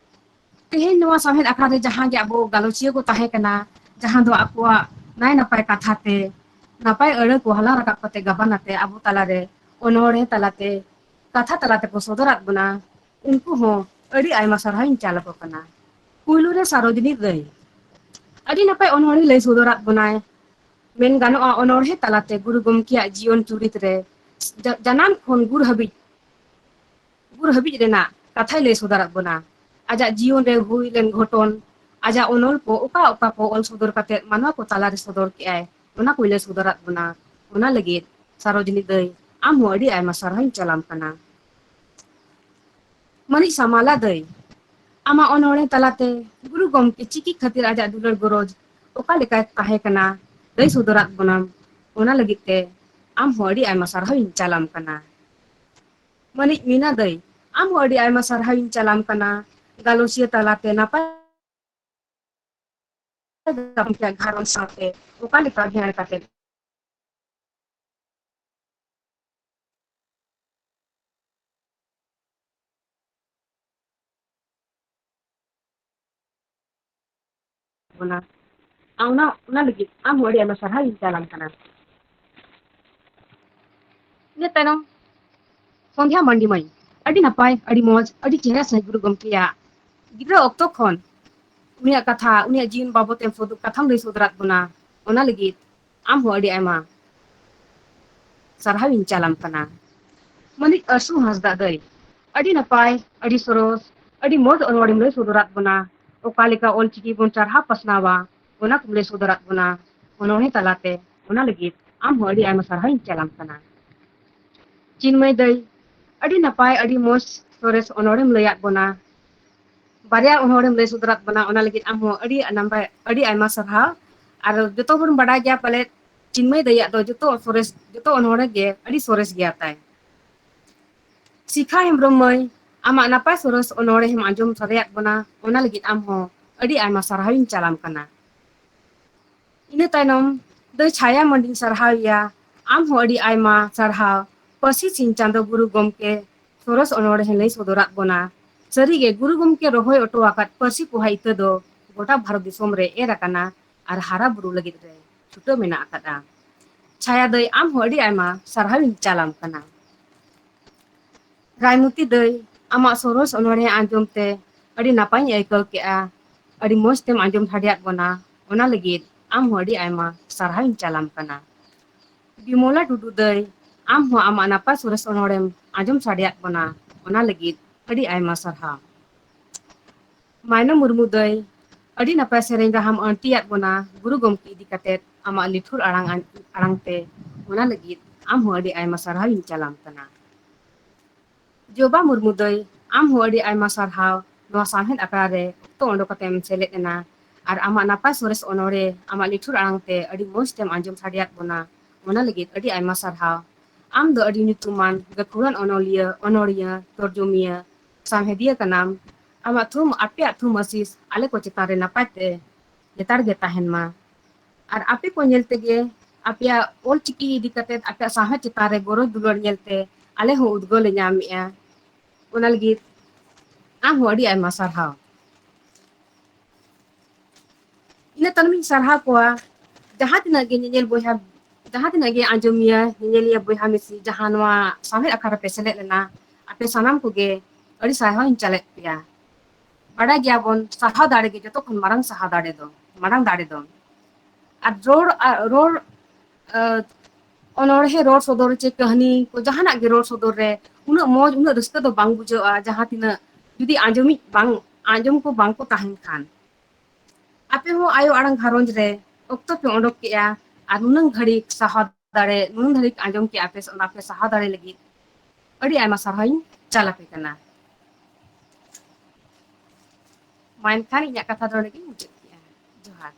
ᱛᱮᱦᱮᱧ ᱱᱚᱣᱟ ᱥᱟᱶᱦᱮᱫ ᱟᱠᱷᱲᱟ ᱨᱮ ᱡᱟᱦᱟᱸ ᱜᱮ ᱟᱵᱚ ᱜᱟᱞᱚᱪᱤᱭᱟᱹ ᱠᱚ ᱛᱟᱦᱮᱸ ᱠᱟᱱᱟ, ᱡᱟᱦᱟᱸ ᱫᱚ ᱟᱠᱚᱣᱟᱜ ᱱᱟᱭ ᱱᱟᱯᱟᱭ ᱠᱟᱛᱷᱟ ᱛᱮ, ᱱᱟᱯᱟᱭ ᱟᱹᱲᱟᱹ ᱠᱚ ᱦᱟᱞᱟᱝ ᱨᱟᱠᱟᱵ ᱠᱟᱛᱮ ᱜᱟᱵᱟᱱ ᱟᱛᱮ ᱟᱵᱚ ᱛᱟᱞᱟᱨᱮ ᱚᱱᱚᱬᱦᱮ ᱛᱟᱞᱟᱛᱮ, ᱠᱟᱛᱷᱟ ᱛᱟᱞᱟ ᱛᱮᱠᱚ ᱥᱚᱫᱚᱨᱟᱫ ᱵᱚᱱᱟ, ᱩᱱᱠᱩ ᱦᱚᱸ ᱟᱹᱰᱤ ᱟᱭᱢᱟ ᱥᱟᱨᱦᱟᱣᱤᱧ ᱪᱟᱞ ᱟᱠᱚ ᱠᱟᱱᱟ᱾ ᱯᱩᱭᱞᱩ ᱨᱮ ᱥᱟᱨᱚᱡᱤᱱᱤ ᱫᱟᱹᱭ ᱟᱹᱰᱤ ᱱᱟᱯᱟᱭ ᱚᱱᱚᱬᱦᱮ ᱞᱟᱹᱭ ᱥᱚᱫᱚᱨᱟᱫ ᱵᱚᱱᱟᱭ᱾ ᱢᱮᱱ ᱜᱟᱱᱚᱜᱼᱟ, ᱚᱱᱚᱬᱦᱮ ᱛᱟᱞᱟᱛᱮ ᱜᱩᱨᱩ ᱜᱚᱢᱠᱮᱭᱟᱜ ᱡᱤᱭᱚᱱ ᱪᱩᱨᱤᱛ ᱨᱮ ᱡᱟ-, ᱡᱟᱱᱟᱢ ᱠᱷᱚᱱ ᱜᱩᱨ ᱦᱟᱹᱵᱤᱡ, ᱜᱩᱨ ᱦᱟᱹᱵᱤᱡ ᱨᱮᱱᱟᱜ ᱠᱟᱛᱷᱟᱭ ᱞᱟᱹᱭ ᱥᱚᱫᱚᱨᱟᱫ ᱵᱚᱱᱟ᱾ ᱟᱡᱟᱜ ᱡᱤᱭᱚᱱ ᱨᱮ ᱦᱩᱭ ᱞᱮᱱ ᱜᱷᱚᱴᱚᱱ, ᱟᱡᱟᱜ ᱚᱱᱚᱞ ᱠᱚ ᱚᱠᱟ ᱚᱠᱟ ᱠᱚ ᱚᱞ ᱥᱚᱫᱚᱨ ᱠᱟᱛᱮ ᱢᱟᱱᱣᱟ ᱠᱚ ᱛᱟᱞᱟᱨᱮ ᱥᱚᱫᱚᱨ ᱠᱮᱜᱼᱟᱭ, ᱚᱱᱟ ᱠᱚᱭ ᱞᱟᱹᱭ ᱥᱚᱫᱚᱨᱟᱫ ᱵᱚᱱᱟ᱾ ᱚᱱᱟ ᱞᱟᱹᱜᱤᱫ ᱥᱟᱨᱚᱡᱤᱱᱤ ᱫᱟᱹᱭ, ᱟᱢ ᱦᱚᱸ ᱟᱹᱰᱤ ᱟᱭᱢᱟ ᱥᱟᱨᱦᱟᱣᱤᱧ ᱪᱟᱞᱟᱢ ᱠᱟᱱᱟ᱾ ᱢᱟᱹᱱᱤᱡ ᱥᱟᱢᱟᱞᱟ ᱫᱟᱹᱭ, ᱟᱢᱟᱜ ᱚᱱᱚᱬᱦᱮ ᱛᱟᱞᱟᱛᱮ ᱜᱩᱨᱩ ᱜᱚᱢᱠᱮ ᱪᱤᱠᱤ ᱠᱷᱟᱹᱛᱤᱨ ᱟᱡᱟᱜ ᱫᱩᱞᱟᱹᱲ ᱜᱚᱨᱚᱡᱽ ᱚᱠᱟ ᱞᱮᱠᱟᱭ ᱛᱟᱦᱮᱸ ᱠᱟᱱᱟ, ᱞᱟᱹᱭ ᱥᱚᱫᱚᱨᱟᱫ ᱵᱚᱱᱟᱢ᱾ ᱚᱱᱟ ᱞᱟᱹᱜᱤᱫ ᱛᱮ ᱟᱢ ᱦᱚᱸ ᱟᱹᱰᱤ ᱟᱭᱢᱟ ᱥᱟᱨᱦᱟᱣᱤᱧ ᱪᱟᱞᱟᱢ ᱠᱟᱱᱟ᱾ ᱢᱟᱹᱱᱤᱡ ᱢᱤᱱᱟ ᱫᱟᱹᱭ, ᱟᱢ ᱦᱚᱸ ᱟᱹᱰᱤ ᱟᱭᱢᱟ ᱥᱟᱨᱦᱟᱣᱤᱧ ᱪᱟᱞᱟᱢ ᱠᱟᱱᱟ᱾ ᱜᱟᱞᱚᱪᱤᱭᱟᱹ ᱛᱟᱞᱟᱛᱮ ᱱᱟᱯᱟᱭ ᱜᱷᱟᱨᱚᱸᱡᱽ ᱥᱟᱶᱛᱮ ᱚᱠᱟ ᱞᱮᱠᱟ ᱵᱷᱮᱲ ᱠᱟᱛᱮ ᱚᱱᱟ, ᱚᱱᱟ, ᱚᱱᱟ ᱞᱟᱹᱜᱤᱫ ᱟᱢ ᱦᱚᱸ ᱟᱹᱰᱤ ᱟᱭᱢᱟ ᱥᱟᱨᱦᱟᱣ ᱤᱧ ᱪᱟᱞᱟᱢ ᱠᱟᱱᱟ᱾ ᱤᱱᱟᱹ ᱛᱟᱭᱱᱚᱢ ᱥᱚᱱᱫᱷᱭᱟ ᱢᱟᱱᱰᱤ ᱢᱟᱹᱭ, ᱟᱹᱰᱤ ᱱᱟᱯᱟᱭ, ᱟᱹᱰᱤ ᱢᱚᱡᱽ, ᱟᱹᱰᱤ ᱪᱮᱦᱨᱟ ᱥᱟᱺᱦᱤᱡ ᱜᱩᱨᱩ ᱜᱚᱢᱠᱮᱭᱟᱜ ᱜᱤᱫᱽᱨᱟᱹ ᱚᱠᱛᱚ ᱠᱷᱚᱱ ᱩᱱᱤᱭᱟᱜ ᱠᱟᱛᱷᱟ, ᱩᱱᱤᱭᱟᱜ ᱡᱤᱭᱚᱱ ᱵᱟᱵᱚᱛ ᱮᱢ ᱥᱚᱫᱚᱨ, ᱠᱟᱛᱷᱟᱢ ᱞᱟᱹᱭ ᱥᱚᱫᱚᱨᱟᱫ ᱵᱚᱱᱟ, ᱚᱱᱟ ᱞᱟᱹᱜᱤᱫ ᱟᱢ ᱦᱚᱸ ᱟᱹᱰᱤ ᱟᱭᱢᱟ ᱥᱟᱨᱦᱟᱣ ᱤᱧ ᱪᱟᱞᱟᱢ ᱠᱟᱱᱟ᱾ ᱢᱟᱹᱱᱤᱡ ᱟᱹᱥᱩ ᱦᱟᱸᱥᱫᱟ ᱫᱟᱹᱭ, ᱟᱹᱰᱤ ᱱᱟᱯᱟᱭ, ᱟᱹᱰᱤ ᱥᱚᱨᱚᱥ, ᱟᱹᱰᱤ ᱢᱚᱡᱽ ᱚᱱᱚᱬᱦᱮᱢ ᱞᱟᱹᱭ ᱥᱚᱫᱚᱨᱟᱫ ᱵᱚᱱᱟ᱾ ᱚᱠᱟ ᱞᱮᱠᱟ ᱚᱞ ᱪᱤᱠᱤ ᱵᱚᱱ ᱪᱟᱨᱦᱟᱣ ᱯᱟᱥᱱᱟᱣᱟ, ᱚᱱᱟ ᱠᱚᱢ ᱞᱟᱹᱭ ᱥᱚᱫᱚᱨᱟᱫ ᱵᱚᱱᱟ ᱚᱱᱚᱬᱦᱮ ᱛᱟᱞᱟᱛᱮ᱾ ᱚᱱᱟ ᱞᱟᱹᱜᱤᱫ ᱟᱢ ᱦᱚᱸ ᱟᱹᱰᱤ ᱟᱭᱢᱟ ᱥᱟᱨᱦᱟᱣ ᱤᱧ ᱪᱟᱞᱟᱢ ᱠᱟᱱᱟ᱾ ᱪᱤᱱᱢᱚᱭ ᱫᱟᱹᱭ, ᱟᱹᱰᱤ ᱱᱟᱯᱟᱭ, ᱟᱹᱰᱤ ᱢᱚᱡᱽ ᱥᱚᱨᱮᱥ ᱚᱱᱚᱬᱦᱮᱢ ᱞᱟᱹᱭᱟᱫ ᱵᱚᱱᱟ᱾ ᱵᱟᱨᱭᱟ ᱚᱱᱚᱬᱦᱮᱢ ᱞᱟᱹᱭ ᱥᱚᱫᱚᱨᱟᱫ ᱵᱚᱱᱟ, ᱚᱱᱟ ᱞᱟᱹᱜᱤᱫ ᱟᱢ ᱦᱚᱸ ᱟᱹᱰᱤ ᱱᱟᱢᱵᱟᱭ-, ᱟᱹᱰᱤ ᱟᱭᱢᱟ ᱥᱟᱨᱦᱟᱣ᱾ ᱟᱨ ᱡᱚᱛᱚ ᱦᱚᱲ ᱵᱚᱱ ᱵᱟᱰᱟᱭ ᱜᱮᱭᱟ ᱯᱟᱞᱮᱫ, ᱪᱤᱱᱢᱚᱭ ᱫᱟᱹᱭᱟᱜ ᱫᱚ ᱡᱚᱛᱚ ᱥᱚᱨᱮᱥ, ᱡᱚᱛᱚ ᱚᱱᱚᱬᱦᱮ ᱜᱮ ᱟᱹᱰᱤ ᱥᱚᱨᱮᱥ ᱜᱮᱭᱟ ᱛᱟᱭ᱾ ᱥᱤᱠᱷᱟ ᱦᱮᱢᱵᱨᱚᱢ ᱢᱟᱹᱭ, ᱟᱢᱟᱜ ᱱᱟᱯᱟᱭ ᱥᱚᱨᱮᱥ ᱚᱱᱚᱬᱦᱮᱢ ᱟᱸᱡᱚᱢ ᱥᱟᱰᱮᱭᱟᱫ ᱵᱚᱱᱟ, ᱚᱱᱟ ᱞᱟᱹᱜᱤᱫ ᱟᱢ ᱦᱚᱸ ᱟᱹᱰᱤ ᱟᱭᱢᱟ ᱥᱟᱨᱦᱟᱣᱤᱧ ᱪᱟᱞᱟᱢ ᱠᱟᱱᱟ᱾ ᱤᱱᱟᱹ ᱛᱟᱭᱱᱚᱢ ᱫᱟᱹᱭ ᱪᱷᱟᱭᱟ ᱢᱟᱹᱱᱰᱤᱧ ᱥᱟᱨᱦᱟᱣᱮᱭᱟ, ᱟᱢ ᱦᱚᱸ ᱟᱹᱰᱤ ᱟᱭᱢᱟ ᱥᱟᱨᱦᱟᱣ᱾ ᱯᱟᱹᱨᱥᱤ ᱥᱤᱧ ᱪᱟᱸᱫᱚ ᱜᱩᱨᱩ ᱜᱚᱢᱠᱮ ᱥᱚᱨᱚᱥ ᱚᱱᱚᱬᱦᱮ ᱞᱟᱹᱭ ᱥᱚᱫᱚᱨᱟᱫ ᱵᱚᱱᱟ᱾ ᱥᱟᱹᱨᱤᱜᱮ ᱜᱩᱨᱩ ᱜᱚᱢᱠᱮ ᱨᱚᱦᱚᱭ ᱚᱴᱚ ᱟᱠᱟᱫ ᱯᱟᱹᱨᱥᱤ ᱯᱚᱦᱟ ᱤᱛᱟᱹ ᱫᱚ ᱜᱚᱴᱟ ᱵᱷᱟᱨᱚᱛ ᱫᱤᱥᱚᱢ ᱨᱮ ᱮᱨ ᱟᱠᱟᱱᱟ ᱟᱨ ᱦᱟᱨᱟ ᱵᱩᱨᱩ ᱞᱟᱹᱜᱤᱫ ᱨᱮ ᱪᱷᱩᱴᱟᱹᱣ ᱢᱮᱱᱟᱜ ᱟᱠᱟᱫᱟ᱾ ᱪᱷᱟᱭᱟ ᱫᱟᱹᱭ, ᱟᱢ ᱦᱚᱸ ᱟᱹᱰᱤ ᱟᱭᱢᱟ ᱥᱟᱨᱦᱟᱣᱤᱧ ᱪᱟᱞᱟᱢ ᱠᱟᱱᱟ᱾ ᱨᱟᱭᱢᱚᱛᱤ ᱫᱟᱹᱭ, ᱟᱢᱟᱜ ᱥᱚᱨᱚᱥ ᱚᱱᱚᱬᱦᱮ ᱟᱸᱡᱚᱢ ᱛᱮ ᱟᱹᱰᱤ ᱱᱟᱯᱟᱭᱤᱧ ᱟᱹᱭᱠᱟᱹᱣ ᱠᱮᱜᱼᱟ᱾ ᱟᱹᱰᱤ ᱢᱚᱡᱽ ᱛᱮᱢ ᱟᱸᱡᱚᱢ ᱥᱟᱰᱮᱭᱟᱫ ᱵᱚᱱᱟ, ᱚᱱᱟ ᱞᱟᱹᱜᱤᱫ ᱟᱢ ᱦᱚᱸ ᱟᱹᱰᱤ ᱟᱭᱢᱟ ᱥᱟᱨᱦᱟᱣᱤᱧ ᱪᱟᱞᱟᱢ ᱠᱟᱱᱟ᱾ ᱵᱤᱢᱚᱞᱟ ᱴᱩᱰᱩ ᱫᱟᱹᱭ, ᱟᱢ ᱦᱚᱸ ᱟᱢᱟᱜ ᱱᱟᱯᱟᱭ ᱥᱚᱨᱮᱥ ᱚᱱᱚᱬᱦᱮᱢ ᱟᱸᱡᱚᱢ ᱥᱟᱰᱮᱭᱟᱫ ᱵᱚᱱᱟ, ᱚᱱᱟ ᱞᱟᱹᱜᱤᱫ ᱟᱹᱰᱤ ᱟᱭᱢᱟ ᱥᱟᱨᱦᱟᱣ᱾ ᱢᱟᱭᱱᱟ ᱢᱩᱨᱢᱩ ᱫᱟᱹᱭ, ᱟᱹᱰᱤ ᱱᱟᱯᱟᱭ ᱥᱮᱨᱮᱧ ᱨᱟᱦᱟᱢ ᱟᱹᱬᱛᱤᱭᱟᱫ ᱵᱚᱱᱟ ᱜᱩᱨᱩ ᱜᱚᱢᱠᱮ ᱤᱫᱤ ᱠᱟᱛᱮᱫ ᱟᱢᱟᱜ ᱞᱤᱴᱷᱩᱨ ᱟᱲᱟᱝ, ᱟᱲᱟᱝ ᱛᱮ, ᱚᱱᱟ ᱞᱟᱹᱜᱤᱫ ᱟᱢ ᱦᱚᱸ ᱟᱹᱰᱤ ᱟᱭᱢᱟ ᱥᱟᱨᱦᱟᱣᱤᱧ ᱪᱟᱞᱟᱢ ᱠᱟᱱᱟ᱾ ᱡᱚᱵᱟ ᱢᱩᱨᱢᱩ ᱫᱟᱹᱭ, ᱟᱢ ᱦᱚᱸ ᱟᱹᱰᱤ ᱟᱭᱢᱟ ᱥᱟᱨᱦᱟᱣ ᱱᱚᱣᱟ ᱥᱟᱶᱦᱮᱫ ᱟᱠᱷᱲᱟ ᱨᱮ ᱚᱠᱛᱚ ᱚᱰᱚᱠ ᱠᱟᱛᱮᱢ ᱥᱮᱞᱮᱫ ᱮᱱᱟ ᱟᱨ ᱟᱢᱟᱜ ᱱᱟᱯᱟᱭ ᱥᱚᱨᱮᱥ ᱚᱱᱚᱬᱦᱮ ᱟᱢᱟᱜ ᱞᱤᱴᱷᱩᱨ ᱟᱲᱟᱝ ᱛᱮ ᱟᱹᱰᱤ ᱢᱚᱡᱽ ᱛᱮᱢ ᱟᱸᱡᱚᱢ ᱥᱟᱰᱮᱭᱟᱫ ᱵᱚᱱᱟ, ᱚᱱᱟ ᱞᱟᱹᱜᱤᱫ ᱟᱹᱰᱤ ᱟᱭᱢᱟ ᱥᱟᱨᱦᱟᱣ᱾ ᱟᱢ ᱫᱚ ᱟᱹᱰᱤ ᱧᱩᱛᱩᱢᱟᱱ ᱜᱟᱹᱠᱷᱩᱲᱟᱱ ᱚᱱᱚᱞᱤᱭᱟᱹ, ᱚᱱᱚᱲᱤᱭᱟᱹ, ᱛᱚᱨᱡᱚᱢᱤᱭᱟᱹ, ᱥᱟᱶᱦᱮᱫᱤᱭᱟᱹ ᱠᱟᱱᱟᱢ᱾ ᱟᱢᱟᱜ ᱛᱷᱩᱢ, ᱟᱯᱮᱭᱟᱜ ᱛᱷᱩᱢ ᱟᱥᱤᱥ ᱟᱞᱮ ᱠᱚ ᱪᱮᱛᱟᱱ ᱨᱮ ᱱᱟᱯᱟᱭ ᱛᱮ ᱞᱮᱛᱟᱲ ᱜᱮ ᱛᱟᱦᱮᱱ ᱢᱟ᱾ ᱟᱨ ᱟᱯᱮ ᱠᱚ ᱧᱮᱞ ᱛᱮᱜᱮ, ᱟᱯᱮᱭᱟᱜ ᱚᱞ ᱪᱤᱠᱤ ᱤᱫᱤ ᱠᱟᱛᱮ ᱟᱯᱮᱭᱟᱜ ᱥᱟᱶᱦᱮᱫ ᱪᱮᱛᱟᱱ ᱨᱮ ᱜᱚᱨᱚᱡᱽ ᱫᱩᱞᱟᱹᱲ ᱧᱮᱞᱛᱮ ᱟᱞᱮ ᱦᱚᱸ ᱩᱫᱽᱜᱟᱹᱣ ᱞᱮ ᱧᱟᱢᱮᱜᱼᱟ᱾ ᱚᱱᱟ ᱞᱟᱹᱜᱤᱫ ᱟᱢ ᱦᱚᱸ ᱟᱹᱰᱤ ᱟᱭᱢᱟ ᱥᱟᱨᱦᱟᱣ᱾ ᱤᱱᱟᱹ ᱛᱟᱭᱱᱚᱢᱤᱧ ᱥᱟᱨᱦᱟᱣ ᱠᱚᱣᱟ ᱡᱟᱦᱟᱸ ᱛᱤᱱᱟᱹᱜ ᱜᱮ ᱧᱮᱧᱮᱞ ᱵᱚᱭᱦᱟ, ᱡᱟᱦᱟᱸ ᱛᱤᱱᱟᱹᱜ ᱜᱮ ᱟᱸᱡᱚᱢᱤᱭᱟᱹ, ᱧᱮᱧᱮᱞᱤᱭᱟᱹ ᱵᱚᱭᱦᱟ ᱢᱤᱥᱤ, ᱡᱟᱦᱟᱸ ᱱᱚᱣᱟ ᱥᱟᱶᱦᱮᱫ ᱟᱠᱷᱲᱟ ᱨᱮᱯᱮ ᱥᱮᱞᱮᱫ ᱞᱮᱱᱟ, ᱟᱯᱮ ᱥᱟᱱᱟᱢ ᱠᱚᱜᱮ ᱟᱹᱰᱤ ᱥᱟᱨᱦᱟᱣᱤᱧ ᱪᱟᱞᱮᱫ ᱯᱮᱭᱟ᱾ ᱵᱟᱰᱟᱭ ᱜᱮᱭᱟᱵᱚᱱ, ᱥᱟᱦᱟᱣ ᱫᱟᱲᱮ ᱜᱮ ᱡᱚᱛᱚ ᱠᱷᱚᱱ ᱢᱟᱨᱟᱝ ᱥᱟᱦᱟᱣ ᱫᱟᱲᱮ ᱫᱚ, ᱢᱟᱨᱟᱝ ᱫᱟᱲᱮ ᱫᱚ᱾ ᱟᱨ ᱨᱚᱲ, ᱟᱨ ᱨᱚᱲ, ᱟᱨ ᱚᱱᱚᱬᱦᱮ ᱨᱚᱲ ᱥᱚᱫᱚᱨ ᱪᱮ ᱠᱟᱹᱦᱱᱤ ᱠᱚ, ᱡᱟᱦᱟᱱᱟᱜ ᱜᱮ ᱨᱚᱲ ᱥᱚᱫᱚᱨ ᱨᱮ ᱩᱱᱟᱹᱜ ᱢᱚᱡᱽ, ᱩᱱᱟᱹᱜ ᱨᱟᱹᱥᱠᱟᱹ ᱫᱚ ᱵᱟᱝ ᱵᱩᱡᱷᱟᱹᱜᱼᱟ, ᱡᱟᱦᱟᱸ ᱛᱤᱱᱟᱹᱜ ᱡᱩᱫᱤ ᱟᱸᱡᱚᱢᱤᱡ ᱵᱟᱝ, ᱟᱸᱡᱚᱢ ᱠᱚ ᱵᱟᱝ ᱠᱚ ᱛᱟᱦᱮᱱ ᱠᱷᱟᱱ᱾ ᱟᱯᱮ ᱦᱚᱸ ᱟᱭᱳ ᱟᱲᱟᱝ ᱜᱷᱟᱨᱚᱸᱡᱽ ᱨᱮ ᱚᱠᱛᱚ ᱯᱮ ᱚᱰᱚᱠ ᱠᱮᱜᱼᱟ ᱟᱨ ᱱᱩᱱᱟᱹᱝ ᱜᱷᱟᱹᱲᱤᱡ ᱥᱟᱦᱟᱣ ᱫᱟᱲᱮ, ᱱᱩᱱᱟᱹᱝ ᱜᱷᱟᱹᱲᱤᱡ ᱟᱸᱡᱚᱢ ᱠᱮᱜᱼᱟ ᱯᱮ, ᱚᱱᱟ ᱯᱮ ᱥᱟᱦᱟᱣ ᱫᱟᱲᱮ ᱞᱟᱹᱜᱤᱫ ᱟᱹᱰᱤ ᱟᱭᱢᱟ ᱥᱟᱨᱦᱟᱣᱤᱧ ᱪᱟᱞ ᱟᱯᱮ ᱠᱟᱱᱟ᱾ ᱮᱱᱠᱷᱟᱱ ᱤᱧᱟᱹᱜ ᱠᱟᱛᱷᱟ ᱫᱚ ᱱᱚᱰᱮ ᱜᱤᱧ ᱢᱩᱪᱟᱹᱫ ᱠᱮᱜᱼᱟ᱾ ᱡᱚᱦᱟᱨ᱾